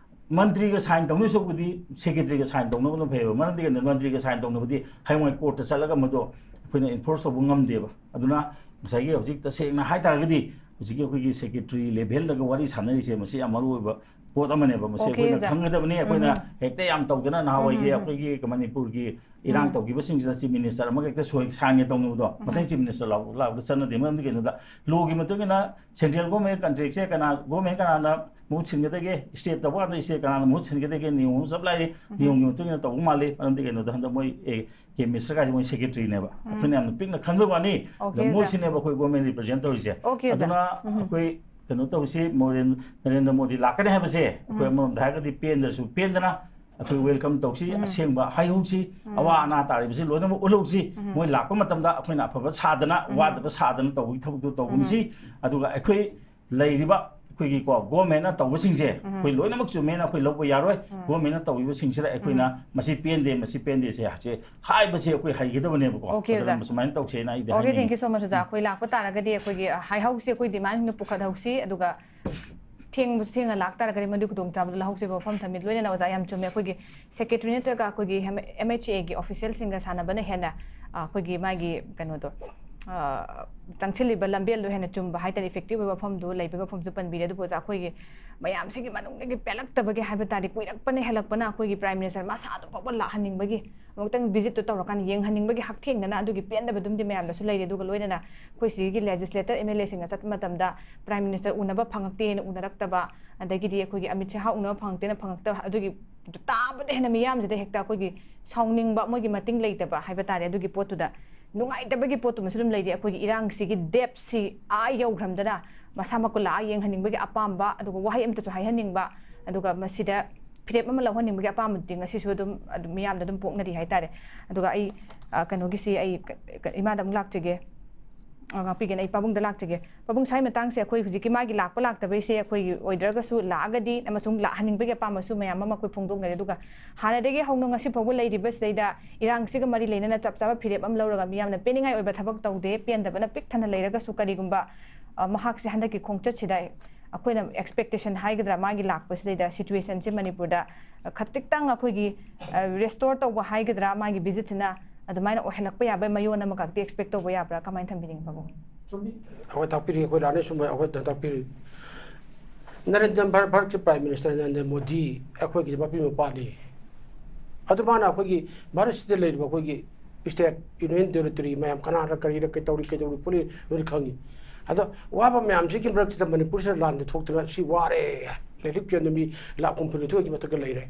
ꯃꯟꯇ꯭ꯔꯤꯒ ꯁꯥꯏꯟ ꯇꯧꯅꯕ ꯁꯔꯨꯛꯄꯨꯗꯤ ꯁꯦꯀ꯭ꯔꯦꯇꯔꯤꯒ ꯁꯥꯏꯟ ꯇꯧꯅꯕꯅ ꯐꯩꯌꯦꯕ꯫ ꯃꯔꯝꯗꯤ ꯀꯩꯅꯣ, ꯃꯟꯇ꯭ꯔꯤꯒ ꯁꯥꯏꯟ ꯇꯧꯅꯕꯗꯤ ꯍꯌꯦꯡꯋꯥꯏ ꯀꯣꯔꯠꯇ ꯆꯠꯂꯒ ꯃꯗꯣ ꯑꯩꯈꯣꯏꯅ ꯏꯟꯐꯣꯔꯁ ꯇꯧꯕ ꯉꯝꯗꯦꯕ꯫ ꯑꯗꯨꯅ ꯉꯁꯥꯏꯒꯤ ꯍꯧꯖꯤꯛ ꯇꯁꯦꯡꯅ ꯍꯥꯏ ꯇꯥꯔꯒꯗꯤ, ꯍꯧꯖꯤꯛꯀꯤ ꯑꯩꯈꯣꯏꯒꯤ ꯁꯦꯀ꯭ꯔꯦꯇꯔꯤ ꯂꯦꯚꯦꯜꯗꯒ ꯋꯥꯔꯤ ꯁꯥꯟꯅꯔꯤꯁꯦ, ꯃꯁꯤ ꯌꯥꯝ ꯃꯔꯨ ꯑꯣꯏꯕ ꯄꯣꯠ ꯑꯃꯅꯦꯕ ꯃꯁꯤ꯫ Okay, ꯑꯩꯈꯣꯏꯅ ꯑꯣꯖꯥ꯫ ꯈꯪꯒꯗꯕꯅꯤ꯫ ꯑꯩꯈꯣꯏꯅ ꯎꯝ꯫ ꯍꯦꯛꯇ ꯌꯥꯝ ꯇꯧꯗꯅ ꯅꯍꯥꯟꯋꯥꯏꯒꯤ ꯎꯝ, ꯎꯝ, ꯎꯝ꯫ ꯑꯩꯈꯣꯏꯒꯤ ꯀꯃꯅꯤꯄꯨꯔꯒꯤ ꯏꯔꯥꯡ ꯎꯝ꯫ ꯇꯧꯈꯤꯕꯁꯤꯡꯁꯤꯗ ꯆꯤꯐ ꯃꯤꯅꯤꯁꯇꯔ ꯑꯃꯒ ꯍꯦꯛꯇ ꯁꯣꯏ ꯁꯥꯏꯟꯒ ꯇꯧꯅꯕꯗꯣ ꯎꯝ꯫ ꯃꯊꯪ ꯆꯤꯐ ꯃꯤꯅꯤꯁꯇꯔ ꯂꯥꯎ- ꯂꯥꯎꯕꯗ ꯆꯠꯅꯗꯦ꯫ ꯃꯔꯝꯗꯤ ꯀꯩꯅꯣꯗ, ꯂꯣꯒꯤ ꯃꯇꯨꯡ ꯏꯟꯅ ꯁꯦꯟꯇ꯭ꯔꯦꯜ ꯒꯣꯔꯃꯦꯟ ꯀꯟꯇ꯭ꯔꯦꯛꯁꯦ ꯀꯅꯥ, ꯒꯣꯔꯃꯦꯟ ꯀꯅꯥꯅ ꯃꯍꯨꯠ ꯁꯤꯟꯒꯗꯒꯦ, ꯁ꯭ꯇꯦꯠ ꯇꯧꯕ ꯀꯥꯟꯗ ꯁ꯭ꯇꯦꯠ ꯀꯅꯥꯅ ꯃꯍꯨꯠ ꯁꯤꯟꯒꯗꯒꯦ, ꯅꯤꯌꯣꯝ ꯑꯃ ꯆꯞ ꯂꯥꯏꯔꯤ꯫ ꯎꯝ꯫ ꯅꯤꯌꯣꯝꯒꯤ ꯃꯇꯨꯡ ꯏꯟꯅ ꯇꯧꯕ ꯃꯥꯜꯂꯤ꯫ ꯃꯔꯝꯗꯤ ꯀꯩꯅꯣꯗ ꯍꯟꯗꯛ ꯃꯣꯏ ꯑꯦ, ꯀꯦ ꯃꯤꯁ꯭ꯔꯒꯥꯏꯁꯦ ꯃꯣꯏ ꯁꯦꯀ꯭ꯔꯦꯇꯔꯤꯅꯦꯕ꯫ ꯎꯝ꯫ ꯑꯩꯈꯣꯏꯅ ꯌꯥꯝꯅ ꯄꯤꯛꯅ ꯈꯟꯕ ꯋꯥꯅꯤ꯫ Okay, ꯑꯗ ꯑꯣꯖꯥ꯫ ꯃꯣꯏꯁꯤꯅꯦꯕ ꯑꯩꯈꯣꯏ ꯒꯣꯔꯃꯦꯟ ꯔꯤꯄ꯭ꯔꯖꯦꯟ ꯇꯧꯔꯤꯁꯦ꯫ Okay, ꯑꯣꯖꯥ꯫ ꯑꯗꯨꯅ ꯎꯝ꯫ ꯑꯩꯈꯣꯏ ꯀꯩꯅꯣ ꯇꯧꯁꯤ, ꯃꯣꯔꯦꯟ-, ꯅꯔꯦꯟꯗ꯭ꯔ ꯃꯣꯗꯤ ꯂꯥꯛꯀꯅꯤ ꯍꯥꯏꯕꯁꯦ ꯑꯩꯈꯣꯏ ꯎꯝ꯫ ꯑꯃꯔꯣꯝꯗ ꯍꯥꯏꯔꯒꯗꯤ ꯄꯦꯟꯗ꯭ꯔꯁꯨ ꯄꯦꯟꯗꯅ ꯑꯩꯈꯣꯏ ꯋꯦꯜꯀꯝ ꯇꯧꯁꯤ꯫ ꯎꯝ꯫ ꯑꯁꯦꯡꯕ ꯍꯥꯏꯍꯧꯁꯤ꯫ ꯎꯝ꯫ ꯑꯋꯥ ꯑꯅꯥ ꯇꯥꯔꯤꯕꯁꯤ ꯂꯣꯏꯅꯃꯛ ꯎꯠꯍꯧꯁꯤ꯫ ꯎꯝ꯫ ꯃꯣꯏ ꯂꯥꯛꯄ ꯃꯇꯝꯗ ꯑꯩꯈꯣꯏꯅ ꯑꯐꯕ ꯁꯥꯗꯅ, ꯎꯝ꯫ ꯋꯥꯗꯕ ꯁꯥꯗꯅ ꯇꯧꯕꯒꯤ ꯊꯕꯛꯇꯨ ꯇꯧꯒꯨꯝꯁꯤ꯫ ꯎꯝ꯫ ꯑꯗꯨꯒ ꯑꯩꯈꯣꯏ ꯂꯩꯔꯤꯕ ꯑꯩꯈꯣꯏꯒꯤꯀꯣ ꯒꯣꯔꯃꯦꯟꯅ ꯇꯧꯕꯁꯤꯡꯁꯦ ꯎꯝ꯫ ꯑꯩꯈꯣꯏ ꯂꯣꯏꯅꯃꯛ ꯆꯨꯝꯃꯦꯅ ꯑꯩꯈꯣꯏ ꯂꯧꯕ ꯌꯥꯔꯣꯏ꯫ ꯎꯝ꯫ ꯒꯣꯔꯃꯦꯟꯅ ꯇꯧꯔꯤꯕꯁꯤꯡꯁꯤꯗ ꯑꯩꯈꯣꯏꯅ ꯎꯝ꯫ ꯃꯁꯤ ꯄꯦꯟꯗꯦ, ꯃꯁꯤ ꯄꯦꯟꯗꯦ ꯁꯦ ꯍꯥꯏꯕꯁꯦ ꯑꯩꯈꯣꯏ ꯍꯩꯒꯗꯕꯅꯦꯕꯀꯣ꯫ Okay, ꯑꯣꯖꯥ꯫ ꯑꯗꯨꯅ ꯁꯨꯃꯥꯏꯅ ꯇꯧꯁꯦꯅ ꯑꯩꯗꯤ Okay, ꯍꯥꯏꯅꯤꯡꯉꯤ꯫ Thank you so much, ꯑꯣꯖꯥ꯫ ꯑꯩꯈꯣꯏ ꯂꯥꯛꯄ ꯇꯥꯔꯒꯗꯤ ꯑꯩꯈꯣꯏꯒꯤ, ꯑ, ꯍꯥꯏꯍꯧꯁꯤ, ꯑꯩꯈꯣꯏ ꯗꯤꯃꯥꯟꯁꯤꯡꯗꯣ ꯄꯨꯈꯠꯍꯧꯁꯤ꯫ ꯑꯗꯨꯒ ꯊꯦꯡꯕꯁꯨ ꯊꯦꯡꯅ ꯂꯥꯛꯇꯥꯔꯒꯗꯤ ꯃꯗꯨꯒꯤ ꯈꯨꯗꯣꯡꯆꯥꯕꯗꯣ ꯂꯧꯍꯧꯁꯦꯕ ꯋꯥꯐꯝ ꯊꯝꯃꯤ꯫ ꯂꯣꯏꯅꯅ ꯑꯣꯖꯥ ꯌꯥꯝ ꯆꯨꯝꯃꯦ꯫ ꯑꯩꯈꯣꯏꯒꯤ ꯁꯦꯀ꯭ꯔꯦꯇꯔꯤ ꯅꯠꯇ꯭ꯔꯒ ꯑꯩꯈꯣꯏꯒꯤ ꯑꯦꯝ ꯑꯩꯆ ꯑꯦꯒꯤ ꯑꯣꯐꯤꯁꯤꯌꯦꯜꯁꯤꯡꯒ ꯁꯥꯟꯅꯕꯅ ꯍꯦꯟꯅ, ꯑ, ꯑꯩꯈꯣꯏꯒꯤ ꯃꯥꯒꯤ ꯀꯩꯅꯣꯗꯣ, ꯑ, ꯆꯪꯁꯤꯜꯂꯤꯕ ꯂꯝꯕꯦꯜꯗꯣ ꯍꯦꯟꯅ ꯆꯨꯝꯕ ꯍꯥꯏꯇꯥꯔꯦ, ꯏꯐꯦꯛꯇꯤꯚ ꯑꯣꯏꯕ ꯋꯥꯐꯝꯗꯣ ꯂꯩꯕꯒꯤ ꯋꯥꯐꯝꯁꯨ ꯄꯟꯕꯤꯔꯦ꯫ ꯑꯗꯨꯕꯨ ꯑꯣꯖꯥ, ꯑꯩꯈꯣꯏꯒꯤ ꯃꯌꯥꯝꯁꯤꯒꯤ ꯃꯅꯨꯡꯗꯒꯤ ꯄꯦꯜꯂꯛꯇꯕꯒꯤ ꯍꯥꯏꯕ ꯇꯥꯔꯦ, ꯀꯨꯏꯔꯛꯄꯅ ꯍꯦꯜꯂꯛꯄꯅ ꯑꯩꯈꯣꯏꯒꯤ ꯄ꯭ꯔꯥꯏꯝ ꯃꯤꯅꯤꯁꯇꯔ ꯃꯁꯥꯗꯣ ꯐꯥꯎꯕ ꯂꯥꯛꯍꯟꯅꯤꯡꯕꯒꯤ, ꯑꯃꯨꯛꯇꯪ ꯚꯤꯖꯤꯠꯇꯣ ꯇꯧꯔꯀꯥꯟꯗ ꯌꯦꯡꯍꯟꯅꯤꯡꯕꯒꯤ ꯍꯛꯊꯦꯡꯅꯅ ꯑꯗꯨꯒꯤ ꯄꯦꯟꯗꯕꯗꯨꯝꯗꯤ ꯃꯌꯥꯝꯗꯁꯨ ꯂꯩꯔꯦ꯫ ꯑꯗꯨꯒ ꯂꯣꯏꯅꯅ ꯑꯩꯈꯣꯏ ꯁꯤꯒꯤ ꯂꯦꯖꯤꯁꯂꯦꯇꯔ ꯑꯦꯝ ꯑꯦꯜ ꯑꯦꯁꯤꯡꯒ ꯆꯠꯄ ꯃꯇꯝꯗ ꯄ꯭ꯔꯥꯏꯝ ꯃꯤꯅꯤꯁꯇꯔ ꯎꯅꯕ ꯐꯪꯉꯛꯇꯦꯅ ꯎꯅꯔꯛꯇꯕ, ꯑꯗꯒꯤꯗꯤ ꯑꯩꯈꯣꯏꯒꯤ ꯑꯃꯤꯠ ꯁꯍꯥ ꯎꯅꯕ ꯐꯪꯉꯛꯇꯦꯅ ꯐꯪꯉꯛꯇꯕ, ꯑꯗꯨꯒꯤ ꯇꯥꯕꯗ ꯍꯦꯟꯅ ꯃꯤꯌꯥꯝꯁꯤꯗ ꯍꯦꯛꯇ ꯑꯩꯈꯣꯏꯒꯤ ꯁꯥꯎꯅꯤꯡꯕ, ꯃꯣꯏꯒꯤ ꯃꯇꯤꯡ ꯂꯩꯇꯕ ꯍꯥꯏꯕ ꯇꯥꯔꯦ꯫ ꯑꯗꯨꯒꯤ ꯄꯣꯠꯇꯨꯗ ꯅꯨꯡꯉꯥꯏꯇꯕꯒꯤ ꯄꯣꯠꯇꯨꯃꯁꯨ ꯑꯗꯨꯝ ꯂꯩꯔꯤ꯫ ꯑꯩꯈꯣꯏꯒꯤ ꯏꯔꯥꯡꯁꯤꯒꯤ ꯗꯦꯞꯁꯤ ꯑꯥ ꯌꯧꯈ꯭ꯔꯝꯗꯅ ꯃꯁꯥꯃꯛꯄꯨ ꯂꯥꯛꯑ ꯌꯦꯡꯍꯟꯅꯤꯡꯕꯒꯤ ꯑꯄꯥꯝꯕ, ꯑꯗꯨꯒ ꯋꯥꯍꯩ ꯑꯃꯇꯁꯨ ꯍꯥꯏꯍꯟꯅꯤꯡꯕ, ꯑꯗꯨꯒ ꯃꯁꯤꯗ ꯐꯤꯔꯦꯞ ꯑꯃ ꯂꯧꯍꯟꯅꯤꯡꯕꯒꯤ ꯑꯄꯥꯝꯕꯗꯨꯗꯤ ꯉꯁꯤꯁꯨ ꯑꯗꯨꯝ, ꯑꯗꯨꯝ ꯃꯤꯌꯥꯝꯗ ꯑꯗꯨꯝ ꯄꯣꯛꯅꯔꯤ ꯍꯥꯏꯇꯥꯔꯦ꯫ ꯑꯗꯨꯒ ꯑꯩ, ꯑ, ꯀꯩꯅꯣꯒꯤꯁꯤ ꯑꯩ ꯀ-, ꯀ-, ꯏꯃꯥꯗ ꯑꯃꯨꯛ ꯂꯥꯛꯆꯒꯦ꯫ ꯑ, ꯉꯥꯛꯄꯤꯒꯦꯅ ꯑꯩ ꯄꯥꯕꯨꯡꯗ ꯂꯥꯛꯆꯒꯦ꯫ ꯄꯥꯕꯨꯡ, ꯁ꯭ꯋꯥꯏ ꯃꯇꯥꯡꯁꯦ ꯑꯩꯈꯣꯏ ꯍꯧꯖꯤꯛꯀꯤ ꯃꯥꯒꯤ ꯂꯥꯛꯄ ꯂꯥꯛꯇꯕꯩꯁꯦ ꯑꯩꯈꯣꯏꯒꯤ ꯑꯣꯏꯗ꯭ꯔꯒꯁꯨ ꯂꯥꯛꯑꯒꯗꯤ ꯑꯃꯁꯨꯡ ꯂꯥꯛꯍꯟꯅꯤꯡꯕꯒꯤ ꯑꯄꯥꯝꯕꯁꯨ ꯃꯌꯥꯝ ꯑꯃ ꯑꯩꯈꯣꯏ ꯐꯣꯡꯗꯣꯛꯅꯔꯦ꯫ ꯑꯗꯨꯒ ꯍꯥꯟꯅꯗꯒꯤ ꯍꯧꯅ ꯉꯁꯤ ꯐꯥꯎꯕ ꯂꯩꯔꯤꯕꯁꯤꯗꯩꯗ ꯏꯔꯥꯡꯁꯤꯒ ꯃꯔꯤ ꯂꯩꯅꯅ ꯆꯞ ꯆꯥꯕ ꯐꯤꯔꯦꯞ ꯑꯃ ꯂꯧꯔꯒ ꯃꯤꯌꯥꯝꯅ ꯄꯦꯟꯅꯤꯡꯉꯥꯏ ꯑꯣꯏꯕ ꯊꯕꯛ ꯇꯧꯗꯦ, ꯄꯦꯟꯗꯕꯅ ꯄꯤꯛ ꯊꯟꯅ ꯂꯩꯔꯒꯁꯨ ꯀꯔꯤꯒꯨꯝꯕ, ꯑ, ꯃꯍꯥꯛꯁꯦ ꯍꯟꯗꯛꯀꯤ ꯈꯣꯡꯆꯠꯁꯤꯗ ꯑꯩꯈꯣꯏꯅ ꯑꯦꯛꯁꯄꯦꯛꯇꯦꯁꯟ ꯍꯥꯏꯒꯗ꯭ꯔꯥ, ꯃꯥꯒꯤ ꯂꯥꯛꯄꯁꯤꯗꯩꯗ ꯁꯤꯆꯨꯋꯦꯁꯟꯁꯦ ꯃꯅꯤꯄꯨꯔꯗ ꯈꯖꯤꯛꯇꯪ ꯑꯩꯈꯣꯏꯒꯤ, ꯑ, ꯔꯦꯁꯇꯣꯔ ꯇꯧꯕ ꯍꯥꯏꯒꯗ꯭ꯔꯥ, ꯃꯥꯒꯤ ꯚꯤꯖꯤꯠꯁꯤꯅ ꯑꯗꯨꯃꯥꯏꯅ ꯑꯣꯏꯍꯜꯂꯛꯄ ꯌꯥꯕꯒꯤ ꯃꯌꯣꯟ ꯑꯃꯈꯛꯇꯤ ꯑꯦꯛꯁꯄꯦꯛ ꯇꯧꯕ ꯌꯥꯕ꯭ꯔꯥ? ꯀꯃꯥꯏꯅ ꯊꯝꯕꯤꯅꯤꯡꯉꯤ ꯄꯥꯕꯨꯡ? ꯑꯩꯈꯣꯏ ꯇꯥꯛꯄꯤꯔꯤ, ꯑꯩꯈꯣꯏ ꯔꯥꯅꯤ ꯁꯨꯝꯕ ꯑꯩꯈꯣꯏ ꯇꯥꯛꯄꯤꯔꯤ꯫ ꯅꯔꯦꯟꯗ꯭ꯔ ꯚꯥꯔꯠ, ꯚꯥꯔꯠꯀꯤ Prime Minister ꯅꯔꯦꯟꯗ꯭ꯔ ꯃꯣꯗꯤ ꯑꯩꯈꯣꯏꯒꯤ ꯃꯄꯤ ꯃꯄꯥꯅꯤ꯫ ꯑꯗꯨ ꯃꯥꯅ ꯑꯩꯈꯣꯏꯒꯤ ꯚꯥꯔꯠꯁꯤꯗ ꯂꯩꯔꯤꯕ ꯑꯩꯈꯣꯏꯒꯤ state, union territory ꯃꯌꯥꯝ ꯀꯅꯥꯅ ꯀꯔꯤꯗ ꯀꯩ ꯇꯧꯔꯤ, ꯀꯩꯗꯧꯔꯤ ꯈꯣꯠꯂꯤ ꯂꯣꯏꯅ ꯈꯪꯉꯤ꯫ ꯑꯗꯣ ꯋꯥꯕ ꯃꯌꯥꯝꯁꯤꯒꯤ ꯃꯔꯛꯁꯤꯗ ꯃꯅꯤꯄꯨꯔꯁꯤꯗ ꯂꯥꯟꯗ ꯊꯣꯛꯇꯅ ꯁꯤ ꯋꯥꯔꯦ, ꯂꯥꯏꯔꯤꯛ ꯌꯣꯟꯕ ꯃꯤ ꯂꯥꯈ ꯍꯨꯝꯐꯨ ꯅꯤꯊꯣꯏꯒꯤ ꯃꯊꯛꯇ ꯂꯩꯔꯦ꯫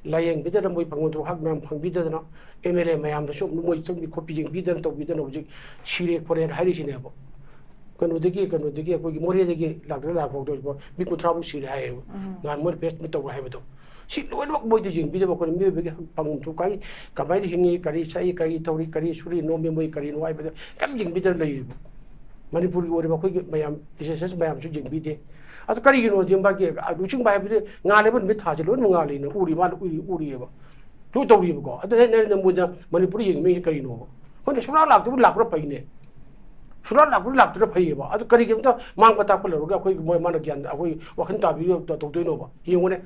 ꯂꯥꯏꯌꯦꯡꯕꯤꯗꯅ ꯃꯣꯏ ꯐꯪꯐꯝ ꯊꯣꯛꯄ ꯍꯛ ꯃꯌꯥꯝ ꯐꯪꯕꯤꯗꯗꯅ, M L A ꯃꯌꯥꯝꯗꯁꯨ ꯃꯣꯏ ꯆꯪꯕꯤ ꯈꯣꯠꯄꯤ ꯌꯦꯡꯕꯤꯗꯅ ꯇꯧꯕꯤꯗꯅ ꯍꯧꯖꯤꯛ ꯁꯤꯔꯦ ꯈꯣꯠꯂꯦꯅ ꯍꯥꯏꯔꯤꯁꯤꯅꯦꯕ꯫ ꯀꯩꯅꯣꯗꯒꯤ, ꯀꯩꯅꯣꯗꯒꯤ ꯑꯩꯈꯣꯏꯒꯤ ꯃꯣꯔꯦꯗꯒꯤ ꯂꯥꯛꯇꯅ ꯂꯥꯛꯄ ꯐꯥꯎꯗ ꯃꯤ ꯀꯨꯟꯊ꯭ꯔꯥ ꯐꯥꯎ ꯁꯤꯔꯦ ꯍꯥꯏꯌꯦꯕ꯫ ꯎꯝ꯫ ꯉꯍꯥꯟ ꯃꯣꯏꯅ press meet ꯇꯧꯕ ꯍꯥꯏꯕꯗꯣ꯫ ꯁꯤ ꯂꯣꯏꯅꯃꯛ ꯃꯣꯏꯗ ꯌꯦꯡꯕꯤꯗꯕ ꯑꯩꯈꯣꯏꯅ ꯃꯤꯑꯣꯏꯕꯒꯤ ꯐꯪꯐꯝ ꯊꯣꯛꯄ ꯀꯃꯥꯏꯅ ꯍꯤꯡꯉꯤ, ꯀꯔꯤ ꯆꯥꯏ, ꯀꯔꯤ ꯇꯧꯔꯤ, ꯀꯔꯤ ꯁꯨꯔꯤ, ꯅꯣꯝꯃꯤ ꯃꯣꯏ ꯀꯔꯤꯅꯣ ꯍꯥꯏꯕꯗꯣ ꯀꯔꯤꯝ ꯌꯦꯡꯕꯤꯗꯅ ꯂꯩꯔꯤꯕ꯫ ꯃꯅꯤꯄꯨꯔꯒꯤ ꯑꯣꯏꯔꯤꯕ ꯑꯩꯈꯣꯏꯒꯤ ꯃꯌꯥꯝ, resources ꯃꯌꯥꯝꯁꯨ ꯌꯦꯡꯕꯤꯗꯦ꯫ ꯑꯗꯨ ꯀꯔꯤꯒꯤꯅꯣꯗꯤ ꯃꯥꯒꯤ ꯂꯨꯆꯤꯡꯕ ꯍꯥꯏꯕꯗꯤ ꯉꯥꯜꯂꯦꯕ, ꯅꯨꯃꯤꯠ ꯊꯥꯁꯦ ꯂꯣꯏꯅꯃꯛ ꯉꯥꯜꯂꯤꯅ ꯎꯔꯤ, ꯃꯥꯅ ꯎꯔꯤ, ꯎꯔꯤꯑꯕ꯫ ꯂꯣꯏ ꯇꯧꯔꯤꯕꯀꯣ꯫ ꯑꯗꯨ ꯍꯦꯛ ꯅꯔꯦꯟꯗ꯭ꯔ ꯃꯣꯗꯤꯅ ꯃꯅꯤꯄꯨꯔ ꯌꯦꯡꯉꯤꯉꯩꯁꯤ ꯀꯔꯤꯅꯣꯕ? ꯑꯩꯈꯣꯏꯅ ꯁꯨꯡꯂꯥꯛ ꯂꯥꯛꯇꯕ ꯂꯥꯛꯄꯅ ꯐꯩꯅꯦ꯫ ꯁꯨꯡꯂꯥꯛ ꯂꯥꯛꯄꯗ ꯂꯥꯛꯇꯅ ꯐꯩꯌꯦꯕ꯫ ꯑꯗꯨ ꯀꯔꯤꯒꯤꯅꯣꯗ ꯃꯥꯡꯕ ꯇꯥꯛꯄ ꯂꯧꯔꯒ ꯑꯩꯈꯣꯏ ꯃꯣꯏ ꯃꯥꯅ ꯒ꯭ꯌꯥꯟ, ꯑꯩꯈꯣꯏ ꯋꯥꯈꯜ ꯇꯥꯕꯤꯔ ꯇꯧꯗꯣꯏꯅꯣꯕ? ꯌꯦꯡꯉꯨꯅꯦ,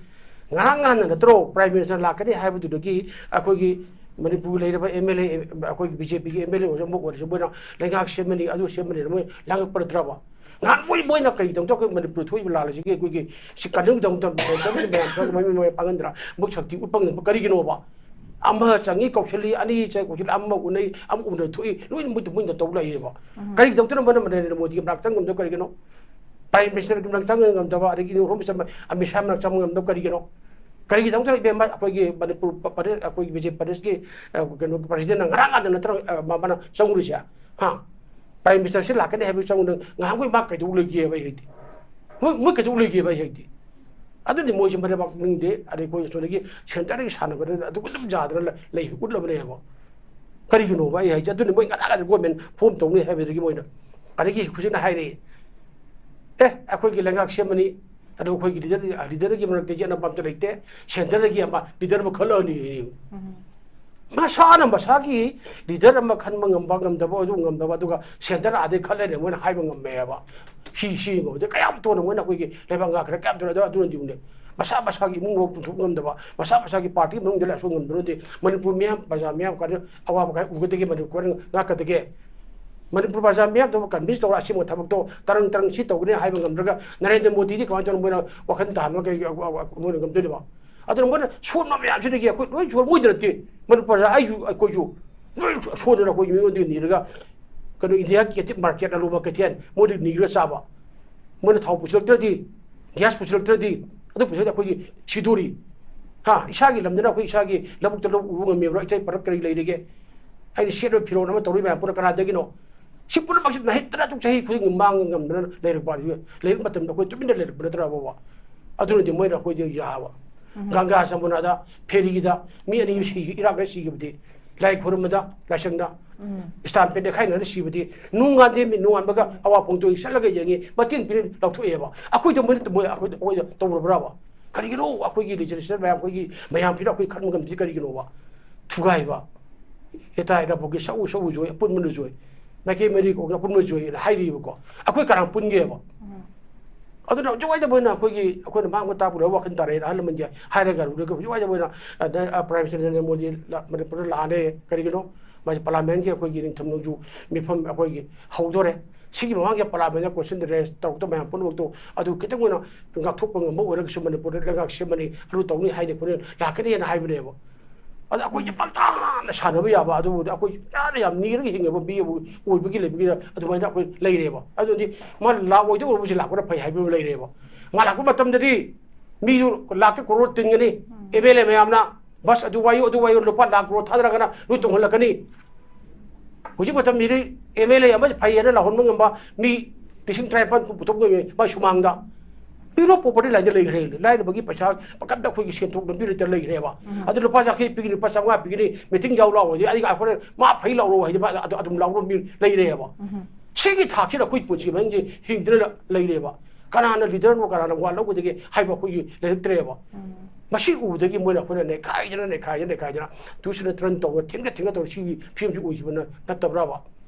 ꯉꯔꯥꯡ ꯅꯍꯥꯟꯗ ꯅꯠꯇ꯭ꯔꯣ Prime Minister ꯂꯥꯛꯀꯅꯤ ꯍꯥꯏꯕꯗꯨꯗꯒꯤ ꯑꯩꯈꯣꯏꯒꯤ ꯃꯅꯤꯄꯨꯔꯒꯤ ꯂꯩꯔꯤꯕ M L A, ꯑꯩꯈꯣꯏꯒꯤ B J Pꯒꯤ M L A ꯑꯣꯏꯔꯁꯨ ꯑꯃ ꯑꯣꯏꯔꯁꯨ ꯃꯣꯏꯅ ꯂꯩꯉꯥꯛ ꯁꯦꯝꯃꯅꯤ, ꯑꯗꯨ ꯁꯦꯝꯃꯅꯤꯅ ꯃꯣꯏ ꯂꯥꯡꯉꯛꯄ ꯅꯠꯇ꯭ꯔꯕ? ꯉꯍꯥꯟ ꯃꯣꯏ, ꯃꯣꯏꯅ ꯀꯔꯤꯒꯤꯗꯃꯛꯇ ꯑꯩꯈꯣꯏ ꯃꯅꯤꯄꯨꯔ ꯊꯣꯛꯏꯕ ꯂꯥꯜ ꯑꯁꯤꯒꯤ ꯑꯩꯈꯣꯏꯒꯤ ꯁꯤ ꯀꯟꯅꯕꯒꯤꯗꯃꯛꯇ ꯃꯌꯥꯝ ꯆꯪꯉꯒ ꯃꯃꯤꯡ ꯃꯃꯤꯡ ꯄꯥꯡꯍꯟꯗꯅ ꯃꯣꯏ ꯁꯛꯇꯤ ꯎꯠꯄ ꯉꯝꯕ ꯀꯔꯤꯒꯤꯅꯣꯕ? ꯑꯃ ꯆꯪꯉꯤ ꯀꯧꯁꯜꯂꯤ, ꯑꯅꯤ ꯆꯪꯉꯤ ꯀꯧꯁꯜꯂꯤ, ꯑꯃ ꯎꯅꯩ, ꯑꯃ ꯎꯅ ꯊꯣꯛꯏ, ꯂꯣꯏꯅ ꯃꯣꯏꯗ ꯃꯣꯏꯅ ꯇꯧ ꯂꯩꯌꯦꯕ꯫ ꯎꯝ꯫ ꯀꯔꯤꯒꯤꯗꯃꯛꯇꯅ ꯃꯣꯏꯅ ꯅꯔꯦꯟꯗ꯭ꯔ ꯃꯣꯗꯤꯒꯤ ꯃꯅꯥꯛ ꯆꯪ ꯉꯝꯗꯕ ꯀꯔꯤꯒꯤꯅꯣ? Prime Ministerꯒꯤ ꯃꯅꯥꯛ ꯆꯪ ꯉꯝꯗꯕ, ꯑꯗꯒꯤ Home Minister ꯑꯃꯤꯠ ꯁꯥꯍ ꯃꯅꯥꯛ ꯆꯪꯕ ꯉꯝꯗꯕ ꯀꯔꯤꯒꯤꯅꯣ? ꯀꯔꯤꯒꯤꯗꯃꯛꯇ ꯏꯕꯦꯝꯃ ꯑꯩꯈꯣꯏꯒꯤ ꯃꯅꯤꯄꯨꯔ ꯄ-, ꯄ꯭ꯔꯗꯦꯁ, ꯑꯩꯈꯣꯏꯒꯤ ꯕꯤ ꯖꯦ ꯄꯤ ꯄ꯭ꯔꯗꯦꯁꯀꯤ, ꯑ, ꯀꯩꯅꯣ, Presidentꯅ ꯉꯔꯥꯡ ꯉꯥꯛꯇ ꯅꯠꯇ꯭ꯔꯣ, ꯑ, ꯃꯥ-, ꯃꯥꯅ ꯆꯪꯉꯨꯔꯤꯁꯦ? ꯍꯥ? Prime Ministerꯁꯤ ꯂꯥꯛꯀꯅꯤ ꯍꯥꯏꯕꯒꯤ ꯆꯪꯉꯨꯗ ꯉꯍꯥꯟꯈꯣꯏ ꯃꯥ ꯀꯩꯗꯧ ꯂꯩꯒꯦꯕ ꯑꯩ ꯍꯩꯇꯦ꯫ ꯃꯣꯏ, ꯃꯣꯏ ꯀꯩꯗꯧ ꯂꯩꯒꯦꯕ ꯑꯩ ꯍꯩꯇꯦ꯫ ꯑꯗꯨꯅꯤ ꯃꯣꯏꯁꯦ ꯃꯔꯩꯕꯥꯛ ꯅꯤꯡꯗꯦ, ꯑꯗꯩ ꯑꯩꯈꯣꯏ ꯑꯁꯣꯝꯗꯒꯤ centreꯗꯒꯤ ꯁꯥꯟꯅꯕꯗ ꯑꯗꯨꯛ ꯑꯗꯨꯝ ꯌꯥꯗꯅ ꯂꯩ, ꯎꯠꯂꯕꯅꯦꯕ꯫ ꯀꯔꯤꯒꯤꯅꯣꯕ ꯑꯩ ꯍꯥꯏꯁꯦ? ꯑꯗꯨꯅꯤ ꯃꯣꯏ ꯉꯔꯥꯡ ꯉꯥꯛꯇ government form ꯇꯧꯅꯤ ꯍꯥꯏꯕꯗꯒꯤ ꯃꯣꯏꯅ꯫ ꯑꯗꯒꯤ ꯍꯧꯖꯤꯛꯅ ꯍꯥꯏꯔꯛꯏ, "ꯑꯦ, ꯑꯩꯈꯣꯏꯒꯤ ꯂꯩꯉꯥꯛ ꯁꯦꯝꯃꯅꯤ, ꯑꯗꯨ ꯑꯩꯈꯣꯏꯒꯤ leader, leaderꯒꯤ ꯃꯔꯛꯇ ꯌꯦꯠꯅꯕ ꯑꯝꯇ ꯂꯩꯇꯦ, centreꯗꯒꯤ ꯑꯃ leader ꯑꯃ ꯈꯜꯂꯛꯑꯅꯤ"꯫ ꯎꯝ꯫ ꯃꯁꯥꯅ ꯃꯁꯥꯒꯤ leader ꯑꯃ ꯈꯟꯕ ꯉꯝꯕ ꯉꯝꯗꯕ ꯑꯗꯨ ꯉꯝꯗꯕ, ꯑꯗꯨꯒ centre ꯑꯥꯗꯩ ꯈꯜꯂꯦꯅ ꯃꯣꯏꯅ ꯍꯥꯏꯕ ꯉꯝꯃꯦꯕ꯫ ꯁꯤ, ꯁꯤ ꯉꯝꯕꯗ ꯀꯌꯥꯝ ꯊꯨꯅ ꯃꯣꯏꯅ ꯑꯩꯈꯣꯏꯒꯤ ꯂꯩꯕꯥꯛ ꯉꯥꯛꯈ꯭ꯔꯦ, ꯀꯌꯥꯝ ꯊꯨꯅ ꯑꯗꯨ, ꯑꯗꯨꯅꯗꯤ ꯎꯅꯦ꯫ ꯃꯁꯥ ꯃꯁꯥꯒꯤ ꯏꯃꯨꯡ ꯃꯅꯨꯡ ꯄꯨꯊꯣꯛ ꯉꯝꯗꯕ, ꯃꯁꯥ ꯃꯁꯥꯒꯤ party ꯃꯅꯨꯡꯗ ꯂꯩꯁꯨ ꯉꯝꯗꯅꯗꯤ ꯃꯅꯤꯄꯨꯔ ꯃꯤꯌꯥꯝ, ꯄ꯭ꯔꯖꯥ ꯃꯤꯌꯥꯝ ꯀꯥꯏꯅ ꯑꯋꯥꯕ ꯀꯥꯏ ꯎꯒꯗꯒꯦ, ꯃꯅꯤꯄꯨꯔ ꯉꯥꯛꯀꯗꯒꯦ? ꯃꯅꯤꯄꯨꯔ ꯄ꯭ꯔꯖꯥ ꯃꯤꯌꯥꯝꯗꯨ ꯀꯟꯚꯤꯟꯁ ꯇꯧꯔ ꯑꯁꯦꯡꯕ ꯊꯕꯛꯇꯣ ꯇꯔꯪ ꯇꯔꯪ ꯁꯤ ꯇꯧꯒꯅꯤ ꯍꯥꯏꯕ ꯉꯝꯗ꯭ꯔꯒ ꯅꯔꯦꯟꯗ꯭ꯔ ꯃꯣꯗꯤꯗꯤ ꯀꯃꯥꯏꯅ ꯇꯧꯔ ꯃꯣꯏꯅ ꯋꯥꯈꯜ ꯇꯥꯍꯟꯕ ꯀꯩ ꯃꯣꯏꯅ ꯉꯝꯗꯣꯏꯅꯣꯕ? ꯑꯗꯨꯅ ꯃꯣꯏꯅ ꯁꯣꯟꯕ ꯃꯌꯥꯝꯁꯤꯗꯒꯤ ꯑꯩꯈꯣꯏ ꯂꯣꯏ ꯁꯣꯟ ꯃꯣꯏꯗ ꯅꯠꯇꯦ, ꯃꯅꯤꯄꯨꯔ ꯄ꯭ꯔꯖꯥ ꯑꯩꯁꯨ ꯑꯩꯈꯣꯏꯁꯨ ꯂꯣꯏ ꯁꯣꯟꯗꯅ ꯑꯩꯈꯣꯏ ꯃꯤꯉꯣꯟꯗꯒꯤ ꯅꯤꯔꯒ ꯀꯩꯅꯣ ꯏꯟꯗꯤꯌꯥꯒꯤ ꯀꯦꯇꯤꯞ ꯃꯥꯔꯀꯦꯠ ꯑꯂꯨ ꯃꯥꯔꯀꯦꯠ ꯃꯣꯏꯗꯒꯤ ꯅꯤꯔꯒ ꯆꯥꯕ꯫ ꯃꯣꯏꯅ ꯊꯥꯎ ꯄꯨꯁꯤꯜꯂꯛꯇ꯭ꯔꯗꯤ, ꯒ꯭ꯌꯥꯁ ꯄꯨꯁꯤꯜꯂꯛꯇ꯭ꯔꯗꯤ, ꯑꯗꯨ ꯄꯨꯁꯤꯜꯂꯛꯇ꯭ꯔꯗꯤ ꯑꯩꯈꯣꯏꯒꯤ ꯁꯤꯗꯣꯔꯤ꯫ ꯍꯥ, ꯏꯁꯥꯒꯤ ꯂꯝꯗꯅ ꯑꯩꯈꯣꯏ ꯏꯁꯥꯒꯤ ꯂꯧꯕꯨꯛꯇ ꯂꯧ ꯎꯕ ꯉꯝꯃꯤꯕ꯭ꯔꯥ? ꯏꯊꯩ ꯄꯔꯛ ꯀꯔꯤ ꯂꯩꯔꯤꯒꯦ? ꯑꯩꯅ ꯁꯦꯠꯂꯤꯕ ꯐꯤꯔꯣꯜ ꯑꯃ ꯇꯧꯔꯤ ꯃꯌꯥꯝ ꯄꯨꯟꯅ ꯀꯅꯥꯗꯒꯤꯅꯣ? ꯁꯤ ꯄꯨꯝꯅꯃꯛꯁꯤ ꯅꯍꯤꯠꯇꯅ ꯑꯗꯨꯝ ꯆꯍꯤ ꯈꯨꯗꯤꯡꯒꯤ ꯃꯥꯡꯉ ꯉꯝꯗꯅ ꯂꯩꯔꯛꯄ ꯍꯥꯏꯗꯤ ꯂꯩꯔꯛꯄ ꯃꯇꯝꯗ ꯑꯩꯈꯣꯏ ꯇꯨꯃꯤꯟꯅ ꯂꯩꯔꯛꯄ ꯅꯠꯇ꯭ꯔꯕ? ꯑꯗꯨꯅꯗꯤ ꯃꯣꯏꯅ ꯑꯩꯈꯣꯏꯗ ꯌꯥꯕ꯫ ꯎꯝ꯫ ꯒꯪꯒꯥ ꯖꯃꯨꯅꯥꯗ ꯐꯦꯔꯤꯗ ꯃꯤ ꯑꯅꯤ ꯁꯤ ꯏꯔꯥꯛꯅ ꯁꯤꯈꯤꯕꯗꯤ, ꯂꯥꯏ ꯈꯨꯔꯨꯝꯕꯗ ꯂꯥꯏꯁꯪꯗ ꯎꯝ꯫ ꯏꯁꯇꯥꯝ ꯄꯦꯟ ꯅꯦꯈꯥꯏꯅꯔ ꯁꯤꯕꯗꯤ, ꯅꯣꯡꯉꯥꯟꯗꯦ ꯃꯤ ꯅꯣꯡꯉꯥꯟꯕꯒ ꯑꯋꯥ ꯐꯣꯡꯗꯣꯛꯏ ꯆꯠꯂꯒ ꯌꯦꯡꯉꯤ, ꯃꯇꯦꯡ ꯄꯤꯔꯤ ꯂꯧꯊꯣꯛꯑꯦꯕ꯫ ꯑꯩꯈꯣꯏꯗ ꯃꯣꯏꯅ ꯃꯣꯏ ꯑꯩꯈꯣꯏꯗ ꯑꯩꯈꯣꯏꯗ ꯇꯧꯔꯕ꯭ꯔꯕ? ꯀꯔꯤꯒꯤꯅꯣ ꯑꯩꯈꯣꯏꯒꯤ ꯂꯤꯖꯔꯦꯆꯔ ꯃꯌꯥꯝ ꯑꯩꯈꯣꯏꯒꯤ ꯃꯌꯥꯝꯁꯤꯅ ꯑꯩꯈꯣꯏ ꯈꯟꯕ ꯉꯝꯗ꯭ꯔꯤ ꯀꯔꯤꯒꯤꯅꯣꯕ? ꯊꯨꯒꯥꯏꯕ, ꯍꯦꯇꯥ ꯍꯦꯇꯥ ꯄꯣꯛꯀꯤ ꯁꯛꯎ ꯁꯛꯎ ꯖꯣꯏ ꯑꯄꯨꯟꯕꯅ ꯖꯣꯏ꯫ ꯃꯥꯏꯀꯩ ꯃꯔꯤ ꯀꯣꯛꯅ ꯑꯄꯨꯟꯕ ꯖꯣꯏ ꯑꯅ ꯍꯥꯏꯔꯤꯕꯀꯣ꯫ ꯑꯩꯈꯣꯏ ꯀꯅꯥ ꯄꯨꯟꯒꯦꯕ? ꯎꯝ꯫ ꯑꯗꯨꯅ ꯍꯧꯖꯤꯛ ꯋꯥꯏꯗ ꯃꯣꯏꯅ ꯑꯩꯈꯣꯏꯒꯤ ꯑꯩꯈꯣꯏꯅ ꯃꯥꯡꯕ ꯇꯥꯛꯄ ꯂꯣꯏ ꯋꯥꯈꯜ ꯇꯥꯔꯛꯑꯦꯅ ꯑꯍꯜ ꯂꯃꯟꯒꯤ ꯍꯥꯏꯔꯒ ꯍꯧꯖꯤꯛ ꯋꯥꯏꯗ ꯃꯣꯏꯅ ꯄ꯭ꯔꯥꯏꯝ ꯃꯤꯅꯤꯁꯇꯔ ꯅꯔꯦꯟꯗ꯭ꯔ ꯃꯣꯗꯤ ꯂꯥ- ꯃꯅꯤꯄꯨꯔꯗ ꯂꯥꯛꯑꯅꯤ꯫ ꯀꯔꯤꯒꯤꯅꯣ? ꯃꯥꯁꯦ ꯄꯥꯔꯂꯥꯃꯦꯟꯒꯤ ꯑꯩꯈꯣꯏꯒꯤ ꯅꯤꯡꯊꯝ ꯅꯣꯡꯖꯨ ꯃꯤꯐꯝ ꯑꯩꯈꯣꯏꯒꯤ ꯍꯧꯗꯣꯔꯦ꯫ ꯁꯤꯒꯤ ꯃꯃꯥꯡꯒꯤ ꯄꯥꯔꯂꯥꯃꯦꯟꯗ ꯀꯣꯏꯁꯟ ꯔꯦꯁ ꯇꯧꯔꯛꯇꯕ ꯃꯌꯥꯝ ꯄꯨꯝꯅꯃꯛꯇꯣ ꯑꯗꯨ ꯈꯤꯇꯪ ꯑꯣꯏꯅ ꯉꯥꯛꯊꯣꯛꯄ ꯉꯝꯕ ꯑꯣꯏꯔꯒꯁꯨ ꯃꯅꯤꯄꯨꯔꯗ ꯂꯩꯉꯥꯛ ꯁꯦꯝꯃꯅꯤ, ꯑꯗꯨ ꯇꯧꯅꯤ ꯍꯥꯏꯅ ꯑꯩꯈꯣꯏꯅ ꯂꯥꯛꯀꯅꯤꯅ ꯍꯥꯏꯕꯅꯦꯕ꯫ ꯑꯗ ꯑꯩꯈꯣꯏꯁꯦ ꯄꯪꯇꯥꯅ ꯁꯥꯟꯅꯕ ꯌꯥꯕ ꯑꯗꯨꯕꯨꯗꯤ ꯑꯩꯈꯣꯏ ꯌꯥꯝꯅ ꯌꯥꯝ ꯅꯤꯔꯒ ꯍꯤꯡꯉꯕ ꯃꯤ ꯑꯃ ꯑꯣꯏꯕꯒꯤ ꯂꯩꯕꯒꯤꯗ ꯑꯗꯨꯃꯥꯏꯅ ꯑꯩꯈꯣꯏ ꯂꯩꯔꯦꯕ꯫ ꯑꯗꯨꯗꯤ ꯃꯥ ꯂꯥꯛꯑꯣꯏꯗꯧ ꯑꯣꯏꯔꯕꯁꯦ ꯂꯥꯛꯄꯅ ꯐꯩ ꯍꯥꯏꯕ ꯑꯃ ꯂꯩꯔꯦꯕ꯫ ꯃꯥ ꯂꯥꯛꯄ ꯃꯇꯝꯗꯗꯤ ꯃꯤꯗꯨ ꯂꯥꯛꯇ ꯀꯣꯔꯣꯔ ꯇꯤꯡꯒꯅꯤ꯫ ꯎꯝ꯫ ꯑꯦꯝ ꯑꯦꯜ ꯑꯦ ꯃꯌꯥꯝꯅ ꯕꯁ ꯑꯗꯨ ꯋꯥꯏꯌꯨ, ꯑꯗꯨ ꯋꯥꯏꯌꯨ, ꯂꯨꯄꯥ ꯂꯥꯛ ꯀꯣꯔꯣꯔ ꯊꯥꯗꯔꯒꯅ ꯂꯣꯏ ꯇꯣꯡꯍꯜꯂꯛꯀꯅꯤ꯫ ꯍꯧꯖꯤꯛ ꯃꯇꯝꯁꯤꯗꯤ ꯑꯦꯝ ꯑꯦꯜ ꯑꯦ ꯑꯃ ꯐꯩ ꯍꯥꯏꯅ ꯂꯥꯎꯍꯟꯕ ꯉꯝꯕ ꯃꯤ ꯂꯤꯁꯤꯡ ꯇꯔꯥꯅꯤꯄꯥꯟ ꯄꯨꯊꯣꯛꯄ ꯉꯝꯃꯤ ꯃꯥꯏ ꯁꯨꯃꯥꯡꯗ꯫ ꯄꯤꯔꯣ ꯄꯣꯄꯔꯇꯤ ꯂꯥꯏꯟꯗ ꯂꯩꯈ꯭ꯔꯦ꯫ ꯂꯥꯏꯔꯕꯒꯤ ꯄꯩꯁꯥ ꯄꯪꯀꯞꯇ ꯑꯩꯈꯣꯏꯒꯤ ꯁꯦꯟꯊꯣꯛ ꯂꯝꯕꯤ ꯂꯩꯇ ꯂꯩꯈ꯭ꯔꯦꯕ꯫ ꯎꯝ꯫ ꯑꯗꯨ ꯂꯨꯄꯥ ꯌꯥꯡꯈꯩ ꯄꯤꯒꯅꯤ, ꯂꯨꯄꯥ ꯆꯥꯝꯃꯉꯥ ꯄꯤꯒꯅꯤ, ꯃꯤꯇꯤꯡ ꯌꯥꯎ ꯂꯥꯛꯑꯣ ꯍꯥꯏꯗꯤ ꯑꯩ ꯑꯩꯈꯣꯏꯅ ꯃꯥ ꯐꯩ ꯂꯥꯎꯔꯣ ꯍꯥꯏꯗꯤ ꯃꯥ ꯑꯗꯨ ꯑꯗꯨꯝ ꯂꯥꯎꯔꯣ ꯃꯤ ꯂꯩꯔꯦꯕ꯫ ꯎꯝ꯫ ꯁꯤꯒꯤ ꯊꯥꯛꯁꯤꯗ ꯑꯩꯈꯣꯏ ꯄꯨꯟꯁꯤ ꯃꯍꯤꯡꯁꯦ ꯍꯤꯡꯗꯅ ꯂꯩꯔꯦꯕ꯫ ꯀꯅꯥꯅ ꯂꯤꯗꯔꯅꯣ, ꯀꯅꯥꯅ ꯋꯥ ꯂꯧꯒꯗꯒꯦ ꯍꯥꯏꯕ ꯑꯩꯈꯣꯏꯒꯤ ꯂꯩꯔꯛꯇ꯭ꯔꯦꯕ꯫ ꯎꯝ꯫ ꯃꯁꯤ ꯎꯕꯗꯒꯤ ꯃꯣꯏꯅ ꯑꯩꯈꯣꯏꯅ ꯅꯩꯈꯥꯏꯗꯅ, ꯅꯩꯈꯥꯏꯗꯅ, ꯅꯩꯈꯥꯏꯗꯅ ꯇꯨꯏꯁꯟ ꯇ꯭ꯔꯟ ꯇꯧꯔ ꯊꯤꯟꯒ ꯊꯤꯟꯒ ꯇꯧꯔ ꯁꯤꯒꯤ ꯐꯤꯕꯝꯁꯤ ꯑꯣꯏꯈꯤꯕ ꯅ-, ꯅꯠꯇꯕ꯭ꯔꯕ?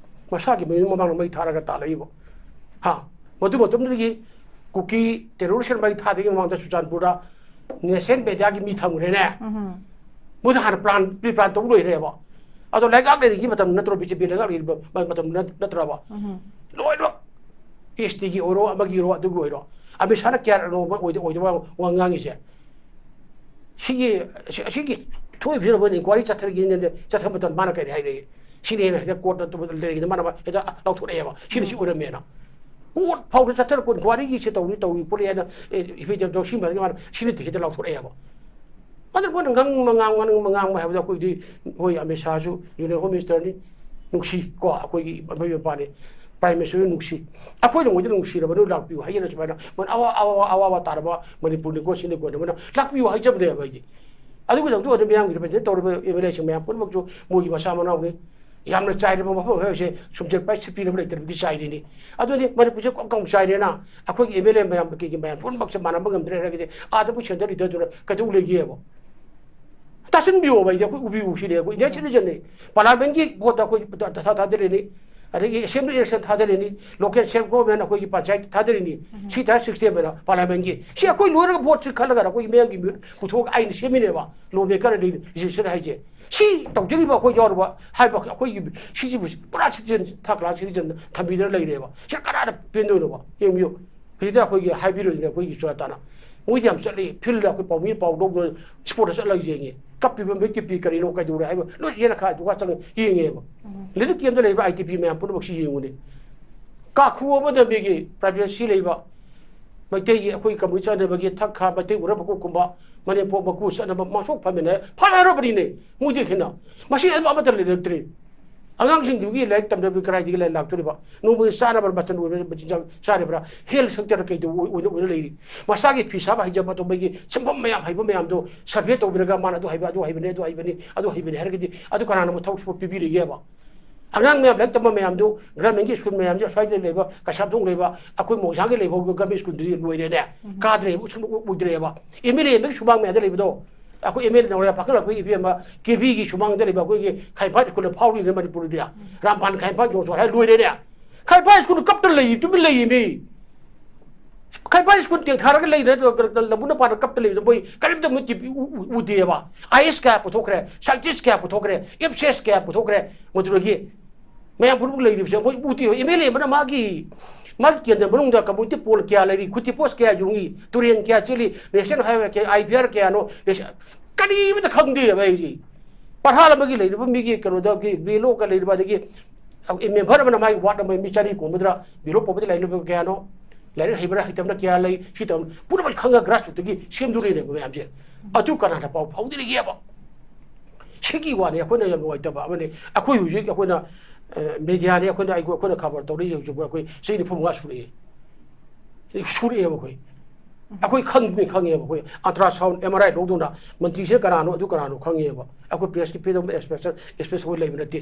ꯃꯁꯥꯒꯤ ꯃꯌꯨꯝ ꯃꯃꯥꯡꯗ ꯃꯩ ꯊꯥꯔꯒ ꯇꯥꯜꯂꯛꯏꯕ꯫ ꯍꯥ? ꯃꯗꯨ ꯃꯇꯝꯗꯨꯗꯒꯤ ꯀꯨꯀꯤ ꯇꯦꯔꯣꯔꯤꯁꯀꯤ ꯃꯩ ꯊꯥꯗ꯭ꯔꯤꯉꯩ ꯃꯃꯥꯡꯗ ꯆꯨꯔꯆꯥꯟꯄꯨꯔꯗ ꯅꯦꯁꯅꯦꯜ ꯃꯦꯗꯤꯌꯥꯒꯤ ꯃꯤ ꯊꯝꯈ꯭ꯔꯦꯅꯦ꯫ ꯎꯝ꯫ ꯃꯣꯏꯅ ꯍꯥꯟꯅ ꯄ꯭ꯂꯥꯟ, ꯄ꯭ꯔꯤ ꯄ꯭ꯂꯥꯟ ꯇꯧꯕ ꯂꯣꯏꯔꯦꯕ꯫ ꯑꯗꯣ ꯂꯩꯉꯥꯛ ꯂꯩꯔꯤꯉꯩ ꯃꯇꯝ ꯅꯠꯇ꯭ꯔꯣ, ꯕꯤ ꯖꯦ ꯄꯤ ꯂꯩꯉꯥꯛ ꯂꯩꯔꯤꯕ ꯃꯇꯝ ꯅꯠ- ꯅꯠꯇ꯭ꯔꯕ? ꯂꯣꯏꯅꯃꯛ ꯑꯦꯁ ꯇꯤꯒꯤ ꯑꯣꯏꯔꯣ, ꯑꯃꯒꯤ ꯑꯣꯏꯔꯣ, ꯑꯗꯨꯒꯤ ꯑꯣꯏꯔꯣ, ꯑꯃꯤꯠ ꯁꯥꯍꯅ ꯀꯌꯥꯔꯛꯅꯣ ꯑꯣꯏꯗ- ꯑꯣꯏꯗꯕ ꯋꯥ ꯉꯥꯡꯉꯤꯁꯦ? ꯁꯤꯒꯤ ꯁꯤ- ꯑꯁꯤꯒꯤ ꯊꯣꯛꯏꯕꯁꯤꯅ ꯑꯩꯈꯣꯏꯅ ꯏꯟꯀ꯭ꯋꯥꯏꯔꯤ ꯆꯠꯊꯔꯒꯦꯅ ꯆꯠꯊꯕ ꯃꯇꯝꯗ ꯃꯥꯅ ꯀꯔꯤ ꯍꯥꯏꯔꯛꯏ? ꯁꯤꯅ ꯍꯦꯟꯅ ꯍꯦꯟꯅ ꯀꯣꯔꯠꯇ ꯂꯩꯔꯤꯉꯩꯗ ꯃꯥꯅ ꯍꯦꯛꯇ ꯂꯥꯎꯊꯣꯔꯛꯑꯦꯕ, ꯁꯤꯅ ꯁꯤ ꯑꯣꯏꯔꯝꯃꯦꯅ꯫ ꯀꯣꯔꯠ ꯐꯥꯎꯗ ꯆꯠꯊꯔꯛꯄ ꯏꯟꯀ꯭ꯋꯥꯏꯔꯤꯒꯤ ꯁꯤ ꯇꯧꯔꯤ ꯇꯧꯔꯤ ꯈꯣꯠꯂꯤ ꯍꯥꯏꯅ, ꯑꯦ, ꯏꯐꯦꯛꯇꯤꯞ ꯇꯧ ꯁꯤ ꯃꯥꯅ ꯁꯤꯅ ꯍꯦꯛꯇ ꯂꯥꯎꯊꯣꯔꯛꯑꯦꯕ꯫ ꯑꯗ ꯃꯣꯏꯅ ꯉꯥꯡꯅꯤꯡꯕ ꯉꯥꯡ- ꯉꯥꯡꯅꯤꯡꯕ ꯉꯥꯡꯕ ꯍꯥꯏꯕꯗ ꯑꯩꯈꯣꯏꯗꯤ, ꯍꯣꯏ, ꯑꯃꯤꯠ ꯁꯥꯍꯁꯨ ꯌꯨꯅꯤꯌꯟ ꯍꯣꯝ ꯃꯤꯅꯤꯁꯇꯔꯅꯤ, ꯅꯨꯡꯁꯤ ꯀꯣ, ꯑꯩꯈꯣꯏꯒꯤ ꯃꯃꯥ ꯃꯄꯥꯅꯤ, ꯄ꯭ꯔꯥꯏꯝ ꯃꯤꯅꯤꯁꯇꯔꯁꯨ ꯅꯨꯡꯁꯤ꯫ ꯑꯩꯈꯣꯏꯅ ꯃꯣꯏꯗ ꯅꯨꯡꯁꯤꯔꯕ, ꯅꯣꯏ ꯂꯥꯛꯄꯤꯌꯨ ꯍꯥꯏꯗꯅ ꯁꯨꯃꯥꯏꯅ ꯃꯣꯏꯅ ꯑꯋꯥ- ꯑꯋꯥ- ꯑꯋꯥꯕ ꯇꯥꯔꯕ ꯃꯅꯤꯄꯨꯔꯅꯤꯀꯣ, ꯁꯤꯅꯤꯀꯣ ꯍꯥꯏꯅ ꯃꯣꯏꯅ ꯂꯥꯛꯄꯤꯌꯨ ꯍꯥꯏꯖꯕꯅꯦꯕ ꯑꯩꯗꯤ꯫ ꯑꯗꯨꯒꯤꯗꯃꯛꯇ ꯑꯣꯏꯅ ꯃꯌꯥꯝꯒꯤ represent ꯇꯧꯔꯤꯕ ꯑꯦꯝ ꯑꯦꯜ ꯑꯦꯁꯤꯡ ꯃꯌꯥꯝ ꯄꯨꯝꯅꯃꯛꯁꯨ ꯃꯣꯏꯒꯤ ꯃꯆꯥ ꯃꯅꯥꯎꯅꯤ꯫ ꯌꯥꯝꯅ ꯆꯥꯏꯔꯕ ꯃꯐꯝ ꯍꯥꯏꯕꯁꯦ ꯁꯨꯝꯆꯠ ꯄꯥꯏ ꯁꯤꯠꯄꯤꯅꯕ ꯂꯩꯇ꯭ꯔꯕꯒꯤ ꯆꯥꯏꯔꯤꯅꯤ꯫ ꯑꯗꯨꯗꯤ ꯃꯅꯤꯄꯨꯔꯁꯦ ꯀꯣꯛ ꯀꯣꯡ ꯆꯥꯏꯔꯦꯅ ꯑꯩꯈꯣꯏꯒꯤ ꯑꯦꯝ ꯑꯦꯜ ꯑꯦ ꯃꯌꯥꯝ ꯀꯩꯒꯤ ꯃꯌꯥꯝ ꯄꯨꯝꯅꯃꯛꯁꯦ ꯃꯥꯟꯅꯕ ꯉꯝꯗ꯭ꯔꯦ ꯍꯥꯏꯔꯒꯗꯤ ꯑꯥꯗꯕꯨ ꯁꯦꯟꯇꯔ ꯂꯤꯗꯔꯗꯨꯅ ꯀꯩꯗꯧ ꯂꯩꯒꯦꯕ? ꯇꯥꯁꯤꯟꯕꯤꯌꯣꯕ, ꯑꯩꯗꯤ ꯑꯩꯈꯣꯏ ꯎꯕꯤꯌꯨ ꯁꯤꯅꯦ, ꯑꯩꯈꯣꯏ ꯏꯟꯗꯤꯌꯥ ꯁꯤꯇꯤꯖꯟꯅꯤ꯫ ꯄꯥꯔꯂꯥꯃꯦꯟꯒꯤ ꯚꯣꯠꯇ ꯑꯩꯈꯣꯏ ꯊꯥ ꯊꯥꯗꯔꯤꯅꯤ, ꯑꯗꯒꯤ ꯑꯦꯁꯦꯝꯕ꯭ꯂꯤ ꯏꯂꯦꯛꯁꯟ ꯊꯥꯗꯔꯤꯅꯤ, ꯂꯣꯀꯦꯜ ꯁꯦꯜꯐ ꯒꯣꯚꯔꯟꯃꯦꯟ ꯑꯩꯈꯣꯏꯒꯤ ꯄꯟꯆꯥꯌꯠ ꯊꯥꯗꯔꯤꯅꯤ꯫ ꯁꯤ ꯇꯥꯏꯞ ꯁꯤꯁꯇꯦꯝ ꯑꯣꯏꯅ ꯄꯥꯔꯂꯥꯃꯦꯟꯒꯤ ꯁꯤ ꯑꯩꯈꯣꯏ ꯂꯣꯏꯔꯒ ꯚꯣꯠꯁꯤ ꯈꯜꯂꯒ ꯑꯩꯈꯣꯏꯒꯤ ꯃꯤꯌꯥꯝꯒꯤ ꯃꯤꯍꯨꯠ ꯄꯨꯊꯣꯛꯑꯒ ꯑꯩꯅ ꯁꯦꯝꯃꯤꯅꯦꯕ ꯂꯣ ꯃꯦꯀꯔ ꯂꯦꯖꯤꯁꯂꯦꯇꯔ ꯍꯥꯏꯁꯦ꯫ ꯁꯤ ꯇꯧꯖꯔꯤꯕ ꯑꯩꯈꯣꯏ ꯌꯥꯎꯔꯕ ꯍꯥꯏꯕ ꯑꯩꯈꯣꯏꯒꯤ ꯁꯤꯁꯤꯕꯨ ꯄꯨꯔꯥ ꯁꯤꯇꯤꯖꯟ, ꯊꯥꯔꯠ ꯀ꯭ꯂꯥꯁ ꯁꯤꯇꯤꯖꯟ ꯊꯝꯕꯤꯗꯅ ꯂꯩꯔꯦꯕ꯫ ꯁꯤ ꯀꯅꯥꯅ ꯄꯦꯟꯗꯣꯏꯅꯣꯕ? ꯌꯦꯡꯕꯤꯌꯨ, ꯍꯧꯖꯤꯛꯇ ꯑꯩꯈꯣꯏꯒꯤ ꯍꯥꯏꯕꯤꯔꯣꯏꯗꯅ ꯑꯩꯈꯣꯏꯒꯤ ꯆꯨꯔꯥ ꯇꯥꯅ ꯃꯣꯏꯗꯤ ꯌꯥꯝ ꯆꯠꯂꯤ, ꯐꯤꯜꯗ ꯑꯩꯈꯣꯏ ꯄꯥꯎꯃꯤ ꯄꯥꯎ ꯂꯧꯗꯅ ꯏꯁꯄꯣꯔꯠꯇ ꯆꯠꯂꯒ ꯌꯦꯡꯉꯤ꯫ ꯀꯞꯄꯤꯕ ꯃꯤꯠ ꯀꯤꯞꯄꯤ ꯀꯔꯤꯅꯣ ꯀꯩꯗꯧꯔꯦ ꯍꯥꯏꯕ ꯂꯣꯏ ꯌꯦꯅ ꯈꯥ ꯑꯗꯨꯒ ꯆꯪꯉ ꯌꯦꯡꯉꯦꯕ꯫ ꯂꯤꯔꯤꯛ ꯀꯦꯝꯗ ꯂꯩꯔꯤꯕ ꯑꯥꯏ ꯇꯤ ꯄꯤ ꯃꯌꯥꯝ ꯄꯨꯝꯅꯃꯛꯁꯤ ꯌꯦꯡꯉꯨꯅꯦ꯫ ꯀꯥꯈꯨ ꯑꯃꯗ ꯃꯤꯒꯤ ꯄ꯭ꯔꯥꯏꯚꯦꯁꯤ ꯂꯩꯕ, ꯃꯩꯇꯩꯒꯤ ꯑꯩꯈꯣꯏ ꯀꯃꯨꯅꯤꯁ ꯆꯠꯅꯕꯒꯤ ꯊꯛ ꯈꯥ, ꯃꯩꯇꯩ ꯎꯔꯕ ꯀꯣꯛꯀꯨꯝꯕ, ꯃꯅꯤꯄꯨꯔ ꯃꯀꯨ ꯆꯠꯅꯕ ꯃꯁꯣꯛ ꯐꯝꯃꯤꯟꯅ ꯐꯅꯔꯕꯅꯤꯅꯦ꯫ ꯃꯣꯏꯗꯤ ꯍꯦꯟꯅ ꯃꯁꯤ ꯑꯃꯠꯇ ꯂꯩꯔꯛꯇ꯭ꯔꯤ꯫ ꯑꯉꯥꯡꯁꯤꯡꯗꯨꯒꯤ ꯂꯥꯏꯔꯤꯛ ꯇꯝꯅꯕꯗꯤ ꯀꯗꯥꯏꯗꯒꯤ ꯂꯥꯏꯔꯤꯛ ꯂꯥꯛꯇꯣꯔꯤꯕ? ꯅꯣꯡꯃꯒꯤ ꯆꯥꯅꯕ ꯃꯆꯜ ꯑꯣꯏꯕ ꯃꯆꯤꯟꯖꯥꯛ ꯆꯥꯔꯤꯕ꯭ꯔꯥ? ꯍꯦꯜꯊ ꯁꯦꯛꯇꯔꯗ ꯀꯩꯗꯧꯕ ꯑꯣꯏꯅ ꯑꯣꯏꯅ ꯂꯩꯔꯤ? ꯃꯁꯥꯒꯤ ꯐꯤ ꯁꯥꯕ ꯍꯩꯖꯕ ꯑꯇꯣꯞꯄꯒꯤ ꯁꯤꯟꯐꯝ ꯃꯌꯥꯝ ꯍꯩꯕ ꯃꯌꯥꯝꯗꯣ ꯁꯔꯚꯦ ꯇꯧꯕꯤꯔꯒ ꯃꯥꯅ ꯑꯗꯨ ꯍꯩꯕ, ꯑꯗꯨ ꯍꯩꯕꯅꯤ, ꯑꯗꯨ ꯍꯩꯕꯅꯤ, ꯑꯗꯨ ꯍꯩꯕꯅꯤ ꯍꯥꯏꯔꯒꯗꯤ ꯑꯗꯨ ꯀꯅꯥꯅ ꯃꯊꯧ ꯁꯨꯕ ꯄꯤꯕꯤꯔꯤꯒꯦꯕ? ꯑꯉꯥꯡ ꯃꯌꯥꯝ ꯂꯥꯏꯔꯤꯛ ꯇꯝꯕ ꯃꯌꯥꯝꯗꯨ ꯒ꯭ꯔꯥꯃꯤꯟꯒꯤ ꯁ꯭ꯀꯨꯜ ꯃꯌꯥꯝꯁꯦ ꯑꯁ꯭ꯋꯥꯏꯗ ꯂꯩꯕ ꯀꯩꯁꯥꯝꯊꯣꯡ ꯂꯩꯕ ꯑꯩꯈꯣꯏ ꯃꯣꯡꯁꯥꯡꯒꯤ ꯂꯩꯕ ꯒꯚꯔꯟꯃꯦꯟ ꯁ꯭ꯀꯨꯜꯗꯨꯗꯤ ꯂꯣꯏꯔꯦꯅꯦ꯫ ꯀꯥꯗ꯭ꯔꯦꯕ, ꯁꯨꯝ ꯑꯣꯏꯗ꯭ꯔꯦꯕ꯫ ꯑꯦꯝ ꯑꯦꯜ ꯑꯦ ꯑꯦꯝ ꯑꯦꯒꯤ ꯁꯨꯃꯥꯡ ꯃꯌꯥꯗ ꯂꯩꯕꯗꯣ ꯑꯩꯈꯣꯏ ꯑꯦꯝ ꯑꯦꯜ ꯅꯧꯔꯦ ꯄꯥꯈꯠꯂꯛꯄꯒꯤ ꯏꯕꯦꯝꯃ ꯀꯦ ꯚꯤꯒꯤ ꯁꯨꯃꯥꯡꯗ ꯂꯩꯕ ꯑꯩꯈꯣꯏꯒꯤ ꯈꯥꯏꯐꯥꯏ ꯁ꯭ꯀꯨꯜꯗ ꯐꯥꯎꯔꯤꯅꯦ ꯃꯅꯤꯄꯨꯔꯗꯗꯤ꯫ ꯔꯥꯝꯄꯥꯟ ꯈꯥꯏꯐꯥꯏ ꯖꯣꯟꯁꯣꯟ ꯍꯥꯏ ꯂꯣꯏꯔꯦꯅꯦ꯫ ꯈꯥꯏꯐꯥꯏ ꯁ꯭ꯀꯨꯜꯗ ꯀꯞꯇꯅ ꯂꯩ, ꯇꯨꯃꯤꯟ ꯂꯩꯌꯦꯃꯤ꯫ ꯀꯩꯕꯥꯜ ꯁ꯭ꯀꯨꯜ ꯇꯦꯡꯊꯥꯔꯒ ꯂꯩꯔꯦ, ꯑꯗꯨꯒ ꯂꯝꯕꯨ ꯂꯝꯄꯥꯛꯇ ꯀꯞꯇ ꯂꯩꯕꯗ ꯃꯣꯏ ꯀꯔꯤꯝꯇ ꯃꯣꯏ ꯇꯤꯚꯤ ꯎ-, ꯎ-, ꯎꯗꯦꯕ꯫ ꯑꯥꯏ ꯑꯦꯁ ꯀꯌꯥ ꯄꯨꯊꯣꯛꯈ꯭ꯔꯦ, ꯁꯥꯏꯟꯇꯤꯁ ꯀꯌꯥ ꯄꯨꯊꯣꯛꯈ꯭ꯔꯦ, ꯑꯦꯐ ꯁꯤ ꯑꯦꯁ ꯀꯌꯥ ꯄꯨꯊꯣꯛꯈ꯭ꯔꯦ ꯃꯗꯨꯗꯒꯤ꯫ ꯃꯌꯥꯝ ꯄꯨꯝꯅꯃꯛ ꯂꯩꯔꯤꯕꯁꯦ ꯑꯩꯈꯣꯏ ꯎꯗꯦꯕ꯫ ꯑꯦꯝ ꯑꯦꯜ ꯑꯦ ꯑꯃꯅ ꯃꯥꯒꯤ, ꯃꯥꯒꯤ ꯀꯦꯟꯗ꯭ꯔ ꯃꯅꯨꯡꯗ ꯀꯝꯃ꯭ꯌꯨꯅꯤꯇꯤ ꯄꯣꯜ ꯀꯌꯥ ꯂꯩꯔꯤ, ꯈꯨꯠꯇꯤ ꯄꯣꯁ ꯀꯌꯥ ꯌꯨꯡꯉꯤ, ꯇꯨꯔꯦꯟ ꯀꯌꯥ ꯆꯦꯜꯂꯤ, ꯅꯦꯁꯅꯦꯜ ꯍꯥꯏꯋꯦ ꯀꯌꯥ, ꯑꯥꯏ ꯄꯤ ꯑꯥꯔ ꯀꯌꯥꯅꯣ, ꯅꯦꯁ-, ꯀꯔꯤꯃꯇ ꯈꯪꯗꯦꯕ ꯑꯩꯁꯦ꯫ ꯄꯔꯍꯥꯜ ꯑꯃꯒꯤ ꯂꯩꯔꯤꯕ ꯃꯤꯒꯤ ꯀꯩꯅꯣꯗ ꯕꯤ ꯑꯦꯜ ꯑꯣꯒ ꯂꯩꯔꯤꯕ, ꯑꯗꯒꯤ ꯃꯦꯝꯕꯔ ꯑꯃꯅ ꯃꯥꯒꯤ ꯋꯥꯔꯗ ꯑꯃ ꯃꯤ ꯆꯅꯤ ꯀꯣꯟꯕꯗꯨꯗ ꯕꯤ ꯑꯦꯜ ꯑꯣ ꯄꯣꯕꯗ ꯂꯩꯔꯤꯕ ꯀꯌꯥꯅꯣ, ꯂꯥꯏꯔꯤꯛ ꯍꯩꯕꯅ ꯍꯩꯇꯕꯅ ꯀꯌꯥ ꯂꯩ, ꯁꯤ ꯇꯧ-, ꯄꯨꯝꯅꯃꯛ ꯈꯪꯉ ꯒ꯭ꯔꯥꯁꯔꯨꯠꯇꯒꯤ ꯁꯦꯝꯗꯣꯔꯤꯅꯦꯕ ꯃꯌꯥꯝꯁꯦ꯫ ꯑꯗꯨ ꯀꯅꯥꯅ ꯄꯥꯎ ꯐꯥꯎꯗꯔꯤꯒꯦꯕ? ꯁꯤꯒꯤ ꯋꯥꯅꯤ ꯑꯩꯈꯣꯏꯅ ꯌꯥꯝ ꯅꯨꯡꯉꯥꯏꯇꯕ ꯑꯃꯅꯤ꯫ ꯑꯩꯈꯣꯏ ꯍꯧꯖꯤꯛ ꯑꯩꯈꯣꯏꯅ, ꯑ, ꯃꯦꯗꯤꯌꯥꯅꯤ, ꯑꯩꯈꯣꯏꯅ, ꯑꯩꯈꯣꯏ, ꯑꯩꯈꯣꯏꯅ ꯈꯕꯔ ꯇꯧꯔꯛꯏꯁꯦ ꯍꯧꯖꯤꯛ ꯑꯩꯈꯣꯏ ꯆꯍꯤ ꯅꯤꯐꯨ ꯃꯉꯥ ꯁꯨꯔꯛꯑꯦ꯫ ꯁꯨꯔꯛꯑꯦꯕ ꯑꯩꯈꯣꯏ꯫ ꯑꯩꯈꯣꯏ ꯈꯪꯕꯅꯤ, ꯈꯪꯉꯦꯕ ꯑꯩꯈꯣꯏ꯫ ꯑꯜꯇ꯭ꯔꯥꯁꯥꯎꯟ, ꯑꯦꯝ ꯑꯥꯔ ꯑꯥꯏ ꯂꯧꯗꯨꯅ ꯃꯟꯇ꯭ꯔꯤꯁꯤꯅ ꯀꯅꯥꯅꯣ, ꯑꯗꯨ ꯀꯅꯥꯅꯣ ꯈꯪꯉꯦꯕ꯫ ꯑꯩꯈꯣꯏ ꯄ꯭ꯔꯦꯁꯀꯤ ꯐ꯭ꯔꯤꯗꯝ ꯑꯦꯛꯁꯄ꯭ꯔꯦꯁꯟ, ꯑꯦꯛꯁꯄ꯭ꯔꯦꯁ ꯑꯩꯈꯣꯏ ꯂꯩꯕ ꯅꯠꯇꯦ꯫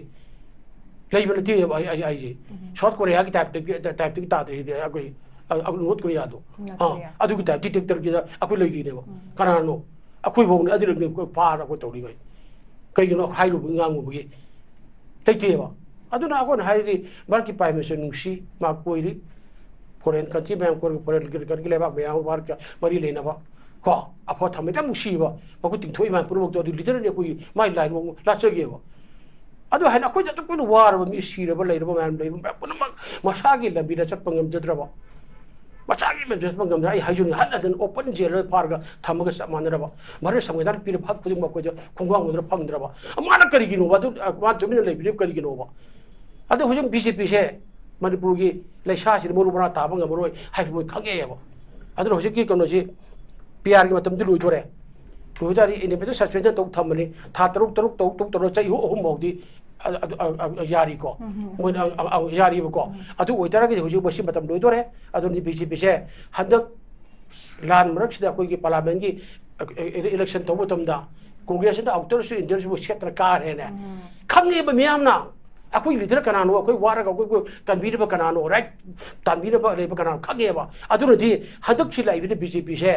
ꯂꯩꯕ ꯅꯠꯇꯦꯕ ꯑꯩ, ꯑꯩ, ꯑꯩꯁꯦ꯫ ꯁꯥꯎꯠ ꯀꯣꯔꯤꯌꯥꯒꯤ ꯇꯥꯏꯞꯇꯒꯤ, ꯇꯥꯏꯞꯇꯒꯤ ꯇꯥꯗ꯭ꯔꯤꯗꯤ ꯑꯩꯈꯣꯏ, ꯑ, ꯑ, ꯅꯣꯔꯠ ꯀꯣꯔꯤꯌꯥꯗꯣ꯫ ꯅꯣꯔꯠ ꯑꯥ, ꯀꯣꯔꯤꯌꯥ꯫ ꯑꯗꯨꯒꯤ ꯇꯥꯏꯞ ꯗꯤꯇꯦꯛꯇꯔꯒꯤꯗ ꯑꯩꯈꯣꯏ ꯂꯩꯔꯤꯅꯦꯕ꯫ ꯀꯅꯥꯅꯣ? ꯑꯩꯈꯣꯏꯐꯥꯎꯅꯦ ꯑꯗꯨꯗꯒꯤ ꯑꯩꯈꯣꯏ ꯐꯥꯔ ꯑꯩꯈꯣꯏ ꯇꯧꯔꯤꯕ꯫ ꯀꯩꯒꯤꯅꯣ ꯍꯥꯏꯔꯨꯕ ꯉꯥꯡꯉꯨꯕꯒꯤ? ꯂꯩꯇꯦꯕ꯫ ꯑꯗꯨꯅ ꯑꯩꯈꯣꯏꯅ ꯍꯥꯏꯔꯗꯤ ꯚꯥꯔꯠꯀꯤ ꯄ꯭ꯔꯥꯏꯝ ꯃꯤꯅꯤꯁꯇꯔ ꯅꯨꯡꯁꯤ, ꯃꯥ ꯀꯣꯏꯔꯤ, ꯐꯣꯔꯦꯟ ꯀꯟꯇ꯭ꯔꯤ ꯃꯌꯥꯝ ꯀꯣꯏꯔꯒ, ꯐꯣꯔꯦꯟ ꯀꯟꯇ꯭ꯔꯤꯒꯤ ꯂꯩꯕꯥꯛ ꯃꯌꯥꯝ ꯚꯥꯔꯠꯀ ꯃꯔꯤ ꯂꯩꯅꯕ, ꯀꯣ, ꯑꯐꯕ ꯊꯝꯃꯤ ꯌꯥꯝ ꯅꯨꯡꯁꯤꯕ, ꯃꯈꯨꯠ ꯇꯤꯡꯊꯣꯛꯏ ꯃꯌꯥꯝ ꯄꯨꯝꯅꯃꯛꯇꯣ꯫ ꯑꯗꯨ ꯂꯤꯗꯔꯅꯤ ꯑꯩꯈꯣꯏꯒꯤ, ꯃꯥꯏ ꯂꯥꯏꯟ ꯂꯥꯠꯆꯒꯦꯕ꯫ ꯑꯗꯨ ꯍꯥꯏꯅ ꯑꯩꯈꯣꯏꯗ ꯑꯗꯨꯛ ꯀꯨꯏꯅ ꯋꯥꯔꯕ ꯃꯤ, ꯁꯤꯔꯕ ꯂꯩꯔꯕ ꯃꯌꯥꯝ ꯂꯩꯕ ꯃꯌꯥꯝ ꯄꯨꯝꯅꯃꯛ ꯃꯁꯥꯒꯤ ꯂꯝꯕꯤꯗ ꯆꯠꯄ ꯉꯝꯖꯗ꯭ꯔꯕ, ꯃꯁꯥꯒꯤ ꯂꯝꯕꯤꯗ ꯆꯠꯄ ꯉꯝꯗ꯭ꯔꯕ, ꯑꯩ ꯍꯥꯏꯖꯅꯤꯡꯉꯤ, ꯍꯟ ꯍꯟꯗꯅ ꯑꯣꯄꯟ ꯖꯦꯜꯗ ꯐꯥꯔꯒ ꯊꯝꯃꯒ ꯆꯞ ꯃꯥꯟꯅꯔꯕ, ꯃꯔꯝ ꯁꯪꯕꯤꯙꯥꯟ ꯄꯤꯔꯤꯕ ꯍꯛ ꯈꯨꯗꯤꯡꯃꯛ ꯑꯩꯈꯣꯏꯗ ꯈꯣꯡꯒꯥꯎ ꯃꯨꯗꯅ ꯐꯝꯗ꯭ꯔꯕ, ꯃꯥꯅ ꯀꯔꯤꯒꯤꯅꯣꯕ? ꯑꯗꯨ, ꯑ, ꯃꯥꯅ ꯇꯨꯃꯤꯟꯅ ꯂꯩꯕꯤꯔꯤꯕ ꯀꯔꯤꯒꯤꯅꯣꯕ? ꯑꯗꯣ ꯍꯧꯖꯤꯛ ꯕꯤ ꯖꯦ ꯄꯤꯁꯦ ꯃꯅꯤꯄꯨꯔꯒꯤ ꯂꯩꯁꯥꯁꯤꯗ ꯃꯔꯨ ꯃꯔꯥꯡ ꯇꯥꯕ ꯉꯝꯃꯔꯣꯏ ꯍꯥꯏꯕ ꯃꯣꯏ ꯈꯪꯉꯛꯑꯦꯕ꯫ ꯑꯗꯨꯅ ꯍꯧꯖꯤꯛꯀꯤ ꯀꯩꯅꯣꯁꯤ, ꯄꯤ ꯑꯥꯔꯒꯤ ꯃꯇꯝꯗꯤ ꯂꯣꯏꯗꯣꯔꯦ꯫ ꯂꯣꯏ ꯇꯥꯔꯗꯤ ꯏꯟꯗꯤꯄꯦꯟꯗꯦꯟ ꯁꯁꯄꯦꯟꯁꯟ ꯇꯧ ꯊꯝꯕꯅꯤ꯫ ꯊꯥ ꯇꯔꯨꯛ, ꯇꯔꯨꯛ ꯇꯧ, ꯇꯧ ꯇꯧꯔ ꯆꯍꯤ ꯑꯍꯨꯝ ꯐꯥꯎꯗꯤ ꯑ-, ꯑ-, ꯑ-, ꯑ-, ꯌꯥꯔꯤꯀꯣ꯫ ꯎꯝ, ꯎꯝ꯫ ꯃꯣꯏꯅ ꯑ-, ꯑ-, ꯑ-, ꯌꯥꯔꯤꯕꯀꯣ꯫ ꯎꯝ꯫ ꯑꯗꯨ ꯑꯣꯏꯇꯥꯔꯒꯗꯤ ꯍꯧꯖꯤꯛ ꯃꯁꯤ ꯃꯇꯝ ꯂꯣꯏꯗꯣꯔꯦ꯫ ꯑꯗꯨꯅ ꯕꯤ ꯖꯦ ꯄꯤꯁꯦ ꯍꯟꯗꯛ ꯂꯥꯟ ꯃꯔꯛꯁꯤꯗ ꯑꯩꯈꯣꯏꯒꯤ ꯄꯥꯔꯂꯥꯃꯦꯟꯒꯤ, ꯑ, ꯑ, ꯏꯂꯦꯛꯁꯟ ꯇꯧꯕ ꯃꯇꯝꯗ ꯀꯣꯡꯒ꯭ꯔꯦꯁꯅ ꯑꯥꯎꯇꯔꯁꯨ ꯏꯟꯗꯔꯁꯨ ꯁꯦꯠꯇꯅ ꯀꯥꯈ꯭ꯔꯦꯅꯦ꯫ ꯎꯝ꯫ ꯈꯪꯉꯦꯕ ꯃꯤꯌꯥꯝꯅ꯫ ꯑꯩꯈꯣꯏ ꯂꯤꯗꯔ ꯀꯅꯥꯅꯣ, ꯑꯩꯈꯣꯏ ꯋꯥꯔꯒ ꯑꯩꯈꯣꯏ ꯇꯥꯟꯕꯤꯅꯕ ꯀꯅꯥꯅꯣ, ꯔꯥꯏꯠ ꯇꯥꯟꯕꯤꯅꯕ ꯂꯩꯕ ꯀꯅꯥꯅꯣ ꯈꯪꯉꯦꯕ꯫ ꯑꯗꯨꯅꯗꯤ ꯍꯟꯗꯛꯁꯤ ꯂꯥꯛꯏꯕꯗ ꯕꯤ ꯖꯦ ꯄꯤꯁꯦ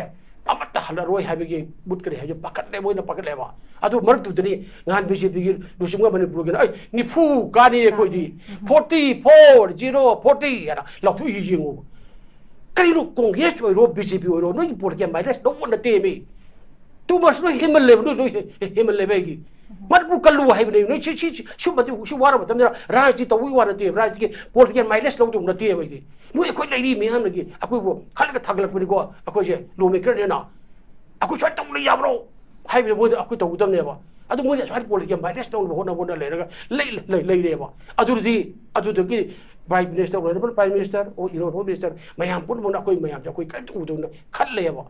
ꯑꯃꯠꯇ ꯍꯜꯂꯔꯣꯏ ꯍꯥꯏꯕꯒꯤ ꯃꯨꯠꯀꯅꯤ ꯍꯥꯏꯕꯁꯦ ꯄꯥꯈꯠꯂꯦ, ꯃꯣꯏꯅ ꯄꯥꯈꯠꯂꯦꯕ꯫ ꯑꯗꯨ ꯃꯔꯛꯇꯨꯗꯅꯤ ꯉꯍꯥꯟ ꯕꯤ ꯖꯦ ꯄꯤꯒꯤ ꯂꯨꯆꯤꯡꯕ ꯃꯅꯤꯄꯨꯔꯒꯤꯅ, "ꯑꯩ ꯅꯤꯐꯨ ꯀꯥꯅꯤ ꯑꯩꯈꯣꯏꯗꯤ, ꯎꯝ꯫ Forty four, zero forty" ꯍꯥꯏꯅ ꯂꯥꯎꯊꯣꯛꯏ ꯌꯦꯡꯉꯨ꯫ ꯀꯔꯤꯅꯣ, ꯀꯣꯡꯒ꯭ꯔꯦꯁ ꯑꯣꯏꯔꯣ, ꯕꯤ ꯖꯦ ꯄꯤ ꯑꯣꯏꯔꯣ, ꯅꯣꯏꯒꯤ ꯄꯣꯂꯤꯇꯤꯀꯦꯜ ꯃꯥꯏꯂꯦꯖ ꯂꯧꯕ ꯅꯠꯇꯦ ꯃꯤ꯫ ꯇꯨ ꯃꯁ ꯅꯣꯏ ꯍꯦꯟꯃꯜꯂꯦꯕ, ꯅꯣꯏ, ꯅꯣꯏ ꯍꯦ-, ꯍꯦꯟꯃꯜꯂꯦꯕ ꯑꯩꯗꯤ꯫ ꯃꯅꯤꯄꯨꯔ ꯀꯜꯂꯨ ꯍꯥꯏꯕꯅꯦ, ꯅꯣꯏ ꯁꯤ, ꯁꯤ, ꯁꯤ, ꯁꯨꯝꯕꯗꯤ ꯁꯤ ꯋꯥꯔꯕ ꯃꯇꯝꯗ ꯔꯥꯖꯅꯤꯇꯤ ꯇꯧꯕꯒꯤ ꯋꯥ ꯅꯠꯇꯦ, ꯔꯥꯖꯅꯤꯇꯤꯒꯤ ꯄꯣꯂꯤꯇꯤꯀꯦꯜ ꯃꯥꯏꯂꯦꯖ ꯂꯧꯗꯧꯕ ꯅꯠꯇꯦꯕ ꯑꯩꯗꯤ꯫ ꯅꯣꯏ ꯑꯩꯈꯣꯏ ꯂꯩꯔꯤ ꯃꯌꯥꯝꯅꯒꯤ ꯑꯩꯈꯣꯏꯕꯨ ꯈꯜꯂꯒ ꯊꯥꯒꯠꯂꯛꯄꯅꯤꯀꯣ, ꯑꯩꯈꯣꯏꯁꯦ ꯂꯣ ꯃꯦꯀꯔꯅꯦꯅ꯫ ꯑꯩꯈꯣꯏ ꯁꯨꯃꯥꯏꯅ ꯇꯧꯕ ꯂꯩ ꯌꯥꯕ꯭ꯔꯣ ꯍꯥꯏꯕꯗ ꯃꯣꯏꯗ ꯑꯩꯈꯣꯏ ꯇꯧꯒꯗꯕꯅꯦꯕ꯫ ꯑꯗꯨ ꯃꯣꯏꯅ ꯑꯁꯨꯃꯥꯏꯅ ꯄꯣꯂꯤꯇꯤꯀꯦꯜ ꯃꯥꯏꯂꯦꯖ ꯂꯧꯅꯕ ꯍꯣꯠꯅꯕ ꯍꯣꯠꯅ ꯂꯩꯔꯒ ꯂꯩ-, ꯂꯩ-, ꯂꯩꯔꯦꯕ꯫ ꯑꯗꯨꯗꯤ ꯑꯗꯨꯗꯒꯤ ꯄ꯭ꯔꯥꯏꯝ ꯃꯤꯅꯤꯁꯇꯔ ꯑꯣꯏꯔꯕ ꯄ꯭ꯔꯥꯏꯝ ꯃꯤꯅꯤꯁꯇꯔ, ꯑꯣ, ꯏꯔꯣꯟꯕ ꯃꯤꯅꯤꯁꯇꯔ, ꯃꯌꯥꯝ ꯄꯨꯝꯅꯃꯛꯅ ꯑꯩꯈꯣꯏ ꯃꯌꯥꯝꯁꯦ ꯑꯩꯈꯣꯏ ꯀꯔꯤꯝꯇ ꯎꯗꯧꯅ ꯈꯜꯂꯦꯕ꯫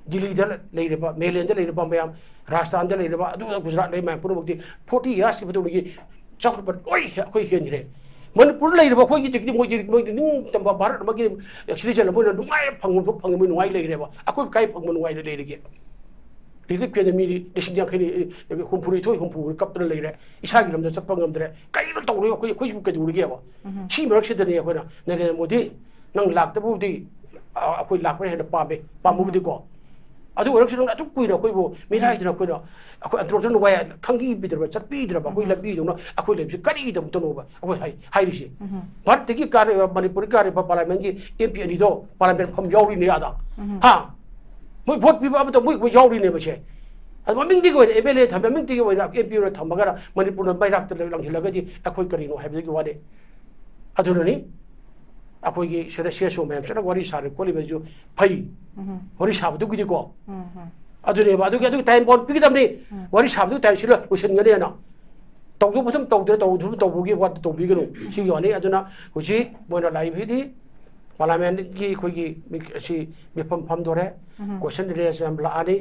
ꯗꯤꯜꯂꯤꯗ ꯂꯩꯔꯤꯕ, ꯃꯦꯂꯦꯟꯗ ꯂꯩꯔꯤꯕ ꯃꯌꯥꯝ, ꯔꯥꯖꯁꯊꯥꯟꯗ ꯂꯩꯔꯤꯕ, ꯑꯗꯨ ꯒꯨꯖꯔꯥꯠ ꯂꯩꯔꯤꯕ ꯃꯌꯥꯝ ꯄꯨꯝꯅꯃꯛꯇꯤ ꯐꯣꯔꯇꯤ ꯌꯔꯁꯀꯤ ꯃꯇꯨꯡꯗꯒꯤ ꯆꯥꯎꯈꯠꯄ ꯂꯣꯏ ꯑꯩꯈꯣꯏ ꯍꯦꯟꯈ꯭ꯔꯦ꯫ ꯃꯅꯤꯄꯨꯔꯗ ꯂꯩꯔꯤꯕ ꯑꯩꯈꯣꯏꯒꯤꯗꯒꯤꯗꯤ ꯃꯣꯏꯗꯤ, ꯃꯣꯏꯗꯤ ꯅꯤꯡꯇꯝꯕ ꯚꯥꯔꯠ ꯑꯃꯒꯤ ꯁꯤꯇꯤꯖꯟ ꯑꯃ ꯑꯣꯏꯅ ꯅꯨꯡꯉꯥꯏ ꯐꯪꯐꯝ ꯊꯣꯛ ꯐꯪꯉꯤ, ꯃꯣꯏ ꯅꯨꯡꯉꯥꯏ ꯂꯩꯈ꯭ꯔꯦꯕ꯫ ꯑꯩꯈꯣꯏ ꯀꯥꯏ ꯐꯪꯕ ꯅꯨꯡꯉꯥꯏꯅ ꯂꯩꯔꯤꯒꯦ? ꯔꯤꯂꯤꯐ ꯀꯦꯝꯗ ꯃꯤꯗꯤ ꯂꯤꯁꯤꯡ ꯌꯥꯡꯈꯩ, ꯍꯨꯝꯐꯨꯅꯤꯊꯣꯏ, ꯍꯨꯝꯐꯨ ꯀꯞꯇꯅ ꯂꯩꯔꯦ꯫ ꯏꯁꯥꯒꯤ ꯂꯝꯗ ꯆꯠꯄ ꯉꯝꯗ꯭ꯔꯦ꯫ ꯀꯔꯤꯅꯣ ꯇꯧꯔꯣꯏ, ꯑꯩꯈꯣꯏ, ꯑꯩꯈꯣꯏꯁꯤꯕꯨ ꯀꯩꯗꯧꯔꯤꯒꯦꯕ? ꯎꯝ꯫ ꯁꯤ ꯃꯔꯛꯁꯤꯗꯅꯦ ꯑꯩꯈꯣꯏꯅ ꯅꯔꯦꯟꯗ꯭ꯔ ꯃꯣꯗꯤ, ꯅꯪ ꯂꯥꯛꯇꯕꯕꯨꯗꯤ, ꯑ, ꯑꯩꯈꯣꯏ ꯂꯥꯛꯄꯅ ꯍꯦꯟꯅ ꯄꯥꯝꯃꯦ, ꯄꯥꯝꯕꯕꯨꯗꯤꯀꯣ꯫ ꯑꯗꯨ ꯑꯣꯏꯔꯒꯁꯨ ꯅꯪꯅ ꯑꯗꯨꯛ ꯀꯨꯏꯅ ꯑꯩꯈꯣꯏꯕꯨ ꯃꯤꯔꯥꯏꯗꯅ ꯑꯩꯈꯣꯏꯅ, ꯑꯩꯈꯣꯏ ꯑꯟꯗ꯭ꯔꯣꯗ ꯅꯨꯡꯉꯥꯏ ꯈꯪꯕꯤꯗ꯭ꯔꯕ, ꯆꯠꯄꯤꯗ꯭ꯔꯕ ꯑꯩꯈꯣꯏ ꯎꯝ꯫ ꯂꯝꯕꯤꯗꯧꯅ ꯑꯩꯈꯣꯏ ꯂꯩꯕꯁꯤ ꯀꯔꯤꯒꯤꯗꯃꯛꯇꯅꯣꯕ ꯑꯩꯈꯣꯏ ꯍꯥꯏ-, ꯍꯥꯏꯔꯤꯁꯤ? ꯎꯝ꯫ ꯚꯥꯔꯠꯇꯒꯤ ꯀꯥꯔꯤꯕ, ꯃꯅꯤꯄꯨꯔꯗꯒꯤ ꯀꯥꯔꯤꯕ ꯄꯥꯔꯂꯤꯌꯥꯃꯦꯟꯒꯤ ꯑꯦꯝ ꯄꯤ ꯑꯅꯤꯗꯣ ꯄꯥꯔꯂꯤꯌꯥꯃꯦꯟ ꯐꯝ ꯌꯥꯎꯔꯤꯅꯦ ꯑꯗ꯫ ꯎꯝ꯫ ꯍꯥ? ꯃꯣꯏ ꯚꯣꯠ ꯄꯤꯕ ꯑꯃꯇ ꯃꯣꯏ, ꯃꯣꯏ ꯌꯥꯎꯔꯤꯅꯦꯕ ꯁꯦ꯫ ꯑꯗꯨ ꯃꯃꯤꯡꯗꯒꯤ ꯑꯣꯏꯅ ꯑꯦꯝ ꯑꯦꯜ ꯑꯦ ꯊꯝ-, ꯃꯃꯤꯡꯗꯒꯤ ꯑꯣꯏꯅ ꯑꯦꯝ ꯄꯤ ꯑꯣꯏꯅ ꯊꯝꯃꯒꯅ ꯃꯅꯤꯄꯨꯔꯅ ꯃꯩꯔꯥꯛꯇ ꯂꯪꯁꯤꯜꯂꯒꯗꯤ ꯑꯩꯈꯣꯏ ꯀꯔꯤꯅꯣ ꯍꯥꯏꯕꯗꯨꯒꯤ ꯋꯥꯅꯤ꯫ ꯑꯗꯨꯅꯅꯤ ꯑꯩꯈꯣꯏꯒꯤ ꯁꯤꯗ ꯁꯤ ꯑꯦꯁ ꯑꯣ ꯃꯌꯥꯝ ꯆꯠꯂꯒ ꯋꯥꯔꯤ ꯁꯥꯔꯤ ꯈꯣꯠꯂꯤꯕꯁꯨ ꯐꯩ꯫ ꯎꯝ꯫ ꯋꯥꯔꯤ ꯁꯥꯕꯗꯨꯒꯤꯗꯤꯀꯣ꯫ ꯎꯝ, ꯎꯝ꯫ ꯑꯗꯨꯅꯦꯕ, ꯑꯗꯨꯒꯤ, ꯑꯗꯨꯒꯤ ꯇꯥꯏꯝ ꯕꯥꯎꯟ ꯄꯤꯒꯗꯕꯅꯤ꯫ ꯎꯝ꯫ ꯋꯥꯔꯤ ꯁꯥꯕꯗꯨꯒꯤ ꯇꯥꯏꯝ ꯁꯤꯜꯂ ꯂꯣꯏꯁꯤꯟꯒꯅꯤꯅ꯫ ꯇꯧꯗꯧꯕ ꯑꯗꯨꯝ ꯇꯧꯗ꯭ꯔꯦ, ꯇꯧꯗꯕ ꯇꯧꯕꯒꯤ ꯋꯥ ꯇꯧꯕꯤꯒꯅꯨ꯫ ꯁꯤꯒꯤ ꯋꯥꯅꯤ꯫ ꯑꯗꯨꯅ ꯍꯧꯖꯤꯛ ꯃꯣꯏꯅ ꯂꯥꯛꯏꯕꯁꯤꯗꯤ ꯄꯥꯔꯂꯤꯌꯥꯃꯦꯟꯒꯤ ꯑꯩꯈꯣꯏꯒꯤ ꯃꯤ-, ꯑꯁꯤ ꯃꯤꯐꯝ ꯐꯝꯗꯣꯔꯦ꯫ ꯎꯝ꯫ ꯀꯣꯏꯁꯟ ꯔꯦꯁ ꯌꯥꯝ ꯂꯥꯛꯑꯅꯤ꯫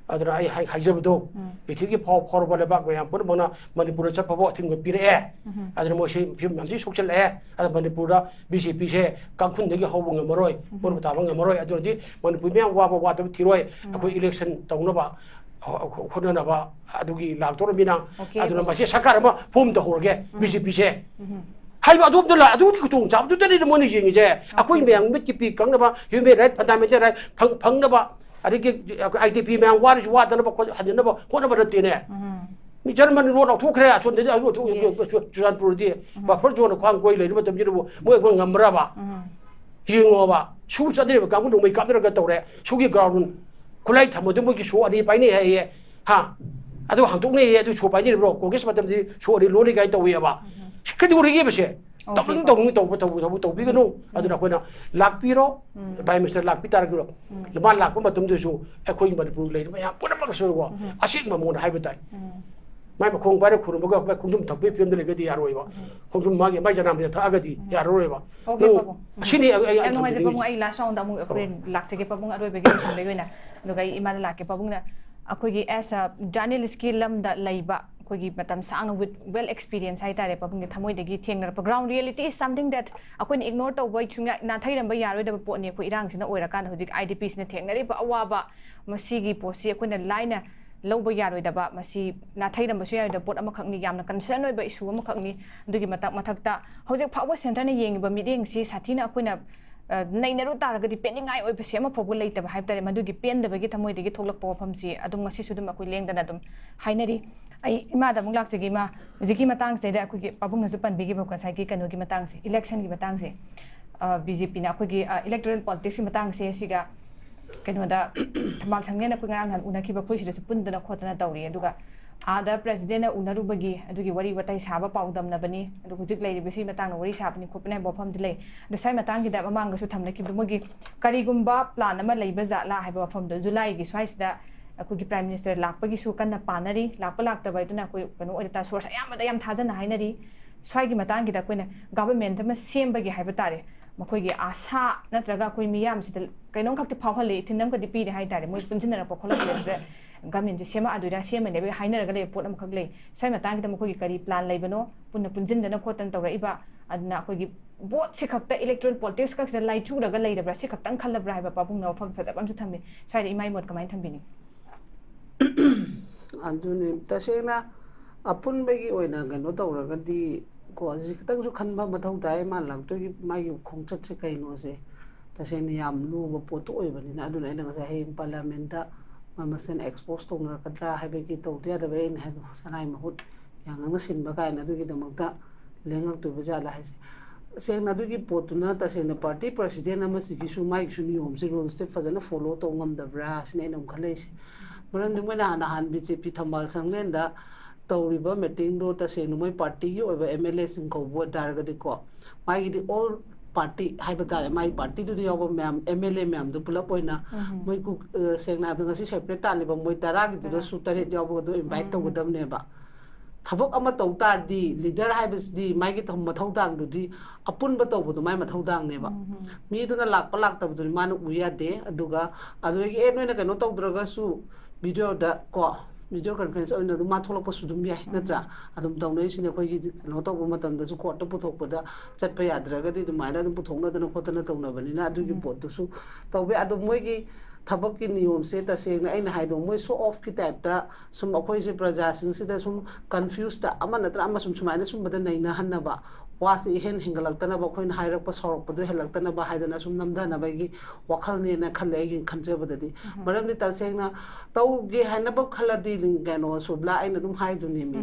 ꯑꯗꯨꯅ ꯑꯩ ꯍꯥꯏ-, ꯍꯥꯏꯖꯕꯗꯣ, ꯎꯝ꯫ ꯄ꯭ꯔꯤꯊꯤꯕꯤꯒꯤ ꯐꯥꯎ ꯐꯥꯎꯔꯕ ꯂꯩꯕꯥꯛ ꯃꯌꯥꯝ ꯄꯨꯝꯅꯃꯛꯅ ꯃꯅꯤꯄꯨꯔꯗ ꯆꯠꯄꯕꯨ ꯑꯊꯤꯡꯕ ꯄꯤꯔꯛꯑꯦ꯫ ꯎꯝ꯫ ꯑꯗꯨꯅ ꯃꯣꯏꯁꯤ ꯐꯤꯕꯝ ꯌꯥꯝ ꯊꯤ ꯁꯣꯛꯆꯜꯂꯛꯑꯦ꯫ ꯑꯗ ꯃꯅꯤꯄꯨꯔꯗ ꯕꯤ ꯖꯦ ꯄꯤꯁꯦ ꯀꯥꯡꯈꯨꯟꯗꯒꯤ ꯍꯧꯕ ꯉꯝꯃꯔꯣꯏ, ꯎꯝ꯫ ꯄꯨꯟꯕ ꯇꯥꯕ ꯉꯝꯃꯔꯣꯏ꯫ ꯑꯗꯨꯅꯗꯤ ꯃꯅꯤꯄꯨꯔ ꯃꯌꯥꯝ ꯋꯥꯕ ꯋꯥꯗꯕ ꯊꯤꯔꯣꯏ꯫ ꯎꯝ꯫ ꯑꯩꯈꯣꯏ ꯏꯂꯦꯛꯁꯟ ꯇꯧꯅꯕ ꯍꯣ-, ꯍꯣꯠꯅꯅꯕ ꯑꯗꯨꯒꯤ ꯂꯥꯛꯇꯧꯔꯃꯤꯅ, ꯑꯣꯀꯦ꯫ ꯑꯗꯨꯅ ꯃꯁꯤ ꯁꯔꯀꯥꯔ ꯑꯃ ꯐꯣꯝ ꯇꯧꯍꯧꯔꯒꯦ, ꯎꯝ꯫ ꯕꯤ ꯖꯦ ꯄꯤꯁꯦ꯫ ꯎꯝ꯫ ꯍꯥꯏꯕ ꯑꯗꯣꯝꯗ ꯂꯥꯛ-, ꯑꯗꯨꯒꯤ ꯈꯨꯗꯣꯡꯆꯥꯕꯗꯨꯗꯅꯤꯗ ꯃꯣꯏꯅ ꯌꯦꯡꯉꯤꯁꯦ꯫ ꯑꯩꯈꯣꯏ ꯑꯣꯀꯦ꯫ ꯃꯌꯥꯝ ꯃꯤꯠꯀꯤ ꯄꯤ ꯀꯪꯅꯕ, ꯍ꯭ꯌꯨꯃꯦꯟ ꯔꯥꯏꯠ, ꯐꯟꯗꯥꯃꯦꯟꯇꯦꯜ ꯔꯥꯏꯠ ꯐꯪ-, ꯐꯪꯅꯕ, ꯑꯗꯒꯤ ꯑꯥꯏ ꯗꯤ ꯄꯤ ꯃꯌꯥꯝ ꯋꯥꯔꯤꯁꯨ ꯋꯥꯗꯅꯕ ꯈꯣꯠ-, ꯍꯟꯖꯤꯟꯅꯕ ꯍꯣꯠꯅꯕ ꯅꯠꯇꯦꯅꯦ꯫ ꯎꯝ꯫ ꯃꯤ ꯖꯔꯃꯟ ꯔꯣꯗ ꯂꯥꯎꯊꯣꯛꯈ꯭ꯔꯦ ꯑꯁꯣꯝꯗꯗꯤ, ꯑꯗꯨ ꯆꯨ-, ꯌꯦꯁ꯫ ꯆꯨ-, ꯆꯨꯔꯆꯥꯟꯄꯨꯔꯗꯤ ꯎꯝ꯫ ꯕꯐꯔ ꯖꯣꯟ ꯈ꯭ꯋꯥꯡ ꯀꯣꯏ ꯂꯩꯔꯤꯕ ꯃꯇꯝꯁꯤꯗꯕꯨ ꯃꯣꯏ ꯑꯩꯈꯣꯏ ꯉꯝꯕ꯭ꯔꯕ? ꯎꯝ꯫ ꯌꯦꯡꯉꯣꯕ, ꯁꯨ ꯆꯠꯅꯔꯤꯕ ꯀꯥꯡꯕꯨ ꯅꯣꯡꯃꯩ ꯀꯥꯞꯅꯔꯒ ꯇꯧꯔꯦ꯫ ꯁꯨꯒꯤ ꯒ꯭ꯔꯥꯎꯟ ꯈꯨꯠꯂꯥꯏ ꯊꯝꯕꯗꯨ ꯃꯣꯏꯒꯤ ꯁꯣ ꯑꯅꯤ ꯄꯥꯏꯅꯩ ꯍꯥꯏꯌꯦ꯫ ꯍꯥ? ꯑꯗꯨ ꯍꯥꯡꯗꯣꯛꯅꯩꯌꯦ꯫ ꯑꯗꯨ ꯁꯣ ꯄꯥꯏꯅꯔꯤꯕ꯭ꯔꯣ? ꯀꯣꯡꯒ꯭ꯔꯦꯁ ꯃꯇꯝꯗꯗꯤ ꯁꯣ ꯑꯅꯤ ꯂꯣꯟꯅꯤ ꯀꯥꯏꯅ ꯇꯧꯋꯦꯕ꯫ ꯀꯩꯗꯧꯔꯤꯒꯦꯕꯁꯦ? ꯇꯧꯅꯤꯡ ꯇꯧꯅꯤꯡ ꯇꯧꯕ ꯇꯧꯕ ꯇꯧꯕ ꯇꯧꯕꯤꯒꯅꯨ꯫ ꯑꯗꯨꯅ ꯑꯩꯈꯣꯏꯅ ꯂꯥꯛꯄꯤꯔꯣ꯫ ꯄ꯭ꯔꯥꯏꯝ ꯃꯤꯅꯤꯁꯇꯔ ꯂꯥꯛꯄꯤ ꯇꯥꯔꯒꯗꯤ ꯃꯥ ꯂꯥꯛꯄ ꯃꯇꯝꯗꯁꯨ ꯑꯩꯈꯣꯏꯒꯤ ꯃꯅꯤꯄꯨꯔ ꯂꯩꯔꯤꯕ ꯃꯌꯥꯝ ꯄꯨꯝꯅꯃꯛꯁꯨꯀꯣ ꯑꯁꯦꯡꯕ ꯃꯉꯣꯟꯗ ꯍꯥꯏꯕ ꯇꯥꯏ꯫ ꯃꯥꯏ ꯃꯈꯣꯡ ꯄꯥꯏꯔ ꯈꯨꯔꯨꯝꯃꯒ ꯃꯥꯏ ꯈꯣꯡꯗ꯭ꯔꯨꯝ ꯊꯛꯄꯒꯤ ꯐꯤꯕꯝꯗ ꯂꯩꯒꯗꯤ ꯌꯥꯔꯣꯏꯕ꯫ ꯈꯣꯡꯗ꯭ꯔꯨꯝ ꯃꯥꯒꯤ ꯃꯥꯏ ꯖꯅꯥꯝꯁꯤꯗ ꯊꯛꯑꯒꯗꯤ ꯌꯥꯔꯔꯣꯏꯕ꯫ ꯑꯣꯀꯦ, ꯅꯪ ꯄꯥꯕꯨꯡ꯫ ꯑꯁꯤꯅꯤ ꯑꯩ, ꯑꯩ ꯌꯥꯝ ꯅꯨꯡꯉꯥꯏꯖꯩ ꯊꯝꯖꯅꯤꯡꯉꯤꯁꯦ꯫ ꯄꯥꯕꯨꯡ, ꯑꯩ ꯂꯥꯁ ꯔꯥꯎꯟꯗ ꯑꯃꯨꯛ ꯍꯣꯔꯦꯟ ꯂꯥꯛꯆꯒꯦ ꯄꯥꯕꯨꯡ, ꯑꯔꯣꯏꯕꯒꯤ ꯂꯣꯏꯁꯤꯟꯕꯒꯤ ꯑꯣꯏꯅ꯫ ꯑꯗꯨꯒ ꯑꯩ ꯏꯃꯥꯗ ꯂꯥꯛꯀꯦ ꯄꯥꯕꯨꯡꯅ꯫ ꯑꯩꯈꯣꯏꯒꯤ ꯑꯦꯁ ꯑ ꯖꯔꯅꯦꯂꯤꯁꯀꯤ ꯂꯝꯗ ꯂꯩꯕ ꯑꯩꯈꯣꯏꯒꯤ ꯃꯇꯝ ꯁꯥꯡꯅ with well experience ꯍꯥꯏꯇꯥꯔꯦ ꯄꯥꯕꯨꯡꯒꯤ ꯊꯃꯣꯏꯗꯒꯤ ꯊꯦꯡꯅꯔꯛꯄ꯫ Ground reality is something that ꯑꯩꯈꯣꯏꯅ ꯏꯒꯅꯣꯔ ꯇꯧꯕ ꯁꯨꯡꯌꯥ ꯅꯥꯊꯩꯔꯝꯕ ꯌꯥꯔꯣꯏꯗꯕ ꯄꯣꯠꯅꯤ꯫ ꯑꯩꯈꯣꯏ ꯏꯔꯥꯡꯁꯤꯅ ꯑꯣꯏꯔꯀꯥꯟꯗ ꯍꯧꯖꯤꯛ ꯑꯥꯏ ꯗꯤ ꯄꯤꯁꯤꯅ ꯊꯦꯡꯅꯔꯤꯕ ꯑꯋꯥꯕ, ꯃꯁꯤꯒꯤ ꯄꯣꯠꯁꯤ ꯑꯩꯈꯣꯏꯅ ꯂꯥꯏꯅ ꯂꯧꯕ ꯌꯥꯔꯣꯏꯗꯕ, ꯃꯁꯤ ꯅꯥꯊꯩꯔꯝꯕꯁꯨ ꯌꯥꯔꯣꯏꯗꯕ ꯄꯣꯠ ꯑꯃꯈꯛꯅꯤ, ꯌꯥꯝꯅ ꯀꯟꯁꯔꯟ ꯑꯣꯏꯕ ꯏꯁꯨ ꯑꯃꯈꯛꯅꯤ꯫ ꯑꯗꯨꯒꯤ ꯃꯊꯛ ꯃꯊꯛꯇ ꯍꯧꯖꯤꯛ ꯐꯥꯎꯕ ꯁꯦꯟꯇꯔꯅ ꯌꯦꯡꯉꯤꯕ ꯃꯤꯠꯌꯦꯡꯁꯤ ꯁꯥꯊꯤꯅ ꯑꯩꯈꯣꯏꯅ, ꯑ, ꯅꯩꯅꯔꯨ ꯇꯥꯔꯒꯗꯤ ꯄꯦꯟꯅꯤꯡꯉꯥꯏ ꯑꯣꯏꯕꯁꯤ ꯑꯃ ꯐꯥꯎꯕ ꯂꯩꯇꯕ ꯍꯥꯏꯕ ꯇꯥꯔꯦ꯫ ꯃꯗꯨꯒꯤ ꯄꯦꯟꯗꯕꯒꯤ ꯊꯃꯣꯏꯗꯒꯤ ꯊꯣꯛꯂꯛꯄ ꯋꯥꯐꯝꯁꯤ ꯑꯗꯨꯝ ꯉꯁꯤꯁꯨ ꯑꯗꯨꯝ ꯑꯩꯈꯣꯏ ꯂꯦꯡꯗꯅ ꯑꯗꯨꯝ ꯍꯥꯏꯅꯔꯤ꯫ ꯑꯩ ꯏꯃꯥꯗ ꯑꯃꯨꯛ ꯂꯥꯛꯆꯒꯦ꯫ ꯏꯃꯥ, ꯍꯧꯖꯤꯛꯀꯤ ꯃꯇꯥꯡꯁꯤꯗꯩꯗ ꯑꯩꯈꯣꯏꯒꯤ ꯄꯥꯕꯨꯡꯅꯁꯨ ꯄꯟꯕꯤꯈꯤꯕ ꯉꯁꯥꯏꯒꯤ ꯀꯩꯅꯣꯒꯤ ꯃꯇꯥꯡꯁꯦ, ꯏꯂꯦꯛꯁꯟꯒꯤ ꯃꯇꯥꯡꯁꯦ, ꯑ, ꯕꯤ ꯖꯦ ꯄꯤꯅ ꯑꯩꯈꯣꯏꯒꯤ, ꯑ, ꯏꯂꯦꯛꯇꯣꯔꯦꯜ ꯄꯣꯂꯤꯇꯤꯛꯁꯀꯤ ꯃꯇꯥꯡꯁꯦ ꯁꯤꯒ ꯀꯩꯅꯣꯗ ꯊꯝꯕꯥꯜ ꯊꯪꯅꯦꯅ ꯑꯩꯈꯣꯏ ꯉꯔꯥꯡ ꯅꯍꯥꯟ ꯎꯅꯈꯤꯕ ꯑꯩꯈꯣꯏ ꯁꯤꯗꯁꯨ ꯄꯨꯟꯗꯅ ꯈꯣꯠꯇꯅ ꯇꯧꯔꯤ꯫ ꯑꯗꯨꯒ ꯑꯥꯗ ꯄ꯭ꯔꯦꯁꯤꯗꯦꯟꯅ ꯎꯅꯔꯨꯕꯒꯤ ꯑꯗꯨꯒꯤ ꯋꯥꯔꯤ ꯋꯥꯇꯥꯏ ꯁꯥꯕ ꯄꯥꯎꯗꯝꯅꯕꯅꯤ꯫ ꯑꯗꯨ ꯍꯧꯖꯤꯛ ꯂꯩꯔꯤꯕꯁꯤ ꯃꯇꯥꯡꯗ ꯋꯥꯔꯤ ꯁꯥꯕꯅꯤ ꯈꯣꯠꯄꯅꯤ ꯍꯥꯏꯕ ꯋꯥꯐꯝꯗꯤ ꯂꯩ꯫ ꯑꯗꯨ ꯁ꯭ꯋꯥꯏ ꯃꯇꯥꯡꯒꯤꯗ ꯃꯃꯥꯡꯗꯁꯨ ꯊꯝꯅꯈꯤꯕꯗꯣ ꯃꯣꯏꯒꯤ ꯀꯔꯤꯒꯨꯝꯕ ꯄ꯭ꯂꯥꯟ ꯑꯃ ꯂꯩꯕ ꯖꯥꯠꯂꯥ ꯍꯥꯏꯕ ꯋꯥꯐꯝꯗꯣ ꯖꯨꯂꯥꯏꯒꯤ ꯁ꯭ꯋꯥꯏꯁꯤꯗ ꯑꯩꯈꯣꯏꯒꯤ ꯄ꯭ꯔꯥꯏꯝ ꯃꯤꯅꯤꯁꯇꯔ ꯂꯥꯛꯄꯒꯤꯁꯨ ꯀꯟꯅ ꯄꯥꯅꯔꯤ꯫ ꯂꯥꯛꯄ ꯂꯥꯛꯇꯕ ꯍꯥꯏꯗꯨꯅ ꯑꯩꯈꯣꯏ ꯀꯩꯅꯣ ꯑꯣꯏꯔ ꯇꯥꯔ ꯁꯣꯔꯁ ꯑꯌꯥꯝꯕꯗ ꯌꯥꯝ ꯊꯥꯖꯅ ꯍꯥꯏꯅꯔꯤ꯫ ꯁ꯭ꯋꯥꯏꯒꯤ ꯃꯇꯥꯡꯒꯤꯗ ꯑꯩꯈꯣꯏꯅ ꯒꯚꯔꯟꯃꯦꯟꯠ ꯑꯃ ꯁꯦꯝꯕꯒꯤ ꯍꯥꯏꯕ ꯇꯥꯔꯦ, ꯃꯈꯣꯏꯒꯤ ꯑꯥꯁꯥ ꯅꯠꯇ꯭ꯔꯒ ꯑꯩꯈꯣꯏ ꯃꯤꯌꯥꯝꯁꯤꯗ ꯀꯩꯅꯣꯝꯈꯛꯇꯤ ꯐꯥꯎꯍꯜꯂꯤ, ꯏꯊꯤꯟ ꯑꯃꯈꯛꯇꯤ ꯄꯤꯔꯤ ꯍꯥꯏ ꯇꯥꯔꯦ꯫ ꯃꯣꯏ ꯄꯨꯟꯁꯤꯟꯅꯔꯛꯄ ꯈꯣꯠꯂꯛꯄꯗ ꯒꯚꯔꯟꯃꯦꯟꯠꯁꯦ ꯁꯦꯝꯃꯛꯑꯗꯣꯏꯔꯥ, ꯁꯦꯝꯃꯅꯦꯕ ꯍꯥꯏꯅꯔꯒ ꯂꯩꯕ ꯄꯣꯠ ꯑꯃꯈꯛ ꯂꯩ꯫ ꯁ꯭ꯋꯥꯏ ꯃꯇꯥꯡꯒꯤꯗ ꯃꯈꯣꯏꯒꯤ ꯀꯔꯤ ꯄ꯭ꯂꯥꯟ ꯂꯩꯕꯅꯣ, ꯄꯨꯟꯅ ꯄꯨꯟꯁꯤꯟꯗꯅ ꯈꯣꯠꯇꯅ ꯇꯧꯔꯛꯏꯕ, ꯑꯗꯨꯅ ꯑꯩꯈꯣꯏꯒꯤ ꯚꯣꯠꯁꯤ ꯈꯛꯇ, ꯏꯂꯦꯛꯇꯣꯔꯦꯜ ꯄꯣꯂꯤꯇꯤꯛꯁ ꯈꯛꯁꯤꯗ ꯂꯥꯏꯆꯨꯔꯒ ꯂꯩꯔꯕ꯭ꯔꯥ, ꯁꯤ ꯈꯛꯇꯪ ꯈꯜꯂꯕ꯭ꯔꯥ ꯍꯥꯏꯕ ꯄꯥꯕꯨꯡꯅ ꯋꯥꯐꯝ ꯐꯖꯕ ꯑꯃꯁꯨ ꯊꯝꯃꯤ꯫ ꯁ꯭ꯋꯥꯏꯗ ꯏꯃꯥꯒꯤ ꯃꯣꯠ ꯀꯃꯥꯏꯅ ꯊꯝꯕꯤꯅꯤ? ꯑꯗꯨꯅꯤ, ꯇꯁꯦꯡꯅ ꯑꯄꯨꯟꯕꯒꯤ ꯑꯣꯏꯅ ꯀꯩꯅꯣ ꯇꯧꯔꯒꯗꯤ ꯀꯣ, ꯍꯧꯖꯤꯛ ꯈꯤꯇꯪꯁꯨ ꯈꯟꯕ ꯃꯊꯧ ꯇꯥꯏ꯫ ꯃꯥ ꯂꯥꯛꯇꯣꯏꯒꯤ ꯃꯥꯒꯤ ꯈꯣꯡꯆꯠꯁꯦ ꯀꯩꯅꯣꯁꯦ ꯇꯁꯦꯡꯅ ꯌꯥꯝ ꯂꯨꯕ ꯄꯣꯠꯇꯨ ꯑꯣꯏꯕꯅꯤꯅ꯫ ꯑꯗꯨꯅ ꯑꯩꯅ ꯉꯁꯥꯏ ꯍꯌꯦꯡ ꯄꯥꯔꯂꯤꯌꯥꯃꯦꯟꯠꯇ ꯃꯣꯏ ꯃꯁꯦꯟ ꯑꯦꯛꯁꯄꯣꯖ ꯇꯧꯅꯔꯛꯀꯗ꯭ꯔꯥ ꯍꯥꯏꯕꯒꯤ ꯇꯧꯗ ꯌꯥꯗꯕ ꯑꯩꯅ ꯍꯥꯏꯗꯣ, ꯁꯅꯥꯏ ꯃꯍꯨꯠ ꯌꯥꯉꯪꯅ ꯁꯤꯟꯕ ꯀꯥꯏꯅ ꯑꯗꯨꯒꯤꯗꯃꯛꯇ ꯂꯦꯡꯉꯛꯇꯣꯏꯕ ꯖꯥꯠꯂꯥ ꯍꯥꯏꯁꯦ꯫ ꯁꯦꯡꯅ ꯑꯗꯨꯒꯤ ꯄꯣꯠꯇꯨꯅ ꯇꯁꯦꯡꯅ ꯄꯥꯔꯇꯤ ꯄ꯭ꯔꯁꯤꯗꯦꯟ ꯑꯃꯁꯤꯒꯤꯁꯨ ꯃꯥꯒꯤꯁꯨ ꯅꯤꯌꯣꯝꯁꯦ, ꯔꯨꯜꯁꯦ ꯐꯖꯅ ꯐꯣꯂꯣ ꯇꯧ ꯉꯝꯗꯕ꯭ꯔꯥ ꯁꯤꯅ ꯑꯩꯅ ꯑꯃꯨꯛ ꯈꯜꯂꯛꯏꯁꯦ꯫ ꯃꯔꯝꯗꯤ ꯃꯣꯏꯅ ꯍꯥꯟꯅ ꯍꯥꯟ ꯕꯤ ꯖꯦ ꯄꯤ ꯊꯝꯕꯥꯜ ꯁꯪꯂꯦꯟꯗ ꯇꯧꯔꯤꯕ ꯃꯤꯇꯤꯡꯗꯣ ꯇꯁꯦꯡꯅ ꯃꯣꯏ ꯄꯥꯔꯇꯤꯒꯤ ꯑꯣꯏꯕ ꯑꯦꯝ ꯑꯦꯜ ꯑꯦꯁꯤꯡ ꯀꯧꯕ ꯑꯣꯏꯇꯥꯔꯒꯗꯤꯀꯣ, ꯃꯥꯒꯤꯗꯤ ꯑꯣꯜ ꯄꯥꯔꯇꯤ ꯍꯥꯏꯕ ꯇꯥꯔꯦ, ꯃꯥꯒꯤ ꯄꯥꯔꯇꯤꯗꯨꯗ ꯌꯥꯎꯕ ꯃꯌꯥꯝ ꯑꯦꯝ ꯑꯦꯜ ꯑꯦ ꯃꯌꯥꯝꯗꯨ ꯄꯨꯂꯞ ꯑꯣꯏꯅ ꯃꯣꯏ ꯀꯨ-, ꯑ, ꯁꯦꯡꯅ ꯍꯥꯏꯕꯗ ꯉꯁꯤ ꯁꯦꯄꯔꯦꯠ ꯇꯥꯜꯂꯤꯕ ꯃꯣꯏ ꯇꯔꯥꯒꯤꯗꯨꯗꯁꯨ ꯇꯔꯦꯠ ꯌꯥꯎꯕꯒꯗꯣ ꯏꯟꯚꯥꯏꯠ ꯇꯧꯒꯗꯕꯅꯦꯕ꯫ ꯊꯕꯛ ꯑꯃ ꯇꯧ ꯇꯥꯔꯗꯤ ꯂꯤꯗꯔ ꯍꯥꯏꯕꯁꯤꯗꯤ ꯃꯥꯒꯤ ꯊ-, ꯃꯊꯧ ꯇꯥꯡꯗꯨꯗꯤ ꯑꯄꯨꯟꯕ ꯇꯧꯕꯗꯣ ꯃꯥꯏ ꯃꯊꯧ ꯇꯥꯡꯅꯦꯕ꯫ ꯃꯤꯗꯨꯅ ꯂꯥꯛꯄ ꯂꯥꯛꯇꯕꯗꯨꯗꯤ ꯃꯥꯅ ꯎ ꯌꯥꯗꯦ꯫ ꯑꯗꯨꯒ ꯑꯗꯨꯗꯒꯤ ꯑꯦ ꯅꯣꯏꯅ ꯀꯩꯅꯣ ꯇꯧꯗ꯭ꯔꯒꯁꯨ ꯚꯤꯗꯤꯑꯣꯗ ꯀꯣ, ꯚꯤꯗꯤꯑꯣ ꯀꯟꯐ꯭ꯔꯦꯟꯁ ꯑꯣꯏꯅ ꯑꯗꯨꯝ ꯃꯥ ꯊꯣꯛꯂꯛꯄꯁꯨ ꯑꯗꯨꯝ ꯌꯥꯏ, ꯅꯠꯇ꯭ꯔꯥ? ꯑꯗꯨꯝ ꯇꯧꯅꯔꯤꯁꯤꯅꯦ꯫ ꯑꯩꯈꯣꯏꯒꯤ ꯀꯩꯅꯣ ꯇꯧꯕ ꯃꯇꯝꯗꯁꯨ ꯀꯣꯔꯠꯇ ꯄꯨꯊꯣꯛꯄꯗ ꯆꯠꯄ ꯌꯥꯗ꯭ꯔꯒꯗꯤ ꯑꯗꯨꯃꯥꯏꯅ ꯑꯗꯨꯝ ꯄꯨꯊꯣꯛꯅꯗꯅ ꯈꯣꯠꯇꯅ ꯇꯧꯅꯕꯅꯤꯅ ꯑꯗꯨꯒꯤ ꯄꯣꯠꯇꯨꯁꯨ ꯇꯧꯕ ꯌꯥꯏ꯫ ꯑꯗꯣ ꯃꯣꯏꯒꯤ ꯊꯕꯛꯀꯤ ꯅꯤꯌꯣꯝꯁꯦ ꯇꯁꯦꯡꯅ ꯑꯩꯅ ꯍꯥꯏꯗꯣ ꯃꯣꯏ ꯁꯣ ꯑꯣꯐꯀꯤ ꯇꯥꯏꯞꯇ ꯁꯨꯝ ꯑꯩꯈꯣꯏꯁꯦ ꯄ꯭ꯔꯖꯥꯁꯤꯡꯁꯤꯗ ꯁꯨꯝ ꯀꯟꯐ꯭ꯌꯨꯁꯇ ꯑꯃ ꯅꯠꯇ꯭ꯔ ꯑꯃ ꯁꯨꯝ ꯁꯨꯃꯥꯏꯅ ꯁꯨꯝꯕꯗ ꯅꯩꯅꯍꯟꯅꯕ, ꯋꯥꯁꯦ ꯏꯍꯦꯟ ꯍꯦꯟꯒꯠꯂꯛꯇꯅꯕ, ꯑꯩꯈꯣꯏꯅ ꯍꯥꯏꯔꯛꯄ ꯁꯥꯎꯔꯛꯄꯗꯣ ꯍꯦꯜꯂꯛꯇꯅꯕ ꯍꯥꯏꯗꯅ ꯁꯨꯝ ꯅꯝꯊꯅꯕꯒꯤ ꯋꯥꯈꯜꯅꯦꯅ ꯈꯜꯂꯦ ꯑꯩꯒꯤ ꯈꯟꯖꯕꯗꯗꯤ꯫ ꯃꯔꯝꯗꯤ ꯇꯁꯦꯡꯅ ꯇꯧꯒꯦ ꯍꯥꯏꯅꯕ ꯈꯜꯂꯗꯤ ꯀꯩꯅꯣ ꯁꯣꯕꯂꯥ ꯑꯩꯅ ꯑꯗꯨꯝ ꯍꯥꯏꯗꯨꯅꯦ ꯃꯤ꯫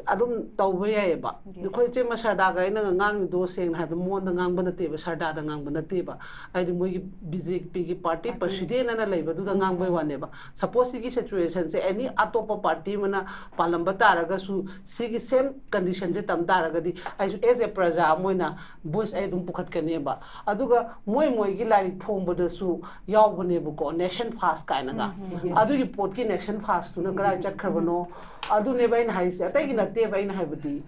ꯑꯗꯨꯝ ꯇꯧꯕ ꯌꯥꯏꯑꯕ꯫ ꯑꯩꯈꯣꯏ ꯏꯆꯦ ꯁꯔꯗꯥꯒ ꯑꯩꯅ ꯉꯥꯡꯉꯤꯗꯣ ꯁꯦꯡꯅ ꯍꯥꯏꯕꯗ ꯃꯉꯣꯟꯗ ꯉꯥꯡꯕ ꯅꯠꯇꯦꯕ, ꯁꯔꯗꯥꯗ ꯉꯥꯡꯕ ꯅꯠꯇꯦꯕ꯫ ꯍꯥꯏꯗꯤ ꯃꯣꯏꯒꯤ ꯕꯤ ꯖꯦ ꯄꯤꯒꯤ ꯄꯥꯔꯇꯤ ꯄ꯭ꯔꯁꯤꯗꯦꯟ ꯑꯅ ꯂꯩꯕꯗꯨꯗ ꯉꯥꯡꯕꯩ ꯋꯥꯅꯦꯕ꯫ ꯁꯄꯣꯁ ꯁꯤꯒꯤ ꯁꯤꯆꯨꯋꯦꯁꯟꯁꯦ ꯑꯦꯅꯤ ꯑꯇꯣꯞꯄ ꯄꯥꯔꯇꯤ ꯑꯃꯅ ꯄꯥꯜꯂꯝꯕ ꯇꯥꯔꯒꯁꯨ ꯁꯤꯒꯤ ꯁꯦꯝ ꯀꯟꯗꯤꯁꯟꯁꯦ ꯇꯝ ꯇꯥꯔꯒꯗꯤ ꯑꯩꯁꯨ ꯑꯦꯖ ꯑꯦ ꯄ꯭ꯔꯖꯥ ꯑꯃ ꯑꯣꯏꯅ ꯚꯣꯏꯁ ꯑꯩ ꯑꯗꯨꯝ ꯄꯨꯈꯠꯀꯅꯦꯕ꯫ ꯑꯗꯨꯒ ꯃꯣꯏ ꯃꯣꯏꯒꯤ ꯂꯥꯏꯔꯤꯛ ꯐꯣꯡꯕꯗꯁꯨ ꯌꯥꯎꯕꯅꯦꯕꯀꯣ, ꯅꯦꯁꯟ ꯐꯥꯁ ꯀꯥꯏꯅꯒ꯫ ꯑꯗꯨꯒꯤ ꯄꯣꯠꯀꯤ ꯅꯦꯁꯟ ꯐꯥꯁꯇꯨꯅ ꯀꯗꯥꯏ ꯆꯠꯈ꯭ꯔꯕꯅꯣ? ꯑꯗꯨꯅꯦꯕ ꯑꯩꯅ ꯍꯥꯏꯁꯦ, ꯑꯇꯩꯒꯤ ꯅꯠꯇꯦꯕ ꯑꯩꯅ ꯍꯥꯏꯕꯗꯤ꯫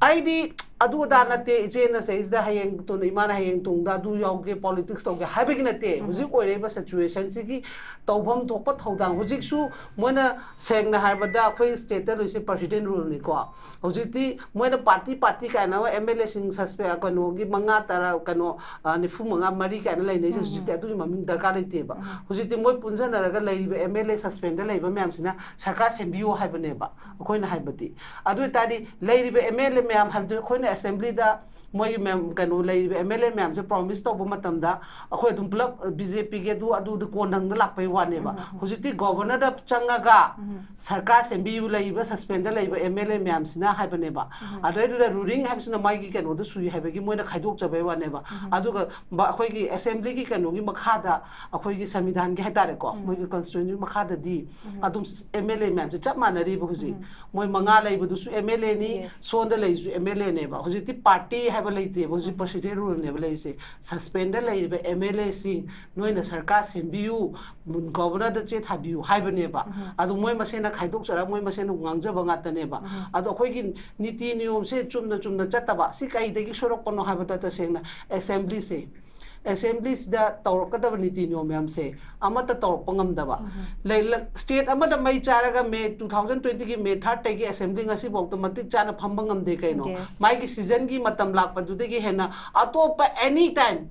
ꯑꯩꯗꯤ ꯑꯗꯨ ꯑꯗꯥ ꯅꯠꯇꯦ, ꯏꯆꯦꯅ ꯁꯩꯁꯤꯗ ꯍꯌꯦꯡ ꯇꯨꯡ-, ꯏꯃꯥꯅ ꯍꯌꯦꯡ ꯇꯨꯡꯗ ꯑꯗꯨ ꯌꯥꯎꯒꯦ, ꯄꯣꯂꯤꯇꯤꯛꯁ ꯇꯧꯒꯦ ꯍꯥꯏꯕꯒꯤ ꯅꯠꯇꯦ꯫ ꯍꯧꯖꯤꯛ ꯑꯣꯏꯔꯛꯏꯕ ꯁꯤꯆꯨꯋꯦꯁꯟꯁꯤꯒꯤ ꯇꯧꯐꯝ ꯊꯣꯛꯄ ꯊꯧꯗꯥꯡ, ꯍꯧꯖꯤꯛꯁꯨ ꯃꯣꯏꯅ ꯁꯦꯡꯅ ꯍꯥꯏꯔꯕꯗ ꯑꯩꯈꯣꯏ ꯁ꯭ꯇꯦꯠꯇ ꯂꯩꯔꯤꯁꯦ ꯄ꯭ꯔꯁꯤꯗꯦꯟ ꯔꯨꯜꯅꯤꯀꯣ꯫ ꯍꯧꯖꯤꯛꯇꯤ ꯃꯣꯏꯅ ꯄꯥꯔꯇꯤ ꯄꯥꯔꯇꯤ ꯀꯥꯏꯅ ꯑꯦꯝ ꯑꯦꯜ ꯑꯦꯁꯤꯡ ꯁꯁꯄꯦ-, ꯀꯩꯅꯣꯒꯤ ꯃꯉꯥ, ꯇꯔꯥ, ꯀꯩꯅꯣ, ꯑ, ꯅꯤꯐꯨ ꯃꯉꯥ, ꯃꯔꯤ ꯀꯥꯏꯅ ꯂꯩꯅꯩꯁꯦ ꯍꯧꯖꯤꯛꯇꯤ ꯑꯗꯨꯒꯤ ꯃꯃꯤꯡ ꯗꯔꯀꯥꯔ ꯂꯩꯇꯦꯕ꯫ ꯍꯧꯖꯤꯛꯇꯤ ꯃꯣꯏ ꯄꯨꯟꯁꯤꯟꯅꯔꯒ ꯂꯩꯔꯤꯕ ꯑꯦꯝ ꯑꯦꯜ ꯑꯦ ꯁꯁꯄꯦꯟꯗ ꯂꯩꯕ ꯃꯌꯥꯝꯁꯤꯅ ꯁꯔꯀꯥꯔ ꯁꯦꯝꯕꯤꯌꯣ ꯍꯥꯏꯕꯅꯦꯕ ꯑꯩꯈꯣꯏꯅ ꯍꯥꯏꯕꯗꯤ꯫ ꯑꯗꯨ ꯑꯣꯏ ꯇꯥꯔꯗꯤ ꯂꯩꯔꯤꯕ ꯑꯦꯝ ꯑꯦꯜ ꯑꯦ ꯃꯌꯥꯝ ꯍꯥꯏꯕꯗꯤ ꯑꯩꯈꯣꯏꯅ ꯑꯦꯁꯦꯝꯕ꯭ꯂꯤꯗ ꯃꯣꯏꯒꯤ ꯃꯌꯥꯝ ꯀꯩꯅꯣ ꯂꯩꯔꯤꯕ ꯑꯦꯝ ꯑꯦꯜ ꯑꯦ ꯃꯌꯥꯝꯁꯦ ꯄ꯭ꯔꯣꯃꯤꯁ ꯇꯧꯕ ꯃꯇꯝꯗ ꯑꯩꯈꯣꯏ ꯑꯗꯨꯝ ꯄꯨꯂꯞ ꯕꯤ ꯖꯦ ꯄꯤꯒꯤ ꯑꯗꯨ ꯑꯗꯨꯗ ꯀꯣꯟꯊꯪꯗ ꯂꯥꯛꯄꯩ ꯋꯥꯅꯦꯕ꯫ ꯍꯧꯖꯤꯛꯇꯤ ꯒꯣꯕꯔꯅꯔꯗ ꯆꯪꯉꯒ ꯁꯔꯀꯥꯔ ꯁꯦꯝꯕꯤꯌꯨ ꯂꯩꯔꯤꯕ ꯁꯁꯄꯦꯟꯗ ꯂꯩꯕ ꯑꯦꯝ ꯑꯦꯜ ꯑꯦ ꯃꯌꯥꯝꯁꯤꯅ ꯍꯥꯏꯕꯅꯦꯕ꯫ ꯑꯗꯩꯗꯨꯗ ꯔꯨꯂꯤꯡ ꯍꯥꯏꯕꯁꯤꯅ ꯃꯥꯒꯤ ꯀꯩꯅꯣꯗꯣ ꯁꯨꯏ ꯍꯥꯏꯕꯒꯤ ꯃꯣꯏꯅ ꯈꯥꯏꯗꯣꯛꯆꯕꯩ ꯋꯥꯅꯦꯕ꯫ ꯑꯗꯨꯒ ꯕ- ꯑꯩꯈꯣꯏꯒꯤ ꯑꯦꯁꯦꯝꯕ꯭ꯂꯤꯒꯤ ꯀꯩꯅꯣꯒꯤ ꯃꯈꯥꯗ ꯑꯩꯈꯣꯏꯒꯤ ꯁꯪꯕꯤꯙꯥꯟꯒꯤ ꯍꯥꯏꯇꯥꯔꯦꯀꯣ, ꯃꯣꯏꯒꯤ ꯀꯟꯁꯇꯤꯇ꯭ꯌꯨꯁꯟꯒꯤ ꯃꯈꯥꯗꯗꯤ ꯑꯗꯨꯝ ꯑꯦꯝ ꯑꯦꯜ ꯑꯦ ꯃꯌꯥꯝꯁꯦ ꯆꯞ ꯃꯥꯟꯅꯔꯤꯕ ꯍꯧꯖꯤꯛ꯫ ꯃꯣꯏ ꯃꯉꯥ ꯂꯩꯕꯗꯨꯁꯨ ꯑꯦꯝ ꯑꯦꯜ ꯑꯦꯅꯤ, ꯁꯣꯟꯗ ꯂꯩꯔꯤꯁꯨ ꯑꯦꯝ ꯑꯦꯜ ꯑꯦꯅꯦꯕ꯫ ꯍꯧꯖꯤꯛꯇꯤ ꯄꯥꯔꯇꯤ ꯍꯥꯏꯕ ꯂꯩꯇꯦꯕ, ꯍꯧꯖꯤꯛ ꯄ꯭ꯔꯁꯤꯗꯦꯟ ꯔꯨꯜꯅꯦꯕ ꯂꯩꯔꯤꯁꯦ꯫ ꯁꯁꯄꯦꯟꯗ ꯂꯩꯔꯤꯕ ꯑꯦꯝ ꯑꯦꯜ ꯑꯦꯁꯤꯡ ꯅꯣꯏꯅ ꯁꯔꯀꯥꯔ ꯁꯦꯝꯕꯤꯌꯨ, ꯒꯣꯕꯔꯅꯔꯗ ꯆꯦ ꯊꯥꯕꯤꯌꯨ ꯍꯥꯏꯕꯅꯦꯕ꯫ ꯑꯗꯨ ꯃꯣꯏ ꯃꯁꯦꯟꯅ ꯈꯥꯏꯗꯣꯛꯆꯔꯒ ꯃꯣꯏ ꯃꯁꯦꯟꯅ ꯉꯥꯡꯖꯕ ꯉꯥꯛꯇꯅꯦꯕ꯫ ꯑꯗꯣ ꯑꯩꯈꯣꯏꯒꯤ ꯅꯤꯇꯤ ꯅꯤꯌꯣꯝꯁꯦ ꯆꯨꯝꯅ ꯆꯨꯝꯅ ꯆꯠꯇꯕ ꯁꯤ ꯀꯩꯗꯒꯤ ꯁꯣꯏꯔꯛꯄꯅꯣ ꯍꯥꯏꯕꯗ ꯇꯁꯦꯡꯅ ꯑꯦꯁꯦꯝꯕ꯭ꯂꯤꯁꯦ, ꯑꯦꯁꯦꯝꯕ꯭ꯂꯤꯁꯤꯗ ꯇꯧꯔꯛꯀꯗꯕ ꯅꯤꯇꯤ ꯅꯤꯌꯣꯝ ꯃꯌꯥꯝꯁꯦ ꯑꯃꯠꯇ ꯇꯧꯔꯛꯄ ꯉꯝꯗꯕ꯫ ꯂꯩ- ꯂ- ꯁ꯭ꯇꯦꯠ ꯑꯃꯗ ꯃꯩ ꯆꯥꯔꯒ ꯃꯦ ꯇꯨ ꯊꯥꯎꯖꯟ ꯇ꯭ꯋꯦꯟꯇꯤꯒꯤ ꯃꯦ ꯊꯥꯔꯠꯇꯒꯤ ꯑꯦꯁꯦꯝꯕ꯭ꯂꯤ ꯉꯁꯤꯐꯥꯎꯗ ꯃꯇꯤꯛ ꯆꯥꯅ ꯐꯝꯕ ꯉꯝꯗꯦ ꯀꯩꯅꯣ? ꯃꯥꯒꯤ ꯁꯤꯖꯟꯒꯤ ꯃꯇꯝ ꯂꯥꯛꯄꯗꯨꯗꯒꯤ ꯍꯦꯟꯅ ꯑꯇꯣꯞꯄ ꯑꯦꯅꯤ ꯇꯥꯏꯝ,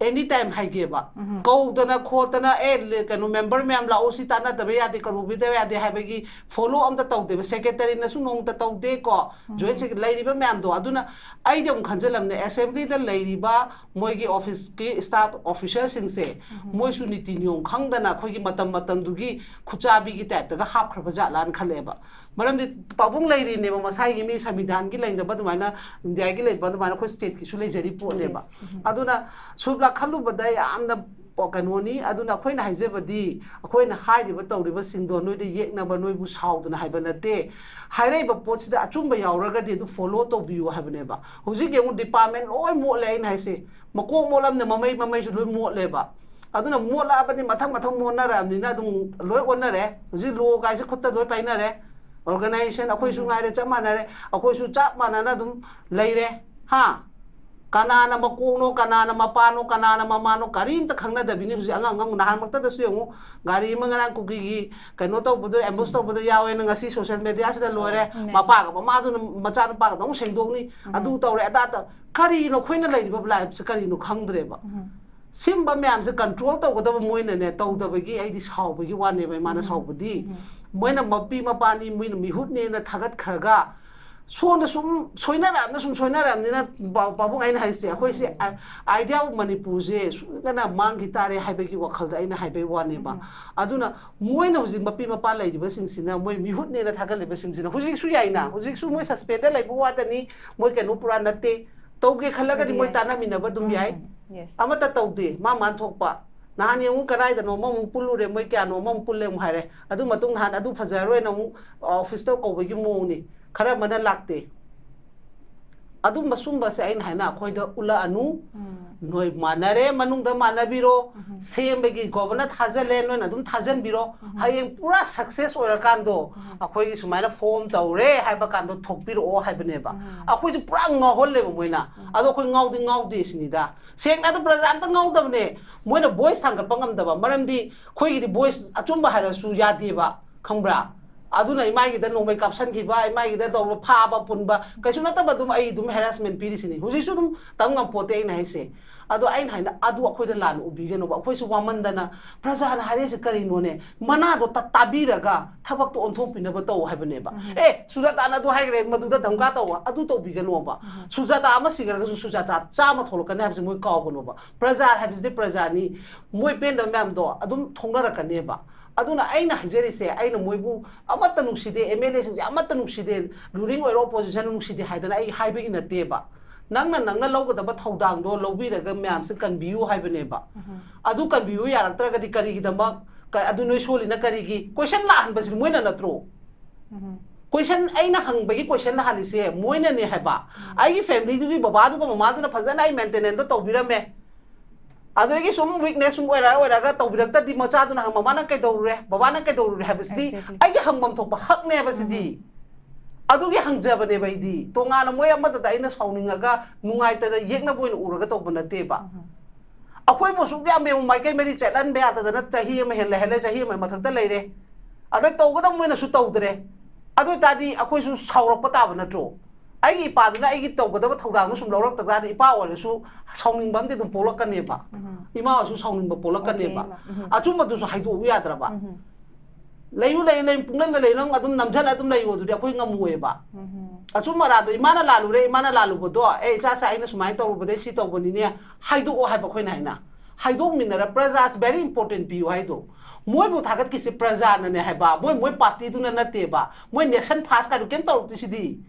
ꯑꯦꯅꯤ ꯇꯥꯏꯝ ꯍꯥꯏꯒꯦꯕ, ꯀꯧꯗꯅ ꯈꯣꯠꯇꯅ, ꯑꯦ ꯂꯦ- ꯀꯩꯅꯣ, ꯃꯦꯝꯕꯔ ꯃꯌꯥꯝ ꯂꯥꯛꯑꯣ, ꯁꯤ ꯇꯥꯟꯅꯗꯕ ꯌꯥꯗꯦ, ꯀꯧꯔꯨꯕꯤꯗꯕ ꯌꯥꯗꯦ ꯍꯥꯏꯕꯒꯤ ꯐꯣꯂꯣ ꯑꯝꯇ ꯇꯧꯗꯦꯕ꯫ ꯁꯦꯀ꯭ꯔꯦꯇꯔꯤꯅꯁꯨ ꯅꯣꯡꯃꯇ ꯇꯧꯗꯦꯀꯣ꯫ ꯖꯣꯏꯟ ꯁꯦꯀ꯭ꯔꯦꯇꯔꯤ ꯂꯩꯔꯤꯕ ꯃꯌꯥꯝꯗꯣ, ꯑꯗꯨꯅ ꯑꯩꯗꯤ ꯑꯃꯨꯛ ꯈꯟꯖꯜꯂꯝꯅꯦ, ꯑꯦꯁꯦꯝꯕ꯭ꯂꯤꯗ ꯂꯩꯔꯤꯕ ꯃꯣꯏꯒꯤ ꯑꯣꯐꯤꯁꯀꯤ ꯁ꯭ꯇꯥꯐ ꯑꯣꯐꯤꯁꯔꯁꯤꯡꯁꯦ, ꯃꯣꯏꯁꯨ ꯅꯤꯇꯤ ꯅꯤꯌꯣꯝ ꯈꯪꯗꯅ ꯑꯩꯈꯣꯏꯒꯤ ꯃꯇꯝ ꯃꯇꯝꯗꯨꯒꯤ ꯈꯨꯠꯆꯥꯕꯤꯒꯤ ꯇꯥꯏꯞꯇꯒ ꯍꯥꯞꯈ꯭ꯔꯕ ꯖꯥꯠꯂꯥꯅ ꯈꯜꯂꯛꯑꯦꯕ꯫ ꯃꯔꯝꯗꯤ ꯄꯥꯕꯨꯡ ꯂꯩꯔꯤꯅꯦꯕ, ꯃꯁꯥꯒꯤ ꯃꯤ ꯁꯪꯕꯤꯙꯥꯟꯒꯤ ꯂꯩꯅꯕ ꯑꯗꯨꯃꯥꯏꯅ, ꯏꯟꯗꯤꯌꯥꯒꯤ ꯂꯩꯕ ꯑꯗꯨꯃꯥꯏꯅ ꯑꯩꯈꯣꯏ ꯁ꯭ꯇꯦꯠꯀꯤꯁꯨ ꯂꯩꯖꯔꯤ ꯄꯣꯠꯅꯦꯕ꯫ ꯑꯗꯨꯅ ꯁꯨꯞ ꯂꯥꯈꯜꯂꯨꯕꯗ ꯌꯥꯝꯅ ꯄ- ꯀꯩꯅꯣꯅꯤ꯫ ꯑꯗꯨꯅ ꯑꯩꯈꯣꯏꯅ ꯍꯥꯏꯖꯕꯗꯤ, ꯑꯩꯈꯣꯏꯅ ꯍꯥꯏꯔꯤꯕ ꯇꯧꯔꯤꯕꯁꯤꯡꯗꯣ ꯅꯣꯏꯗ ꯌꯦꯛꯅꯕ, ꯅꯣꯏꯕꯨ ꯁꯥꯎꯗꯅ ꯍꯥꯏꯕ ꯅꯠꯇꯦ꯫ ꯍꯥꯏꯔꯛꯏꯕ ꯄꯣꯠꯁꯤꯗ ꯑꯆꯨꯝꯕ ꯌꯥꯎꯔꯒꯗꯤ ꯑꯗꯨ ꯐꯣꯂꯣ ꯇꯧꯕꯤꯌꯨ ꯍꯥꯏꯕꯅꯦꯕ꯫ ꯍꯧꯖꯤꯛ ꯌꯦꯡꯉꯨ, ꯗꯤꯄꯥꯔꯠꯃꯦꯟ ꯂꯣꯏ ꯃꯣꯠꯂꯦ꯫ ꯑꯩꯅ ꯍꯥꯏꯁꯦ, ꯃꯀꯣꯛ ꯃꯣꯠꯂꯝꯅ ꯃꯃꯩ ꯃꯃꯩꯁꯨ ꯂꯣꯏ ꯃꯣꯠꯂꯦꯕ꯫ ꯑꯗꯨꯅ ꯃꯣꯠꯂꯛꯑꯕꯅꯤ, ꯃꯊꯪ ꯃꯊꯪ ꯃꯣꯠꯅꯔꯛꯑꯕꯅꯤꯅ ꯑꯗꯨꯝ ꯂꯣꯏ ꯑꯣꯟꯅꯔꯦ꯫ ꯍꯧꯖꯤꯛ ꯂꯣ ꯀꯥꯏꯁꯦ ꯈꯨꯠꯇ ꯂꯣꯏ ꯄꯥꯏꯅꯔꯦ꯫ ꯑꯣꯔꯒꯅꯥꯏꯖꯦꯁꯟ ꯑꯩꯈꯣꯏꯁꯨ ꯉꯥꯏꯔꯦ, ꯆꯞ ꯃꯥꯟꯅꯔꯦ, ꯑꯩꯈꯣꯏꯁꯨ ꯆꯞ ꯃꯥꯟꯅꯅ ꯑꯗꯨꯝ ꯂꯩꯔꯦ꯫ ꯍꯥ? ꯀꯅꯥꯅ ꯃꯀꯣꯛꯅꯣ, ꯀꯅꯥꯅ ꯃꯄꯥꯅꯣ, ꯀꯅꯥꯅ ꯃꯃꯥꯅꯣ, ꯀꯔꯤꯝꯇ ꯈꯪꯅꯗꯕꯤꯅꯤ ꯍꯧꯖꯤꯛ ꯑꯉꯥꯡ ꯑꯃ꯫ ꯅꯍꯥꯟꯃꯛꯇꯗꯁꯨ ꯌꯦꯡꯉꯨ, ꯒꯥꯔꯤ ꯑꯃ ꯉꯔꯥꯡ ꯀꯨꯀꯤꯒꯤ ꯀꯩꯅꯣ ꯇꯧꯕꯗꯣ, ꯑꯦꯝꯕꯨꯁ ꯇꯧꯕꯗ ꯌꯥꯎꯋꯦꯅ ꯉꯁꯤ ꯁꯣꯁꯦꯜ ꯃꯦꯗꯤꯌꯥꯁꯤꯗ ꯂꯣꯏꯔꯦ꯫ ꯎꯝ꯫ ꯃꯄꯥꯒ ꯃꯃꯥꯗꯨꯅ ꯃꯆꯥꯅꯨꯄꯥꯒꯗꯧ ꯁꯦꯡꯗꯣꯛꯅꯤ, ꯎꯝ꯫ ꯑꯗꯨ ꯇꯧꯔꯦ, ꯑꯗꯥ ꯇꯧ-, ꯀꯔꯤꯅꯣ ꯑꯩꯈꯣꯏꯅ ꯂꯩꯔꯤꯕ ꯂꯥꯏꯐꯁꯦ ꯀꯔꯤꯅꯣ ꯈꯪꯗ꯭ꯔꯦꯕ꯫ ꯎꯝ꯫ ꯁꯤꯝꯕ ꯃꯌꯥꯝꯁꯦ ꯀꯟꯇ꯭ꯔꯣꯜ ꯇꯧꯒꯗꯕ ꯃꯣꯏꯅꯅꯦ ꯇꯧꯗꯕꯒꯤ ꯑꯩꯗꯤ ꯁꯥꯎꯕꯒꯤ ꯋꯥꯅꯦꯕ, ꯏꯃꯥꯅ ꯎꯝ꯫ ꯁꯥꯎꯕꯗꯤ꯫ ꯎꯝ꯫ ꯃꯣꯏꯅ ꯃꯄꯤ ꯃꯄꯥꯅꯤ, ꯃꯣꯏꯅ ꯃꯤꯍꯨꯠꯅꯦꯅ ꯊꯥꯒꯠꯈ꯭ꯔꯒ ꯁꯣꯝꯗ ꯁꯨꯝ ꯁꯣꯏꯅꯔꯛꯑꯕꯅ ꯁꯨꯝ ꯁꯣꯏꯅꯔꯛꯑꯕꯅꯤꯅ, ꯄꯥ- ꯄꯥꯕꯨꯡ, ꯑꯩꯅ ꯍꯥꯏꯁꯦ, ꯑꯩꯈꯣꯏꯁꯦ ꯑ- idea of ꯃꯅꯤꯄꯨꯔꯁꯦ ꯁꯣꯏꯗꯅ ꯃꯥꯡꯈꯤ ꯇꯥꯔꯦ ꯍꯥꯏꯕꯒꯤ ꯋꯥꯈꯜꯗ ꯑꯩꯅ ꯍꯥꯏꯕꯒꯤ ꯋꯥꯅꯦꯕ꯫ ꯑꯗꯨꯅ ꯃꯣꯏꯅ ꯍꯧꯖꯤꯛ ꯃꯄꯤ ꯃꯄꯥ ꯂꯩꯔꯤꯕꯁꯤꯡꯁꯤꯅ, ꯃꯣꯏ ꯃꯤꯍꯨꯠꯅꯦꯅ ꯊꯥꯒꯠꯂꯤꯕꯁꯤꯡꯁꯤꯅ, ꯍꯧꯖꯤꯛꯁꯨ ꯌꯥꯏꯅ, ꯍꯧꯖꯤꯛꯁꯨ ꯃꯣꯏ suspend ꯂꯩꯕ ꯋꯥꯗꯅꯤ, ꯃꯣꯏ ꯀꯩꯅꯣ ꯄꯨꯔꯥ ꯅꯠꯇꯦ, ꯇꯧꯒꯦ ꯈꯜꯂꯒꯗꯤ ꯃꯣꯏ ꯇꯥꯟꯅꯃꯤꯟꯅꯕ ꯑꯗꯨꯝ ꯌꯥꯏ꯫ Yes. ꯑꯃꯠꯇ ꯇꯧꯗꯦ, ꯃꯥ ꯃꯥꯟ ꯊꯣꯛꯄ꯫ ꯅꯍꯥꯟ ꯌꯦꯡꯉꯨ, ꯀꯗꯥꯏꯗꯅꯣ ꯑꯃꯃꯨꯛ ꯄꯨꯜꯂꯨꯔꯦ, ꯃꯣꯏ ꯀꯌꯥꯅꯣ ꯑꯃꯃꯨꯛ ꯄꯨꯜꯂꯦ ꯑꯃꯨꯛ ꯍꯥꯏꯔꯦ꯫ ꯑꯗꯨ ꯃꯇꯨꯡ ꯅꯍꯥꯟ ꯑꯗꯨ ꯐꯖꯔꯣꯏꯅ ꯑꯃꯨꯛ ꯑꯣꯐꯤꯁꯇ ꯀꯧꯕꯒꯤ ꯃꯑꯣꯡꯅꯤ꯫ ꯈꯔ ꯑꯃꯅ ꯂꯥꯛꯇꯦ꯫ ꯑꯗꯨꯝꯕ ꯁꯨꯝꯕꯁꯦ ꯑꯩꯅ ꯍꯥꯏꯅ ꯑꯩꯈꯣꯏꯗ ꯎꯠꯂꯛꯑꯅꯨ꯫ ꯅꯣꯏ ꯃꯥꯟꯅꯔꯦ, ꯃꯅꯨꯡꯗ ꯃꯥꯟꯅꯕꯤꯔꯣ꯫ ꯁꯦꯝꯕꯒꯤ ꯒꯣꯕꯔꯅꯔ ꯊꯥꯖꯜꯂꯦ, ꯅꯣꯏꯅ ꯑꯗꯨꯝ ꯊꯥꯖꯟꯕꯤꯔꯣ꯫ ꯍꯌꯦꯡ ꯄꯨꯔꯥ success ꯑꯣꯏꯔꯀꯥꯟꯗꯣ, ꯑꯩꯈꯣꯏꯒꯤ ꯁꯨꯃꯥꯏꯅ form ꯇꯧꯔꯦ ꯍꯥꯏꯕ ꯀꯥꯟꯗꯣ ꯊꯣꯛꯄꯤꯔꯛꯑꯣ ꯍꯥꯏꯕꯅꯦꯕ꯫ ꯑꯩꯈꯣꯏꯁꯦ ꯄꯨꯔꯥ ꯉꯥꯎꯍꯜꯂꯦꯕ ꯃꯣꯏꯅ꯫ ꯑꯗꯣ ꯑꯩꯈꯣꯏ ꯉꯥꯎꯗꯤ ꯉꯥꯎꯗꯦ ꯁꯤꯅꯤꯗ꯫ ꯁꯦꯡꯅ ꯑꯗꯨꯝ ꯄ꯭ꯔꯖꯥ ꯑꯝꯇ ꯉꯥꯎꯗꯕꯅꯦ꯫ ꯃꯣꯏꯅ voice ꯊꯥꯡꯒꯠꯄ ꯉꯝꯗꯕ ꯃꯔꯝꯗꯤ ꯑꯩꯈꯣꯏꯒꯤꯗꯤ voice ꯑꯆꯨꯝꯕ ꯍꯥꯏꯔꯁꯨ ꯌꯥꯗꯦꯕ, ꯈꯪꯕ꯭ꯔꯥ? ꯑꯗꯨꯅ ꯏꯃꯥꯏꯒꯤꯗ ꯅꯣꯡꯃꯩ ꯀꯥꯞꯁꯟꯈꯤꯕ, ꯏꯃꯥꯏꯒꯤꯗ ꯇꯧꯕ, ꯐꯥꯕ ꯄꯨꯟꯕ, ꯀꯩꯁꯨ ꯅꯠꯇꯕ ꯑꯗꯨꯝ ꯑꯩ ꯑꯗꯨꯝ harassment ꯄꯤꯔꯤꯁꯤꯅꯤ꯫ ꯍꯧꯖꯤꯛꯁꯨ ꯑꯗꯨꯝ ꯇꯝ ꯉꯝꯄꯣꯠꯇꯦ ꯑꯩꯅ ꯍꯥꯏꯁꯦ꯫ ꯑꯗꯣ ꯑꯩꯅ ꯍꯥꯏꯅ ꯑꯗꯨ ꯑꯩꯈꯣꯏꯗ ꯂꯥꯟꯅ ꯎꯕꯤꯒꯅꯣꯕ꯫ ꯑꯩꯈꯣꯏꯁꯨ ꯋꯥꯃꯟꯗꯅ ꯄ꯭ꯔꯖꯥꯅ ꯍꯥꯏꯔꯤꯁꯦ ꯀꯔꯤꯅꯣꯅꯦ? ꯃꯅꯥꯗꯣ ꯇ- ꯇꯥꯕꯤꯔꯒ ꯊꯕꯛꯇꯣ ꯑꯣꯟꯊꯣꯛꯄꯤꯅꯕ ꯇꯧ ꯍꯥꯏꯕꯅꯦꯕ꯫ ꯑꯦ, ꯁꯨꯖꯥꯇꯥꯅ ꯑꯗꯨ ꯍꯥꯏꯈ꯭ꯔꯦ, ꯃꯗꯨꯗ ꯙꯝꯀꯥ ꯇꯧꯕ, ꯑꯗꯨ ꯇꯧꯕꯤꯒꯅꯣꯕ꯫ ꯁꯨꯖꯥꯇꯥ ꯑꯃ ꯁꯤꯈ꯭ꯔꯒꯁꯨ ꯁꯨꯖꯥꯇꯥ ꯆꯥꯝꯃ ꯊꯣꯛꯂꯛꯀꯅꯤ ꯍꯥꯏꯕꯁꯦ ꯃꯣꯏ ꯀꯥꯎꯒꯅꯣꯕ꯫ ꯄ꯭ꯔꯖꯥ ꯍꯥꯏꯕꯁꯤꯗꯤ ꯄ꯭ꯔꯖꯥꯅꯤ, ꯃꯣꯏ ꯄꯦꯟꯗꯕ ꯃꯌꯥꯝꯗꯣ ꯑꯗꯨꯝ ꯊꯣꯛꯅꯔꯛꯀꯅꯦꯕ꯫ ꯑꯗꯨꯅ ꯑꯩꯅ ꯍꯥꯏꯖꯔꯤꯁꯦ, ꯑꯩꯅ ꯃꯣꯏꯕꯨ ꯑꯃꯠꯇ ꯅꯨꯡꯁꯤꯗꯦ, MLA ꯁꯤꯡꯁꯦ ꯑꯃꯠꯇ ꯅꯨꯡꯁꯤꯗꯦ, ruling ꯑꯣꯏꯔꯣ opposition ꯅꯨꯡꯁꯤꯗꯦ ꯍꯥꯏꯗꯅ ꯑꯩ ꯍꯥꯏꯕꯒꯤ ꯅꯠꯇꯦꯕ꯫ ꯅꯪꯅ ꯅꯪꯅ ꯂꯧꯒꯗꯕ ꯊꯧꯗꯥꯡꯗꯣ ꯂꯧꯕꯤꯔꯒ ꯃꯌꯥꯝꯁꯦ ꯀꯟꯕꯤꯌꯨ ꯍꯥꯏꯕꯅꯦꯕ꯫ ꯑꯗꯨ ꯀꯟꯕꯤꯌꯨ ꯌꯥꯔꯛꯇ꯭ꯔꯒꯗꯤ ꯀꯔꯤꯒꯤꯗꯃꯛ, ꯀ- ꯑꯗꯨ ꯅꯣꯏ ꯁꯣꯜꯂꯤꯅ ꯀꯔꯤꯒꯤ? Question ꯂꯥꯛꯍꯟꯕꯁꯤ ꯃꯣꯏꯅ ꯅꯠꯇ꯭ꯔꯣ? Question, ꯑꯩꯅ ꯍꯪꯕꯒꯤ question ꯂꯥꯛꯍꯜꯂꯤꯁꯦ ꯃꯣꯏꯅꯅꯦ ꯍꯥꯏꯕ꯫ ꯑꯩꯒꯤ family ꯗꯨꯒꯤ ꯕꯕꯥꯗꯨꯒ ꯃꯃꯥꯗꯨꯅ ꯐꯖꯅ ꯑꯩ maintenance ꯗꯣ ꯇꯧꯕꯤꯔꯝꯃꯦ꯫ ꯑꯗꯨꯗꯒꯤ ꯁꯨꯝ weakness ꯁꯨꯝ ꯑꯣꯏꯔ ꯑꯣꯏꯔꯒ ꯇꯧꯕꯤꯔꯛꯇ꯭ꯔꯗꯤ ꯃꯆꯥꯗꯨꯅ ꯍꯪ, "ꯃꯃꯥ ꯅꯪ ꯀꯩꯗꯧꯔꯨꯔꯦ? ꯕꯕꯥ ꯅꯪ ꯀꯩꯗꯧꯔꯨꯔꯦ?" ꯍꯥꯏꯕꯁꯤꯗꯤ Exactly. ꯑꯩꯒꯤ ꯍꯪꯐꯝ ꯊꯣꯛꯄ ꯍꯛꯅꯦꯕ ꯁꯤꯗꯤ꯫ ꯑꯗꯨꯒꯤ ꯍꯪꯖꯕꯅꯦꯕ ꯑꯩꯗꯤ꯫ ꯇꯣꯉꯥꯟꯅ ꯃꯣꯏ ꯑꯃꯗꯗ ꯑꯩꯅ ꯁꯥꯎꯅꯤꯡꯉꯒ ꯅꯨꯡꯉꯥꯏꯇꯗ ꯌꯦꯛꯅꯕ ꯑꯣꯏꯅ ꯎꯔꯒ ꯇꯧꯕ ꯅꯠꯇꯦꯕ꯫ ꯑꯩꯈꯣꯏꯕꯨ ꯑꯁꯨꯛ ꯌꯥꯝ ꯌꯦꯡꯉꯨ, ꯃꯥꯏꯀꯩ ꯃꯔꯤ ꯆꯠꯍꯟꯕ ꯌꯥꯗꯗꯅ ꯆꯍꯤ ꯑꯃ ꯍꯦꯜꯂꯦ, ꯍꯦꯜꯂꯦ, ꯆꯍꯤ ꯑꯃꯒꯤ ꯃꯊꯛꯇ ꯂꯩꯔꯦ꯫ ꯑꯗ ꯇꯧꯒꯗꯕ ꯃꯣꯏꯅꯁꯨ ꯇꯧꯗ꯭ꯔꯦ꯫ ꯑꯗꯨ ꯑꯣꯏꯇꯥꯔꯗꯤ ꯑꯩꯈꯣꯏꯁꯨ ꯁꯥꯎꯔꯛꯄ ꯇꯥꯕ ꯅꯠꯇ꯭ꯔꯣ? ꯑꯩꯒꯤ ꯏꯄꯥꯗꯨꯅ ꯑꯩꯒꯤ ꯇꯧꯒꯗꯕ ꯊꯧꯗꯥꯡꯗꯨ ꯁꯨꯝ ꯂꯧꯔꯛꯇ ꯇꯥꯔꯗꯤ ꯏꯄꯥ ꯑꯣꯏꯔꯁꯨ ꯁꯥꯎꯅꯤꯡꯕ ꯑꯃꯗꯤ ꯑꯗꯨꯝ ꯄꯣꯛꯂꯛꯀꯅꯦꯕ꯫ ꯏꯃꯥ ꯑꯣꯏꯔꯁꯨ ꯁꯥꯎꯅꯤꯡꯕ ꯄꯣꯛꯂꯛꯀꯅꯦꯕ꯫ Okay, ꯏꯃꯥ꯫ ꯎꯝ꯫ ꯑꯆꯨꯝꯕꯗꯨꯁꯨ ꯍꯥꯏꯗꯣꯛꯎ ꯌꯥꯗ꯭ꯔꯕ? ꯎꯝ꯫ ꯂꯩꯌꯨ ꯂꯩꯌꯨ ꯂꯩꯌꯨ ꯄꯨꯡꯂꯩꯗ ꯂꯩꯌꯨ, ꯅꯪ ꯑꯗꯨꯝ ꯅꯝꯁꯤꯜꯂ ꯑꯗꯨꯝ ꯂꯩꯌꯨ, ꯑꯗꯨꯗꯤ ꯑꯩꯈꯣꯏ ꯉꯝꯃꯣꯏꯕ꯫ ꯑꯆꯨꯝ ꯑꯔꯥꯟꯗꯣ ꯏꯃꯥꯅ ꯂꯥꯜꯂꯨꯔꯦ, ꯏꯃꯥꯅ ꯂꯥꯜꯂꯨꯕꯗꯣ, "ꯑꯦ ꯏꯆꯥꯁꯦ, ꯑꯩꯅ ꯁꯨꯃꯥꯏꯅ ꯇꯧꯔꯨꯕꯗꯩ ꯁꯤ ꯇꯧꯕꯅꯤꯅꯦ" ꯍꯥꯏꯗꯣꯛꯑꯣ ꯍꯥꯏꯕ ꯑꯩꯈꯣꯏꯅ ꯍꯥꯏꯅ꯫ ꯍꯥꯏꯗꯣꯛꯃꯤꯟꯅꯔ ꯄ꯭ꯔꯖꯥꯁꯦ very important ꯄꯤꯌꯨ ꯍꯥꯏꯗꯣ꯫ ꯃꯣꯏꯕꯨ ꯊꯥꯒꯠꯈꯤꯁꯦ ꯄ꯭ꯔꯖꯥꯅꯅꯦ ꯍꯥꯏꯕ, ꯃꯣꯏ ꯃꯣꯏ ꯄꯥꯔꯇꯤꯗꯨꯅ ꯅꯠꯇꯦꯕ꯫ ꯃꯣꯏ ꯅꯦꯁꯟ ꯐꯥꯁ ꯀꯥꯏꯗꯣ ꯀꯩꯝ ꯇꯧꯔꯛꯇꯦ ꯁꯤꯗꯤ꯫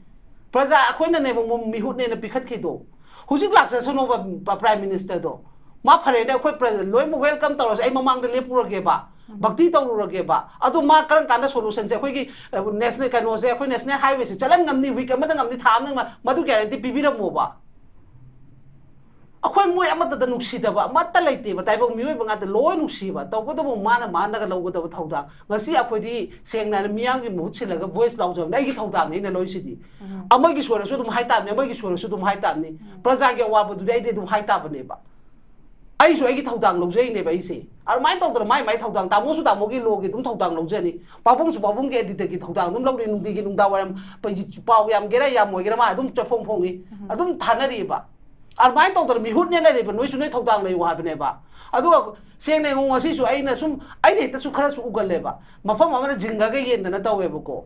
ꯄ꯭ꯔꯖꯥ ꯑꯩꯈꯣꯏꯅꯅꯦꯕ ꯃꯣ-, ꯃꯤꯍꯨꯠꯅꯦꯅ ꯄꯤꯈꯠꯈꯤꯗꯣ꯫ ꯍꯧꯖꯤꯛ ꯂꯥꯛꯆꯁꯅꯣꯕ ꯄ꯭ꯔꯥꯏꯝ ꯃꯤꯅꯤꯁꯇꯔꯗꯣ꯫ ꯃꯥ ꯐꯔꯦꯅꯦ, ꯑꯩꯈꯣꯏ ꯄ꯭ꯔꯖꯥ ꯂꯣꯏꯅꯃꯛ ꯋꯦꯜꯀꯝ ꯇꯧꯔꯁꯦ, ꯑꯩ ꯃꯃꯥꯡꯗ ꯂꯦꯞꯄꯨꯔꯒꯦꯕ, ꯚꯛꯇꯤ ꯇꯧꯔꯨꯔꯒꯦꯕ꯫ ꯑꯗꯣ ꯃꯥ ꯀꯔꯝ ꯀꯥꯟꯗ ꯁꯣꯂꯨꯁꯟꯁꯦ ꯑꯩꯈꯣꯏꯒꯤ, ꯑ, ꯅꯦꯁꯅꯦꯜ ꯀꯩꯅꯣꯁꯦ, ꯑꯩꯈꯣꯏ ꯅꯦꯁꯅꯦꯜ ꯍꯥꯏꯋꯦꯁꯦ ꯆꯠꯍꯟ ꯉꯝꯅꯤ, ꯋꯤꯛ ꯑꯃꯗ ꯉꯝꯅꯤ, ꯊꯥ ꯑꯃꯗ ꯉꯝ-, ꯃꯗꯨ ꯒꯦꯔꯦꯟꯇꯤ ꯄꯤꯕꯤꯔꯝꯃꯣꯕ꯫ ꯑꯩꯈꯣꯏ ꯃꯣꯏ ꯑꯃꯠꯇꯗ ꯅꯨꯡꯁꯤꯗꯕ ꯑꯃꯠꯇ ꯂꯩꯇꯦꯕ, ꯇꯥꯏꯕꯪ ꯃꯤꯑꯣꯏꯕ ꯉꯥꯛꯇ ꯂꯣꯏ ꯅꯨꯡꯁꯤꯕ꯫ ꯇꯧꯕꯇꯕꯨ ꯃꯥꯅ ꯃꯥꯅꯒ ꯂꯧꯒꯗꯕ ꯊꯧꯗꯥꯡ꯫ ꯉꯁꯤ ꯑꯩꯈꯣꯏꯗꯤ ꯁꯦꯡꯅ ꯍꯥꯏꯅ ꯃꯤꯌꯥꯝꯒꯤ ꯃꯍꯨꯠ ꯁꯤꯜꯂꯒ ꯚꯣꯏꯁ ꯂꯥꯎꯖꯕꯅꯦ, ꯑꯩꯒꯤ ꯊꯧꯗꯥꯡꯅꯦ ꯑꯩꯅ ꯂꯧꯔꯤꯁꯤꯗꯤ꯫ ꯑꯃꯒꯤ ꯁꯣꯏꯔꯁꯨ ꯑꯗꯨꯝ ꯍꯥꯏꯇꯥꯕꯅꯤ, ꯑꯃꯒꯤ ꯁꯣꯏꯔꯁꯨ ꯑꯗꯨꯝ ꯍꯥꯏꯇꯥꯕꯅꯤ꯫ ꯄ꯭ꯔꯖꯥꯒꯤ ꯑꯋꯥꯕꯗꯨꯗꯤ ꯑꯩꯗꯤ ꯑꯗꯨꯝ ꯍꯥꯏꯇꯥꯕꯅꯦꯕ꯫ ꯑꯩꯁꯨ ꯑꯩꯒꯤ ꯊꯧꯗꯥꯡ ꯂꯧꯖꯩꯅꯦꯕ ꯑꯩꯁꯦ꯫ ꯑꯗꯨꯃꯥꯏꯅ ꯇꯧꯗꯅ ꯃꯥꯏ ꯃꯥꯏ ꯊꯧꯗꯥꯡ, ꯇꯥꯃꯣꯁꯨ ꯇꯥꯃꯣꯒꯤ ꯂꯣꯒꯤ ꯑꯗꯨꯝ ꯊꯧꯗꯥꯡ ꯂꯧꯖꯅꯤ, ꯄꯥꯕꯨꯡꯁꯨ ꯄꯥꯕꯨꯡꯒꯤ ꯑꯦꯗꯤꯇꯒꯤ ꯊꯧꯗꯥꯡ ꯑꯗꯨꯝ ꯂꯧꯔꯤ꯫ ꯅꯨꯡꯇꯤꯒꯤ ꯅꯨꯡꯗꯥꯡ ꯋꯥꯏꯔꯝ ꯄ-, ꯄꯥꯎ ꯌꯥꯝꯒꯦꯔꯥ ꯌꯥꯝꯃꯣꯏꯒꯦꯔꯥ ꯃꯥ ꯑꯗꯨꯝ ꯆꯠꯐꯣꯡ ꯐꯣꯡꯉꯤ, ꯑꯗꯨꯝ ꯊꯥꯅꯔꯤꯕ꯫ ꯑꯗꯨꯃꯥꯏꯅ ꯇꯧꯗꯅ ꯃꯤꯍꯨꯠꯅꯦꯅ ꯂꯩꯕ ꯅꯣꯏꯁꯨ ꯅꯣꯏ ꯊꯧꯗꯥꯡ ꯂꯩꯌꯨ ꯍꯥꯏꯕꯅꯦꯕ꯫ ꯑꯗꯨꯒ ꯁꯦꯡꯅ ꯌꯦꯡꯉꯨ, ꯉꯁꯤꯁꯨ ꯑꯩꯅ ꯁꯨꯝ, ꯑꯩꯅ ꯍꯦꯛꯇꯁꯨ ꯈꯔꯁꯨ ꯎꯒꯜꯂꯦꯕ, ꯃꯐꯝ ꯑꯃꯗ ꯖꯤꯡꯒꯒ ꯌꯦꯟꯗꯅ ꯇꯧꯋꯦꯕꯀꯣ꯫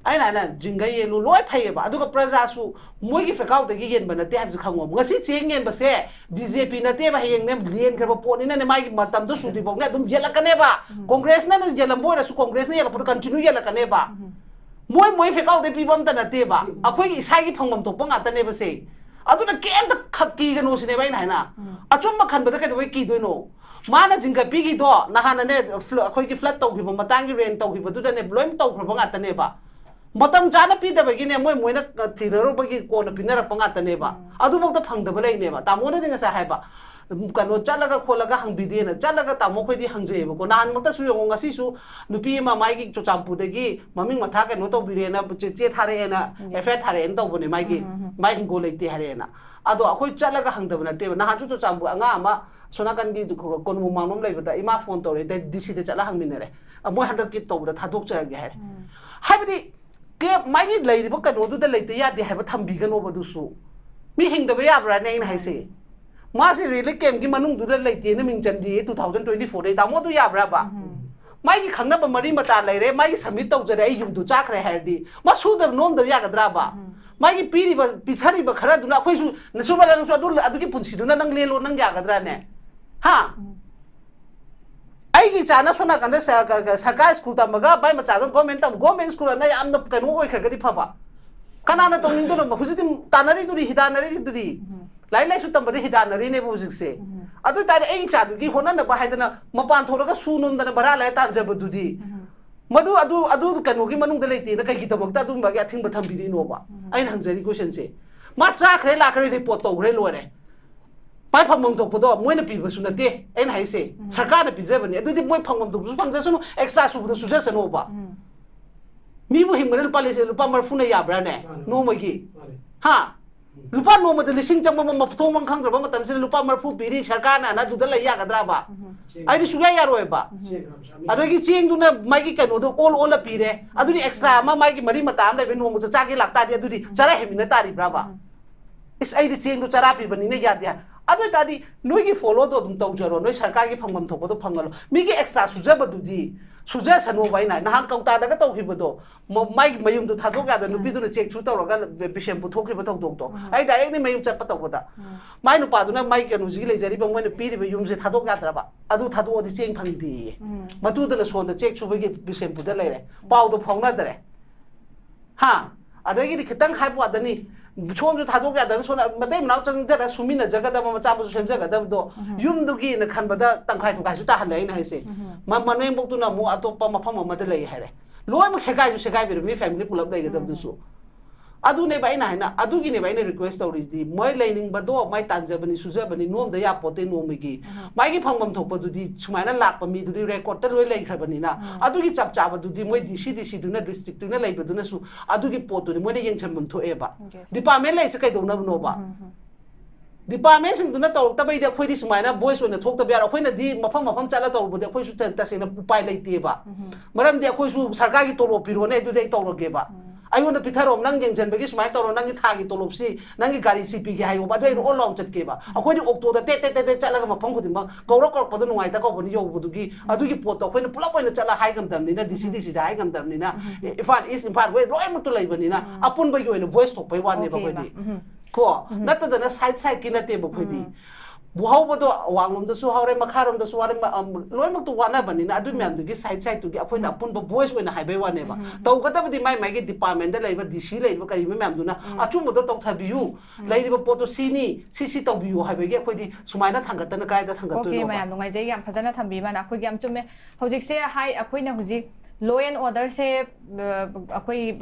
ꯑꯩꯅ ꯍꯥꯏꯅ ꯖꯤꯡꯒ ꯌꯦꯜꯂꯨ ꯂꯣꯏ ꯐꯩꯌꯦꯕ, ꯑꯗꯨꯒ ꯄ꯭ꯔꯖꯥꯁꯨ ꯃꯣꯏꯒꯤ ꯐꯦꯀꯥꯎꯗꯒꯤ ꯌꯦꯟꯕ ꯅꯠꯇꯦ ꯍꯥꯏꯕꯁꯦ ꯈꯪꯉꯣ꯫ ꯉꯁꯤ ꯆꯦꯡ ꯌꯦꯟꯕꯁꯦ ꯕꯤ ꯖꯦ ꯄꯤ ꯅꯠꯇꯦꯕ, ꯍꯌꯦꯡꯅꯦ ꯂꯦꯟꯈ꯭ꯔꯕ ꯄꯣꯠꯅꯤꯅꯅꯦ, ꯃꯥꯒꯤ ꯃꯇꯝꯗꯣ ꯁꯨꯗ꯭ꯔꯤꯐꯥꯎꯅꯦ ꯑꯗꯨꯝ ꯌꯦꯜꯂꯛꯀꯅꯦꯕ꯫ ꯀꯣꯡꯒ꯭ꯔꯦꯁꯅ ꯌꯦꯜꯂꯝꯕ ꯑꯣꯏꯔꯁꯨ ꯀꯣꯡꯒ꯭ꯔꯦꯁꯅ ꯌꯦꯜꯂꯛꯄꯗꯣ ꯀꯟꯇꯤꯅ꯭ꯌꯨ ꯌꯦꯜꯂꯛꯀꯅꯦꯕ꯫ ꯃꯣꯏ ꯃꯣꯏ ꯐꯦꯀꯥꯎꯗꯩ ꯄꯤꯕ ꯑꯝꯇ ꯅꯠꯇꯦꯕ, ꯑꯩꯈꯣꯏꯒꯤ ꯏꯁꯥꯒꯤ ꯐꯪꯐꯝ ꯊꯣꯛꯄ ꯉꯥꯛꯇꯅꯦꯕ ꯁꯦ꯫ ꯑꯗꯨꯅ ꯀꯩꯝꯇ ꯈꯛ ꯀꯤꯒꯅꯨ ꯁꯤꯅꯦꯕ ꯑꯩꯅ ꯍꯥꯏꯅ꯫ ꯑꯆꯨꯝꯕ ꯈꯟꯕꯗ ꯀꯩꯗꯧꯕꯩ ꯀꯤꯗꯣꯏꯅꯣ? ꯃꯥꯅ ꯖꯤꯡꯒ ꯄꯤꯈꯤꯗꯣ ꯅꯍꯥꯟꯅꯅꯦ, ꯐ꯭ꯂ-, ꯑꯩꯈꯣꯏꯒꯤ ꯐ꯭ꯂꯠ ꯇꯧꯈꯤꯕ ꯃꯇꯥꯡꯒꯤ ꯔꯦꯟ ꯇꯧꯈꯤꯕꯗꯨꯗꯅꯦ ꯂꯣꯏ ꯇꯧꯈ꯭ꯔꯕ ꯉꯥꯛꯇꯅꯦꯕ꯫ ꯃꯇꯝ ꯆꯥꯅ ꯄꯤꯗꯕꯒꯤꯅꯦ ꯃꯣꯏ ꯃꯣꯏꯅ ꯊꯤꯔꯔꯨꯕꯒꯤ ꯀꯣꯟꯅ ꯄꯤꯅꯔꯛꯄ ꯉꯥꯛꯇꯅꯦꯕ꯫ ꯑꯗꯨꯐꯥꯎꯗ ꯐꯪꯗꯕ ꯂꯩꯅꯦꯕ꯫ ꯇꯥꯃꯣꯅꯗꯤ ꯉꯁꯥꯏ ꯍꯥꯏꯕ, ꯎꯝ, ꯀꯩꯅꯣ ꯆꯠꯂꯒ ꯈꯣꯠꯂꯒ ꯍꯪꯕꯤꯗꯦꯅ꯫ ꯆꯠꯂꯒ ꯇꯥꯃꯣ ꯑꯩꯈꯣꯏꯗꯤ ꯍꯪꯖꯩꯌꯦꯕꯀꯣ꯫ ꯅꯍꯥꯟꯃꯛꯇꯁꯨ ꯌꯦꯡꯉꯣ, ꯉꯁꯤꯁꯨ ꯅꯨꯄꯤ ꯑꯃ ꯃꯥꯒꯤ ꯆꯨꯔꯆꯥꯟꯄꯨꯔꯗꯒꯤ ꯃꯃꯤꯡ ꯃꯊꯥ ꯀꯩꯅꯣ ꯇꯧꯕꯤꯔꯦꯅ ꯆꯦ, ꯆꯦ ꯊꯥꯔꯛꯑꯦꯅ, ꯎꯝ, ꯑꯦꯐ ꯑꯥꯏ ꯑꯥꯔ ꯊꯥꯔꯛꯑꯦꯅ ꯇꯧꯕꯅꯦ꯫ ꯃꯥꯒꯤ, ꯎꯝ, ꯎꯝ, ꯎꯝ, ꯃꯥꯏ ꯍꯤꯡꯒꯣꯜ ꯂꯩꯇꯦ ꯍꯥꯏꯔꯛꯑꯦꯅ꯫ ꯑꯗꯣ ꯑꯩꯈꯣꯏ ꯆꯠꯂꯒ ꯍꯪꯗꯕ ꯅꯠꯇꯦꯕ꯫ ꯅꯍꯥꯟꯁꯨ ꯆꯨꯔꯆꯥꯟꯄꯨꯔ ꯑꯉꯥꯡ ꯑꯃ ꯁꯣꯅꯥꯀꯟꯒꯤ ꯀꯣꯅꯨꯡ ꯃꯥꯡꯂꯣꯝ ꯂꯩꯕꯗ ꯏꯃꯥ ꯐꯣꯟ ꯇꯧꯔꯦ, ꯗꯤ ꯁꯤꯗ ꯆꯠꯂ ꯍꯪꯃꯤꯟꯅꯔꯦ꯫ ꯑ, ꯃꯣꯏ ꯍꯟꯗꯛꯀꯤ ꯇꯧꯕꯗ ꯊꯥꯗꯣꯛꯆꯔꯒꯦ ꯍꯥꯏꯔꯦ꯫ ꯎꯝ꯫ ꯍꯥꯏꯕꯗꯤ ꯀꯦꯞ ꯃꯥꯒꯤ ꯂꯩꯔꯤꯕ ꯀꯩꯅꯣꯗꯨꯗ ꯂꯩꯇ ꯌꯥꯗꯦ ꯍꯥꯏꯕ ꯊꯝꯕꯤꯒꯅꯣꯕ꯫ ꯑꯗꯨꯁꯨ ꯃꯤ ꯍꯤꯡꯗꯕ ꯌꯥꯕ꯭ꯔꯥꯅꯦ ꯑꯩꯅ ꯍꯥꯏꯁꯦ? ꯃꯥꯁꯦ ꯔꯤꯂꯤꯐ ꯀꯦꯝꯞꯀꯤ ꯃꯅꯨꯡꯗꯨꯗ ꯂꯩꯇꯦꯅ ꯃꯤꯡ ꯆꯟꯗꯦ two thousand twenty fourꯗꯩ꯫ ꯇꯥꯃꯣ, ꯑꯗꯨ ꯌꯥꯕ꯭ꯔꯕ? ꯎꯝ꯫ ꯃꯥꯒꯤ ꯈꯪꯅꯕ ꯃꯔꯤ ꯃꯇꯥ ꯂꯩꯔꯦ, ꯃꯥꯒꯤ ꯁꯕꯃꯤꯠ ꯇꯧꯖꯔꯦ, ꯑꯩ ꯌꯨꯝꯗꯨ ꯆꯥꯈ꯭ꯔꯦ ꯍꯥꯏꯔꯗꯤ, ꯃꯥ ꯁꯨꯗꯕ ꯅꯣꯝꯗꯕ ꯌꯥꯒꯗ꯭ꯔꯕ? ꯃꯥꯒꯤ ꯄꯤꯔꯤꯕ, ꯄꯤꯊꯔꯤꯕ ꯈꯔꯗꯨꯅ ꯑꯩꯈꯣꯏꯁꯨ, ꯅꯁꯨꯕꯂꯥ, ꯅꯪꯁꯨ ꯑꯗꯨ, ꯑꯗꯨꯒꯤ ꯄꯨꯟꯁꯤꯗꯨꯅ ꯅꯪ ꯂꯦꯜꯂꯣ, ꯅꯪ ꯌꯥꯒꯗ꯭ꯔꯥꯅꯦ? ꯍꯥ? ꯑꯩꯒꯤ ꯏꯆꯥꯅ ꯁꯣꯝ ꯅꯥꯀꯟꯗ ꯁ-, ꯀ-, ꯀ-, ꯁꯔꯀꯥꯔ ꯁ꯭ꯀꯨꯜ ꯇꯝꯃꯒ ꯃꯥꯏ ꯃꯆꯥꯗꯣ ꯒꯣꯔꯃꯦꯟ ꯇꯝ-, ꯒꯣꯔꯃꯦꯟ ꯁ꯭ꯀꯨꯜ ꯑꯅ ꯌꯥꯝꯅ ꯀꯩꯅꯣ ꯑꯣꯏꯈ꯭ꯔꯒꯗꯤ ꯐꯕ꯫ ꯀꯅꯥꯅ ꯇꯧꯅꯤꯡꯗꯣꯏꯅꯣ? ꯍꯧꯖꯤꯛꯇꯤ ꯇꯥꯟꯅꯔꯤꯗꯨꯗꯤ, ꯍꯤꯗꯥꯟꯅꯔꯤꯗꯨꯗꯤ꯫ ꯂꯥꯏꯔꯤꯛ ꯂꯥꯏꯁꯨ ꯇꯝꯕꯗ ꯍꯤꯗꯥꯟꯅꯔꯤꯅꯦꯕ ꯍꯧꯖꯤꯛꯁꯦ꯫ ꯑꯗꯨ ꯑꯣꯏ ꯇꯥꯔꯗꯤ ꯑꯩ ꯏꯆꯥꯗꯨꯒꯤ ꯍꯣꯠꯅꯅꯕ ꯍꯥꯏꯗꯅ ꯃꯄꯥꯟ ꯊꯣꯛꯂꯒ ꯁꯨ ꯅꯣꯝꯗꯅ ꯚꯔꯥ ꯂꯩꯔ ꯇꯥꯟꯖꯕꯗꯨꯗꯤ, ꯃꯗꯨ, ꯑꯗꯨ, ꯑꯗꯨ ꯀꯩꯅꯣꯒꯤ ꯃꯅꯨꯡꯗ ꯂꯩꯇꯦꯅ ꯀꯩꯒꯤꯗꯃꯛꯇ ꯑꯗꯨꯝꯕꯒꯤ ꯑꯊꯤꯡꯕ ꯊꯝꯕꯤꯔꯤꯅꯣꯕ? ꯑꯩꯅ ꯍꯪꯖꯔꯤ ꯀꯣꯏꯁꯟꯁꯦ꯫ ꯃꯥ ꯆꯥꯈ꯭ꯔꯦ, ꯂꯥꯛꯈ꯭ꯔꯦ, ꯔꯤꯄꯣꯔꯠ ꯇꯧꯈ꯭ꯔꯦ, ꯂꯣꯏꯔꯦ꯫ ꯃꯥꯏ ꯐꯪꯐꯝ ꯊꯣꯛꯄꯗꯣ ꯃꯣꯏꯅ ꯄꯤꯕꯁꯨ ꯅꯠꯇꯦ, ꯑꯩꯅ ꯍꯥꯏꯁꯦ, ꯁꯔꯀꯥꯔꯅ ꯄꯤꯖꯕꯅꯦ꯫ ꯑꯗꯨꯗꯤ ꯃꯣꯏ ꯐꯪꯐꯝ ꯊꯣꯛꯄꯁꯨ ꯐꯪꯖꯁꯅꯨ, ꯑꯦꯛꯁꯇ꯭ꯔꯥ ꯁꯨꯕꯗꯣ ꯁꯨꯖꯁꯅꯨꯕ꯫ ꯃꯤꯕꯨ ꯍꯤꯡꯕꯅ ꯂꯨꯄꯥ ꯂꯤꯁꯤꯡ, ꯂꯨꯄꯥ ꯃꯔꯤꯐꯨꯅ ꯌꯥꯕ꯭ꯔꯥꯅꯦ? ꯃꯥꯅꯦ꯫ ꯅꯣꯡꯃꯒꯤ? ꯃꯥꯅꯦ꯫ ꯍꯥ? ꯂꯨꯄꯥ ꯅꯣꯡꯃꯗ ꯂꯤꯁꯤꯡ ꯆꯪꯕ ꯃ-, ꯃꯊꯣꯡ ꯃꯔꯝ ꯈꯪꯗ꯭ꯔꯕ ꯃꯇꯝꯁꯤꯗ ꯂꯨꯄꯥ ꯃꯔꯤꯐꯨ ꯄꯤꯔꯤ ꯁꯔꯀꯥꯔꯅ, ꯑꯗꯨꯗ ꯂꯩ ꯌꯥꯒꯗ꯭ꯔꯕ? ꯑꯩꯗꯤ ꯁꯨꯡꯌꯥ ꯌꯥꯔꯣꯏꯕ꯫ ꯑꯗꯒꯤ ꯆꯦꯡꯗꯨꯅ ꯃꯥꯒꯤ ꯀꯩꯅꯣꯗꯣ ꯑꯣꯜ ꯑꯣꯜꯂ ꯄꯤꯔꯦ, ꯑꯗꯨꯗꯤ ꯑꯦꯛꯁꯇ꯭ꯔꯥ ꯑꯃ ꯃꯥꯒꯤ ꯃꯔꯤ ꯃꯇꯥ ꯑꯃ ꯂꯩꯕ ꯅꯣꯡꯃꯗ ꯆꯥꯒꯦ ꯂꯥꯛꯇꯥꯔꯗꯤ ꯑꯗꯨꯗꯤ ꯆꯔꯥ ꯍꯦꯟꯃꯤꯟꯅ ꯇꯥꯔꯤꯕ꯭ꯔꯕ? ꯏꯁ, ꯑꯩꯗꯤ ꯆꯦꯡꯗꯣ ꯆꯔꯥ ꯄꯤꯕꯅꯤꯅ ꯌꯥꯗꯦ ꯍꯥꯏ꯫ ꯑꯗꯨ ꯑꯣꯏꯇꯥꯔꯗꯤ ꯅꯣꯏꯒꯤ ꯐꯣꯂꯣꯗꯣ ꯑꯗꯨꯝ ꯇꯧꯖꯔꯣ, ꯅꯣꯏ ꯁꯔꯀꯥꯔꯒꯤ ꯐꯪꯐꯝ ꯊꯣꯛꯄꯗꯣ ꯐꯪꯍꯜꯂꯣ꯫ ꯃꯤꯒꯤ ꯑꯦꯛꯁꯇ꯭ꯔꯥ ꯁꯨꯖꯕꯗꯨꯗꯤ ꯁꯨꯖꯁꯅꯣꯕ꯫ ꯑꯩꯅ ꯍꯥꯏ, ꯅꯍꯥꯟ ꯀꯧꯇꯥꯗꯒ ꯇꯧꯈꯤꯕꯗꯣ, ꯃ-, ꯃꯥꯒꯤ ꯃꯌꯨꯝꯗꯣ ꯊꯥꯗꯣꯛ ꯌꯥꯗ, ꯅꯨꯄꯤꯗꯨꯅ ꯆꯦꯛ ꯁꯨ ꯇꯧꯔꯒ ꯕꯤꯁꯦꯝꯄꯨꯔ ꯊꯣꯛꯈꯤꯕ ꯊꯧꯗꯣꯛꯇꯣ, ꯑꯩ ꯗꯥꯏꯔꯦꯛꯅꯤ ꯃꯌꯨꯝ ꯆꯠꯄ ꯇꯧꯕꯗ꯫ ꯃꯥꯏ ꯅꯨꯄꯥꯗꯨꯅ ꯃꯥꯏ ꯀꯩꯅꯣꯁꯤꯒꯤ ꯂꯩꯖꯔꯤꯕ ꯃꯣꯏꯅ ꯄꯤꯔꯤꯕ ꯌꯨꯝꯁꯦ ꯊꯥꯗꯣꯛ ꯌꯥꯗ꯭ꯔꯕ? ꯑꯗꯨ ꯊꯥꯗꯣꯛꯑꯗꯤ ꯆꯦꯡ ꯐꯪꯗꯦꯌꯦ꯫ ꯃꯇꯨꯗꯨꯅ ꯁꯣꯝꯗ ꯆꯦꯛ ꯁꯨꯕꯒꯤ ꯕꯤꯁꯦꯝꯄꯨꯔꯗ ꯂꯩꯔꯦ, ꯄꯥꯎꯗꯣ ꯐꯥꯎꯅꯗ꯭ꯔꯦ꯫ ꯍꯥ? ꯑꯗꯒꯤꯗꯤ ꯈꯤꯇꯪ ꯍꯥꯏꯕ ꯋꯥꯗꯅꯤ, ꯁꯣꯝꯁꯨ ꯊꯥꯗꯣꯛ ꯌꯥꯗꯅ, ꯁꯣꯝꯗ ꯃꯇꯩ ꯃꯅꯥꯎ ꯆꯪꯖꯔ ꯁꯨꯃꯤꯟꯅꯖꯒꯗꯕ, ꯃꯆꯥ ꯃꯁꯨ ꯁꯦꯝꯖꯒꯗꯕꯗꯣ, ꯌꯨꯝꯗꯨꯒꯤꯅ ꯈꯟꯕꯗ ꯇꯪꯈꯥꯏ ꯇꯪꯈꯥꯏꯁꯨ ꯇꯥꯍꯜꯂꯦ, ꯑꯩꯅ ꯍꯥꯏꯁꯦ꯫ ꯃ-, ꯃꯅꯦꯝꯕꯣꯛꯇꯨꯅ ꯑꯃꯨꯛ ꯑꯇꯣꯞꯄ ꯃꯐꯝ ꯑꯃꯗ ꯂꯩ ꯍꯥꯏꯔꯦ꯫ ꯂꯣꯏꯅꯃꯛ ꯁꯦꯒꯥꯏꯁꯨ ꯁꯦꯒꯥꯏꯕꯤꯔꯦ, ꯃꯤ ꯐꯦꯃꯤꯂꯤ ꯄꯨꯂꯞ ꯂꯩꯒꯗꯕꯗꯨꯁꯨ꯫ ꯑꯗꯨꯅꯦꯕ ꯑꯩꯅ ꯍꯥꯏꯅ, ꯑꯗꯨꯒꯤꯅꯦꯕ ꯑꯩꯅ ꯔꯤꯀ꯭ꯋꯦꯁ ꯇꯧꯔꯤꯁꯤꯗꯤ, ꯃꯣꯏ ꯂꯩꯅꯤꯡꯕꯗꯣ ꯃꯥꯏ ꯇꯥꯟꯖꯕꯅꯤ, ꯁꯨꯖꯕꯅꯤ, ꯅꯣꯝꯗ ꯌꯥꯄꯣꯠꯇꯦ ꯅꯣꯡꯃꯒꯤ꯫ ꯃꯥꯒꯤ ꯐꯪꯐꯝ ꯊꯣꯛꯄꯗꯨꯗꯤ ꯁꯨꯃꯥꯏꯅ ꯂꯥꯛꯄ ꯃꯤꯗꯨꯗꯤ ꯔꯦꯀꯣꯔꯠꯇ ꯂꯣꯏ ꯂꯩꯈ꯭ꯔꯕꯅꯤꯅ, ꯑꯗꯨꯒꯤ ꯆꯞ ꯆꯥꯕꯗꯨꯗꯤ ꯃꯣꯏ ꯗꯤ ꯁꯤ, ꯗꯤ ꯁꯤꯗꯨꯅ, ꯗꯤꯁꯇ꯭ꯔꯤꯛꯇꯨꯅ ꯂꯩꯕꯗꯨꯅꯁꯨ ꯑꯗꯨꯒꯤ ꯄꯣꯠꯇꯨꯗꯤ ꯃꯣꯏꯅ ꯌꯦꯡꯁꯤꯟꯐꯝ ꯊꯣꯛꯑꯦꯕ꯫ ꯗꯤꯄꯥꯔꯠꯃꯦꯟ ꯂꯩꯔꯤꯁꯦ ꯀꯩꯗꯧꯅꯕꯅꯣꯕ? ꯗꯤꯄꯥꯔꯠꯃꯦꯟꯁꯤꯡꯗꯨꯅ ꯇꯧꯔꯛꯇꯕꯩꯗꯤ ꯑꯩꯈꯣꯏꯗꯤ ꯁꯨꯃꯥꯏꯅ ꯚꯣꯏꯁ ꯑꯣꯏꯅ ꯊꯣꯛꯇꯕ ꯌꯥꯔꯣꯏ꯫ ꯑꯩꯈꯣꯏꯅꯗꯤ ꯃꯐꯝ ꯃꯐꯝ ꯆꯠꯂ ꯇꯧꯔꯨꯕꯗꯤ ꯑꯩꯈꯣꯏꯁꯨ ꯇ-, ꯇꯁꯦꯡꯅ ꯎꯄꯥꯏ ꯂꯩꯇꯦꯕ꯫ ꯃꯔꯝꯗꯤ ꯑꯩꯈꯣꯏꯁꯨ ꯁꯔꯀꯥꯔꯒꯤ ꯇꯣꯂꯣꯞ ꯄꯤꯔꯣꯅꯦ, ꯑꯗꯨꯗꯤ ꯑꯩ ꯇꯧꯔꯒꯦꯕ꯫ ꯑꯩꯉꯣꯟꯗ ꯄꯤꯊꯔꯛꯑꯣ, ꯅꯪ ꯌꯦꯡꯁꯤꯟꯕꯒꯤ ꯁꯨꯃꯥꯏꯅ ꯇꯧꯔꯣ, ꯅꯪꯒꯤ ꯊꯥꯒꯤ ꯇꯣꯂꯣꯞꯁꯤ, ꯅꯪꯒꯤ ꯒꯥꯔꯤꯁꯤ ꯄꯤꯒꯦ ꯍꯥꯏꯌꯣꯕ, ꯑꯗꯨ ꯑꯩꯅ ꯑꯣꯟ ꯂꯥꯎꯅ ꯆꯠꯀꯦꯕ꯫ ꯑꯩꯈꯣꯏꯗꯤ ꯑꯣꯛꯇꯣꯗ ꯇꯦꯠ ꯇꯦꯠ ꯇꯦꯠ ꯇꯦꯠ ꯆꯠꯂꯒ ꯃꯐꯝ ꯈꯨꯗꯤꯡꯃꯛ ꯀꯧꯔ ꯀꯧꯔꯛꯄꯗꯣ ꯅꯨꯡꯉꯥꯏꯇ ꯀꯧꯕꯅꯤ ꯌꯧꯕꯗꯨꯒꯤ꯫ ꯑꯗꯨꯒꯤ ꯄꯣꯠꯇꯣ ꯑꯩꯈꯣꯏꯅ ꯄꯨꯂꯞ ꯑꯣꯏꯅ ꯆꯠꯂ ꯍꯥꯏ ꯉꯝꯗꯕꯅꯤꯅ, ꯗꯤ ꯁꯤ ꯗꯤ ꯁꯤꯗ ꯍꯥꯏ ꯉꯝꯗꯕꯅꯤꯅ, ꯏꯝꯐꯥꯜ ꯏꯁ, ꯏꯝꯐꯥꯜ ꯋꯦꯁ ꯂꯣꯏꯅꯃꯛꯇ ꯂꯩꯕꯅꯤꯅ, ꯑꯄꯨꯟꯕꯒꯤ ꯑꯣꯏꯅ ꯚꯣꯏꯁ ꯊꯣꯛꯄꯩ ꯋꯥꯅꯦꯕ ꯑꯩꯈꯣꯏꯗꯤ꯫ ꯀꯣ, ꯅꯠꯇꯗꯅ ꯁꯥꯏꯠ ꯁꯥꯏꯠꯀꯤ ꯅꯠꯇꯦꯕ ꯑꯩꯈꯣꯏꯗꯤ꯫ ꯍꯧꯕꯗꯣ ꯑꯋꯥꯡꯂꯣꯝꯗꯁꯨ ꯍꯧꯔꯦ, ꯃꯈꯥꯔꯣꯝꯗꯁꯨ ꯍꯧꯔꯦ, ꯃ-, ꯑꯝ, ꯂꯣꯏꯅꯃꯛꯇ ꯋꯥꯅꯕꯅꯤꯅ ꯑꯗꯨ ꯃꯌꯥꯝꯗꯨꯒꯤ ꯁꯥꯏꯠ ꯁꯥꯏꯠꯇꯨꯒꯤ ꯑꯩꯈꯣꯏꯅ ꯑꯄꯨꯟꯕ ꯚꯣꯏꯁ ꯑꯣꯏꯅ ꯍꯥꯏꯕꯩ ꯋꯥꯅꯦꯕ꯫ ꯇꯧꯒꯗꯕꯗꯤ ꯃꯥꯏ ꯃꯥꯏꯒꯤ ꯗꯤꯄꯥꯔꯠꯃꯦꯟꯗ ꯂꯩꯔꯤꯕ, ꯗꯤ ꯁꯤ ꯂꯩꯔꯤꯕ, ꯀꯔꯤꯕ ꯃꯌꯥꯝꯗꯨꯅ ꯑꯆꯨꯝꯕꯗꯣ ꯇꯧꯊꯕꯤꯌꯨ, ꯂꯩꯔꯤꯕ ꯄꯣꯠꯇꯣ ꯁꯤꯅꯤ, ꯁꯤ ꯁꯤ ꯇꯧꯕꯤꯌꯨ ꯍꯥꯏꯕꯒꯤ ꯑꯩꯈꯣꯏꯗꯤ ꯁꯨꯃꯥꯏꯅ ꯊꯥꯡꯒꯠꯇꯅ ꯀꯥꯏꯗ ꯑꯣꯀꯦ, ꯊꯥꯡꯒꯠꯇꯣꯏꯅꯣꯕ? ꯃꯌꯥꯝ ꯅꯨꯡꯉꯥꯏꯖꯩ, ꯌꯥꯝ ꯐꯖꯅ ꯊꯝꯕꯤꯕꯅ꯫ ꯑꯩꯈꯣꯏꯒꯤ ꯌꯥꯝ ꯆꯨꯝꯃꯦ꯫ ꯍꯧꯖꯤꯛꯁꯦ ꯍꯥꯏ, ꯑꯩꯈꯣꯏꯅ ꯍꯧꯖꯤꯛ ꯂꯣ ꯑꯦꯟ ꯑꯣꯔꯗꯔꯁꯦ, ꯑ, ꯑꯩꯈꯣꯏ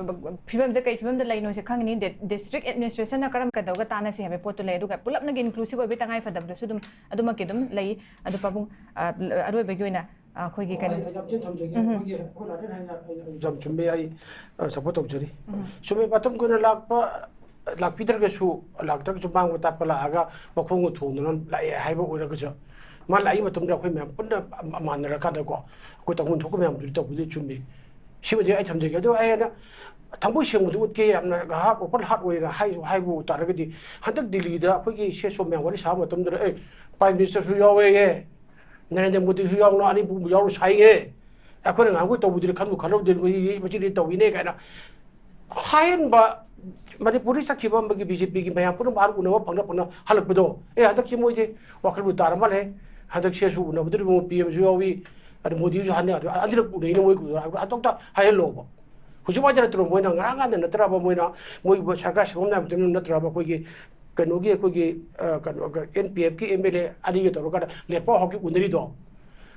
ꯐꯤꯕꯝꯁꯦ ꯀꯩ ꯐꯤꯕꯝꯗ ꯂꯩꯅꯣꯁꯦ ꯈꯪꯉꯤꯅꯤ꯫ ꯗꯤ-, ꯗꯤꯁꯇ꯭ꯔꯤꯛ ꯑꯦꯗꯃꯤꯅꯤꯁꯇ꯭ꯔꯦꯁꯟꯅ ꯀꯔꯝ ꯀꯩꯗꯧꯔꯒ ꯇꯥꯟꯅꯁꯤ ꯍꯥꯏꯕ ꯄꯣꯠꯇꯨ ꯂꯩ, ꯑꯗꯨꯒ ꯄꯨꯂꯞꯅꯒꯤ ꯏꯟꯀ꯭ꯂꯨꯁꯤꯞ ꯑꯣꯏꯕꯒꯤ ꯇꯉꯥꯏ ꯐꯗꯕꯗꯨꯁꯨ ꯑꯗꯨꯝ ꯑꯗꯨꯃꯛꯀꯤ ꯑꯗꯨꯝ ꯂꯩ꯫ ꯑꯗꯨ ꯄꯥꯕꯨꯡ, ꯑ, ꯑꯔꯣꯏꯕꯒꯤ ꯑꯣꯏꯅ ꯑꯩꯈꯣꯏꯒꯤ ꯑꯣ, ꯀꯩꯅꯣ ꯑꯩ ꯌꯥꯝ ꯊꯤꯅ ꯊꯝꯖꯒꯦ꯫ ꯎꯝ꯫ ꯑꯩꯈꯣꯏꯒꯤ, ꯑꯩꯈꯣꯏ ꯂꯥꯗꯦꯟ ꯍꯥꯏꯅ ꯑꯩ ꯌꯥꯝ ꯆꯨꯝꯃꯦ, ꯑꯩ, ꯑ, ꯁꯞꯄꯣꯔꯠ ꯇꯧꯖꯔꯤ꯫ ꯎꯝ꯫ ꯆꯨꯝꯃꯦ, ꯃꯇꯝ ꯀꯨꯏꯅ ꯂꯥꯛꯄ, ꯂꯥꯛꯄꯤꯗ꯭ꯔꯒꯁꯨ, ꯂꯥꯛꯇ꯭ꯔꯒꯁꯨ ꯃꯥꯡꯕ ꯇꯥꯛꯄ ꯂꯥꯛꯑꯒ ꯃꯈꯣꯡꯒ ꯊꯣꯡꯗꯨꯅ ꯂꯥꯛꯑꯦ ꯍꯥꯏꯕ ꯑꯣꯏꯔꯒꯁꯨ, ꯃꯥ ꯂꯥꯛꯏ ꯃꯇꯝꯗ ꯑꯩꯈꯣꯏ ꯃꯌꯥꯝ ꯄꯨꯟꯅ ꯃꯥꯟꯅꯔꯀꯥꯟꯗꯀꯣ, ꯑꯩꯈꯣꯏ ꯇꯧꯐꯝ ꯊꯣꯛꯄ ꯃꯌꯥꯝꯗꯨꯗꯤ ꯇꯧꯕꯗꯤ ꯆꯨꯝꯃꯤ꯫ ꯁꯤꯃꯗꯤ ꯑꯩ ꯊꯝꯖꯒꯦ꯫ ꯑꯗꯣ ꯑꯩꯅ ꯊꯃꯣꯏ ꯁꯦꯡꯕꯗ ꯎꯠꯀꯦ, ꯌꯥꯝꯅ ꯉꯥꯏꯍꯥꯛ ꯑꯣꯄꯟ ꯍꯥꯔꯠ ꯑꯣꯏꯅ ꯍꯥꯏ-, ꯍꯥꯏꯕ ꯇꯥꯔꯒꯗꯤ, ꯍꯟꯗꯛ ꯗꯤꯜꯂꯤꯗ ꯑꯩꯈꯣꯏꯒꯤ ꯁꯤ ꯑꯦꯁ ꯑꯣ ꯃꯌꯥꯝ ꯋꯥꯔꯤ ꯁꯥꯕ ꯃꯇꯝꯗ, "ꯑꯦ, ꯄ꯭ꯔꯥꯏꯝ ꯃꯤꯅꯤꯁꯇꯔꯁꯨ ꯌꯥꯎꯋꯦꯌꯦ, ꯅꯔꯦꯟꯗ꯭ꯔ ꯃꯣꯗꯤꯁꯨ ꯌꯥꯎꯅ ꯑꯅꯤꯄꯨ ꯌꯥꯎꯅ ꯁꯥꯏꯌꯦ꯫ ꯑꯩꯈꯣꯏꯅ ꯉꯥꯡꯕ ꯇꯧꯕꯗꯨꯗꯤ ꯈꯟꯕꯨ ꯈꯜꯍꯧꯗꯦ, ꯃꯁꯤꯗꯤ, ꯃꯁꯤꯗꯤ ꯇꯧꯏꯅꯦ" ꯀꯥꯏꯅ ꯍꯥꯏꯍꯟꯕ꯫ ꯃꯅꯤꯄꯨꯔꯗ ꯆꯠꯈꯤꯕ ꯑꯃꯒꯤ ꯕꯤ ꯖꯦ ꯄꯤꯒꯤ ꯃꯌꯥꯝ ꯄꯨꯝꯅꯃꯛ ꯑꯥꯗ ꯎꯅꯕ ꯐꯪꯅ ꯐꯪꯅ ꯍꯜꯂꯛꯄꯗꯣ, ꯑꯦ, ꯍꯟꯗꯛꯁꯤ ꯃꯣꯏꯁꯦ ꯋꯥꯈꯜꯕꯨ ꯇꯥꯔ ꯃꯥꯜꯂꯦ, ꯍꯟꯗꯛ ꯁꯤ ꯑꯦꯁ ꯑꯣ ꯎꯅꯕꯗꯨꯗꯤ ꯄꯤ ꯑꯦꯝꯁꯨ ꯌꯥꯎꯏ, ꯑꯗꯨ ꯃꯣꯗꯤꯁꯨ ꯍꯟꯗꯛ ꯑꯅꯤꯔꯛ ꯎꯅꯩꯅ ꯃꯣꯏ ꯍꯟꯗꯣꯛꯇ ꯍꯥꯏꯍꯜꯂꯣꯕ꯫ ꯍꯧꯖꯤꯛ ꯋꯥꯏꯗ ꯅꯠꯇ꯭ꯔꯣ ꯃꯣꯏꯅ ꯉꯔꯥꯡ ꯉꯥꯟꯗ ꯅꯠꯇ꯭ꯔꯕ ꯃꯣꯏꯅ ꯃꯣꯏ ꯁꯔꯀꯥꯔ ꯁꯦꯝꯕ ꯃꯇꯝꯗ ꯅꯠꯇ꯭ꯔꯕ ꯑꯩꯈꯣꯏꯒꯤ ꯀꯩꯅꯣꯒꯤ, ꯑꯩꯈꯣꯏꯒꯤ, ꯑ, ꯀꯩꯅꯣ, ꯑꯦꯟ ꯄꯤ ꯑꯦꯐꯀꯤ ꯑꯦꯝ ꯑꯦꯜ ꯑꯦ ꯑꯅꯤꯒ ꯇꯧꯔꯀꯥꯟꯗ ꯂꯦꯠꯄꯥꯎ ꯍꯥꯎꯀꯤꯞ ꯎꯅꯔꯤꯗꯣ?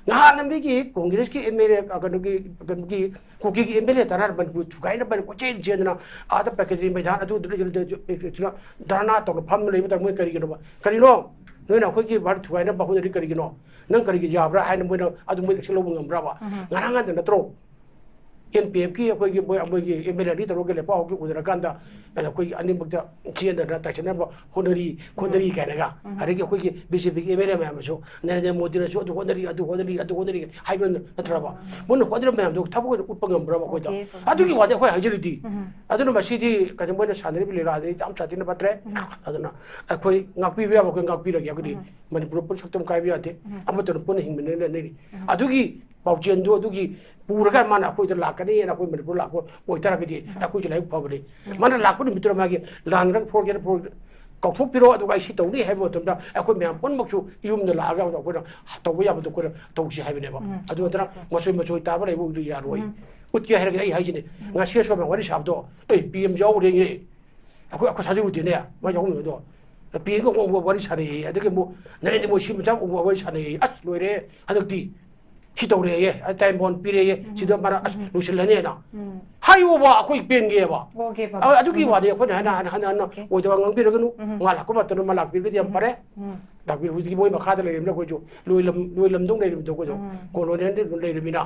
ꯉꯍꯥꯟ ꯃꯤꯒꯤ ꯀꯣꯡꯒ꯭ꯔꯦꯁꯀꯤ ꯑꯦꯝ ꯑꯦꯜ ꯑꯦ, ꯑ, ꯀꯩꯅꯣꯒꯤ, ꯀꯩꯅꯣꯒꯤ ꯀꯨꯀꯤꯒꯤ ꯑꯦꯝ ꯑꯦꯜ ꯑꯦ ꯇꯔꯥꯅ ꯃꯅꯤꯄꯨꯔ ꯊꯨꯒꯥꯏꯅꯕ ꯀꯣꯏꯆꯦꯟ ꯆꯦꯟꯗꯅ ꯑꯥꯗ ꯄ꯭ꯔꯀ꯭ꯔꯤꯇꯤ ꯃꯩꯗꯥꯟ ꯑꯗꯨ, ꯑꯗꯨ, ꯑꯗꯨ, ꯑꯗꯨ, ꯑꯗꯨ, ꯙꯔꯅꯥ ꯇꯧꯔ ꯐꯝ ꯂꯩꯕ ꯃꯇꯝꯗ ꯃꯣꯏ ꯀꯔꯤꯒꯤꯅꯣꯕ? ꯀꯔꯤꯅꯣ? ꯅꯣꯏꯅ ꯑꯩꯈꯣꯏꯒꯤ ꯚꯥꯔꯠ ꯊꯨꯒꯥꯏꯅꯕ ꯍꯣꯠꯅꯔꯤ ꯀꯔꯤꯒꯤꯅꯣ? ꯅꯪ ꯀꯔꯤꯒꯤ ꯌꯥꯕ꯭ꯔꯥ ꯍꯥꯏꯅ ꯃꯣꯏꯅ ꯑꯗꯨ ꯃꯣꯏ ꯑꯦꯛꯁꯟ ꯂꯧꯕ ꯉꯝꯕ꯭ꯔꯕ? ꯎꯝ꯫ ꯉꯔꯥꯡ ꯉꯥꯟꯗ ꯅꯠꯇ꯭ꯔꯣ? ꯑꯦꯟ ꯄꯤ ꯑꯦꯐꯀꯤ ꯑꯩꯈꯣꯏꯒꯤ ꯃꯣꯏ ꯃꯣꯏꯒꯤ ꯑꯦꯝ ꯑꯦꯜ ꯑꯦ ꯑꯅꯤ ꯇꯧꯔꯒ ꯂꯦꯞꯄꯥꯎꯒꯤ ꯎꯅꯔꯀꯥꯟꯗ ꯑꯩꯈꯣꯏꯒꯤ ꯑꯅꯤꯃꯛꯇ ꯆꯦꯟꯗꯅ ꯇꯥꯏꯁꯤꯟꯅꯕ ꯍꯣꯠꯅꯔꯤ ꯈꯣꯠꯅꯔꯤ ꯀꯥꯏꯅꯒ, ꯑꯗꯒꯤ ꯑꯩꯈꯣꯏꯒꯤ ꯕꯤ ꯖꯦ ꯄꯤꯒꯤ ꯑꯦꯝ ꯑꯦꯜ ꯑꯦ ꯃꯌꯥꯝꯅꯁꯨ ꯅꯔꯦꯟꯗ꯭ꯔ ꯃꯣꯗꯤꯅꯁꯨ ꯑꯗꯨ ꯍꯣꯠꯅꯔꯤ, ꯑꯗꯨ ꯍꯣꯠꯅꯔꯤ, ꯑꯗꯨ ꯍꯣꯠꯅꯔꯤ ꯍꯥꯏꯕ ꯅꯠꯇ꯭ꯔꯕ? ꯃꯣꯏꯅ ꯍꯣꯠꯅꯔꯤꯕ ꯃꯌꯥꯝꯗꯣ ꯊꯕꯛ ꯑꯣꯏꯅ ꯎꯠꯄ ꯉꯝꯕ꯭ꯔꯕ ꯑꯩꯈꯣꯏꯗ? ꯑꯗꯨꯒꯤ ꯋꯥꯗꯤ ꯑꯩꯈꯣꯏ ꯍꯥꯏꯖꯔꯤꯗꯤ꯫ ꯑꯗꯨꯅ ꯃꯁꯤꯗꯤ ꯀꯩꯅꯣ, ꯃꯣꯏꯅ ꯁꯥꯟꯅꯔꯤꯕ ꯂꯤꯂꯥꯗꯤ ꯌꯥꯝ ꯁꯥꯊꯤꯅ ꯐꯠꯇ꯭ꯔꯦ꯫ ꯑꯗꯨꯅ ꯑꯩꯈꯣꯏ ꯉꯥꯛꯄꯤꯕ ꯌꯥꯕ ꯑꯩꯈꯣꯏ ꯉꯥꯛꯄꯤꯔꯒꯦ꯫ ꯑꯩꯈꯣꯏꯗꯤ ꯃꯅꯤꯄꯨꯔ ꯄꯨꯟꯅ ꯁꯛꯇꯝ ꯀꯥꯏꯕ ꯌꯥꯗꯦ꯫ ꯑꯃꯠꯇꯅ ꯄꯨꯟꯅ ꯍꯤꯡꯃꯤꯟꯅ ꯂꯩꯅꯔꯤ꯫ ꯑꯗꯨꯒꯤ ꯄꯥꯎꯖꯦꯜꯗꯨ ꯑꯗꯨꯒꯤ ꯄꯨꯔꯒ ꯃꯥꯅ ꯑꯩꯈꯣꯏꯗ ꯂꯥꯛꯀꯅꯤ ꯍꯥꯏꯅ ꯑꯩꯈꯣꯏ ꯃꯅꯤꯄꯨꯔ ꯂꯥꯛꯄ ꯑꯣꯏꯇꯥꯔꯒꯗꯤ ꯑꯩꯈꯣꯏꯁꯨ ꯂꯥꯏꯕꯛ ꯐꯕꯅꯤ꯫ ꯃꯥꯅ ꯂꯥꯛꯄ ꯅꯨꯃꯤꯠꯇꯨꯗ ꯃꯥꯒꯤ ꯂꯥꯟ ꯐꯣꯔ ꯀꯥꯎꯊꯣꯛꯄꯤꯔꯣ, ꯑꯗꯨꯒ ꯑꯩ ꯁꯤ ꯇꯧꯅꯤ ꯍꯥꯏꯕ ꯃꯇꯝꯗ ꯑꯩꯈꯣꯏ ꯃꯌꯥꯝ ꯄꯨꯝꯅꯃꯛꯁꯨ ꯌꯨꯝꯗ ꯂꯥꯛꯑꯒ ꯑꯩꯈꯣꯏꯅ ꯇꯧꯕ ꯌꯥꯕꯗꯣ ꯑꯩꯈꯣꯏꯅ ꯇꯧꯁꯤ ꯍꯥꯏꯕꯅꯦꯕ꯫ ꯑꯗꯨ ꯅꯠꯇꯅ ꯃꯆꯣꯏ ꯃꯆꯣꯏ ꯇꯥꯕ ꯂꯩꯕꯕꯨꯗꯤ ꯌꯥꯔꯣꯏ꯫ ꯎꯠꯀꯦ ꯍꯥꯏꯔꯒꯗꯤ ꯑꯩ ꯍꯥꯏꯁꯤꯅꯦ, ꯉꯁꯤ ꯑꯁꯣꯝꯅ ꯋꯥꯔꯤ ꯁꯥꯕꯗꯣ, ꯑꯩ ꯄꯤ ꯑꯦꯝ ꯌꯥꯎꯔꯦꯌꯦ, ꯑꯩꯈꯣꯏ ꯑꯩꯈꯣꯏ ꯊꯥꯖꯔꯨꯗꯦꯅꯦ, ꯃꯥ ꯌꯥꯎꯔꯝꯃꯤꯕꯗꯣ꯫ ꯄꯤ ꯑꯦꯝꯒ ꯑꯃꯨꯛ ꯋꯥꯔꯤ ꯁꯥꯟꯅꯩꯌꯦ, ꯑꯗꯒꯤ ꯑꯃꯨꯛ ꯅꯔꯦꯟꯗ꯭ꯔ ꯃꯣꯗꯤ ꯁꯤ ꯃꯆꯥ ꯑꯃꯨꯛ ꯋꯥꯔꯤ ꯁꯥꯟꯅꯩꯌꯦ꯫ ꯑꯁ, ꯂꯣꯏꯔꯦ ꯍꯟꯗꯛꯇꯤ꯫ ꯁꯤ ꯇꯧꯔꯦꯌꯦ, ꯑ, ꯇꯥꯏꯝ ꯕꯣꯟ ꯄꯤꯔꯦꯌꯦ, ꯁꯤꯗ ꯃꯥꯅ ꯑꯁ ꯂꯣꯏꯁꯤꯜꯂꯅꯦꯅ ꯍꯥꯏꯌꯣꯕ, ꯑꯩꯈꯣꯏ ꯄꯦꯟꯒꯦꯕ꯫ ꯑ, ꯑꯗꯨꯒꯤ ꯋꯥꯅꯤ꯫ ꯑꯩꯈꯣꯏꯅ ꯍꯥꯏꯅ ꯍꯟꯅ ꯍꯟꯅ ꯍꯟꯅ ꯑꯣꯏꯗꯕ ꯉꯥꯡꯕꯤꯔꯒꯅꯨ꯫ ꯃꯥ ꯂꯥꯛꯄ ꯃꯇꯝꯗ ꯃꯥ ꯂꯥꯛꯄꯤꯔꯒꯗꯤ ꯌꯥꯝ ꯐꯔꯦ꯫ ꯂꯥꯛꯄꯤꯔ ꯍꯧꯖꯤꯛꯇꯤ ꯃꯣꯏ ꯃꯈꯥꯗ ꯂꯩꯔꯕꯅꯤꯅ ꯑꯩꯈꯣꯏꯁꯨ ꯂꯣꯏꯂꯝ-, ꯂꯣꯏꯂꯝꯗꯧ ꯂꯩꯔꯕꯅꯤꯅ ꯑꯩꯈꯣꯏꯁꯨ ꯀꯣꯂꯣꯅꯤꯌꯦꯜꯗ ꯂꯩꯔꯕꯅꯤꯅ,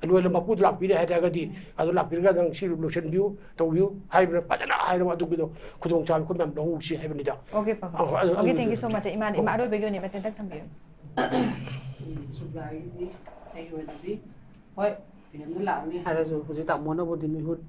ꯂꯣꯏꯂꯝ ꯃꯄꯨꯗꯨ ꯂꯥꯛꯄꯤꯔꯦ ꯍꯥꯏꯔꯒꯗꯤ, ꯑꯗꯨ ꯂꯥꯛꯄꯤꯔꯒ ꯅꯪ ꯁꯤ ꯂꯣꯏꯁꯤꯟꯕꯤꯌꯨ, ꯇꯧꯕꯤꯌꯨ ꯍꯥꯏꯕꯅ ꯐꯖꯅ ꯍꯥꯏꯔꯕ ꯑꯗꯨꯒꯤꯗꯣ ꯈꯨꯗꯣꯡꯆꯥꯕ ꯑꯩꯈꯣꯏ ꯃꯌꯥꯝ ꯂꯧꯍꯧꯁꯤ ꯍꯥꯏꯕꯅꯤꯗ꯫ Okay, ꯄꯥꯕ꯫ ꯑ, ꯑ, ꯑ, Okay, thank you so much꯫ ꯏꯃꯥ, ꯏꯃꯥ, ꯑꯔꯣꯏꯕꯒꯤ ꯑꯣꯏꯅ ꯃꯇꯦꯟꯇꯪ ꯊꯝꯕꯤꯌꯨ꯫ ꯁꯨꯒꯥꯏꯒꯤꯗꯤ ꯑꯩꯒꯤ ꯑꯣꯏꯅꯗꯤ ꯍꯣꯏ, ꯄꯤ ꯑꯦꯝꯅ ꯂꯥꯛꯅꯤ ꯍꯥꯏꯔꯁꯨ ꯍꯧꯖꯤꯛ ꯇꯥꯃꯣꯅꯕꯨꯗꯤ ꯃꯤꯍꯨꯠ,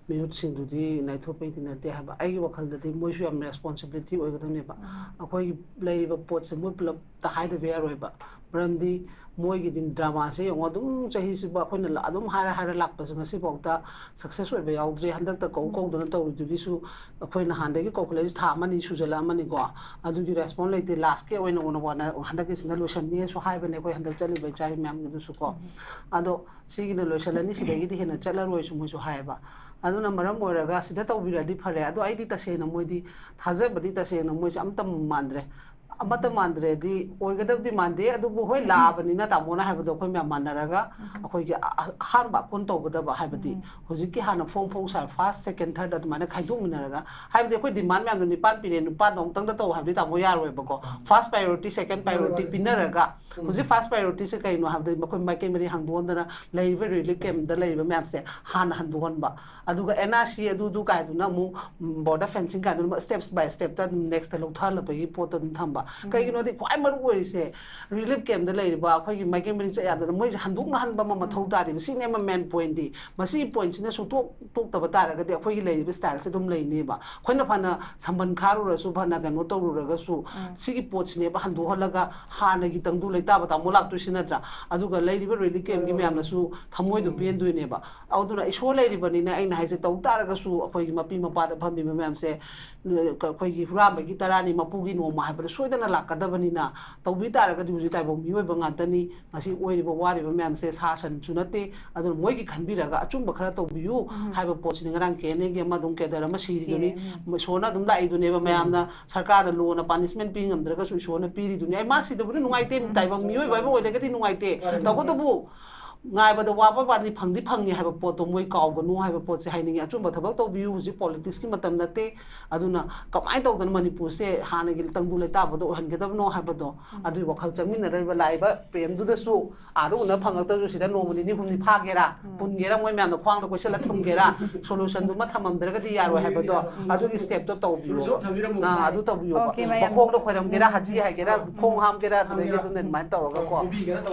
ꯃꯤꯍꯨꯠꯁꯤꯡꯗꯨꯗꯤ ꯅꯥꯏꯊꯣꯛꯄꯩꯗꯤ ꯅꯠꯇꯦ ꯍꯥꯏꯕ꯫ ꯑꯩꯒꯤ ꯋꯥꯈꯜꯗꯗꯤ ꯃꯣꯏꯁꯨ ꯌꯥꯝ ꯔꯦꯁꯄꯣꯟꯁꯤꯕꯤꯂꯤꯇꯤ ꯑꯣꯏꯒꯗꯕꯅꯦꯕ꯫ ꯑꯩꯈꯣꯏꯒꯤ ꯂꯩꯔꯤꯕ ꯄꯣꯠꯁꯦ ꯃꯣꯏ ꯄꯨꯂꯞꯇ ꯍꯥꯏꯗꯕ ꯌꯥꯔꯣꯏꯕ꯫ ꯃꯔꯝꯗꯤ ꯃꯣꯏꯒꯤꯗꯤ ꯗ꯭ꯔꯃꯥꯁꯦ ꯌꯦꯡꯉꯣ, ꯑꯗꯨꯝ ꯆꯍꯤꯁꯤꯕꯨ ꯑꯩꯈꯣꯏꯅ ꯂ-, ꯑꯗꯨꯝ ꯍꯥꯏꯔ ꯍꯥꯏꯔ ꯂꯥꯛꯄꯁꯦ ꯉꯁꯤꯐꯥꯎꯗ ꯁꯛꯁꯦꯁ ꯑꯣꯏꯕ ꯌꯥꯎꯗ꯭ꯔꯤ꯫ ꯍꯟꯗꯛꯇ ꯀꯧ ꯀꯧꯗꯅ ꯇꯧꯔꯤꯗꯨꯒꯤꯁꯨ ꯑꯩꯈꯣꯏ ꯅꯍꯥꯟꯗꯒꯤ ꯀꯧꯈꯠꯂꯛꯏꯁꯦ ꯊꯥ ꯑꯃꯅꯤ ꯁꯨꯖꯜꯂꯛꯑꯃꯅꯤꯀꯣ꯫ ꯑꯗꯨꯒꯤ ꯔꯦꯁꯄꯣꯟ ꯂꯩꯇꯦ꯫ ꯂꯥꯁꯀꯤ ꯑꯣꯏꯅ ꯎꯅ ꯋꯥꯅ ꯍꯟꯗꯛꯀꯤꯁꯤꯅ ꯂꯣꯏꯁꯟꯅꯤꯁꯨ ꯍꯥꯏꯕꯅꯦ ꯑꯩꯈꯣꯏ ꯍꯟꯗꯛ ꯆꯠꯂꯤꯕ ꯏꯆꯥ ꯃꯌꯥꯝꯒꯤꯗꯨꯁꯨꯀꯣ꯫ ꯑꯗꯣ ꯁꯤꯒꯤꯅ ꯂꯣꯏꯁꯜꯂꯅꯤ, ꯁꯤꯗꯒꯤꯗꯤ ꯍꯦꯟꯅ ꯆꯠꯂꯔꯣꯏꯁꯨ ꯃꯣꯏꯁꯨ ꯍꯥꯏꯌꯦꯕ꯫ ꯑꯗꯨꯅ ꯃꯔꯝ ꯑꯣꯏꯔꯒ ꯁꯤꯗ ꯇꯧꯕꯤꯔꯗꯤ ꯐꯔꯦ꯫ ꯑꯗꯣ ꯑꯩꯗꯤ ꯇꯁꯦꯡꯅ ꯃꯣꯏꯗꯤ ꯊꯥꯖꯕꯗꯤ ꯇꯁꯦꯡꯅ ꯃꯣꯏꯁꯦ ꯑꯝꯇ ꯃꯥꯟꯗ꯭ꯔꯦ꯫ ꯑꯃꯠꯇ ꯃꯥꯟꯗ꯭ꯔꯦꯗꯤ ꯑꯣꯏꯒꯗꯕꯗꯤ ꯃꯥꯟꯗꯦ꯫ ꯑꯗꯨꯕꯨ ꯍꯣꯏ, ꯂꯥꯛꯑꯕꯅꯤꯅ ꯇꯥꯃꯣꯅ ꯍꯥꯏꯕꯗꯣ ꯑꯩꯈꯣꯏ ꯃꯌꯥꯝ ꯃꯥꯟꯅꯔꯒ ꯑꯩꯈꯣꯏꯒꯤ ꯑ- ꯑ- ꯑꯍꯥꯟꯕ ꯑꯀꯣꯟ ꯇꯧꯒꯗꯕ, ꯍꯥꯏꯕꯗꯤ ꯍꯧꯖꯤꯛꯀꯤ ꯍꯥꯟꯅ ꯐꯣꯡ ꯐꯣꯡ ꯁꯥꯔ first, second, third ꯑꯗꯨꯃꯥꯏꯅ ꯈꯥꯏꯗꯣꯛꯃꯤꯟꯅꯔꯒ, ꯍꯥꯏꯕꯗꯤ ꯑꯩꯈꯣꯏ demand ꯃꯌꯥꯝꯗꯣ ꯅꯤꯄꯥꯟ ꯄꯤꯔꯦ, ꯅꯤꯄꯥꯟꯗꯣ ꯑꯃꯨꯛꯇꯪꯗ ꯇꯧ ꯍꯥꯏꯕꯗꯤ ꯇꯥꯃꯣ ꯌꯥꯔꯣꯏꯕꯀꯣ꯫ First priority, second priority ꯄꯤꯅꯔꯒ, ꯍꯧꯖꯤꯛ first priorityꯁꯦ ꯀꯩꯅꯣ ꯍꯥꯏꯕꯗ ꯃꯈꯣꯏ ꯃꯥꯏꯀꯩ ꯃꯔꯤ ꯍꯥꯡꯗꯣꯛꯍꯟꯗꯅ ꯂꯩꯔꯤꯕ relief campꯗ ꯂꯩꯔꯤꯕ ꯃꯌꯥꯝꯁꯦ ꯍꯥꯟꯅ ꯍꯟꯗꯣꯛꯍꯟꯕ꯫ ꯑꯗꯨꯒ NRC ꯑꯗꯨꯗꯨ ꯀꯥꯏꯗꯨꯅ ꯑꯃꯨꯛ border fencing ꯀꯥꯏꯗꯨꯅ ꯑꯃꯨꯛ steps by stepꯇ ꯑꯗꯨꯝ nextꯇ ꯂꯧꯊꯍꯜꯂꯛꯄꯒꯤ ꯄꯣꯠꯇꯣ ꯑꯗꯨꯝ ꯊꯝꯕ꯫ ꯀꯩꯒꯤꯅꯣꯗꯤ ꯈ꯭ꯋꯥꯏ ꯃꯔꯨ ꯑꯣꯏꯔꯤꯁꯦ relief campꯗ ꯂꯩꯔꯤꯕ ꯑꯩꯈꯣꯏꯒꯤ ꯃꯥꯏꯀꯩ ꯃꯔꯤ ꯆꯠ ꯌꯥꯗꯅ ꯃꯣꯏꯁꯦ ꯍꯟꯗꯣꯛꯅꯍꯟꯕ ꯑꯃ ꯃꯊꯧ ꯇꯥꯔꯤꯕ꯫ ꯁꯤꯅꯦꯕ main pointꯗꯤ꯫ ꯃꯁꯤꯒꯤ pointꯁꯤꯅ ꯁꯨꯡꯇꯣꯛ ꯇꯣꯛꯇꯕ ꯇꯥꯔꯒꯗꯤ ꯑꯩꯈꯣꯏꯒꯤ ꯂꯩꯔꯤꯕ styleꯁꯦ ꯑꯗꯨꯝ ꯂꯩꯅꯦꯕ꯫ ꯑꯩꯈꯣꯏꯅ ꯐꯅ ꯁꯝꯕꯟ ꯈꯥꯔꯨꯔꯁꯨ, ꯐꯅ ꯀꯩꯅꯣ ꯇꯧꯔꯨꯔꯒꯁꯨ, ꯁꯤꯒꯤ ꯄꯣꯠꯁꯤꯅꯦꯕ ꯍꯟꯗꯣꯛꯍꯜꯂꯒ ꯍꯥꯟꯅꯒꯤ ꯇꯪꯗꯨ ꯂꯩꯇꯥꯕ ꯇꯥꯃꯣ ꯂꯥꯛꯇꯣꯏꯁꯤ ꯅꯠꯇ꯭ꯔꯥ? ꯑꯗꯨꯒ ꯂꯩꯔꯤꯕ relief campꯀꯤ ꯃꯌꯥꯝꯅꯁꯨ ꯊꯃꯣꯏꯗꯣ ꯄꯦꯟꯗꯣꯏꯅꯦꯕ꯫ ꯑꯗꯨꯅ ꯏꯁꯣꯔ ꯂꯩꯔꯤꯕꯅꯤꯅ ꯑꯩꯅ ꯍꯥꯏꯁꯦ, ꯇꯧ ꯇꯥꯔꯒꯁꯨ ꯑꯩꯈꯣꯏꯒꯤ ꯃꯄꯤ ꯃꯄꯥꯗ ꯐꯝꯃꯤꯕ ꯃꯌꯥꯝꯁꯦ, ꯑꯩꯈꯣꯏꯒꯤ ꯍꯨꯔꯥꯟꯕꯒꯤ ꯇꯔꯥꯅꯤ ꯃꯄꯨꯒꯤ ꯅꯣꯡꯃ ꯍꯥꯏꯕꯗꯣ ꯁꯣꯏꯗꯅ ꯂꯥꯛꯀꯗꯕꯅꯤꯅ, ꯇꯧꯕꯤ ꯇꯥꯔꯒꯗꯤ ꯍꯧꯖꯤꯛ ꯇꯥꯏꯕꯪ ꯃꯤꯑꯣꯏꯕ ꯉꯥꯛꯇꯅꯤ꯫ ꯉꯁꯤ ꯑꯣꯏꯔꯤꯕ ꯋꯥꯔꯤꯕ ꯃꯌꯥꯝꯁꯦ ꯁꯥ ꯁꯟꯁꯨ ꯅꯠꯇꯦ꯫ ꯑꯗꯨꯅ ꯃꯣꯏꯒꯤ ꯈꯟꯕꯤꯔꯒ ꯑꯆꯨꯝꯕ ꯈꯔ ꯇꯧꯕꯤꯌꯨ ꯍꯥꯏꯕ ꯄꯣꯠꯁꯤꯅꯤ꯫ ꯉꯔꯥꯡ KNAꯒꯤ ꯑꯃ ꯑꯗꯨꯝ cadre ꯑꯃ ꯁꯤꯔꯤꯗꯨꯅꯤ꯫ ꯏꯁꯣꯔꯅ ꯑꯗꯨꯝ ꯂꯥꯛꯏꯗꯨꯅꯦꯕ꯫ ꯃꯌꯥꯝꯅ ꯁꯔꯀꯥꯔꯅ ꯂꯣꯅ punishment ꯄꯤ ꯉꯝꯗ꯭ꯔꯒꯁꯨ ꯏꯁꯣꯔꯅ ꯄꯤꯔꯤꯗꯨꯅꯤ꯫ ꯑꯩ ꯃꯥ ꯁꯤꯗꯕꯨꯗꯤ ꯅꯨꯡꯉꯥꯏꯇꯦ, ꯇꯥꯏꯕꯪ ꯃꯤꯑꯣꯏꯕ ꯍꯥꯏꯕ ꯑꯣꯏꯔꯒꯗꯤ ꯅꯨꯡꯉꯥꯏꯇꯦ꯫ ꯇꯧꯕꯇꯕꯨ ꯉꯥꯏꯕꯗ ꯋꯥꯕ ꯋꯥꯅꯤ, ꯐꯪꯗꯤ ꯐꯪꯉꯤ ꯍꯥꯏꯕ ꯄꯣꯠꯇꯣ ꯃꯣꯏ ꯀꯥꯎꯒꯅꯨ ꯍꯥꯏꯕ ꯄꯣꯠꯁꯦ ꯍꯥꯏꯅꯤꯡꯉꯤ꯫ ꯑꯆꯨꯝꯕ ꯊꯕꯛ ꯇꯧꯕꯤꯌꯨ꯫ ꯍꯧꯖꯤꯛ politicsꯀꯤ ꯃꯇꯝ ꯅꯠꯇꯦ꯫ ꯑꯗꯨꯅ ꯀꯃꯥꯏꯅ ꯇꯧꯗꯅ ꯃꯅꯤꯄꯨꯔꯁꯦ ꯍꯥꯟꯅꯒꯤ ꯇꯪꯗꯨ ꯂꯩꯇꯥꯕꯗꯣ ꯑꯣꯏꯍꯟꯒꯗꯕꯅꯣ ꯍꯥꯏꯕꯗꯣ, ꯑꯗꯨꯒꯤ ꯋꯥꯈꯜ ꯆꯪꯃꯤꯟꯅꯔꯤꯕ ꯂꯥꯛꯏꯕ ꯄ꯭ꯔꯦꯝꯗꯨꯗꯁꯨ, ꯑꯥꯗ ꯎꯅ ꯐꯪꯉꯛꯇ꯭ꯔꯁꯨ ꯁꯤꯗ ꯅꯣꯡꯃ ꯅꯤꯅꯤ ꯍꯨꯝꯅꯤ ꯐꯥꯒꯦꯔꯥ, ꯄꯨꯟꯒꯦꯔꯥ, ꯃꯣꯏ ꯃꯌꯥꯝꯅ ꯈ꯭ꯋꯥꯡꯗ ꯀꯣꯏꯁꯜꯂ ꯊꯝꯒꯦꯔꯥ, solutionꯗꯨꯃ ꯊꯝꯃꯝꯗ꯭ꯔꯒꯗꯤ ꯌꯥꯔꯣꯏ ꯍꯥꯏꯕꯗꯣ, ꯑꯗꯨꯒꯤ stepꯇꯣ ꯇꯧꯕꯤꯌꯣ꯫ ꯑꯥ, ꯑꯗꯨ ꯇꯧꯕꯤꯌꯣꯕ꯫ Okay, ꯃꯌꯥꯝ꯫ ꯃꯈꯣꯡꯗ ꯈꯣꯏꯔꯝꯒꯦꯔꯥ, ꯍꯖꯤ ꯍꯥꯏꯒꯦꯔꯥ, ꯈꯣꯡ ꯍꯥꯝꯒꯦꯔꯥ, ꯑꯗꯨꯗꯒꯤ ꯑꯗꯨꯝ ꯑꯗꯨꯃꯥꯏꯅ ꯇꯧꯔꯒꯀꯣ꯫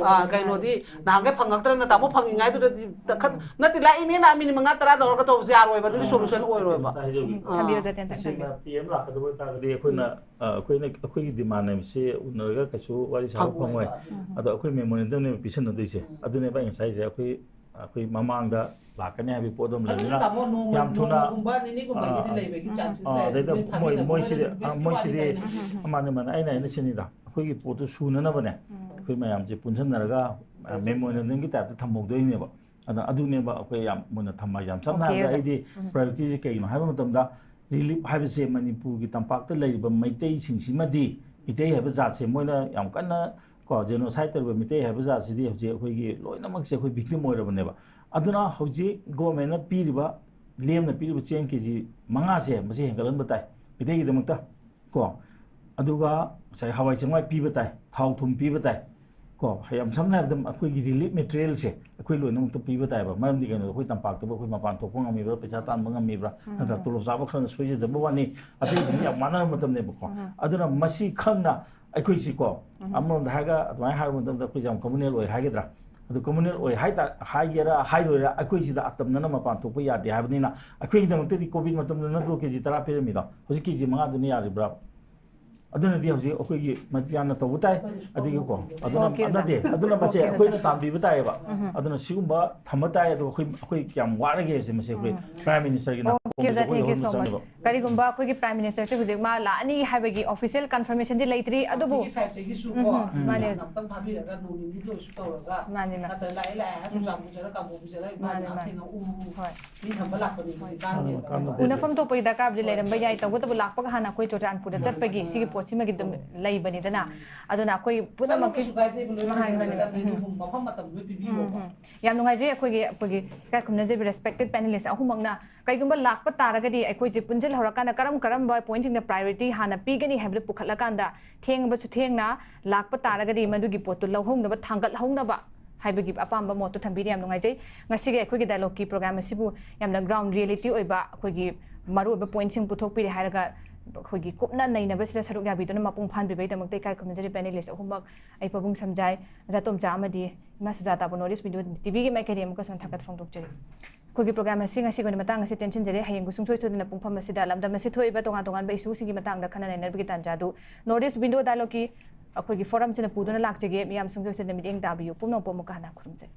ꯑꯥ, ꯀꯩꯅꯣꯗꯤ ꯅꯍꯥꯟꯒꯩ ꯐꯪꯉꯛꯇ꯭ꯔꯒꯅ ꯇꯥꯃꯣ ꯐꯪꯉꯤꯉꯥꯏꯗꯨꯗꯗꯤ ꯇꯈꯠ-, ꯅꯠꯇꯦ, ꯂꯥꯛꯏꯅꯦꯅ ꯃꯤꯅꯤꯠ ꯃꯉꯥ ꯇꯔꯥ ꯇꯧꯔꯒ ꯇꯧꯕꯁꯦ ꯌꯥꯔꯣꯏꯕ, ꯑꯗꯨꯗꯤ solution ꯑꯣꯏꯔꯣꯏꯕ꯫ ꯑꯝꯇ ꯍꯥꯏꯖꯧꯒꯦ꯫ ꯑꯥ꯫ ꯊꯝꯕꯤꯌꯨ, ꯖꯇꯦꯟ, ꯇꯁꯦꯡꯅ ꯊꯝꯕꯤꯌꯨ꯫ PM ꯂꯥꯛꯀꯗꯕ ꯑꯣꯏꯇꯥꯔꯒꯗꯤ ꯑꯩꯈꯣꯏꯅ, ꯑ, ꯑꯩꯈꯣꯏꯅ, ꯑꯩꯈꯣꯏꯒꯤ demand ꯍꯥꯏꯕꯁꯤ ꯎꯅꯔꯒ ꯀꯩꯁꯨ ꯋꯥꯔꯤ ꯁꯥꯕ ꯐꯪꯉꯣꯏ꯫ ꯐꯪꯉꯣꯏꯕ꯫ ꯎꯝ꯫ ꯑꯗꯣ ꯑꯩꯈꯣꯏ memorandumꯅꯦꯕ ꯄꯤꯁꯟꯅꯗꯣꯏꯁꯦ꯫ ꯎꯝ꯫ ꯑꯗꯨꯅꯦꯕ ꯑꯩ ꯉꯁꯥꯏꯁꯦ, ꯑꯩꯈꯣꯏ, ꯑꯩꯈꯣꯏ ꯃꯃꯥꯡꯗ ꯂꯥꯛꯀꯅꯤ ꯍꯥꯏꯕꯒꯤ ꯄꯣꯠ ꯑꯃ ꯑꯗꯨꯅ ꯂꯩꯕꯅꯤꯅ ꯇꯥꯃꯣ, ꯅꯣꯡꯃ, ꯌꯥꯝ ꯊꯨꯅ, ꯅꯣꯡꯃꯒꯨꯝꯕ ꯅꯤꯅꯤꯒꯨꯝꯕꯒꯤ ꯑꯥ, ꯂꯩꯕꯒꯤ chances ꯑꯥ, ꯂꯩ꯫ ꯑꯗꯩꯗ ꯅꯣꯏ ꯃꯣꯏ, ꯐꯥꯕꯤꯅꯕ ꯃꯣꯏꯁꯤꯗꯤ, ꯍꯣꯠꯅꯕꯤ-, ꯑꯥ, ꯅꯣꯏꯁꯤꯗꯤ ꯃꯣꯏꯁꯤꯗꯤ, ꯀꯥꯏꯗ ꯍꯥꯏꯅ꯫ ꯎꯝ, ꯃꯥꯅꯦ, ꯃꯥꯅꯦ, ꯑꯩꯅ, ꯑꯩꯅ ꯁꯤꯅꯤꯗ, ꯑꯩꯈꯣꯏꯒꯤ ꯄꯣꯠꯇꯨ ꯁꯨꯅꯅꯕꯅꯦ, ꯎꯝ꯫ ꯑꯩꯈꯣꯏ ꯃꯌꯥꯝꯁꯦ ꯄꯨꯟꯁꯤꯟꯅꯔꯒ, ꯑ, memorandumꯒꯤ typeꯇ ꯊꯝꯍꯧꯗꯣꯏꯅꯦꯕ꯫ ꯑꯗ ꯑꯗꯨꯅꯦꯕ ꯑꯩꯈꯣꯏ ꯌꯥꯝ ꯃꯨꯟꯅ ꯊꯝꯕ ꯍꯥꯏꯁꯦ꯫ ꯌꯥꯝ ꯁꯝꯅ Okay, ꯍꯥꯏꯔꯕꯗ okay꯫ ꯑꯩꯗꯤ ꯎꯝ꯫ Priorityꯁꯦ ꯀꯩꯒꯤꯅꯣ ꯍꯥꯏꯕ ꯃꯇꯝꯗ, relief ꯍꯥꯏꯕꯁꯦ ꯃꯅꯤꯄꯨꯔꯒꯤ ꯇꯝꯄꯥꯛꯇ ꯂꯩꯔꯤꯕ ꯃꯩꯇꯩꯁꯤꯡꯁꯤꯃꯗꯤ ꯃꯤꯇꯩ ꯍꯥꯏꯕ ꯖꯥꯠꯁꯦ ꯃꯣꯏꯅ ꯌꯥꯝ ꯀꯟꯅ ꯀꯣ genocide ꯇꯧꯔꯤꯕ ꯃꯤꯇꯩ ꯍꯥꯏꯕ ꯖꯥꯠꯁꯤꯗꯤ ꯍꯧꯖꯤꯛ ꯑꯩꯈꯣꯏꯒꯤ ꯂꯣꯏꯅꯃꯛꯁꯦ ꯑꯩꯈꯣꯏ victim ꯑꯣꯏꯔꯕꯅꯦꯕ꯫ ꯑꯗꯨꯅ ꯍꯧꯖꯤꯛ government ꯅ ꯄꯤꯔꯤꯕ, ꯂꯦꯝꯅ ꯄꯤꯔꯤꯕ ꯆꯦꯡ ꯀꯦ ꯖꯤ ꯃꯉꯥꯁꯦ ꯃꯁꯤ ꯍꯦꯟꯒꯠꯍꯟꯕ ꯇꯥꯏ ꯃꯤꯇꯩꯒꯤꯗꯃꯛꯇ ꯀꯣ꯫ ꯑꯗꯨꯒ ꯉꯁꯥꯏ ꯍꯋꯥꯏ ꯆꯦꯡꯋꯥꯏ ꯄꯤꯕ ꯇꯥꯏ, ꯊꯥꯎ ꯊꯨꯝ ꯄꯤꯕ ꯇꯥꯏ ꯀꯣ꯫ ꯌꯥꯝ ꯁꯝꯅ ꯍꯥꯏꯔꯕꯗ ꯑꯩꯈꯣꯏꯒꯤ relief material ꯁꯦ ꯑꯩꯈꯣꯏ ꯂꯣꯏꯅꯃꯛꯇ ꯄꯤꯕ ꯇꯥꯏꯕ꯫ ꯃꯔꯝꯗꯤ ꯀꯩꯅꯣ, ꯑꯩꯈꯣꯏ ꯇꯝꯄꯥꯛꯇꯕꯨ ꯑꯩꯈꯣꯏ ꯃꯄꯥꯟ ꯊꯣꯛꯄ ꯉꯝꯃꯤꯕ꯭ꯔꯥ, ꯄꯩꯁꯥ ꯇꯥꯟꯕ ꯉꯝꯃꯤꯕ꯭ꯔꯥ, ꯅꯠꯇ꯭ꯔꯥ? ꯇꯣꯂꯣꯞ ꯆꯥꯕ ꯈꯔꯅ ꯁꯣꯏꯖꯗꯕ ꯋꯥꯅꯤ, ꯑꯇꯩꯁꯤꯡꯗꯤ ꯌꯥꯝ ꯋꯥꯅꯔꯕ ꯃꯇꯝꯅꯦꯕꯀꯣ꯫ ꯑꯗꯨꯅ ꯃꯁꯤ ꯈꯪꯅ ꯑꯩꯈꯣꯏꯁꯤꯀꯣ, ꯑꯃꯔꯣꯝꯗ ꯍꯥꯏꯔꯒ ꯑꯗꯨꯃꯥꯏꯅ ꯍꯥꯏꯕ ꯃꯇꯝꯗ ꯑꯩꯈꯣꯏꯁꯦ ꯌꯥꯝ communal ꯑꯣꯏ ꯍꯥꯏꯒꯗ꯭ꯔꯥ? ꯑꯗꯨ communal ꯑꯣꯏ ꯍꯥꯏꯇꯥ-, ꯍꯥꯏꯒꯦꯔꯥ ꯍꯥꯏꯔꯣꯏꯔꯥ, ꯑꯩꯈꯣꯏꯁꯤꯗ ꯑꯇꯝꯅꯅ ꯃꯄꯥꯟ ꯊꯣꯛꯄ ꯌꯥꯗꯦ ꯍꯥꯏꯕꯅꯤꯅ ꯑꯩꯈꯣꯏꯒꯤꯗꯃꯛꯇꯗꯤ COVID ꯃꯇꯝꯗ ꯅꯠꯇ꯭ꯔꯣ ꯀꯦ ꯖꯤ ꯇꯔꯥ ꯄꯤꯔꯝꯃꯤꯗꯣ? ꯍꯧꯖꯤꯛ ꯀꯦ ꯖꯤ ꯃꯉꯥꯗꯨꯅ ꯌꯥꯔꯤꯕ꯭ꯔꯥ? ꯑꯗꯨꯅꯗꯤ ꯍꯧꯖꯤꯛ ꯑꯩꯈꯣꯏꯒꯤ ꯃꯆꯤꯟ ꯌꯥꯝꯅ ꯇꯧꯕ ꯇꯥꯏ꯫ ꯑꯗꯒꯤꯀꯣ, ꯑꯗꯨꯅ, OK, ꯑꯣꯖꯥ꯫ ꯅꯠꯇꯦ, ꯑꯗꯨꯅ ꯃꯁꯦ OK, ꯑꯣꯖꯥ꯫ ꯑꯩꯈꯣꯏꯅ ꯇꯥꯟꯕꯤꯕ ꯇꯥꯏꯌꯦꯕ꯫ ꯑꯗꯨꯅ ꯁꯤꯒꯨꯝꯕ ꯊꯝꯕ ꯇꯥꯏ꯫ ꯑꯗꯣ ꯑꯩꯈꯣꯏ, ꯑꯩꯈꯣꯏ ꯀꯌꯥꯝ ꯋꯥꯔꯒꯦ ꯍꯥꯏꯁꯦ ꯃꯁꯦ ꯑꯩꯈꯣꯏ Prime Minister ꯒꯤ OK, ꯅꯥꯀꯣꯡꯗ ꯑꯣꯖꯥ, ꯑꯩꯈꯣꯏ thank you so much꯫ ꯍꯣꯠꯅꯖꯅꯕ꯫ ꯀꯔꯤꯒꯨꯝꯕ ꯑꯩꯈꯣꯏꯒꯤ Prime Minister ꯁꯦ ꯍꯧꯖꯤꯛ ꯃꯥ ꯂꯥꯛꯑꯅꯤ ꯍꯥꯏꯕꯒꯤ official confirmation ꯗꯤ ꯂꯩꯇ꯭ꯔꯤ, ꯑꯗꯨꯕꯨ party ꯒꯤ side ꯇꯒꯤꯁꯨ ꯎꯝ, ꯀꯣ, ꯎꯝ, ꯃꯥꯅꯦ꯫ ꯑꯃꯨꯛꯇꯪ ꯐꯥꯕꯤꯔꯒ ꯅꯣꯡ ꯅꯤꯅꯤꯗ ꯑꯣꯏꯔꯁꯨ ꯇꯧꯔꯒ, ꯃꯥꯅꯦ, ꯃꯥꯅꯦ꯫ ꯅꯠꯇ꯭ꯔꯒ ꯂꯥꯛꯑꯦ, ꯂꯥꯛꯑꯦ ꯍꯥꯏꯔꯁꯨ ꯎꯝ꯫ ꯆꯥꯝꯃ ꯄꯨꯖꯔꯒ, ꯀꯥꯡꯕꯨ ꯄꯤꯖꯔꯒ, ꯏꯃꯥꯅ ꯃꯥꯅꯦ, ꯃꯥꯅꯦ꯫ ꯊꯦꯡꯅ ꯎ, ꯎ, ꯎ꯫ ꯍꯣꯏ꯫ ꯃꯤ ꯊꯝꯕ ꯂꯥꯛꯄꯅꯤ ꯍꯣꯏ꯫ ꯀꯥꯟꯅꯗꯦ꯫ ꯎꯅꯐꯝ ꯊꯣꯛꯄꯒꯤ ꯗꯔꯀꯥꯔꯕꯨꯗꯤ ꯂꯩꯔꯝꯕ ꯌꯥꯏ, ꯇꯧꯕꯇꯕꯨ ꯂꯥꯛꯄꯒ ꯍꯥꯟꯅ ꯑꯩꯈꯣꯏ ꯆꯨꯔꯆꯥꯟꯄꯨꯔꯗ ꯆꯠꯄꯒꯤ ꯁꯤꯒꯤ ꯄꯣꯠꯁꯤꯃꯒꯤ ꯑꯗꯨꯝ ꯂꯩꯕꯅꯤꯗꯅ꯫ ꯑꯗꯨꯅ ꯑꯩꯈꯣꯏ ꯄꯨꯝꯅꯃꯛꯀꯤ ꯆꯠꯂꯨꯕꯁꯨ ꯀꯥꯏꯗꯦ, ꯂꯣꯏꯅ ꯃꯥꯅꯦ, ꯃꯥꯅꯦ꯫ ꯂꯩꯔꯒ ꯎꯝ꯫ ꯃꯐꯝ ꯃꯇꯝ ꯂꯣꯏ ꯄꯤꯕꯤꯌꯣꯕ꯫ ꯎꯝ, ꯎꯝ꯫ ꯌꯥꯝ ꯅꯨꯡꯉꯥꯏꯖꯩ ꯑꯩꯈꯣꯏꯒꯤ, ꯑꯩꯈꯣꯏꯒꯤ ꯏꯀꯥꯏ ꯈꯨꯝꯅꯖꯔꯤꯕ respected panelist ꯑꯍꯨꯝꯃꯛꯅ꯫ ꯀꯩꯒꯨꯝꯕ ꯂꯥꯛꯄ ꯇꯥꯔꯒꯗꯤ ꯑꯩꯈꯣꯏꯁꯦ ꯄꯨꯟꯁꯤꯜꯍꯧꯔꯀꯥꯟꯗ ꯀꯔꯝ ꯀꯔꯝꯕ point ꯁꯤꯡꯗ priority ꯍꯥꯟꯅ ꯄꯤꯒꯅꯤ ꯍꯥꯏꯕꯗꯨ ꯄꯨꯈꯠꯂꯀꯥꯟꯗ ꯊꯦꯡꯉꯕꯁꯨ ꯊꯦꯡꯅ ꯂꯥꯛꯄ ꯇꯥꯔꯒꯗꯤ ꯃꯗꯨꯒꯤ ꯄꯣꯠꯇꯨ ꯂꯧꯍꯧꯅꯕ, ꯊꯥꯡꯒꯠꯍꯧꯅꯕ ꯍꯥꯏꯕꯒꯤ ꯑꯄꯥꯝꯕ ꯃꯣꯠꯇꯨ ꯊꯝꯕꯤꯔꯤ꯫ ꯌꯥꯝ ꯅꯨꯡꯉꯥꯏꯖꯩ꯫ ꯉꯁꯤꯒꯤ ꯑꯩꯈꯣꯏꯒꯤ dialogue ꯀꯤ program ꯑꯁꯤꯕꯨ ꯌꯥꯝꯅ ground reality ꯑꯣꯏꯕ ꯑꯩꯈꯣꯏꯒꯤ ꯃꯔꯨꯑꯣꯏꯕ point ꯁꯤꯡ ꯄꯨꯊꯣꯛꯄꯤꯔꯦ ꯍꯥꯏꯔꯒ ꯑꯩꯈꯣꯏꯒꯤ ꯀꯨꯞꯅ ꯅꯩꯅꯕꯁꯤꯗ ꯁꯔꯨꯛ ꯌꯥꯕꯤꯗꯨꯅ ꯃꯄꯨꯡ ꯐꯥꯍꯟꯕꯤꯕꯒꯤꯗꯃꯛꯇ ꯏꯀꯥꯏ ꯈꯨꯝꯅꯖꯔꯤ panelist ꯑꯍꯨꯝꯃꯛ, ꯑꯩ ꯄꯥꯕꯨꯡ ꯁꯝꯖꯥꯏ, ꯑꯣꯖꯥ ꯇꯣꯝꯆꯥ ꯑꯃꯗꯤ ꯏꯃꯥ ꯁꯨꯖꯥꯇꯥꯕꯨ North East Window T V ꯒꯤ ꯃꯥꯏꯀꯩꯗꯒꯤ ꯑꯃꯨꯛꯀꯁꯨ ꯍꯟꯅ ꯊꯥꯒꯠ ꯐꯣꯡꯗꯣꯛꯆꯔꯤ꯫ ꯑꯩꯈꯣꯏꯒꯤ program ꯑꯁꯤ ꯉꯁꯤꯒꯤ ꯑꯣꯏꯅ ꯃꯇꯥꯡ ꯑꯁꯤ ꯇꯦꯟꯁꯤꯟꯖꯔꯦ꯫ ꯍꯌꯦꯡꯒꯤ ꯁꯨꯡꯁꯣꯏ ꯁꯣꯏꯗꯅ ꯄꯨꯡꯐꯝ ꯑꯁꯤꯗ ꯂꯝꯗꯝ ꯑꯁꯤ ꯊꯣꯛꯏꯕ ꯇꯣꯉꯥꯟ ꯇꯣꯉꯥꯟꯕ issue ꯁꯤꯡꯒꯤ ꯃꯇꯥꯡꯗ ꯈꯟꯅ ꯅꯩꯅꯕꯒꯤ ꯇꯥꯟꯖꯥꯗꯨ North East Window Dialogue ꯀꯤ ꯑꯩꯈꯣꯏꯒꯤ forum ꯁꯤꯅ ꯄꯨꯗꯨꯅ ꯂꯥꯛꯆꯒꯦ꯫ ꯃꯤꯌꯥꯝ ꯁꯨꯡꯁꯣꯏ ꯁꯣꯏꯗꯅ ꯃꯤꯠꯌꯦꯡ ꯇꯥꯕꯤꯌꯨ꯫ ꯄꯨꯝꯅꯃꯛꯄꯨ ꯑꯃꯨꯛꯀ ꯍꯟꯅ ꯈꯨꯔꯨꯝꯖꯔꯤ꯫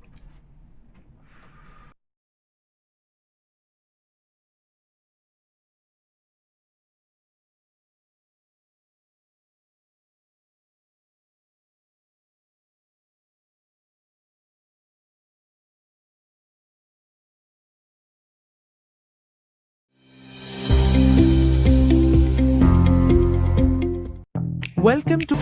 Welcome to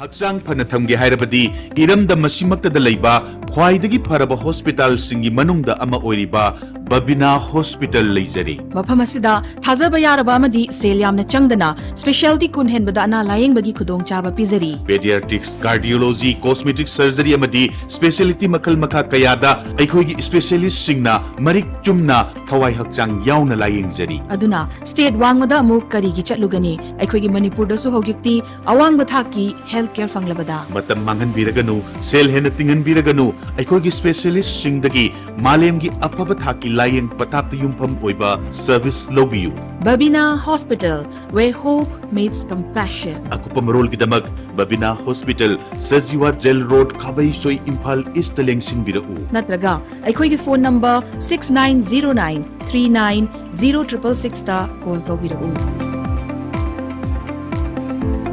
ꯍꯛꯆꯥꯡ ꯐꯅ ꯊꯝꯒꯦ ꯍꯥꯏꯔꯕꯗꯤ ꯏꯔꯝꯗꯝ ꯑꯁꯤꯃꯛꯇꯗ ꯂꯩꯕ ꯈ꯭ꯋꯥꯏꯗꯒꯤ ꯐꯔꯕ ꯍꯣꯁꯄꯤꯇꯥꯜꯁꯤꯡꯒꯤ ꯃꯅꯨꯡꯗ ꯑꯃ ꯑꯣꯏꯔꯤꯕ ꯕꯕꯤꯅꯥ ꯍꯣꯁꯄꯤꯇꯥꯜ ꯂꯩꯖꯔꯤ꯫ ꯃꯐꯝ ꯑꯁꯤꯗ ꯊꯥꯖꯕ ꯌꯥꯔꯕ ꯑꯃꯗꯤ ꯁꯦꯜ ꯌꯥꯝꯅ ꯆꯪꯗꯅ specialty ꯀꯨꯟ ꯍꯦꯟꯕꯗ ꯑꯅꯥ ꯂꯥꯌꯦꯡꯕꯒꯤ ꯈꯨꯗꯣꯡꯆꯥꯕ ꯄꯤꯖꯔꯤ꯫ Pediatrics, cardiology, cosmetic surgery ꯑꯃꯗꯤ specialty ꯃꯈꯜ ꯃꯈꯥ ꯀꯌꯥꯗ ꯑꯩꯈꯣꯏꯒꯤ specialistꯁꯤꯡꯅ ꯃꯔꯤꯛ ꯆꯨꯝꯅ ꯊꯋꯥꯏ ꯍꯛꯆꯥꯡ ꯌꯥꯎꯅ ꯂꯥꯌꯦꯡꯖꯔꯤ꯫ ꯑꯗꯨꯅ state ꯋꯥꯡꯃꯗ ꯑꯃꯨꯛ ꯀꯔꯤꯒꯤ ꯆꯠꯂꯨꯒꯅꯤ? ꯑꯩꯈꯣꯏꯒꯤ ꯃꯅꯤꯄꯨꯔꯗꯁꯨ ꯍꯧꯖꯤꯛꯇꯤ ꯑꯋꯥꯡꯕ ꯊꯥꯛꯀꯤ health care ꯐꯪꯂꯕꯗ꯫ ꯃꯇꯝ ꯃꯥꯡꯍꯟꯕꯤꯔꯒꯅꯨ, ꯁꯦꯜ ꯍꯦꯟꯅ ꯇꯤꯡꯍꯟꯕꯤꯔꯒꯅꯨ, ꯑꯩꯈꯣꯏꯒꯤ specialistꯁꯤꯡꯗꯒꯤ ꯃꯥꯂꯦꯝꯒꯤ ꯑꯐꯕ ꯊꯥꯛꯀꯤ ꯂꯥꯌꯦꯡ ꯄꯊꯥꯞꯇ ꯌꯨꯝꯐꯝ ꯑꯣꯏꯕ service ꯂꯧꯕꯤꯌꯨ꯫ Babina Hospital, where hope meets compassion. ꯑꯀꯨꯞꯄ ꯃꯔꯣꯜꯒꯤꯗꯃꯛ ꯕꯕꯤꯅꯥ ꯍꯣꯁꯄꯤꯇꯥꯜ, ꯁꯖꯤꯋꯥ jail road, Khabeisoi, Imphal east ꯂꯦꯡꯁꯤꯟꯕꯤꯔꯛꯎ꯫ ꯅꯠꯇ꯭ꯔꯒ ꯑꯩꯈꯣꯏꯒꯤ phone number six nine zero nine three nine zero triple sixꯇ call ꯇꯧꯕꯤꯔꯛꯎ꯫